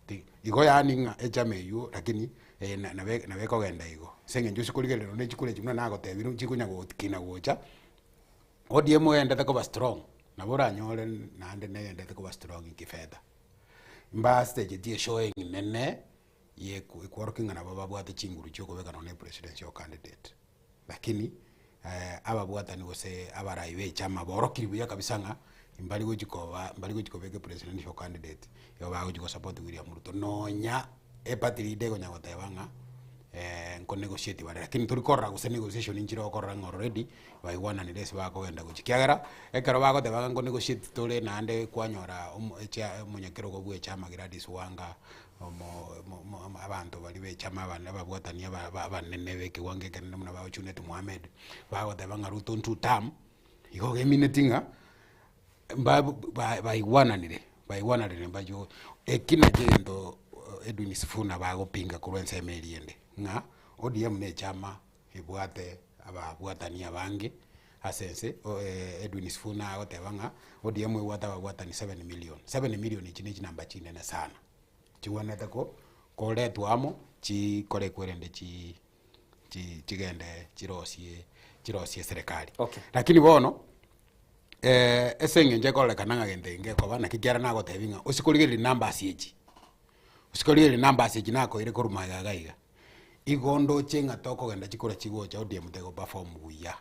ti igo yaani ng'a echama eywo lakini na nabe nabo ekogenda igo. Ase eng'encho ase korigereria nonye chikura echi buna nagotebirie chikonya gokina gocha, ODM egendete koba strong, nabo oranyore naende negendete koba strong kifedha. Mbastegetie eshowing nene ye ekworokia ng'a nabo babwate chinguru chia okobeka nonya ne presidential candidate. Lakini ababwatani gose abarai ba echama borokiri buya kabisa ng'a mbari gochi koba mbari gochi kobeka epresidential candidate igo bagochi gosupport William Ruto nonya eparty leader ekonya goteba ng'a nkonegotiate bare lakini tori korora gose negotiation nchire okorora ng'a already baigwananire ase bakogenda gochia. Ekiagera ekero bagoteba ng'a nkonegotiate tore naende kwanyora omo echa omonyakerogo bwa echama Gladys Wanga omo omo abanto baria ba echama abane ababwatani aba aba abanene ba ekewango ekenene buna ba Junet Mohamed, bagoteba ng'a Ruto two term, igo gemineti ng'a mba ba baigwananire baigwananire mbayo eki nakio egento Edwin Sifuna bagopinga korwa ensemo eria ende, ng'a ODM na echama ebwate ababwatani abange ase ense, Edwin Sifuna agoteba ng'a ODM ebwate ababwatani 7 million, 7 million echi ne chinamba chinene sana, chigwenerete ko koretwa amo chikorekwe erinde chi chi chigende chirosie chirosie eserekari. Okay. Lakini bono, ase eng'encho ekororekana ng'a gento eke ngekoba naki kiara nagotebi ng'a ase korigereria numbers echi, ase korigereria numbers echi nakoire korwa magega iga iga. Igo ndoche ng'a tokogenda chikura chigocha ODM tego perform buya,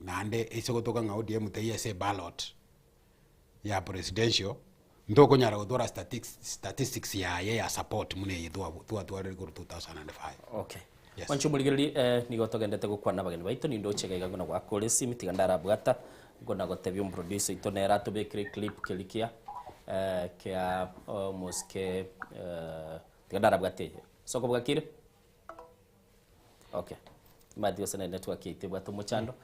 naende ase gotoka ng'a ODM teiyo ase eballot ya presidential, ntokonyara gotwara statics statistics yaye ya support buna eye twa twatwarire korwa 2005. Okay. Yes. Mwanche omorigereria eh, nigo togendete gokwana abageni baito nindoche iga iga ngona goakora esimi tiga ndarabwata ngona gotebia omoproducer oito nere atobekere eclip keria kia eh, kia omosike eh, tiga ndarabwate eye. Soko bwakire? Okay. Timanyeti gose ne network yaito ebwate omochando.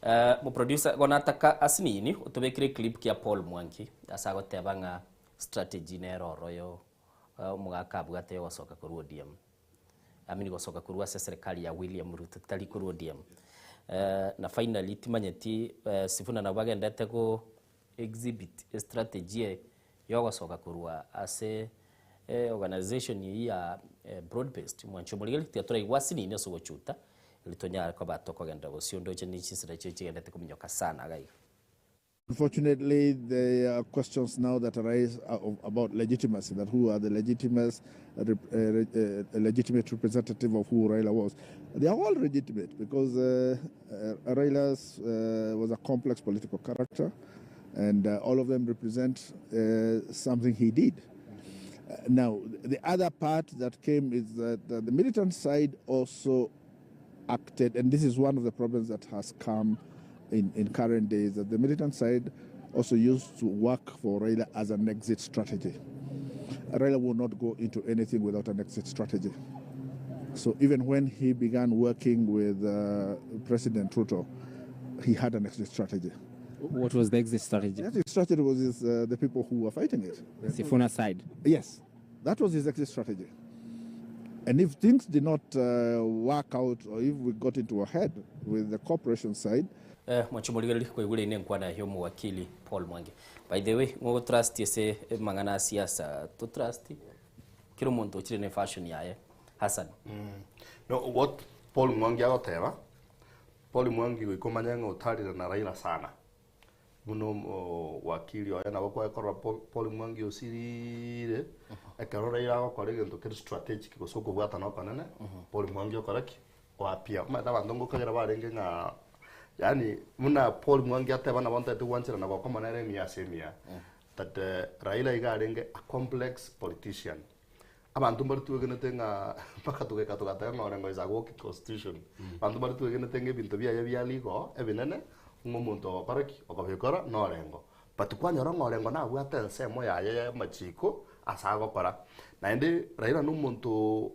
Eh, moproducer igo nataka asinini otobekere eclip kia Paul Mwangi ase agoteba ng'a strategy nere oro yo omogaka abwate yogosoka korwa ODM. I mean gosoka korwa ase eserekari ya William Ruto tari korwa ODM. Eh, na finally timanyeti Sifuna nabo bagendete go exhibit estrategy eye yogosoka korwa ase organization eyio ya broad based mwanche omorigereria tiga toraigwe asinini ase ogochuta erio tonyare koba tokogenda bosio ndoche ne chinsera echio chigendete kominyoka sana iga iga. Unfortunately, there are questions now that arise about legitimacy, that who are the legitimate, legitimate representative of who Raila was. They are all legitimate because Raila was a complex political character and all of them represent something he did. Now, the other part that came is that the militant side also acted, and this is one of the problems that has come in, in current days, that the militant side also used to work for Raila as an exit strategy. Raila will not go into anything without an exit strategy. So even when he began working with President Ruto, he had an exit strategy. What was the exit strategy? The exit strategy was his, the people who were fighting it. Sifuna side? Yes, that was his exit strategy. And if things did not work out, or if we got into a head with the corporation side, Eh, mwanche omorigereria kwaigure ine enkwana ya omowakili Paul Mwangi. By the way, ng'o ogotrust ase amang'ana a siasa totrust kera omonto ochire ne fashion yaye. Hassan. No, what Paul Mwangi agoteba, Paul Mwangi goika omanye ng'a otarire na Raila sana. Buna omowakili oye nabo kwaye korora Paul Mwangi osirire, ekero Raila agokora egento kere strategic gose okobwatana okonene, Paul Mwangi okora ki? Oapia. Omanyete abanto ngokagera barenge ng'a yaani buna Paul Mwangi ateba nabo ntaete gwancherana gokoma nere emiya ase emiya, that Raila iga arenge a complex politician. Abanto mbare twegenete ng'a mpaka togaika togateba ng'a Orengo is a walking constitution. Abanto mbare twegenete ng'a ebinto biaye bia legal ebinene, ng'a omonto ogokora ki? Okobikora na Orengo. But kwanyora ng'a Orengo nabwate ensemo yaye ya amachiko ase agokora. Naende Raila na omonto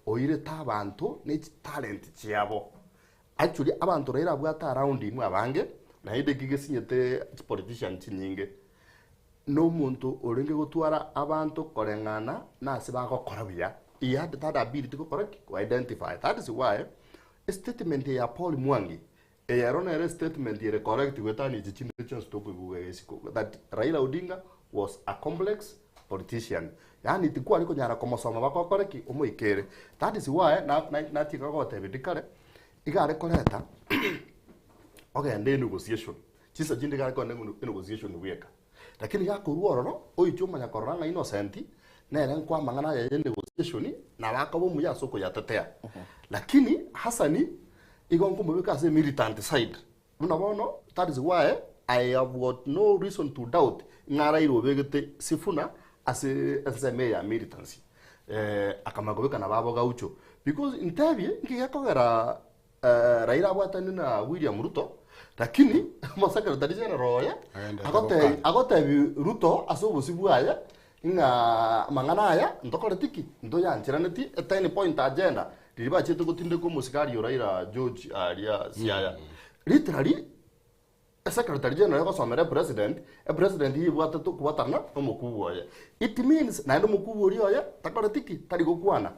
oirete abanto ne chitalent chiabo. Actually abanto Raila abwate around him abange, naende eki gesinyete chipolitician chinyinge. Na omonto orenge gotwara abanto koreng'ana nase bagokora buya, he had that ability gokora ki? Ko identify. That is why estatement eye ya Paul Mwangi, eye ero nere estatement ere correct goetania echi chinde chionsi tokoigwa iga isiko, that Raila Odinga was a complex politician. Yaani tikware konyara komosoma mpaka okore ki? Omoikere. That is why na- na- natiga gogotebia dikare, iga are koreta ogende enegotiation. Chinsa chinde iga are kogenda enegotiation bweka. Lakini gakorwa ororo, oiche omanya korora ng'a Innocent nere nkoa amang'ana aya ya negotiation, nabo akoba omuya ase okoyatetea. Lakini Hassan igo nkomobeka ase emilitant side. Buna bono, that is why I have got no reason to doubt ng'a Raila obegete Sifuna ase ensemo eye ya militancy. Akamanya kobeka nabo abo Gaucho. Because ntebie, nki gekogera Raila abwatane na William Ruto, lakini omosecretary general oye Agenderete agotebi gokana. agotebi Ruto ase obosio bwaye ng'a amang'ana aya ntokoreti ki? Ntoyancheraneti e ten point agenda riria bachiete gotindeka omosigari o Raila George aria Siaya. Literally Esecretary general egosomera epresident, epresident eyebwatete okobwatana nomokubwa oye. It means naende omokubwa oria oye takoreti ki? Tari gokwana.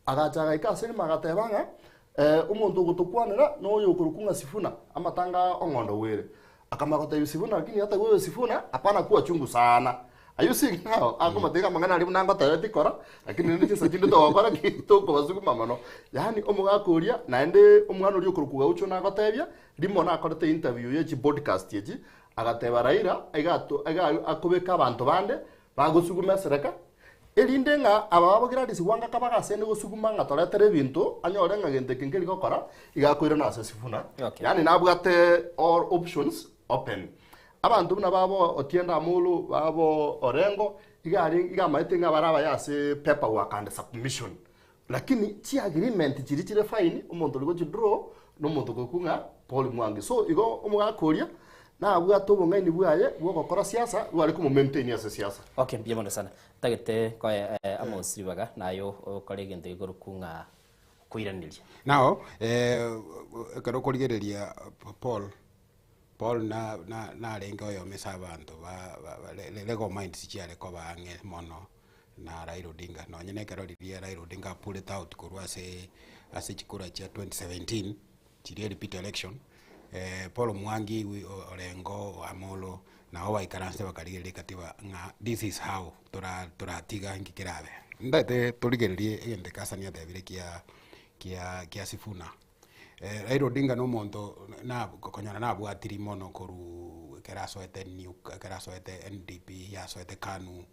Agacha agaika ase rimo agateba ng'a omonto ogotokwanera noyo okorokwa ng'a Sifuna, amatanga ong'ondo bwere. Akamanya gotebia Sifuna lakini hata huyo Sifuna hapana kuwa chungu sana. Are you seeing now? Akomatebia amang'ana aria buna ngotebetie kora, lakini rende chinsa chinde togokora ki? Tokobasuguma mono. Yaani omogaka oria naende omwana oria okorokwa Gaucho nagotebia, Rimo nakorete interview ye chipodcast echi, agateba Raila iga ato iga akobeka abanto bande bagosuguma esereka, erinde ng'a aba babo Gladys Wanga kabaga asende gosuguma ng'a toretere ebinto, anyore ng'a gento eke nkeri gokora, iga akoirana ase Sifuna. Okay. Yaani nabwate all options open. Abanto buna babo Otiende Amolo, babo Orengo, iga are iga amaete ng'a bare abaya ase paperwork and submission. Lakini chiagreement chiria chire fine, omonto oria gochidraw, nomonto okorokwa ng'a Paul Mwangi. So igo omogaka oria, nabwate obong'aini bwaye bw'ogokora siasa, bware komomaintain ase siasa. Okay, mbuya mono sana. Ntagete nkoe Amos ribaga naye okore egento gekorokwa ng'a koiraneria. Now, ekero okorigereria Paul, Paul na- na- narenge oyomo ase abanto ba- ba legal minds chiare koba ang'e mono. na Raila Odinga. Nonye na ekero riria Raila Odinga a pulled out korwa ase ase chikura chia 2017 chiria repeat election, Paul Mwangi Orengo Amolo nabo baikaransete bakarigereria ekatiba ng'a this is how tora toratiga nki kerabe. Ndagete torigererie egento eke Hassan atebire kia kia kia Sifuna. Raila Odinga na omonto na konyora nabwatiri mono korwa ekero asoete new ekero asoete NDP yasoete Kanu.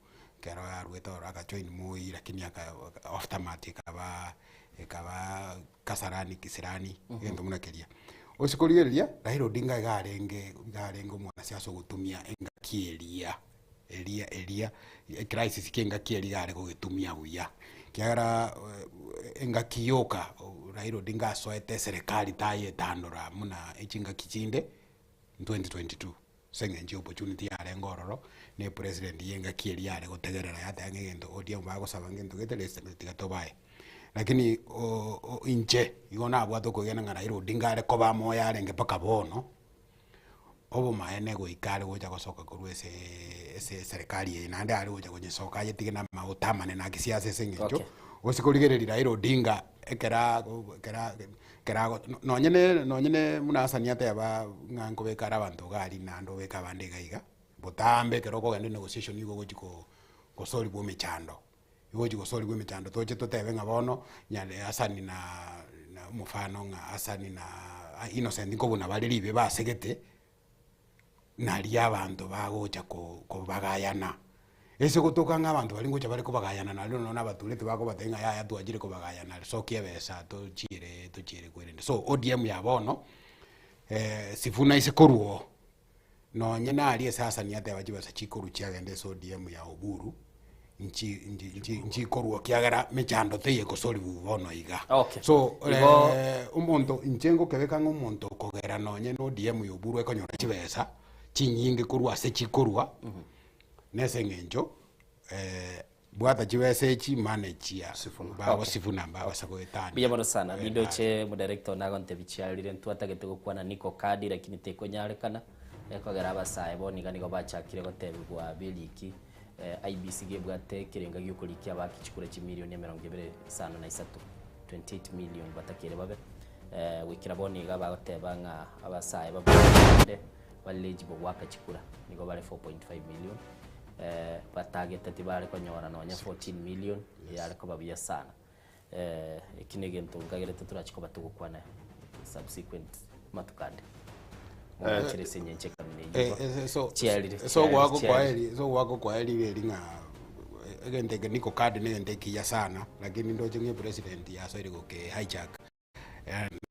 Ekero aruete ororo aga join Moi lakini aka aftermath ekaba ekaba kasarani kisirani egento buna keria. Ase korigereria Raila Odinga iga arenge iga arenge omwanasiasa ogotumia engaki eria eria eria ecrisis kia engaki eria iga are gogetumia buya. Ekiagera engaki yoka Raila Odinga asoete eserekari tayetandora buna echingaki chinde 2022. Ase eng'encho y'opportunity yarenge ororo, na epresident y'engaki eria yare gotegerera yateba ng'a egento ODM bagosaba ngento gete rese tiga tobae. Lakini inche igo nabwate okoegena ng'a Raila Odinga are koba moyo arenge mpaka bono, obomaene goika are gocha gosoka korwa aseee ase eserekari eye naende are gocha konyesoka ayetige na amaguta amanene a kisiasa ase eng'encho, gose korigereria Raila Odinga ekero ago ekero ekero ago nonye ne nonye ne buna Hassan ateba ng'a nkobeka are abanto iga aria naende obeke abande iga iga, botambe ekero okogenda enegotiation nigo ogochi ko gosorigwa emechando, nigo ogochi gosorigwa emechando toche totebe ng'a bono nyare Hassan na na omofano ng'a Hassan na Innocent nkobuna bare ribe basegete. Nario abanto bagocha kobagayana. Ase gotoka ng'a abanto baria ngocha bare kobagayana nario nonya na abatureti bakobatebia ng'a yaya twachire kobagayana sokia ebesa tochiere tochiere kwerende. So ODM ya bono Sifuna ase korwa oo, nonye naria ase Hassan ateba chibesa chikorwa chiagenda ase ODM ya Oburu, nchi nchi nchi nchikorwa ekiagera mechando teiyo ekosoriwa bono iga. Okay. So Igo- omonto inche ngokebeka ng'a omonto okogera nonye na ODM ya Oburu ekonyora chibesa chinyinge korwa ase chikorwa, nese eng'encho bwata chibesa echi manage bago Sifuna mbabasa goetania. Mbuya mono sana. Nindoche omodirector one agontebia chiarire ntwatagete gokwana niko kadi lakini tekonyarekana. Ekogera abasae bono iga nigo bachakire gotebigwa beriki IEBC iga ebwate ekerenga giokorikia abaki chikura chimilioni emerongo ebere isano na isato, 28 million batakere babe. Goikera bono iga bagoteba ng'a abasae babwate bare eligible goaka chikura nigo bare 4.5 million, batagete tibare konyora nonya 14 million yare koba buya sana. Eki negento nkagerete torachi koba togokwana subsequent matuko ande. Mong'achere ase enyencho ekamina eyio igo. So Chiarire, so chiarire, gwako chiarire. kwaeri so gwako kwaeri eri ng'a egento eke niko card na egento ekiya sana lakini ndoche ng'a epresident yasoire goke hijack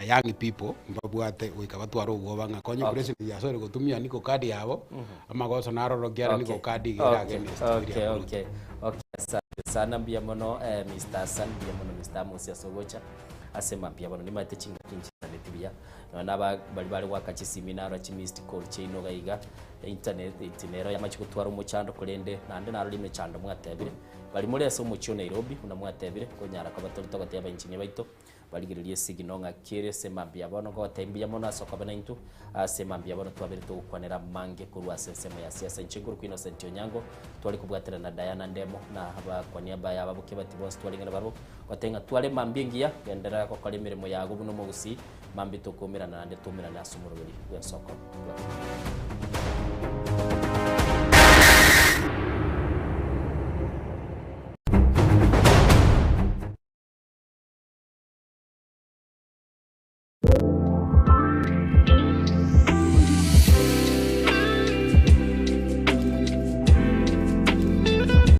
na young people mbabwate goika batware obwoba ng'a konya Okay. president yasoire gotumia niko card yabo amagoso narorokia are niko card iga ere Okay, against okay, William Ruto. okay, okay, asante sana mbuya mono eh, Mr. Hassan mbuya mono Mr. Amos ase ogocha ase mambia bono nimanyete chingaki nchisaneti buya nonya na aba baria bare goaka chisimi narora chi missed call chiaino iga iga internet nero yamache gotwara omochando korende naende narora emechando mwatebire baria more ase omochie o Nairobi buna mwatebire konyara koba tore togotebia abaengineer baito Barigererie esigino ng'aki ere ase mambia bono ngogotebia mbuya mono ase okoba naintwe ase mambia bono twabere togokwanera amange korwa ase ensemo ya siasa. Inche nkorokwa Innocent Onyango, tware kobwaterana na Diana Ndemo na abakwani abaye ababokia bati bonsi twarenge nabarabwo gotebia ng'a tware mambia engiya, genderera gokora emeremo yago buna omogusii, mambia tokoumerana naende toumerane ase omoroberi bw'ensoko bwa.